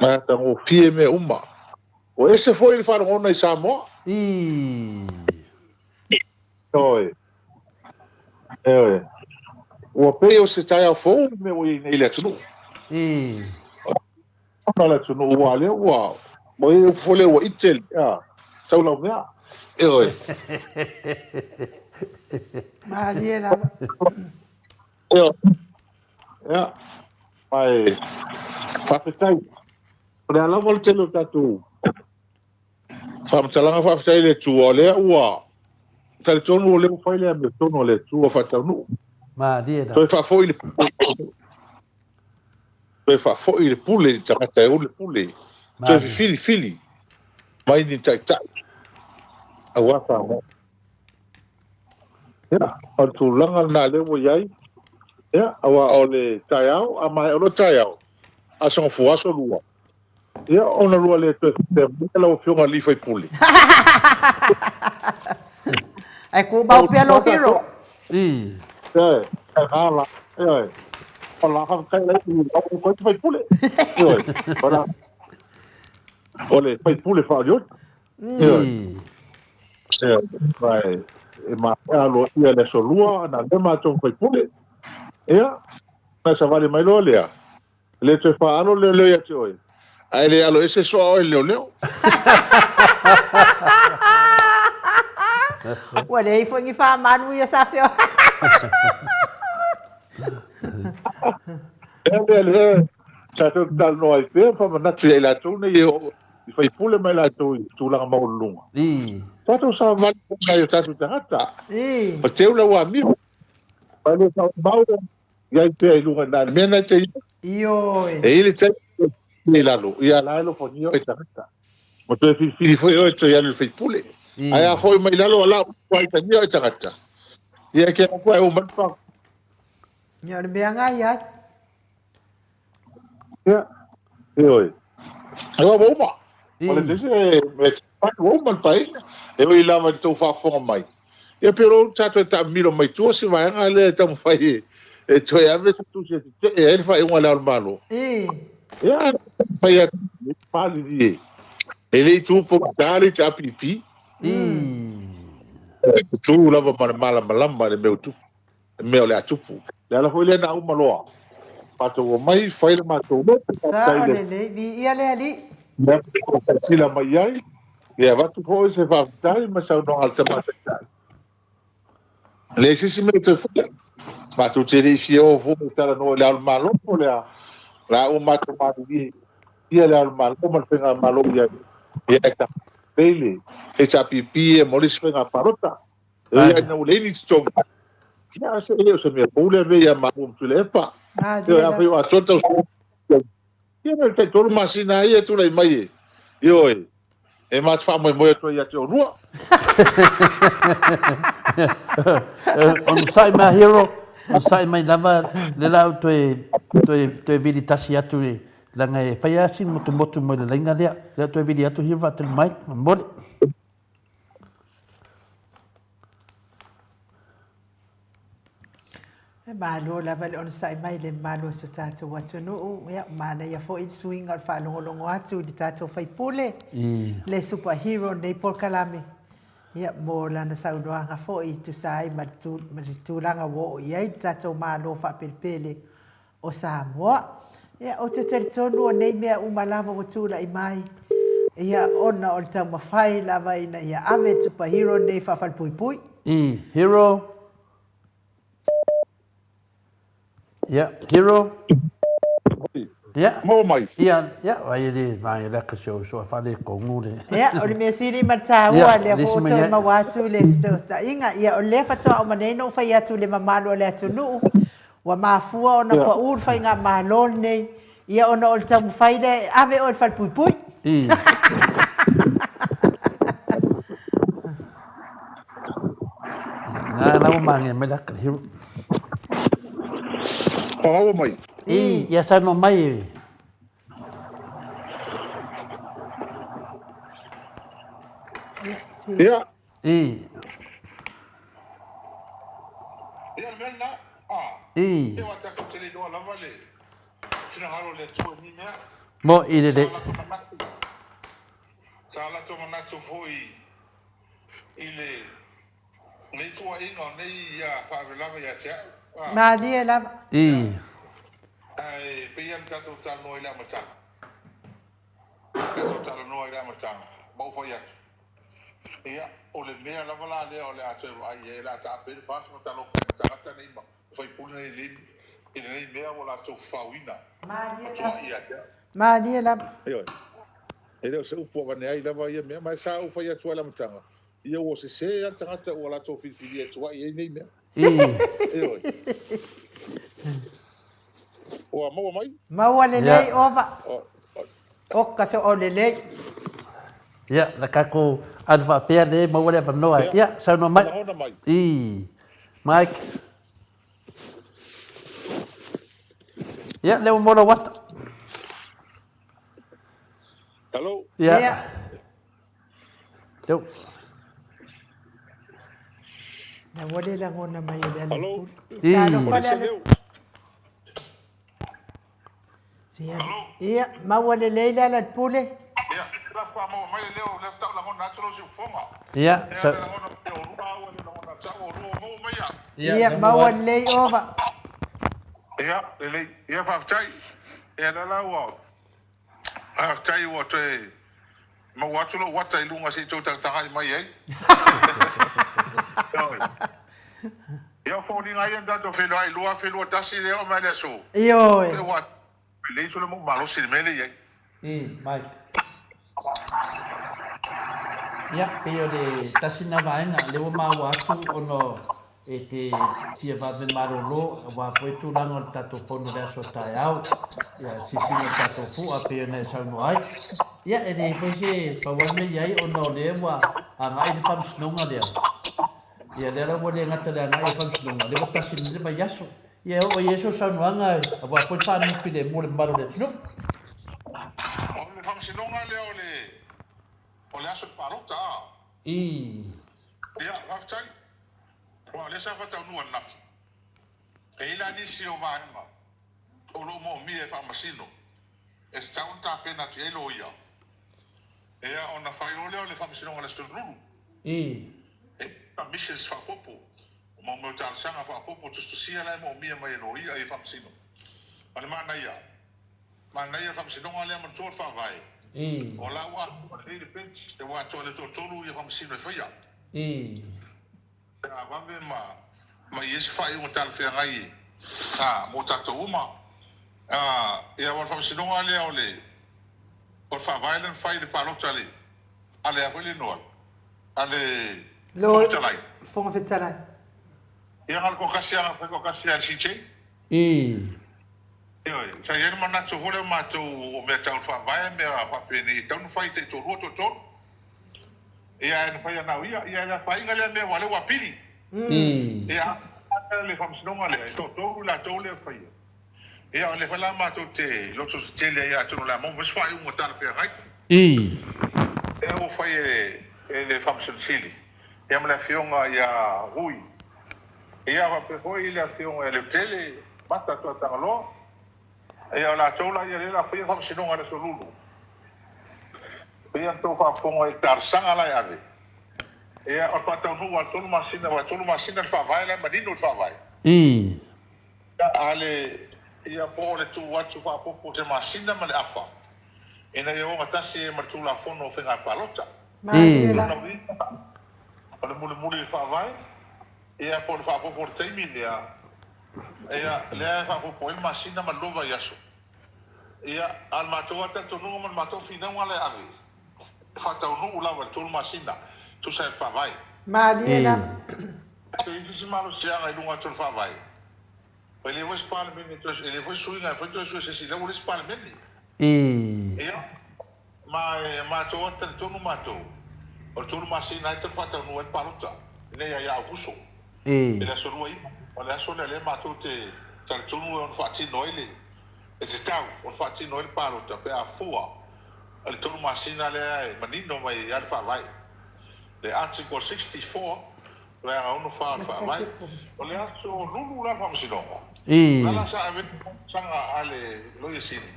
Matagofie mea uma. Ua ese foi le faalogona i Samoa. Ioe. Ioe. Ua pei o se taeao fou le mea ua i ai nei i le atunuu. Ona o le atunuu aua lea ua ua i ai upu foi lea ua ite le taulaumea. Ioe. Malie lava. Ioe. Ia. Ma e faafetai. O le a lava le tele o tatou faamatalaga, faafetai i le Atua, o lea ua talitonu o lea ua fai le amiotonu a le Atua faataunuu. Malie lava. Toe faafoi le toe faafoi le pule i le tagata e ou le pule. Toe fefilifili mai ni taitai aua Samoa. Ia, o le tulaga lena lea ua i ai. Ia, aua o le taeao, a maea loa taeao, aso Gafua, aso Lua, ia, ona lua le toe faapea mai lau Afioga i le sui usufono. Ae tumau pea lou hero. I. Ioe, e la, ioe. O la faafetai la i lau sui usufono. Ioe, o la, o le sui usufono faaolioli. Ioe. I. Ioe, ma e maea aloaia le aso Lua, na lea matou ma sui usufono. Ia, na savali mai loa lea. E le toe faaalo le leoleo ia te oe, ae le alo ese soa oe i le leoleo. Ua leai foi ni faamanu ia sa feo. Lea mea lea tatou te talanoa ai pea, faamanatu ia i latou nei e i faipule mai latou i tulaga maualuluga. Tatou savavali foi i nai o tatou tagata. O teu la ua amio. Ma e le faamau i ai pea i luga i ina i le mea lena e te i ai. Ioe. E i ai le taimi e toe i lalo, ia la e alofagia oe e tagata. Ma toe filifili foi oe e toe alu i le faipule. Ae a foi mai i lalo a la ua aitagia oe e tagata, ia e te alu foi ae uma mai le palota. Ia o le mea lena i ai. Ia, ioe. Aua ua uma. O le tasi e mea ua uma le paeaiga. E ui lava i le tou faafofoga mai. Ia pe o lo tatou e taamilo mai tua se vaega lea e taumafai e toe ave se tusi e tetee ai le faaiuga a Le Ao o le Malo. Ia, fai atu malilie. E le i tu pogisa le HRPP. E tutū lava ma le malamalama i le mea ua tupu. Le mea o le a tupu. Le ala foi lea na uma loa matou omai fai le matou loto faafetai Sao lelei, viia le Alii. Mea ua silasila mai ai, ia avatu foi se faafetai ma saunoaga a le Tama Taitai. E leai se isi mea e toe faia. Matou te le i fia o foi e talanoa i Le Ao o le Malo po o le a, o la ua matou malilie ia Le Ao o le Malo ma le Faigamalo i ai, ia e taumafai le HRPP ia mo le isi faiga palota. E ui lava ina ua leai ni totogi, ia a se e le o se mea fou lea mea ia maua ma Tuilaepa. Ioe, afai o atoa le tausaga, ia na o le tai 3 masina lava ia e tulai mai e. Ioe, e ma te faamoemoe atu ai ia te oulua. Onosai mai Hero, onosai mai lava le la ou toe, toe, toe vili tasi atu i, leaga e fai lava si motumotu mai le laina lea. Lea toe vili atu Hero faatali mai, momoli. E malo lava le onosai mai le mamalu o si o tatou atunuu. Ia, manaia foi le suiga o le faalogologo atu i le tatou faipule, le super hero o lenei polokalame, ia, mo lana saunoaga foi e tusa ai ma le tulaga ua oo i ai le tatou Malo faapelepele o Samoa. Ia, ou te talitonu o nei mea uma lava ua tulai mai, ia, ona o le taumafai lava ina ia ave le super hero lenei faafalepuipui. I, hero. Ia, hero. Ia. Maua mai. Ia, ia, ai e le vae le aka si o uso a faaletonu le. Ia, o le mea sili ma le taua, lea foi ua toe maua atu le fesootaiga. Ia, o lea faatoa uma nei ona ou fai atu i le mamalu o le atunuu, Ua mafua ona pau le faigamalo lenei, ia ona o le taumafai lea e ave oe i le falepuipui. Na, na ua magia mai le aka le hero. Whakaua mai. I, ia saunoa mai. Ia. I. Ia le mea lena, a. I. E o a tatou te le iloa lava le finagalo o le Atua i ni mea. Mo i le le. Sa latou manatu foi i le nei tuuaiga o nei ia faalavelave ia te au, a. Malie lava. I. Ae pei lava ona tatou talanoa i le amataga. Tatou talanoa i le amataga, ma ou fai atu, Ia, o le mea lava la lea o le a toe vaai i ai, o le a taape ai le FAST ma talofa ai ma tagata nei ma faipule nei i lenei mea ua latou fafaoina ma tuuai ia te au. Malie lava. Ioe. E le o se upu avane ai lava ia mea, ma e sa ou fai atu ai i le amataga, ia ua sese lava le tagata ua latou filifilia e tuuai ai nei mea. Ioe. Ua maua mai? Maua lelei ova. Oka se o lelei. Ia, na tatou alu faapea le maua le avanoa. Ia, saunoa mai. Lagona mai. I, Mike. Ia, lea ua maua lau ata. Hello. Ia. Lea. Na ua le lagona mai e le ala Hello. pule. Talofa le ala. Ia, maua lelei le ala pule. Ia, la faamaua mai le leo, lea faatoa lagona atu lau siufofoga. Ia, sa... lagona mai o lua au e le lagona atu au o lua maua mai ia. Ia, maua lelei ova. Ia, lelei. Ia, faafetai. Ia, lea la ua Faafetai ua toe maua atu lou ata i luga se i tou tagatagai mai ai. Ioe. Ia o foliga ia na tatou feiloai 2021 lea oo mai le aso. Ioe. Ua lelei solo mou malosi i le mea lea i ai. I, Mike. Ia, pei o le tasi lena vaega lea ua maua atu ona e te fia vave malolo aua foi tulaga o le tatou fono i le aso taeao, ia sisiga o le tatou fua pei ona e saunoa ai. Ia, e leai foi se pau lava le mea i ai ona o lea ua agai le faamasinoga lea. Ia, lea la ua le gata i le agai o le faamasinoga, lea ua tasi nei le vaiaso. Ia, e oo i ai sou saunoaga aua foi le faanuu filemu o le mamalu o le atunuu. O le faamasinoga lea o le o le aso palota a? Ii. Ia, faafetai. Aua o lea sa faataunuu ananafi. E i ai la nisi o vaega o lo o moomia e faamasino e tatau ona tapena atu i ai loia, ia ona fai loa lea o le Faamasinoga o le Aso Lulu. Ii. E submissions faaopoopo, o mau mea o talosaga faaopoopo tusitusia la e moomia mai e loia ia faamasino. Ma le manaia, manaia le Faamasinoga lea manatua le Faavae. Ii. O la ua atoa lelei le bench, ua atoa le toatolu ia faamasino e faia. Ii. Pe a vave ma ma i ai se faaiuga talafeagai a mo tatou uma. A, ia aua o le faamasinoga lea o le o le faavae lea na fai i le palota a le a le a foi le igoa a le Fofoga Fetalai. Fofoga Fetalai. Ia na o le toatasi lava na fai toatasi lava e le CJ. Ii. Ioe, sa i ai le manatu foi lea o matou o mea tau le faavae mea faapenei e tatau ona fai taitoalua toatolu. Ia ae na fai ana au ia, ia e le afaina lea mea aua o lea ua apili. Ia a le faamasinoga lea, e toatolu i latou lea e faia. Ia o lea foi la matou te loto tetele ai atonu o le a maua mai se faaiuga talafeagai. Lea ua fai e le Faamasino Sili, ia ma le Afioga ia Rui. Ia faapea foi le Afioga ia Leutele Mata Tuatagaloa. Ia o latou la ia lea o le a faia faamasinoga i le Aso Lulu. Pei ona outou faafofoga i le talosaga la e ave, ia o le faataunuu lava o le tolu masina, aua e tolu masina le faavae la e manino i le faavae. A le, ia po o le tuu atu faaopoopo o se masina ma le afa, ina ia ogatasi ai ma le Tulafono o Faiga Palota. O lona uiga, o le mulimuli i le faavae, ia po o le faaopoopo o le taimi lea, Ia, lea e faaopoopo ai le masina ma le lua vaiaso. Ia, a o le matou lava talitonuga ma le matou finauga la e ave, e faataunuu lava i le tolu masina, tusa ai le Faavae. Malie lava. E i ai se malosiaga i luga atu o le Faavae, e le foi se Palemene e toe, e le foi se suiga e fai toe sui se isi, lea ua leai se Palemene. Ia, ma e matou lava talitonu matou, o le tolu masina lava e tatau ona faataunuu ai le palota, ina ia ia Aokuso. I le aso 29, o le aso lea lea matou te talitonu e ono faatino ai le, e tatau ona faatino ai le palota pe a fua i le tolu masina lea e manino mai ai lava le Faavae. Le Article 64, Vaega 64 o le Faavae. O le aso Lulu la le Faamasinoga. O la la sa ave ai le talosaga a le Loia Sili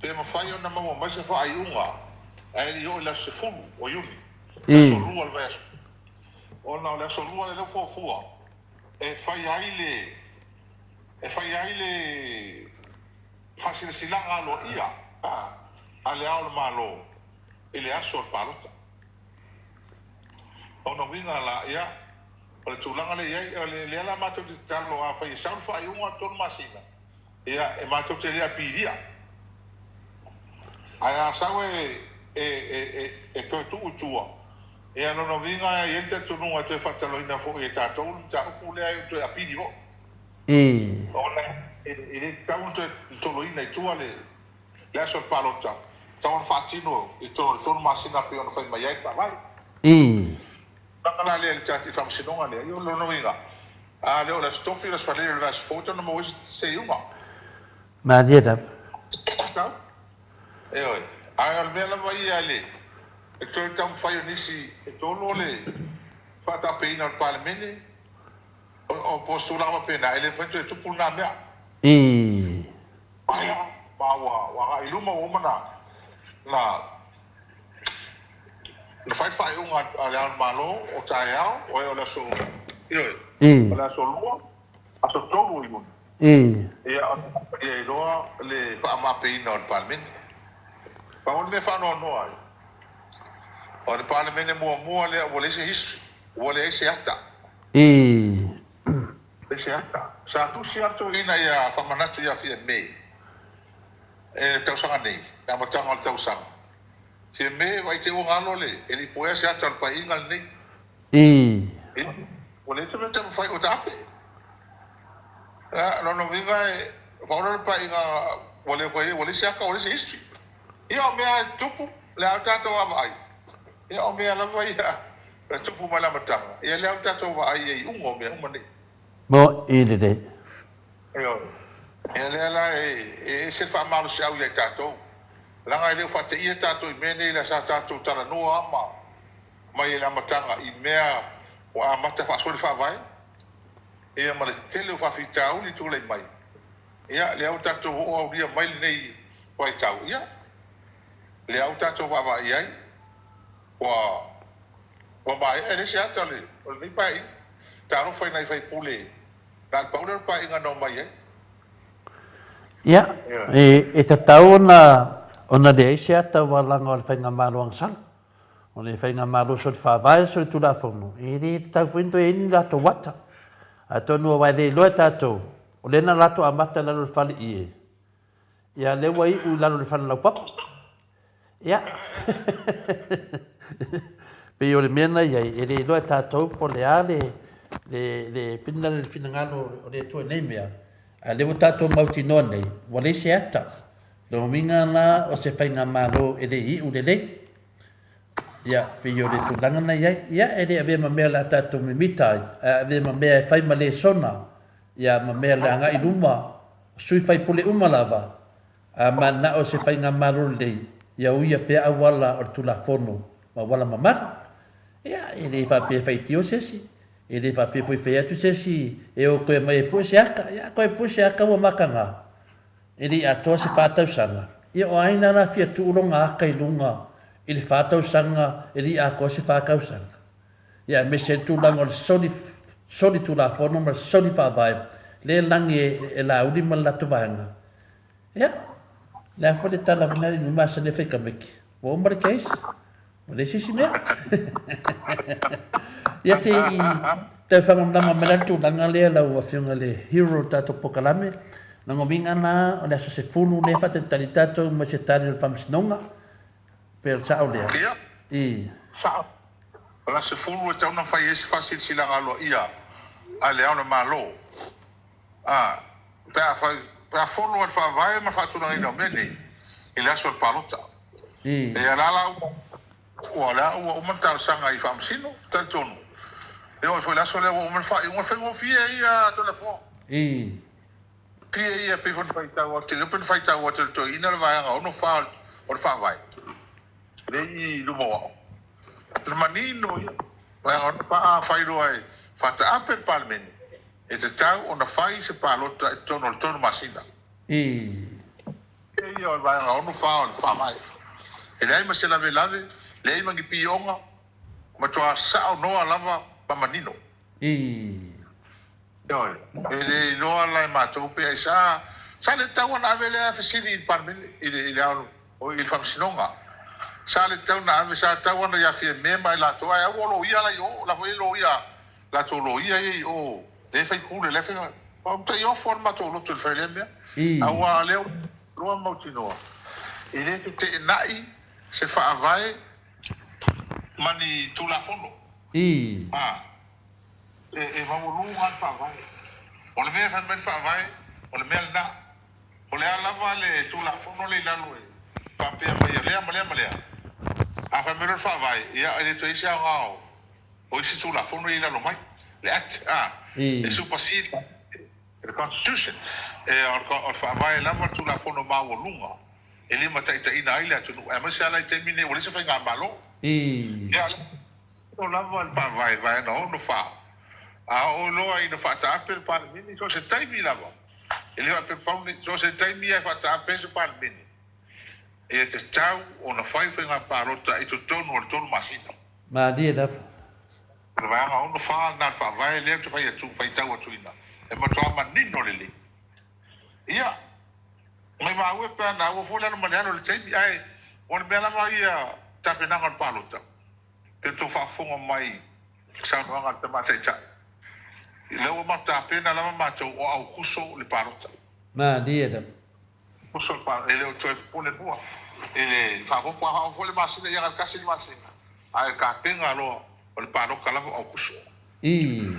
pe mafai ona maua mai se faaiuga ae le i oo i le aso 10 o Iuni, le aso lua o le vaiaso. Ona o le aso lua lea ua fuafua e fai ai le e fai ai le faasilasilaga aloaia a Le Ao o le Malo i le aso o le palota. O lona uiga la, ia, o le tulaga lea e i ai, o lea la matou te tatalo afai e sau le faaiuga o le tolu masina, Ia, e matou te le apilia. Ae a sau e, e, e, e toe tuu i tua, ia, lona uiga e i ai le talitonuga e toe faatalanoaina foi e tatou le mataupu lea e toe apili foi. Ona e, e le tatau ona toe toloina i tua le, le aso o le palota, e tatau ona faatino i totonu o le tolu masina pei ona fai mai ai le Faavae. Tulaga la lea i le faamasinoga lea, ia o lona uiga, a le o le Aso Tofi, o le Aso Faraile, o le vaiaso fou, e tatau ona maua ai se iuga. Malie lava. Tatau. Ioe. Ae o le mea lava ia i le toe taumafai o nisi e tolu o le faataapeina o le Palemene, o po o se tulaga faapena, e le mafai ona toe tupu lena mea. Maea, ma ua agai i luma, ua uma na Na fai le faaiuga a Le Ao o le Malo o taeao, o le aso, ioe, o le aso lua, aso tolu o Iuni. Ia, ona i ai loa le faamapeina o le Palemene. Pau le mea faanoanoa ai, o le Palemene muamua lea ua leai se history, ua leai se ata. Leai se ata. Sa tusi lava le toeaina ia faamanatu ia Fiamē i le tausaga nei, le amataga o le tausaga. Fiame, vaai te ua galo le e le i poea se ata o le paeaiga lenei. I. Ia, ua leai se mea e taumafai ua taape. Ia, lona uiga e faaola le paeaiga ua le toe i ai, ua leai se ata, ua leai se history. Ia, o mea lava e tutupu, o lea lava tatou vaavaai, ia o mea lava ia na tupu mai le amataga, ia lea lava tatou vaai i iuga o mea uma nei. Mo i lelei. Ioe. Ia lea la e ese le faamalosiau ia i tatou. Leaga e le o faateia tatou i mea nei lea sa tatou talanoa lava ma mai i le amataga i mea ua amata faasoli faavae, ia ma le tele o faafitauli tulai mai. Ia lea ua tatou oo aulia mai lenei vaitau, ia lea ua tatou vaavaai i ai ua ua maea e leai se ata o lenei paeaiga. Talofa i nai faipule Na o le pau lea o le paeaiga na omai ai. Ia, e tatau ona ona leai se ata ua laga o le Faigamalo agasala. O le Faigamalo Solifaavae, Solitulafono, e le tatau foi ona toe i ai ni latou ata. Atonu aua e le iloa e tatou, o lea na latou amata i lalo o le fale ie, ia lea ua iu i lalo o le fale laupapa. Ia, pei o le mea na i ai, e le iloa e tatou po o le a le, le, le, le finagalo o le Atua i nei mea, a o lea ua tatou mautinoa nei, ua leai se ata. Lona uiga la o se faigamalo e le iu lelei. Ia, pei o le tulaga na i ai. Ia, e le avea ma mea o le a tatou mimita ai, ae avea ma mea e fai ma lesona, ia, ma mea o le agai i luma, o sui faipule uma lava, A mananao se faigamalo lelei, ia uia pea auala o le Tulafono ma auala mamalu. Ia, e le faapea e faitio se isi, e le faapea foi e fai atu se isi e o toe mai e pue se aka. Ia, a toe pue se aka ua mataga, e le i atoa se fa tausaga. Ia, o ai na la fia tuu lona aka i luga i le fa tausaga e le i atoa se fa tausaga? Ia, aemaise ai le tulaga o le soli, soli Tulafono ma le soli Faavae, lea e lagi e Laauli ma le latou vaega. Ia, le a foi le tala foi lea i masani e fai kameki. Ua uma le case, ua leai se isi mea. Ia te i tau whangamlama mai la le tulaga lea lau afioga le hero o le tatou pokalame. Lona uiga la o le aso 10 lea e faatalitali tatou mai se tali o le faamasinoga. Pe o le sao lea? Ia. I. Sao. O le aso 10 e tatau ona fai ai se faasilasilaga aloaia a Le Ao o le Malo. A, pe a fai, pe a fono ai le Faavae ma le faatulagaina o mea nei i le aso o le palota. I. Ia, la la ua, ua, la ua uma le talosaga i Faamasino, talitonu. E oo ai foi i le aso lea ua uma le faaiuga, o le faigofie ia Toleafoa. I. Fie ia pei foi ona faitau atu, le pe na faitau atu e le toeaina le vaega 64 o le Faavae, lea i luma o au. O le manino ia, vaega 64 a fai loa e faataape le Palemene, e tatau ona fai se palota i totonu o le tolu masina. I. Fie ia o le vaega 64 o le Faavae. E leai ma se lavelave, leai ma ni pioga, matua sao noa lava ma manino. I. Ioe. E le iloa la e matou pe aisa. Sa le tatau ona ave lea fesili i le Palemene, i le, i le ao, i le Faamasinoga. Sa le tatau ona ave, sa tatau ona ia Fiame ma i latou, ae aua o loia la i o, la foi e loia, latou loia ia i o, lea e faipule, lea e fai, ua matai ofo lava le matou loto i le fai o lea mea. Aua o lea ua iloa ma mautinoa, e le feteenai se faavae ma ni Tulafono. A. E maualuga lava le Faavae. O le mea e fai mai le Faavae, o le mea lena. O le a lava le Tulafono lea i lalo e faapea mai o lea ma lea ma lea, a fai mai loa le Faavae, ia e le toe i ai se aoga o isi Tulafono ia i lalo mai. Le Act, a, e supersede le Constitution. E, o le Faavae lava le Tulafono maualuga e limataitaiina ai le atunuu, aemaise lava la i taimi nei ua leai se faigamalo. Ia, O lava le faavae vaega 64, a oo loa ina faataape le Palemene, so o se taimi lava, e le faapea pau nei, so o se taimi lava e faataape ai se Palemene, e tatau ona fai faiga palota i totonu o le tolu masina. Malie lava. O le vaega 64 lena o le faavae lea ou te fai atu, faitau atuina, e matua manino lelei. Ia, maimau e pe ana ua foi lalo ma le alo i le taimi, ae o le mea lava ia tapenaga o le palota, Pe tou faafofoga mai i saunoaga a le Tama Taitai, lea ua matou tapena lava matou o Aukuso le palota. Malie lava. Aukuso le palota, e le o toe popole mua. i le faaopoopo a faaopoopo foi le masina ia na o le tasi le masina ae o le tapena loa o le palota lava o Aokuso. Ii.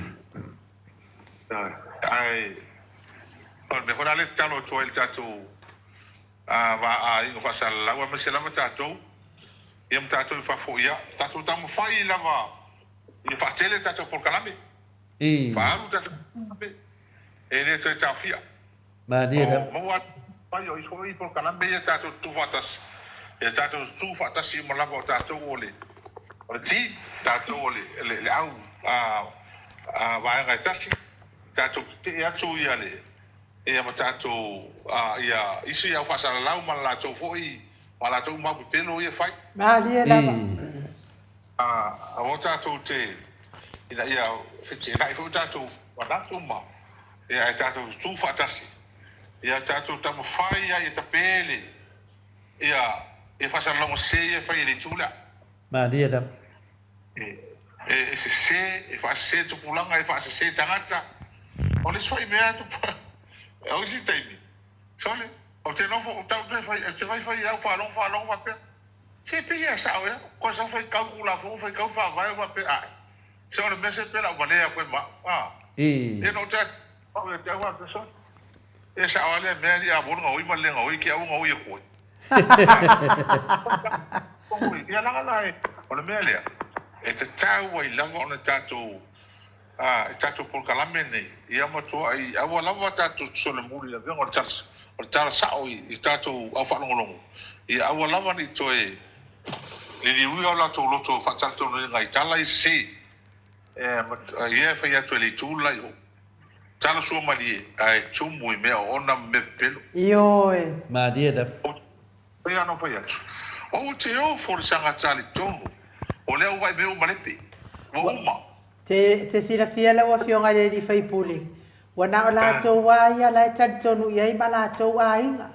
Ae o le mea foi la lea e tatalo atu ai i le tatou va aiga faasalalau aemaise lava tatou ia ma tatou i fafo ia tatou taumafai lava ia faatele tatou polokalame. Ii. Faaalu tatou polokalame e le toe taofia. Malie lava. O maua mai o isi foi polokalame ia tatou tutu faatasi. Ia tatou tutu faatasi uma lava o tatou o le o le team, tatou o le le au a a vaega e tasi, tatou tetee atu ia le ia ma tatou a ia isi au faasalalau ma le latou foi ma latou mau pepelo ia e fai. Malie lava. Aua tatou te ina ia feteenai foi o tatou manatu ma ia ae tatou tutu faatasi ia tatou taumafai ia ia tape le ia ia faasalalauga sese ia e fai e le itu lea. Malie lava. E e sese, e faasese tupulaga, e faasese tagata. O le isi foi mea tupu o isi taimi, sole, ou te nofo, ou te fai, ou te fai fai au faalogo faalogo faapea, Se pei e sao ea, koe sau faitau le Tulafono, faitau le Faavae ou faapea, Ae, se o le mea se pei o le a ou valea atu ai ma au, a. Ia na ou toe atu ia te au faapea, Sole, e sao lava lea mea, alii a mo le gaoi ma le le gaoi, ke au e gaoi atu ai. Ia leaga la o le mea lea, e tatau ai lava ona tatou A, i tatou polokalame nei, ia matuai aua lava tatou te solomuli i le avega o le tala, o le tala sao i, i tatou au faalogologo, ia aua lava ne i toe liliuia o latou loto faatalatalanoaina i tala ia sese, e, ia e fai atu e le itu le la i o. Tala sua malie, ae tumu i mea oona ma mea pepelo. Ioe. Malie lava. Pei ona fai atu, Ou te ofo le sagata le tonu, o lea ua vaai mai uma lepe, ua uma. Te, te silafia lau Afioga i le Alii Faipule, ua na o latou a ia la e talitonu i ai ma latou aiga.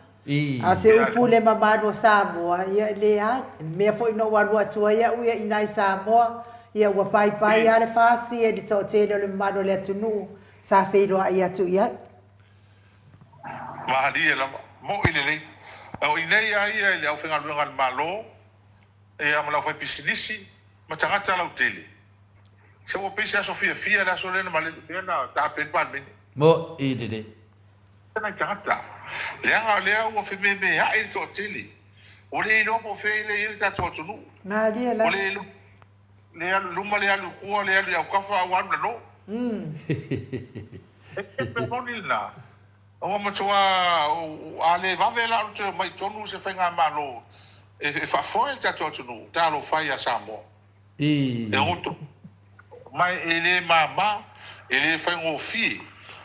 A o se upu le mamalu o Samoa, ia e leai. O le mea foi na ou alu atu ai au ia i ina i Samoa, ia ua paipai lava le FAST i le toatele o le mamalu o le atunuu sa feiloai atu i ai. Malie lava, moʻi lelei. O i nei a ia i le aufaigaluega a le Malo, ia ma le aufaipisinisi ma tagata lautele. Se ua pei se aso fiafia le aso lea na malele pea na taape ai le Palemene. Moʻi lelei. Nai tagata, leaga o lea ua fememeaʻi le toatele, ua le iloa po o fea lea e i ai le tatou atunuu. Malie lava. Ua le iloa. Le alu i luma, le alu i tua, le alu i autafa, a ua alu i lalo. E mea moni lena, ua matua, a le vave la ona toe omai i totonu se faigamalo e faafoe le tatou atunuu, talofa ia Samoa. E goto ma e le mama, e le faigofie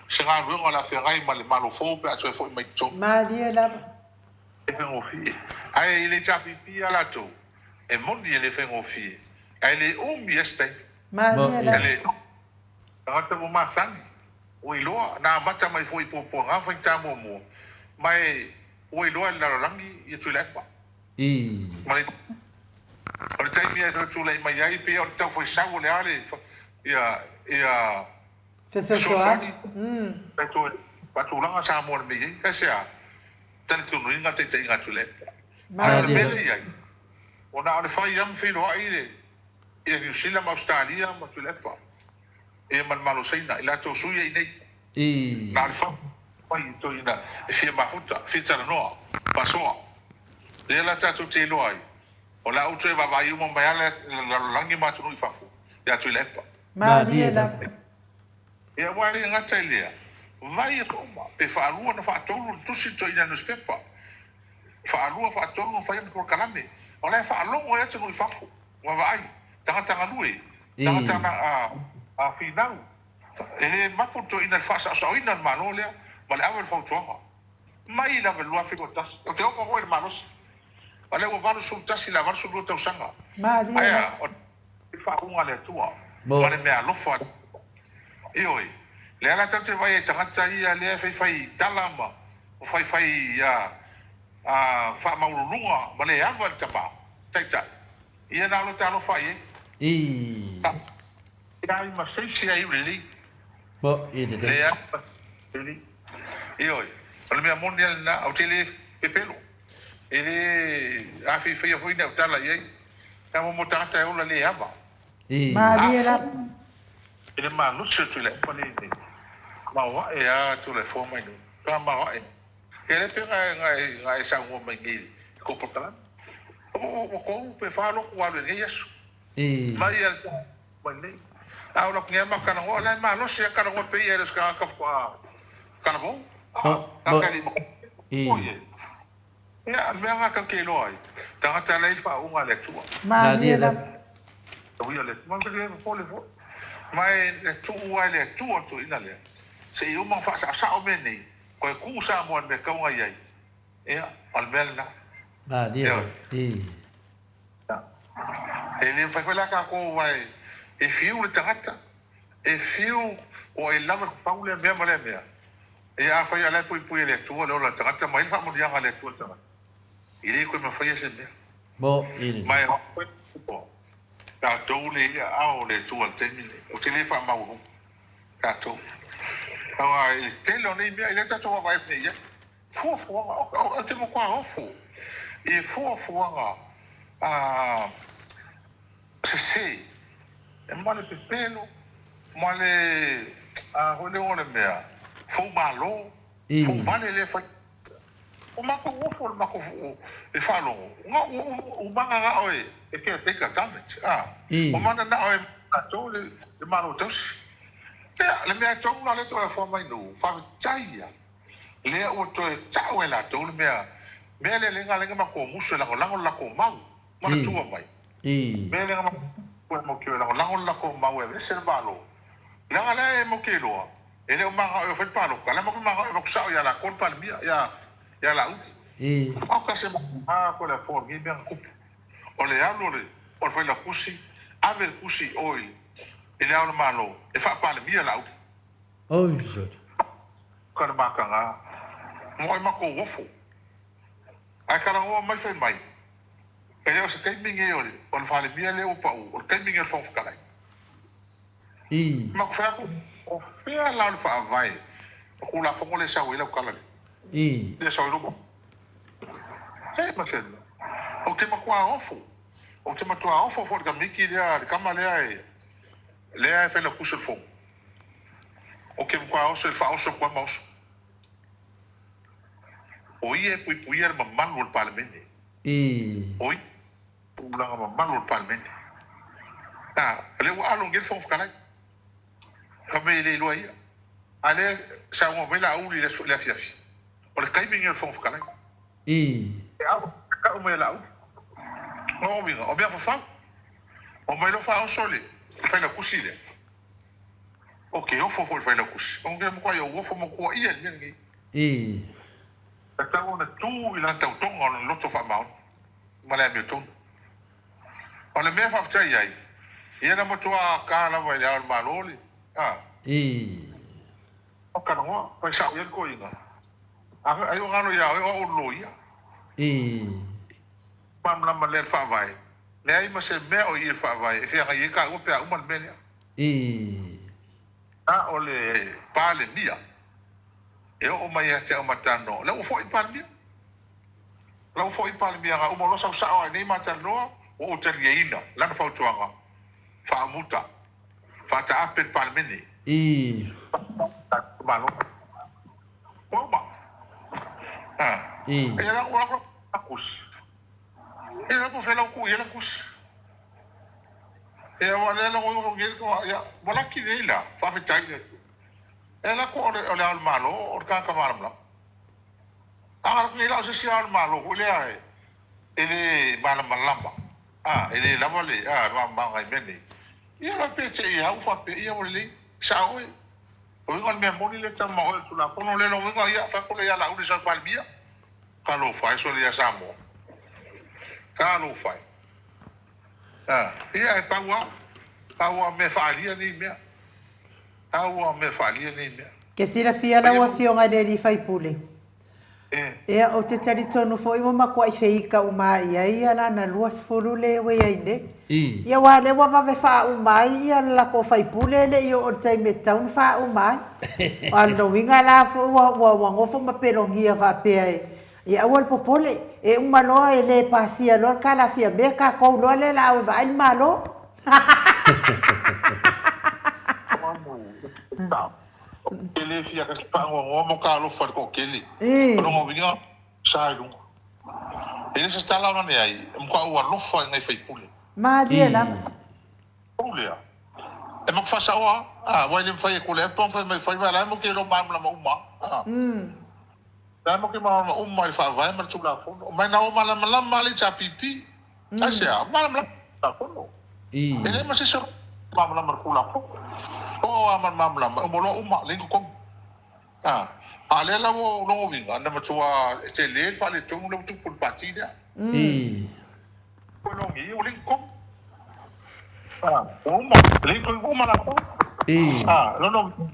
se galuega o le a feagai ma le Malo fou pe a toe foi mai i totonu. Malie lava. E faigofie. Ae i le HRPP a latou, E moni e le faigofie, ae le umi a se taimi. Malie lava. E le tagata ua masani, ua iloa, na amata mai foi i Puapuaga ma faigata muamua, ma e ua iloa e le lalolagi ia Tuilaepa. Ma le, o le taimi e toe tulai mai ai, pei o le taufaisau o le a le, ia, ia Fesoasoani. E toe faatulaga Samoa i le mea i ai. Aisea? Talitonuina le taitaiga a Tuilaepa. Ae o le mea lea i ai, ua na o le fai lava ma feiloai le ia Niu Sila ma Ausetalia ma Tuilaepa ia ma le Malo o Saina i latou sui ai nei. Na o le fai fai i toeaiina e fia mafuta, fia talanoa, faasoa. Lea la tatou te iloa ai, o le a ou toe vaavaai uma mai lava le lalolagi ma atunuu i fafo ia Tuilaepa. Malie lava. Ia aua e le gata i lea, vai aso uma, pe faalua ona faatolu ona tusi le toeaina nusipepa, faalua faatolu ona fai ona polokalame, o la e faalogo ai atunuu i fafo, vaavaai, tagata galue, tagata na a finau, e le mapu le toeaina i le faasaosaoina o le Malo lea ma le ave o le fautuaga. Mai lava i le 2021, ou te ofo foi i le malosi, o lea ua 81 i le 82 tausaga, Malie ae o le faauuga a le Atua ma le meaalofa a le Atua. Ioe, lea la tatou te vaai ai i tagata ia lea e faifai tala ma faifai faamaualuluga ma le ava i le tama, taitai, ia na o lota alofa i ai. Ii. Leai ma se isi a iu lelei. Moʻi lelei. Leai ma se isi lelei. Ioe, o le mea moni lava lena, ou te le pepelo. E le afeifaia foi ni au tala i ai. Ia mo mo tagata e ola le ava. Malie lava. I le malosi o Tuilaepa le nei, maoae a Tuilaefoa mai nei. Ka maoae. Ia le pe nga nga nga e saunoa mai nei i kou polokalame. Ua kolu pe fa loku ua alu i lenei aso. Mai a mai nei. A o laku nei ma kalagoa la e malosi a kalagoa pe ia e le o se tagata faatoa kalavou. A, tagata e le i maua. Ia, o le mea lena tatou te iloa ai, tagata la e i le faauuga a le Atua. Malie lava. Tauia le Atua. Ma e le popole foi. Ma e tuu lava e le Atua le toeaina lea, se i uma ona faasaosao mea nei, toe tuu Samoa i le mea e tatau ona i ai. Ia, o le mea lena. Malie lava. Ioe. Ia. E le mafai foi la tatou aua e fiu le tagata, e fiu ua e lava tatau lea mea ma lea mea. Ia afai a la e puipui e le Atua le ola o le tagata ma ai le faamanuiaga a le Atua i le tagata, e le toe mafaia se mea. Mo i le. Ma e ua tatou le i aao o le Atua i le taimi lenei. Ou te le faamaualuga tatou. Aua i le tele o nei mea, i lea tatou vaavaai atu nei i ai, fuafuaga, ou te matua ofo i fuafuaga a sese, ma le pepelo, ma le, a foi lea o le mea, foumalo, fouvale lea e fai. O matou ofo le matou e faalogo, ua mananao e caretaker government, a, ua mananao e latou le Malo tausi. Ia, le mea tonu la lea e toe afoa mai nuu, faafetai ia, lea ua toe tau e latou le mea, mea lea lea na matou musu e lagolago le latou mau, ma le tua mai. Mea lea na matou e lagolago le latou mau e aveese le Malo, leaga lea e matou te iloa, e le o manao e fai le palota, la e matou manao e avatu sao ia latou le Palemia, ia Laauli. Oka se matou ko le apo o lenei mea na tupu. O le alu o le o le Failautusi, ave le tusi i o i Le Ao o le Malo e faa-Palemia Laauli. Ka le mataga, mo ai matou ofo. Ae talanoa mai fai mai, e le o se taimi lenei o le o le Palemia lea ua pau, o le taimi lenei o le Fofoga Fetalai. Matou fai atu, o fea la o le faavae o Tulafono lea e sau ai lau tala lea? Lea e sau ai lou mau. E ma se mea. Ou te matua ofo. Ou te matua ofo foi i le tamaiti lea, le tama lea e, lea e fai lautusi o le Fono. Ou te matua oso i le faaoso atu lava ma oso. O ia e puipuia le mamalu o le Palemene. O ia tulaga mamalu o le Palemene. A, o lea ua alo nei le Fofoga Fetalai. Fai mai e le iloa e ia. A lea e saunoa mai Laauli i le aso, i le afiafi, o le taimi lenei o le Fofoga Fetalai. E alo, e tau mai e Laauli. O lona uiga, o mea fafau. Omai loa faaoso le Failautusi lea. Ou te ofo foi i le Failautusi. Ou te matuai ou ofo ma tuuaia i le mea lenei. E tatau ona tu i lana tautoga o lona loto faamaoni ma le amiotonu. O le mea e faafetai ai, ia na matua ka lava i le Ao o le Malo le, a. O Kanagoa, fai sao i ai le toeaina. Ai o galo ia oe o au o le loia. Malamalama lea i le Faavae. Leai ma se mea o i i le Faavae e feagai ai taua pe a uma le mea lea. Na o le Palemia e oo mai ia te au ma talanoa. La ua foi le Palemia. La ua foi le Palemia na uma loa sau sao ai nei ma talanoa, ua ou taliaina lana fautuaga, faamuta, faataape le Palemene. Malo. Ua uma. Ia la ua la kusi. Ia la po fela ku ia la kusi. Ia ua lea la ua ia ua laki nei la, faafetai i le Atua. E la ku o le o le Ao o le Malo o le tagata malamalama. A laki nei la o se isi Ao o le Malo foi lea e e le malamalama, a e le lava le a malamalamaga i mea nei. Ia la pe te i au faapea ia ua lelei, sao oe. O uiga o le mea moni lea e tau ma oe o le Tulafono lea lona uiga ia fai atu lea ia Laauli sau Palemia. Talofa e sole ia Samoa. Talofa e. A, ia e pau lava, pau lava o mea faaalia nei mea. Pau lava o mea faaalia nei mea. Ke silafia lau Afioga i le Alii Faipule. Ia, ou te talitonu foi ua matuai feika uma i ai ia lana 20 le ua i ai nei. Ia aua o lea ua vave faauma ai ia le latou faipule e le i oo i le taimi e tatau ona faauma ai. Aua o lona uiga la foi ua, ua, ua nofo ma pelogia faapea e. Ia aua le popole, e uma loa e le pasia loa le kalafia mea tatou loa lea la o e vaai le Malo. E le fia faanoanoa mo ka alofa i le toatele. O lona uiga, sa i luga. E le se tala ona leai, e matua ou alofa i nai faipule. Malie lava. Pau lea, e maku faasaoa, a, aua e le mafai e Tuilaepa ona fai mai fai, ma la e matou te iloa malamalama uma lava. La e matou te malamalama uma i le Faavae ma le Tulafono. Ma na o malamalama lava le HRPP. Aisea? Malamalama i le Tulafono. E leai ma se isi o malamalama i le Tulafono. O a ma le malamalama, e uma loa uma, leai ni totogi. A, a o lea la ua ou logoina, na matua tele le faaletonu lea ua tupu i le Pati lea. Ua logi, ua leai ni totogi. A, ua uma, leai ni totogi, ua uma latou. A, lona uiga,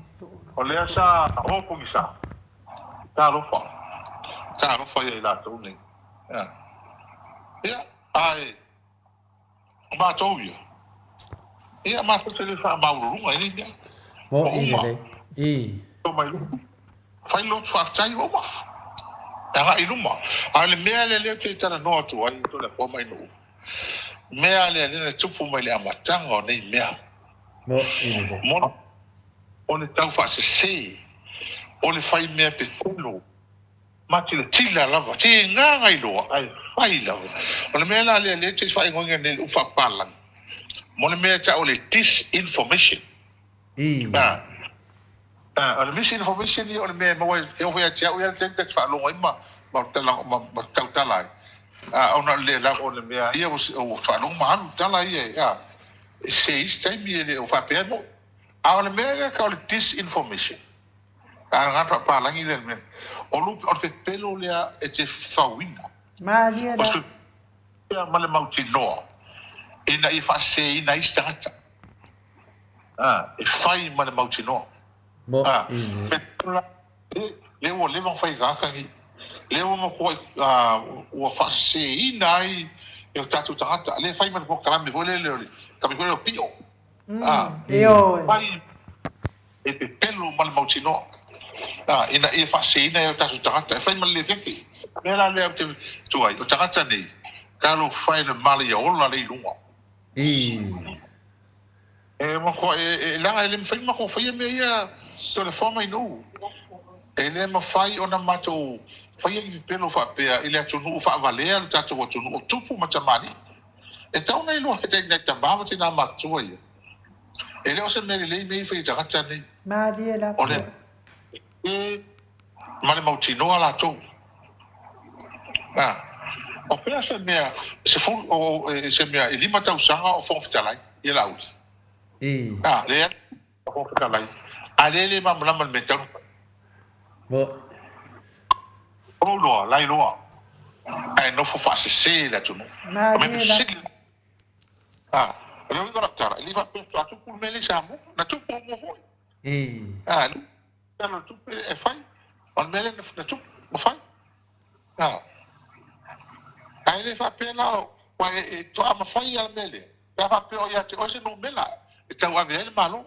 o lea sa o pogisa. Talofa, talofa ia i latou nei. Ia, ae o matou ia, ia matou te le faamaualuluga i nei mea. Ua uma. Ua mai luma. Fai lotu faafetai ua uma. E agai i luma. A o le mea lea lea ou te talanoa atu ai, Toleafoa ma Ainuu, mea lea lea na tupu mai le amataga o nei mea. Mo o le tau faasese, o le fai mea pepelo, Matilatila lava, tiga na iloa ae fai lava. O le mea la lea lea te faaigoaina nei le upu faapalagi, mo le mea e tau o le disinformation. A, a, o le misinformation ia o le mea e maua e oo foi ia te au ia le taimi ta te faalogo ai ma, ma, ma, ma tautala ai. A, ona o le le lava o le mea ia ua, ua faalogo ma alu tala ia, a, se isi taimi e le o faapea ai moʻi. A o le mea lea e tau o le disinformation. A na faapalagi lea mea. O lu, o le pepelo lea e te fauina. Malie la. O se pea ma le mautinoa ina ia faaseseina ai isi tagata. A, e fai ma le mautinoa. Mo A, i. pepelo la, le, lea ua leva ona fai e tagata nei. Lea ua matuai, a, ua faaseseina ai e o tatou tagata. Lea e fai ma le polokalame foi lele o le, kame foi lele o pio. A, Ioe. fai. E pepelo ma le mautinoa, ā, ina ia faaseseina ai o tatou tagata, e fai ma le le fefe. O le mea la lea ou te tu ai, o tagata nei, talofa e le mala ia ola lea i luga. E matua, e, e, leaga e le mafai ona matou faia mea ia Toleafoa ma Ainuu. E le mafai ona matou faia ni pepelo faapea i le atunuu faavalea lo tatou atunuu o tupu ma tamalii. E tatau ona iloa e nai tama ma tinā matutua ia. E le o se mea lelei mea ia e fai e tagata nei. Malie lava. O le e ma le mautinoa latou. A, o fea se mea sefulu, o, o, se mea e lima tausaga o Fofoga Fetalai ia Laauli. A, leai o Fofoga Fetalai, a lea e le malamalama i le mea e tatau ona fai. O lou iloa, la iloa, ae nofo faasese le atunuu. O mea Malie lava. sili. A, o le uiga o lau tala, e le faapea faatoa tupu le mea lea i Samoa, na tupu muamua foi. A, e le tala o le tupe e fai, o le mea lea na tupu, na fai. A, ae le faapea la, aua e toa mafai lava le mea lea, pe a faapea o ia te oe se numera e tauave ai le Malo.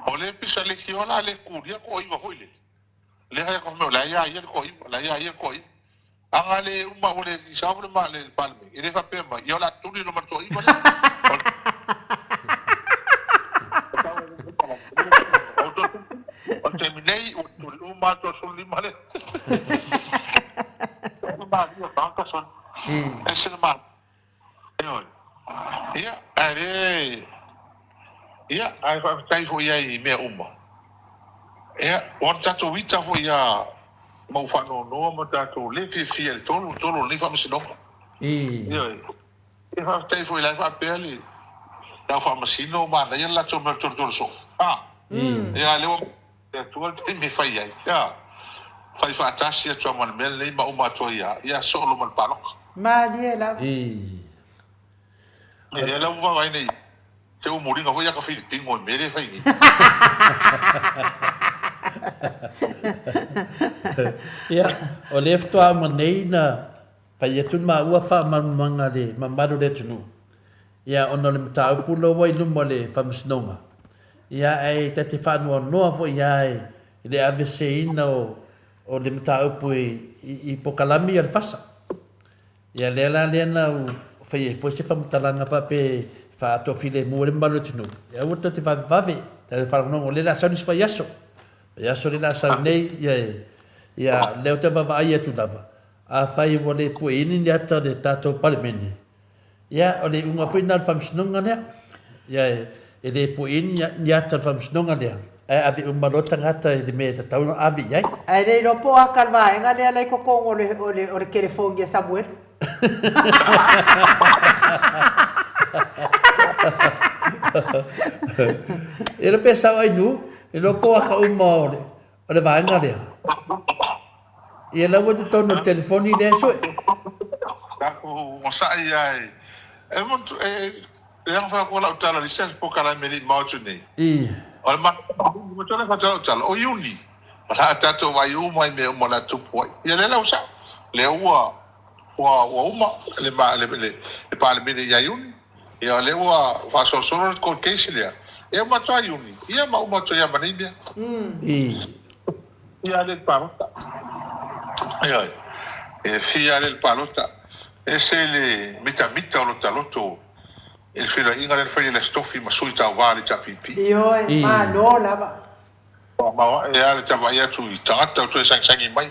O le pisa leitioa la le kulia toaiva foi lele. Lea fai atu fai mai o la e ia ia le toaiva, la e ia ia le toaiva. Aga le uma ua le sao le ma le Palemene, e le faapea mai, ia o le a tuli loa ma le toaiva lea. O le taimi nei ua tuli uma le 35 lea. Ese le malie. Ioe. Ia, ae le, ia, ae faafetai foi i ai i mea uma. Ia, ua tatou ita foi ia mau faanoanoa ma tatou le fiafia i le tolu, tolu o lenei faamasinoga. Ioe. Ia faafetai foi la e faapea le au faamasino manaia le latou mea o le tolotolo soo. A. Ia, lea ua Le Atua le taimi e fai ai, ia, fai faatasi atu lava ma le mea lenei ma uma atu ai lava, ia soo loa ma le palota. Malie lava. Ia lea ua vaavaai nei, te ua muliga foi ia ka Filipino i mea lea e fai nei. Ia, o lea faatoa uma nei na fai atu le maua faamalamalamaga a le mamalu o le atunuu, ia ona o le mataupu lea ua i luma o le Faamasinoga, ia ae ta te faanoanoa foi lava i le aveseina o o le mataupu i i pokalami a le FASA. Ia lea la lea na ou fai ai foi se faamatalaga faapea e faaatoa filemu ai le mamalu o le atunuu, e aua tou te vavevave, tatou faalogologo o lea o le a sau nisi vaiaso. Vaiaso lea o le a sau nei, ia ia lea ou te vaavaai atu lava, afai ua le pueina ni ata o le tatou Palemene, Ia, o le iuga foi lena o le faamasinoga lea. Ia, e le puiina ni ata o le faamasinoga lea, ae ave uma loa tagata i le mea e tatau ona ave i ai. Ae le iloa po o aka le vaega lea la i totonu o le, o le, o le telefoni a Samuelu. Ia le pe sao ai nu, le iloa po o aka uma o le, o le vaega lea. Ia la ua i totonu o le telefoni lea e sue. Tatou onosai ia e e motu e e leaga fai atu lau tala i se polokalame e le i mamao atu nei. I. O le matou lea fai atu lau tala, o Iuni, o le a tatou vaai uma i mea uma o le a tupu ai. Ia lea la ua sao, lea ua ua ua uma le le le Palemene ia Iuni. Ia o lea ua faasolosolo le court case lea, ia uma atu lava Iuni, ia ma uma atu ai lava ma nei mea. I. Fia lea i le palota. Ioe. E fia lea i le palota. Ese le mitamita o lota loto i le feiloaiga lea na fai e Lesitofi ma sui tauva a le HRPP. Ioe, malo lava. Ua maoae lava le tavaai atu i tagata o toe sagisagi mai.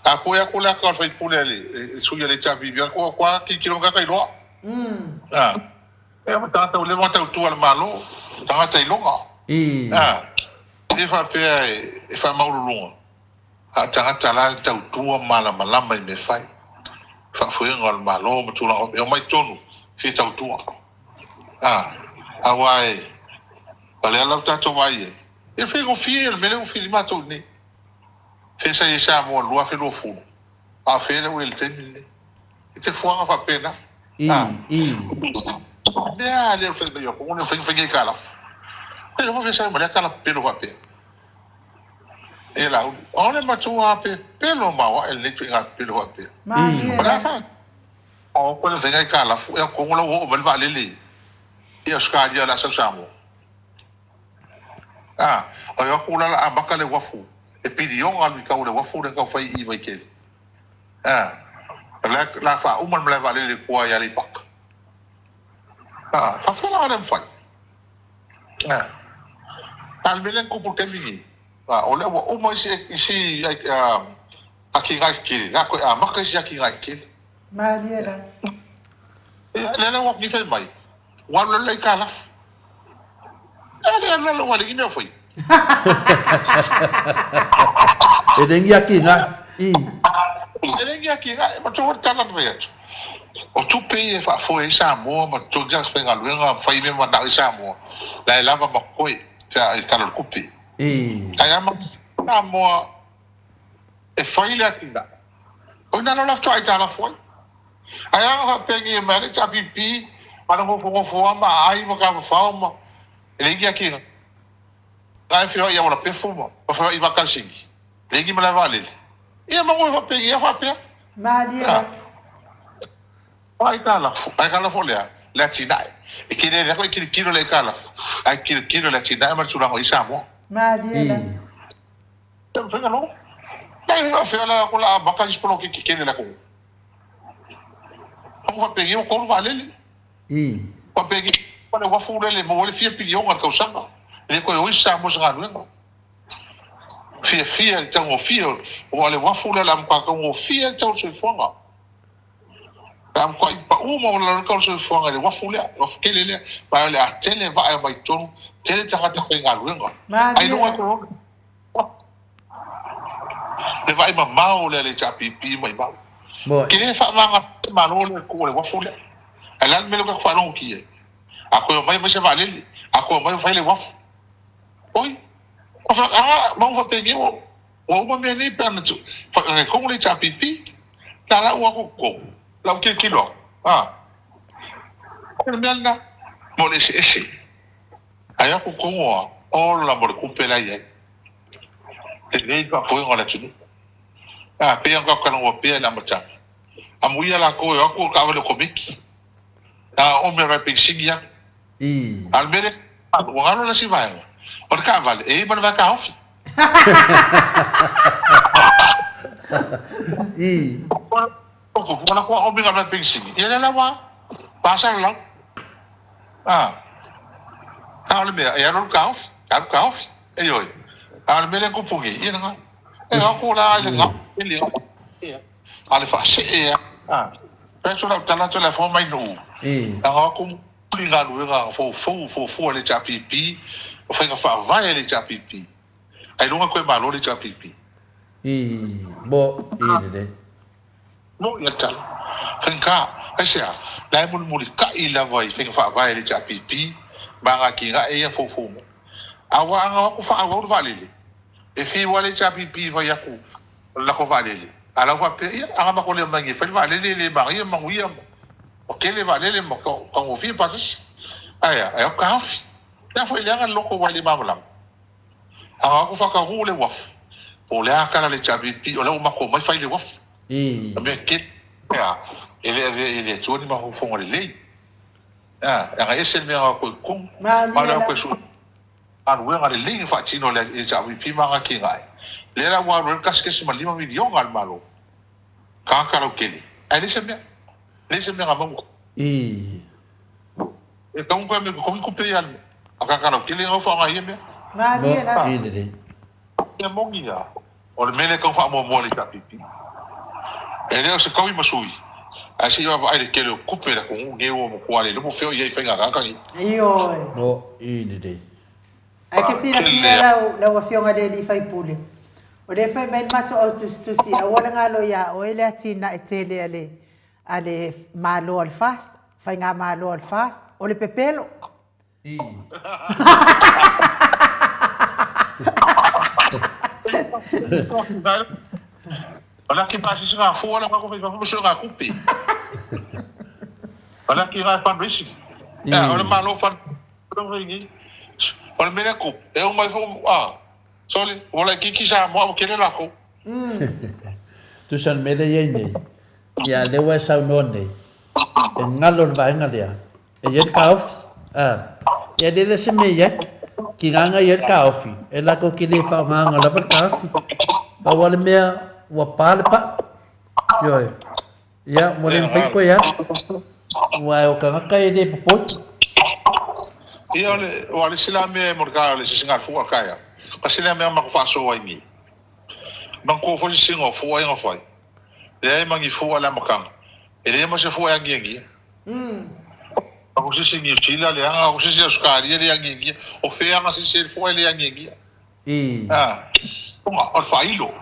A pue atu le ata o le faipule a le sui a le HRPP, a ua ua tilotilo mai tagata iloa. A, e ma tagata ua leva ona tautua i le Malo, tagata iloga. A, e le faapea e faamaualuluga, a o tagata la e tautua ma malamalama i mea fai, faafoega o le Malo ma tulaga faapea, e omai tonu e fia tautua. A, aua e, o lea la ua tatou vaai i ai, e faigofie o le mea lea ua fili matou i nei. Fea sa i ai Samoa i le 2020, a o fea lea ua i ai i le taimi lenei. E te fuaga faapena. I, i. Mea a lea o fai mai o ne fai fai ka lafu. Pe lo fai sai mai ka la pelo faapea. E la o le matua pe pelo ma wa e le tu inga pelo faapea. I. O la fa o ko le fai ka lafu e ko lo o va le le. I Australia la sa Samoa. Ah, o yo ku la la amaka le wafu. E piliona alu i kau le wafu le kau fai i Vaitele. A, o le a faauma le malae vaalele i tua i Aleipata. A, faafefea la ona mafai? A, a o le mea lea na tupu i le taimi lenei, a, o lea ua uma isi, isi atinae tetele, la toe amata isi atinae tetele. Malie la. Ia, lea la ua ni fai mai, ua alu alu aitalafu. A le alu alu ua le ni mea o faia. E le ni atinae, i. E le ni atinae, ma tou le tala na fai atu. O tupe ia e faafoe ai Samoa ma totogi tagata faigaluega ma fai mea manao ai Samoa, la e lava ma totoe pe a i le Tala o le Tupe. I. Ae a manao Samoa e fai le atinae, o ina loa la faatoa aitalafu ai. Ae a na faapea mai le HRPP ma le nofonofo lava ma aai ma tafafao ma e leai ni atinae e feoai i Aualapefu ma feoai i Vakalasini, leai ni malae vaalele. Ia manu e faapea ia faapea. Malie lava. Aitalafu, aitalafu o le a? Le atinae. E tele lea e tilotilo i le aitalafu, ae tilotilo i le atinae ma le tulaga o i ai Samoa. Malie lava. Ia mafai ona logo. Ae faapefea la o le a amata isi poloketi tele i le atunuu. Ua faapeni ua tolu vaalele. Faapeni ua le uafu lele e maua ai le fia piliona i le tausaga. E le toe o isi Samoa i se galuega. Fiafia i le taugofie aua o le uafu lea o le a matua taugofie ai le tau o le soifuaga. O le a matuai pau maualalo ai le tau o le soifuaga i le uafu lea, le uafu tele lea. Ma o le a tele vaa e omai i totonu, tele tagata faigaluega. Ailoga e toe o Le vaai mamao lea a le HRPP maimau. Ke le faamagalo le Malo lea i le tu o le uafu lea. Ae le a le mea lea ua tatou faalogo i ai? A toe omai aumai se vaalele, a toe omai fai le uafu. Oi, a mau faapeni ua uma mea nei pe ana tonu le HRPP. La la ua atu tonu, lau tilotilo atu, a. O le mea lena, mo le eseese. Ae atu tonu a, ola mo le tupe la e i ai. Lelei le faafoega o le atunuu. A, pei ona tatou talanoa pea i le amataga, amuia latou e o atu o le taavale otomeki, a o mea vae penisini atu. A o le mea lea, ua galo le isi vaega, o le taavale e i ai ma le vae taofi. I. Ua lako a omi ngā penisini. Ia lea la ua pāsalalau. A. A o le mea, e alu alu taofi, alu taofi, ioe. A o le mea lea na tupu nei, ia lena. E o atu la i le gao, tele lava. A o le faasee lava. A. Fai atu lau tala atu le afoa mai Nuu. A o atu muli galuega foufou fuafua a le HRPP, o faiga faavae a le HRPP. Ailoga toe malo le HRPP. I, mo, i lelei. Moni a le tala. Faigata, aisea? La e mulimulitai lava i faiga faavae a le HRPP ma ana atinae ia foufou mai. A ua ana o atu faaauau le vaalele, e fiu lava le HRPP e fai atu o le latou vaalele, a la ua faapea, ia, ana matou le omai nei e fai le vaalele e le manaia ma manuia ma tele vaalele ma taugofie pasese. Ae a? E o atu taofi. O le a foi leaga le loto aua e le malamalama. Ana o atu faataunuu le uafu, po o le a tala a le HRPP, o lea ua matou omai fai le uafu. O mea tele a, e le avea i le Atua ni mafaufauga lelei. A, e agai ese le mea na o atu ai i totonu, ma o le o atu e sue galuega lelei na faatino e le HRPP ma ana atinae. Lea la ua alu ai le 1.5 miliona a le Malo, tagata lautele, ae leai se mea, leai se mea na maua. E tau koe me kokogi kupe ia a kaka lautele ngau whaonga ia mea. Malie la. Ia moni ia. O le mea lea e tau faamuamua le HRPP. E le o se taui ma sui, ae se i vaavaai le tele o tupe le atunuu nei ua matua le iloa po o fea o i ai i faiga tagata nei. Ioe. Mo i lelei. Ae ke silafia lau, lau Afioga i le Alii Faipule, o lea e fai mai le matou au tusitusi, aua le galo iā oe le atinae tele a le a le Malo a le FAST, Faigamalo a le FAST, o le pepelo. O le ake pasese ngā fua la kako fai fafo ngā kupe. O le ake ngā fundraising. Ya, o le malo fund. O le mea ku, e o mai fo a. Sorry, wala kiki sa mo kele la ko. Tusa le mea lea e i ai nei, ia lea ua e saunoa nei, e galo le vaega lea, e i ai le taofi, a, ia le le se mea i ai, kinaga i ai le taofi, e latou te le faaaogaina lava le taofi, pau lava le mea ua pa le paa, ioe, ia ua le mafai toe alu, aua o tagata e le popole. Ia o le, ua le isi la mea e mo le ka, le sisi nga fua ka ia. Ka sili mea ma ko faasoa ai ni. Manatua foi sisiga o fua ia na fai. Leai ma ni fua i le amataga. E leai ma se fua e agiagia. Ako sisi Niu Sila leaga, ako sisi Ausetalia le agiagia. O fea na sisi ai le fua e le agiagia. A, tonga, o le faailo.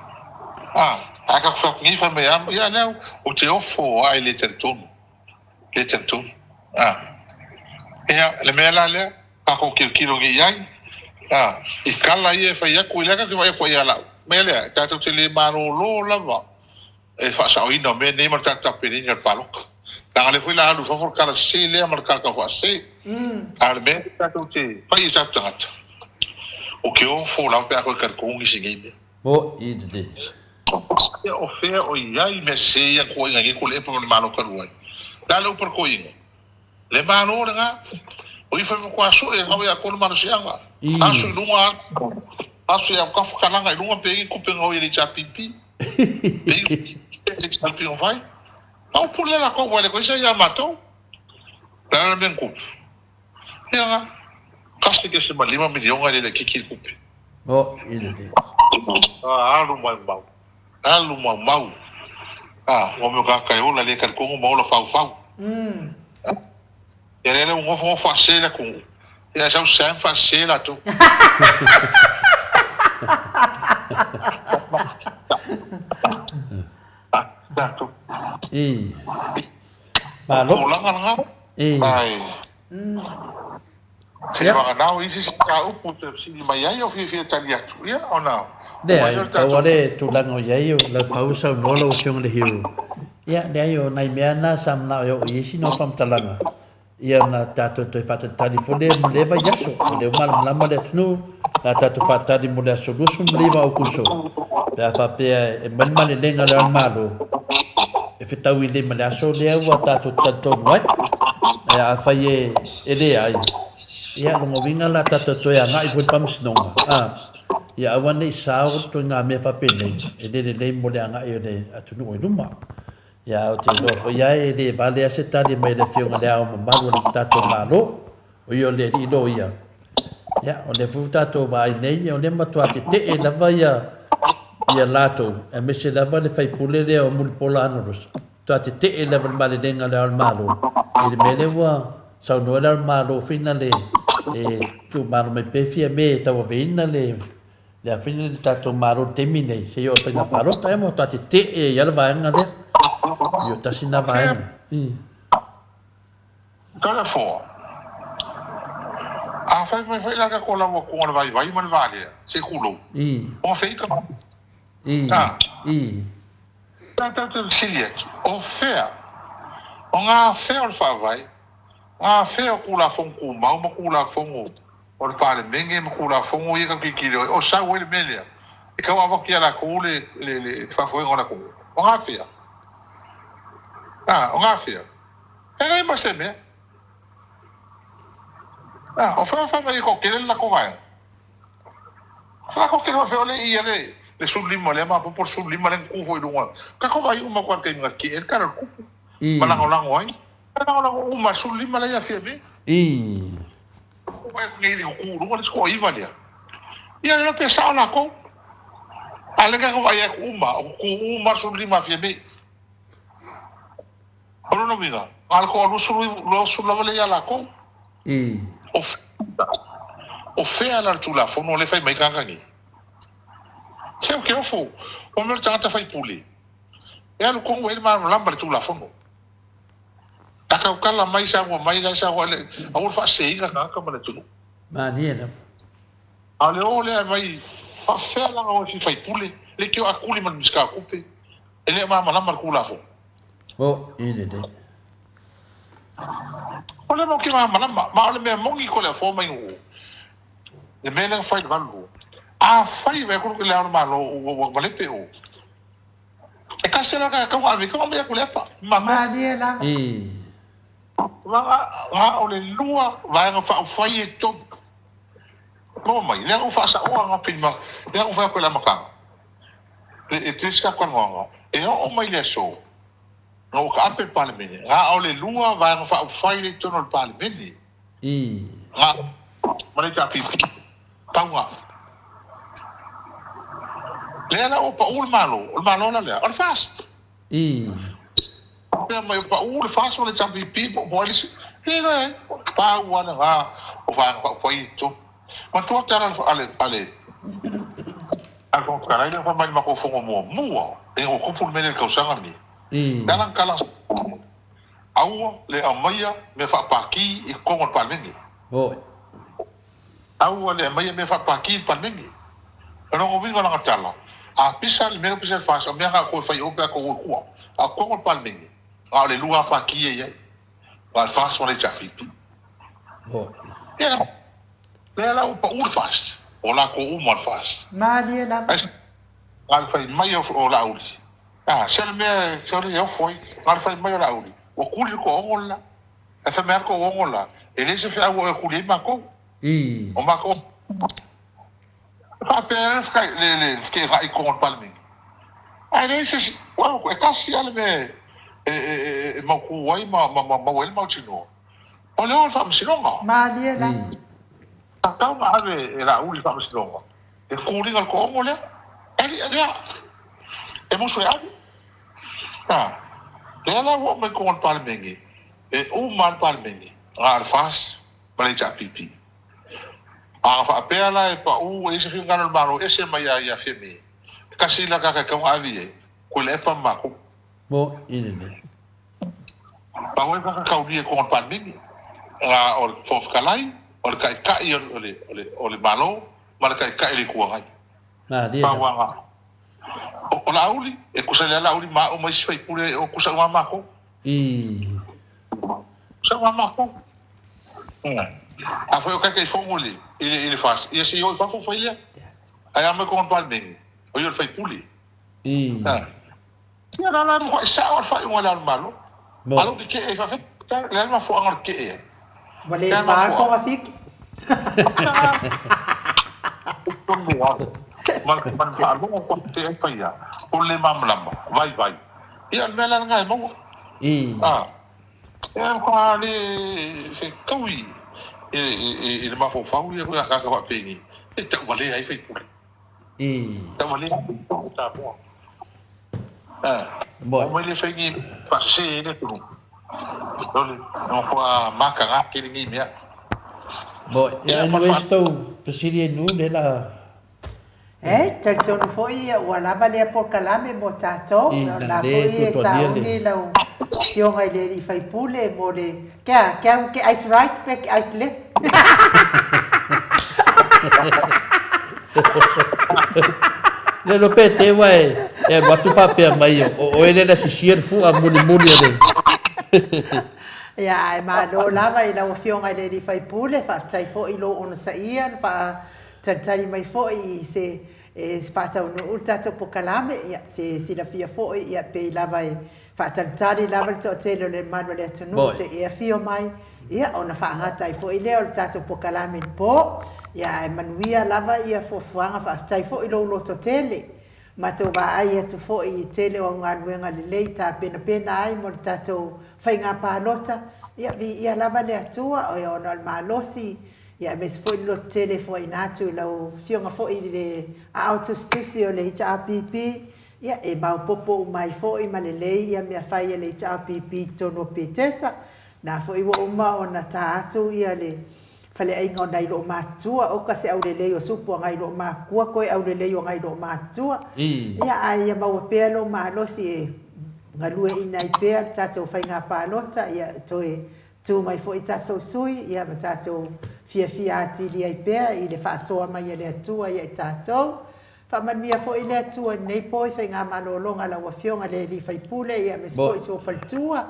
A, ae ka fai atu nei fai mai a, ia lea ou te ofo ae le talitonu. Le talitonu. A, ia, le mea la lea, Tatou tilotilo nei i ai, ā, i tala ia e fai atu, i le aka te vaai atu ai ia lau mea lea, tatou te le malōlō lava e faasaoina o mea nei ma le tatou tapenaina o le palota. Leaga lea foi la alu i fafo le tala sese lea ma le tala taufaasese. A o le mea lea tatou te fai i o tatou tagata, ou te ofo lava pe a toe talitonu nisi i nei mea. Mo i lelei. O fea o i ai mea sese ia na tuuaiina nei Tuilaepa ma le Malo talu ai? O le a le upu a le toeaina? Le Malo lena, o ifo e matua sue e gawe atoa le malosiaga. Aso i luga aso i autafa kalaga i luga pe i kupe gawe i le HRPP. Pe i le HRP o vai. Ma upu lea latou ua le koe isa ia matou. Le a le mea na tupu? Ia nga, 1.5 miliona le laitiiti le tupe. O, i lelei. Alu maumau. Alu maumau. A, ua mea o tagata e ola e le talitonu ma ola faufau. Ia lea ua nofo nofo faasese le atunuu. Ia ae sau Sam faasese latou. Latou. I. Malo. Tulaga lena. I. Ae. Seivagana o isi se mataupu e fesili mai ai o fiafia e tali atu, ia ona oo ai lea o le tatou. Leai, pau lava le tulaga o i ai, o lau fau saunoa lau Afioga i le Hero. Ia, leai, o nai mea na sa manao e oo i ai sina faamatalaga, ia ona tatou toe faatalitali foi lea mo lea vaiaso. O lea ua malamalama le atunuu, sa tatou faatali mo le aso 29 o Aokuso, pe a faapea e aumai le malelega lea a le Malo, e fetaui lelei ma le aso lea ua tatou talitonu ai. Ae afai e leai, ia lona uiga la tatou toe agai foi i le Faamasinoga, a. Ia aua ne i sao ituaiga mea faapenei, e le lelei mo le agai o le atunuu i luma. Ia ae ou te iloa foi lava e le vale lava se tali mai le Afioga i Le Ao Mamalu o le tatou Malo, o ia o le Alii Loia. Ia, o lea foi ua tatou vaai nei, o lea e matua tetee lava ia ia latou, aemaise lava le faipule lea o Mulipola Anarosa, matua tetee lava i le malelega a Le Ao o le Malo, i le mea lea ua saunoa ai Le Ao o le Malo foi na le e tuumalo mai pea Fiame e tauaveina le le a foi le tatou Malo i le taimi nei, seia oo i le faiga palota, ia matua tetee ai lava le vaega lea. Ia o tasi lena vaega. Therefore, afai mai foi la tatou lau atuga o le vaivai ma le valea, se i tulou, o fea i ka. A. Tatou te fesili atu, o fea, o ngā fea o le Faavae, ngā fea o Tulafono Tumau ma Tulafono o le Palemene ma Tulafono ia tatou te tilotilo ai, o sau ai le mea lea, e tau avatu ia latou le, le, le faafoega o le atunuu? O ngā fea? A, o ngā fea? E leai ma se mea. A, o fea o fai mai e toatele le latou vaega? O latou tele faafefea o le ia le le 15 lea ma popo le 15 lea na tu foi i luga. Tatou vaai uma atu lava i le taimi na tetee ai le Tala o le Tupe ma lagolago ai. Na lagolago uma le 15 lea ia Fiame. Ou vaai atu nei i le tu i luga le isi toaiva lea. Ia le iloa pe sao latou. A o lea na tatou vaai atu uma, o tu uma le 15 a Fiame. O lona uiga, na o le toa 20 lava lea ia latou. O, o fea la le Tulafono lea e fai mai ai tagata nei? Se ou te ofo, o mea o le tagata faipule, e alu tonu i ai le malamalama i le Tulafono. A tautala mai, saunoa mai, la e saunoa, aua le faaseseina tagata ma le atunuu. Malie lava. A o le o lea e aumai, faafefea la ona o e fia faipule, le te o a tuli ma le Minisita o Tupe, e le o malamalama i le Tulafono. O i lelei. O le mau ke malamalama, ma o le mea moni ko le afoa mai nuu, le mea lea na fai i le 82, afai e vaai atu le Ao o le Malo ua ua malepe o, e tasi lava le tau ave, tau mai atu le apa, ma Malie lava. I. Na o le lua vaega faaupufai e tolu. Maua mai, lea ua faasaoa nga filima, lea ua fai atu i le amataga. E tele se tatou talanoaga, e oo mai le aso, na ua taape le Palemene, na o le lua Vaega Faaupufai lea i totonu o le Palemene, na ma le HRPP, pau na. Lea la ua pau le Malo, o le Malo la lea, o le FAST. Faapea mai ua pau le FAST ma le HRPP po o ai le isi, e leai, pau lava lena o Vaega Faaupufai i totonu. Matua te ala a le a le Fofoga Fetalai lea na fai mai i le matou fono muamua ina ua tupu le mea lea i le tausaga lenei. Le ala na tala aua le aumaia mea faapati i totonu o le Palemene. Aua le aumaia mea faapati i le Palemene. O lona uiga o lana tala, a pisa le mea lea ua pisa i le FAST, o mea na outou e fai i o pe a outou o i tua. A o totonu o le Palemene, na o le lua lava pati e i ai. Aua o le FAST ma le HRPP. Ia, lea la ua pau le FAST, o latou uma le FAST. Malie lava. Ai, na o le fai mai o Laauli, a, se o le mea, se o le ofo ai, na o le fai mai o Laauli, ua tuli le toaono le la. Ae fai mai lava le toaono le la, e leai se feau o e tuli ai matou. O matou, e faapea le le fekeegai i totonu o le Palemene. Ae leai se isi, e tasi lava le mea e mautu ai ma maua ai le mautinoa, o le o i le Faamasinoga. Malie lava. Sa tatau ona ave e Laauli i le Faamasinoga le tuliga o le toaono lea. E lea, e musu e ave. A, lea la ua oo mai i totonu o le Palemene, e uma lava le Palemene, na o le FAST ma le HRPP. A faapea la e pau e i ai se finagalo o le Malo e ese mai ia ia Fiame, e tasi la tagata e tatau ona ave i ai, Tuilaepa ma matou. Mo i lenei. Pau ai tagata taulia i totonu o le Palemene, na o le Fofoga Fetalai, o le Taitai o le, o le, o le Malo ma le Taitai o le Itu Agai. Malie Pau lava na. O, o Laauli, e tusa i le a Laauli ma au ma isi sui usufono, o tusa uma lava matou. I. Tusa uma lava matou. Afai o Taitaifono i le, i le FAST, ia se i o i fafo fai lea. Ae a mai totonu o le Palemene, o ia o le faipule. Ia la la matua sao le faaiuga a Le Ao o le Malo. A lou tetee ai faafetai, o le a le mafuaaga o le tetee ai? Ua le pa le togafiti. tonu le alo ma le faalogo kua te ai faia o le malamalama vaivai. Ia o le mea la lena e maua. A, e matua le fetaui i le mafaufau ia tagata faapeni e tauvalea ai faipule. Tauvalea ai faipule o Samoa. Oo mai le fai faasese ai le atunuu. Sole, e matua mataga tele nei mea. Boy, ia anyway se tou fesili e nu le la. E talitonu foi ua lava lea polokalame mo tatou, o la foi e sauni lau afioga i le alii faipule mo le, kea, kea ke ice right pe ke ice left. Le lo pe te wa e e alu atu faapea mai o oe lea na sisia le fua mulimuli o le. Ia, ae malo lava i lau Afioga i le Alii Faipule, faafetai foi i lou onosaia na faatalitali mai foi i se e faataunuu le tatou pokalame. Ia, te silafia foi, ia, pei lava e faatalitali lava le toatele o le mamalu o le atunuu se i e afio mai, ia, ona faagata ai foi lea o le tatou pokalame i le po. Ia, ae manuia lava ia fuafuaga, faafetai foi i lou lototele. Matou vaai atu foi i tele o au galuega lelei tapenapena ai mo le tatou faiga palota, ia viia lava le Atua, ona o le malosi, ia aemaise foi le lototele e foaiina atu i lau Afioga foi i le aao tusitusi o le HRPP, ia e maopoopo uma ai foi ma lelei ia mea fai a le HRPP i totonu o Petesa. Na foi ua uma ona ta atu ia le Faleaiga o nai loomatutua, oka se aulelei o supo a ngai loomatutua, koe aulelei o ngai loomatutua. Ia, ae ia maua pea lou malosi e galueaiina ai pea le tatou faiga palota, ia toe tu mai foi tatou sui, ia ma tatou fiafia atili ai pea i le faasoa mai a le Atua ia i tatou. Faamanuia foi le Atua i lenei po i faigamalologa a lau Afioga i le Alii Faipule, ia aemaise foi si ou faletua.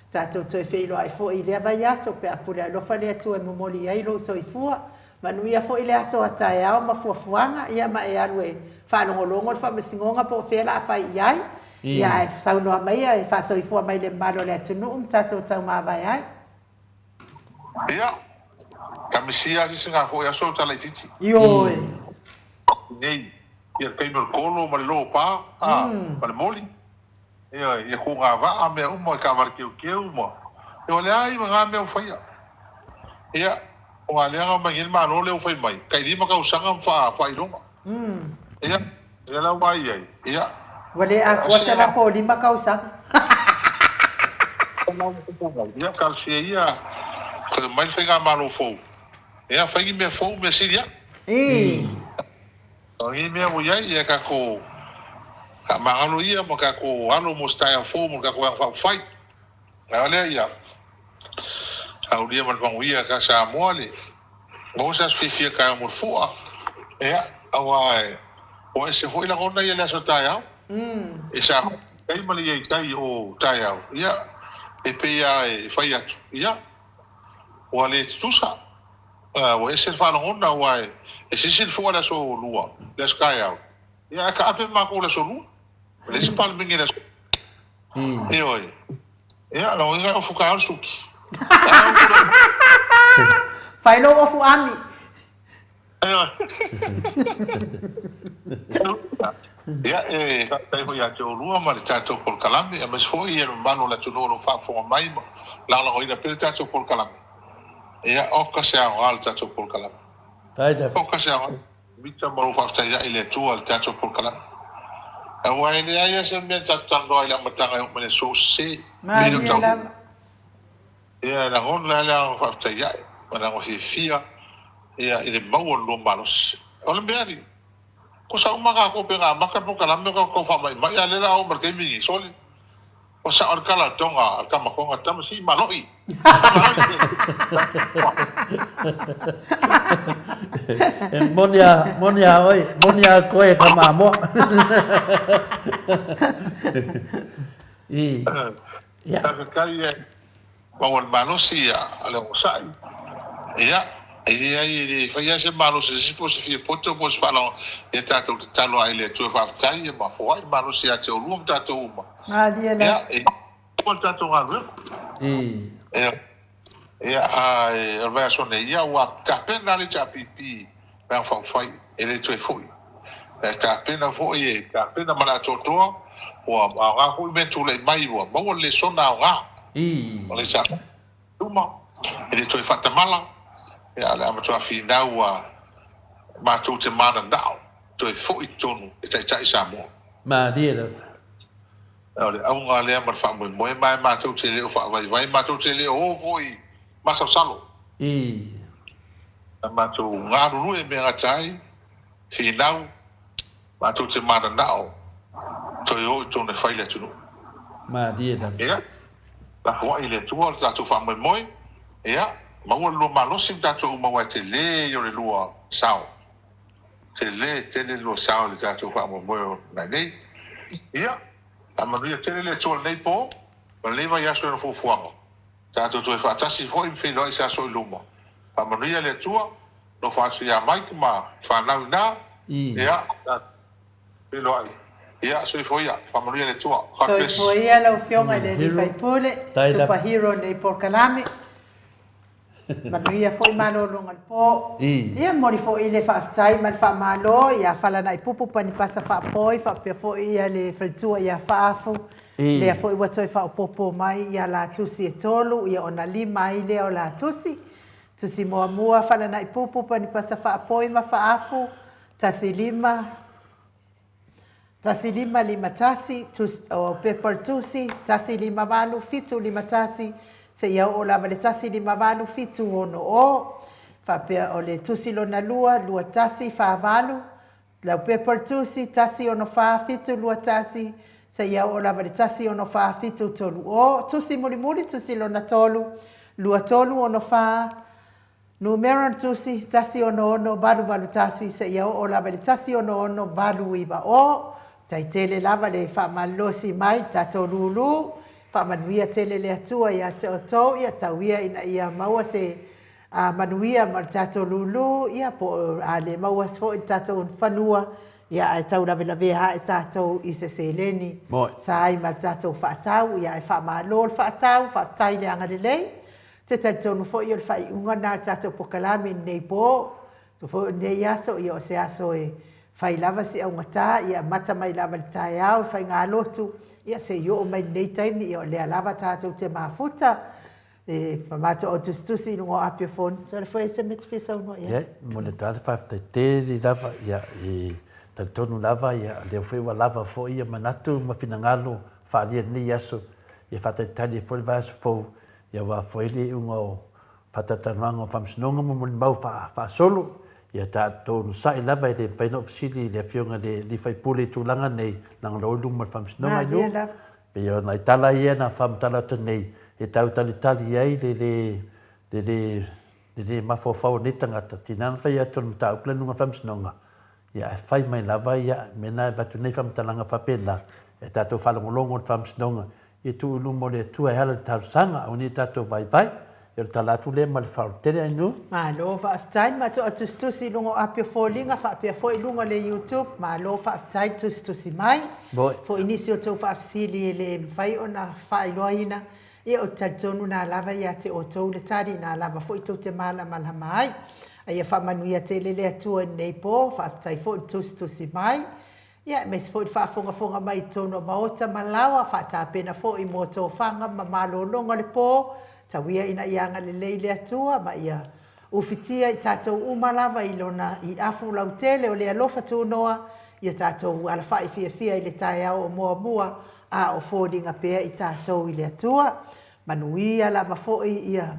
Tatou toe feiloai foi i lea vaiaso pe a pule alofa le Atua e momoli i ai lou soifua. Manuia foi le aso a taeao ma fuafuaga, ia ma e alu e faalogologo le faamasinoga po o fea la a fai i ai. Ia ae saunoa mai e faasoifua mai le mamalu o le atunuu ma tatou taumavae ai. Ia, ka misia se isi foi aso tala itiiti. Ioe. Nei, ia le taimi o le kolo ma le lopa, a, ma le moli. Ioe, ia kuga vaa mea uma i taavale teuteu ma, ioe, leai ma na mea ua faia. Ia, o ngā leaga mai nei le Malo lea ua fai mai, tai lima tausaga ma faa, faailoga. Ia, ia la ua ai ai, ia. Ua le atoa se latou 5 tausaga. Ia, talosia ia, toe omai le faigamalo fou, ia fai ni mea fou, mea sili atu. O ni mea ua i ai, ia tatou faamagalo ia ma tatou alo mo se taeao fou mo le tatou Vaega Faaupufai. A o lea ia aulia ma le manuia ka Samoa le maua se aso fiafia taeao mo le fua. Ia, aua e ua ese foi lagona ia le aso taeao. E sa tai ma le i ai tai o taeao, ia, e pei lava e fai atu, ia, ua le tutusa. Ua ese le faalogona aua e sisi le fua i le aso lua, le aso taeao, ia ae taape matou i le aso lua. E leai se Palemene i le aso lua. Ioe. Ia, lona uiga e ofu taeao le suki. Fai lou ofu ami. Ioe. Ia, e faafetai foi ia te oulua ma le tatou polokalame, aemaise foi le mamalu o le atunuu o lo o faafofoga mai ma lagolagoina pea le tatou polokalame. Ia, oka se aoga le tatou polokalame. Oka se aoga. Mita ma lou faafetai ae i le Atua le tatou polokalame. Aua e leai lava se mea tatou talanoa ai i le amataga e oo mai le aso sese. Malie lava. Ia, e lagona lava le agaga faafetai ae ma le agaga fiafia ia i le maua o le lua malosi. O le mea alii, ko sa uma tatou pe na amata le polokalame o tatou tau faamaimai a o lea la a oo mai le taimi lenei, sole. Ua sao le tala a le toga a le tama toga tama sii malo'i. E moni a, moni a oe, moni a koe e ka mamoa. I, ia. Faafetai e maua le malosi a le onosai. Ia, e leai e le fai lava se malosi e se isi po o se fia poto po o se faalaoa ia tatou tatalo ae i le Atua faafetai ia ma foai le malosi ia te oulua ma tatou uma. Malie lava. Ia, e uma le tatou galuega. Ia, ia, ae o le vaiaso nei, ia ua tapena le HRPP. Vaega Faaupufai, e le toe foi. E tapena foi, e tapena ma le atoatoa, ua aoga foi mea tulai mai, ua maua le lesona aoga. O le sa luma, e le toe faatamala, ia, o le a matua finau ua matou te mananao toe foi i totonu e taitai Samoa. Malie lava. O le auga lea ma le faamoemoe, ma e matou te le o faavaivai, matou te le o o foi i masalosalo. Na matou galulue i mea gata ai, finau, matou te mananao toe o i totonu e fai le atunuu. Malie lava. Ia, lafoai i le Atua le tatou faamoemoe, ia, maua le lua malosi ma tatou uma aua e tele ia o le lua sao. Tele tele le lua sao i le tatou faamoemoe o nanei. Ia, faamanuia tele le Atua i lenei po ma lenei vaiaso i ona fuafuaga. Tatou toe faatasi foi ma feiloai i se aso i luma. Faamanuia le Atua, nofo atu ia Mike ma fanau ina, ia, feiloai. Ia, soifua ia. Faamanuia le Atua. God bless. Soifua ia lau Afioga i le Alii Faipule, Super Hero nei polokalame. Manuia foi malologa o le po. Ia momoli foi le faafetai ma le faamalo ia Falanaipupu Panipasa Faapoi faapea foi ia le faletua ia Faafu, lea foi ua toe faaopoopo mai ia la tusi e tolu, ia ona lima ai lea o la tusi. Tusi muamua Falanaipupu Panipasa Faapoi ma Faafu, 15 1551, o pepa o le tusi, 158751, seia oo lava i le 158760. Faapea o le tusi lona lua, 2148, lau pepa o le tusi, 164721, seia oo lava i le 164730. Tusi mulimuli, tusi lona tolu, 2364, Numera o le tusi, 166881 seia oo lava i le 166890. Tai tele lava le faamalolosi mai le tatou lulu. Faamanuia tele le Atua ia te outou, ia tau ia ina ia maua se manuia ma le tatou lulu, ia po o a le maua foi le tatou fanua, ia ae tau lavelavea ae tatou i se seleni sa ai ma le tatou faatau, ia ae faamalo le faatau, faafetai le agalelei. Ou te talitonu foi o le faaiuga lena o le tatou polokalame i lenei po, atonu foi o lenei aso, ia o se aso e fai lava si augata, ia amata mai lava i le taeao i faigalotu, ia se i oo mai i lenei taimi, ia o lea lava tatou te mafuta e matou au tusitusi i luga o Apia Phone. Sole foi e se mea e te fia saunoa i ai. Ia, momoli atu lava le faafetai tele lava, ia, e talitonu lava, ia, o lea foi ua lava foi ia manatu ma finagalo faaalia i lenei aso, ia faatalitali ai foi le vaiaso fou, Ia aua foi le iuga o faatalatalanoaga o Faamasinoga ma molimau faasolo, ia tatou onosai lava e le mafai ona ou fesili i le Afioga i le alii faipule i tulaga nei, leaga o la ua i luma o le Faamasinoga io. Pei o nai tala ia na faamatala atu nei e tau talitali ai le le le le le le mafaufau o nei tagata, tiga ona fai atu o le mataupu la i luga o le Faamasinoga, Ia, ae fai mai lava ia mea na e avatu nei faamatalaga faapena, e tatou faalogologo i le Faamasinoga, ia tuu i luma o le Atua e ala i le talosaga, aua ne i tatou vaivai. Ia o le tala atu lea ma le faaaloalo tele Ainuu. Malo faafetai matua tusitusi i luga o api o foliga faapea foi i luga o le youtube malo faafetai le tusitusi mai foi nisi o tou faafesili e le mafai ona faailoaina Ia, ou te talitonu na lava ia te outou le tali, na lava foi tou te malamalama ai. A ia faamanuia tele le Atua i lenei po, faafetai foi le tusitusi mai, ia, aemaise foi le faafogafoga mai i totonu o maota ma laoa, faatapena foi mo tofaga ma malologa o le po, tau ia ina ia agalelei le Atua ma ia ufitia i tatou uma lava i Lona iaafu lautele o le alofa tunoa, ia tatou alafai fiafia i le taeao o muamua, a o foliga pea i tatou i le Atua. Manuia lava foi ia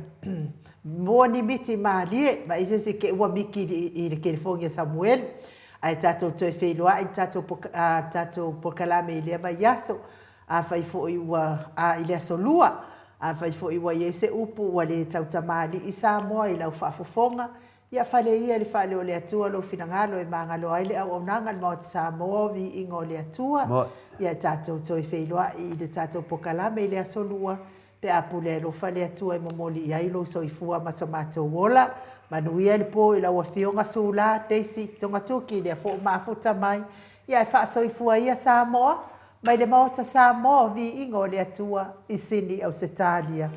mua ni miti malie ma i se isi ke ua miki i le kelefogi a Samuelu. Ae tatou toe feiloai i le tatou tatou polokalame i lea vaiaso. Afai foi ua a i le aso lua, afai foi ua i ai se upu ua le tautamalii Samoa i lau faafofoga, Ia fale ia i le fale o le Atua lou finagalo e magalo ai le auaunaga a le Maota Samoa o Viiga o le Atua. Ia e tatou toe feiloai i le tatou pokalame i le aso lua, pe a pule alofa le Atua e momoli i ai lou soifua ma so matou ola. Manuia le po i lau Afioga Sula Daisy Togatuki, lea foi ua mafuta mai. Ia e faasoifua ia Samoa mai le Maota Samoa o Viiga o le Atua i Sini Ausetalia.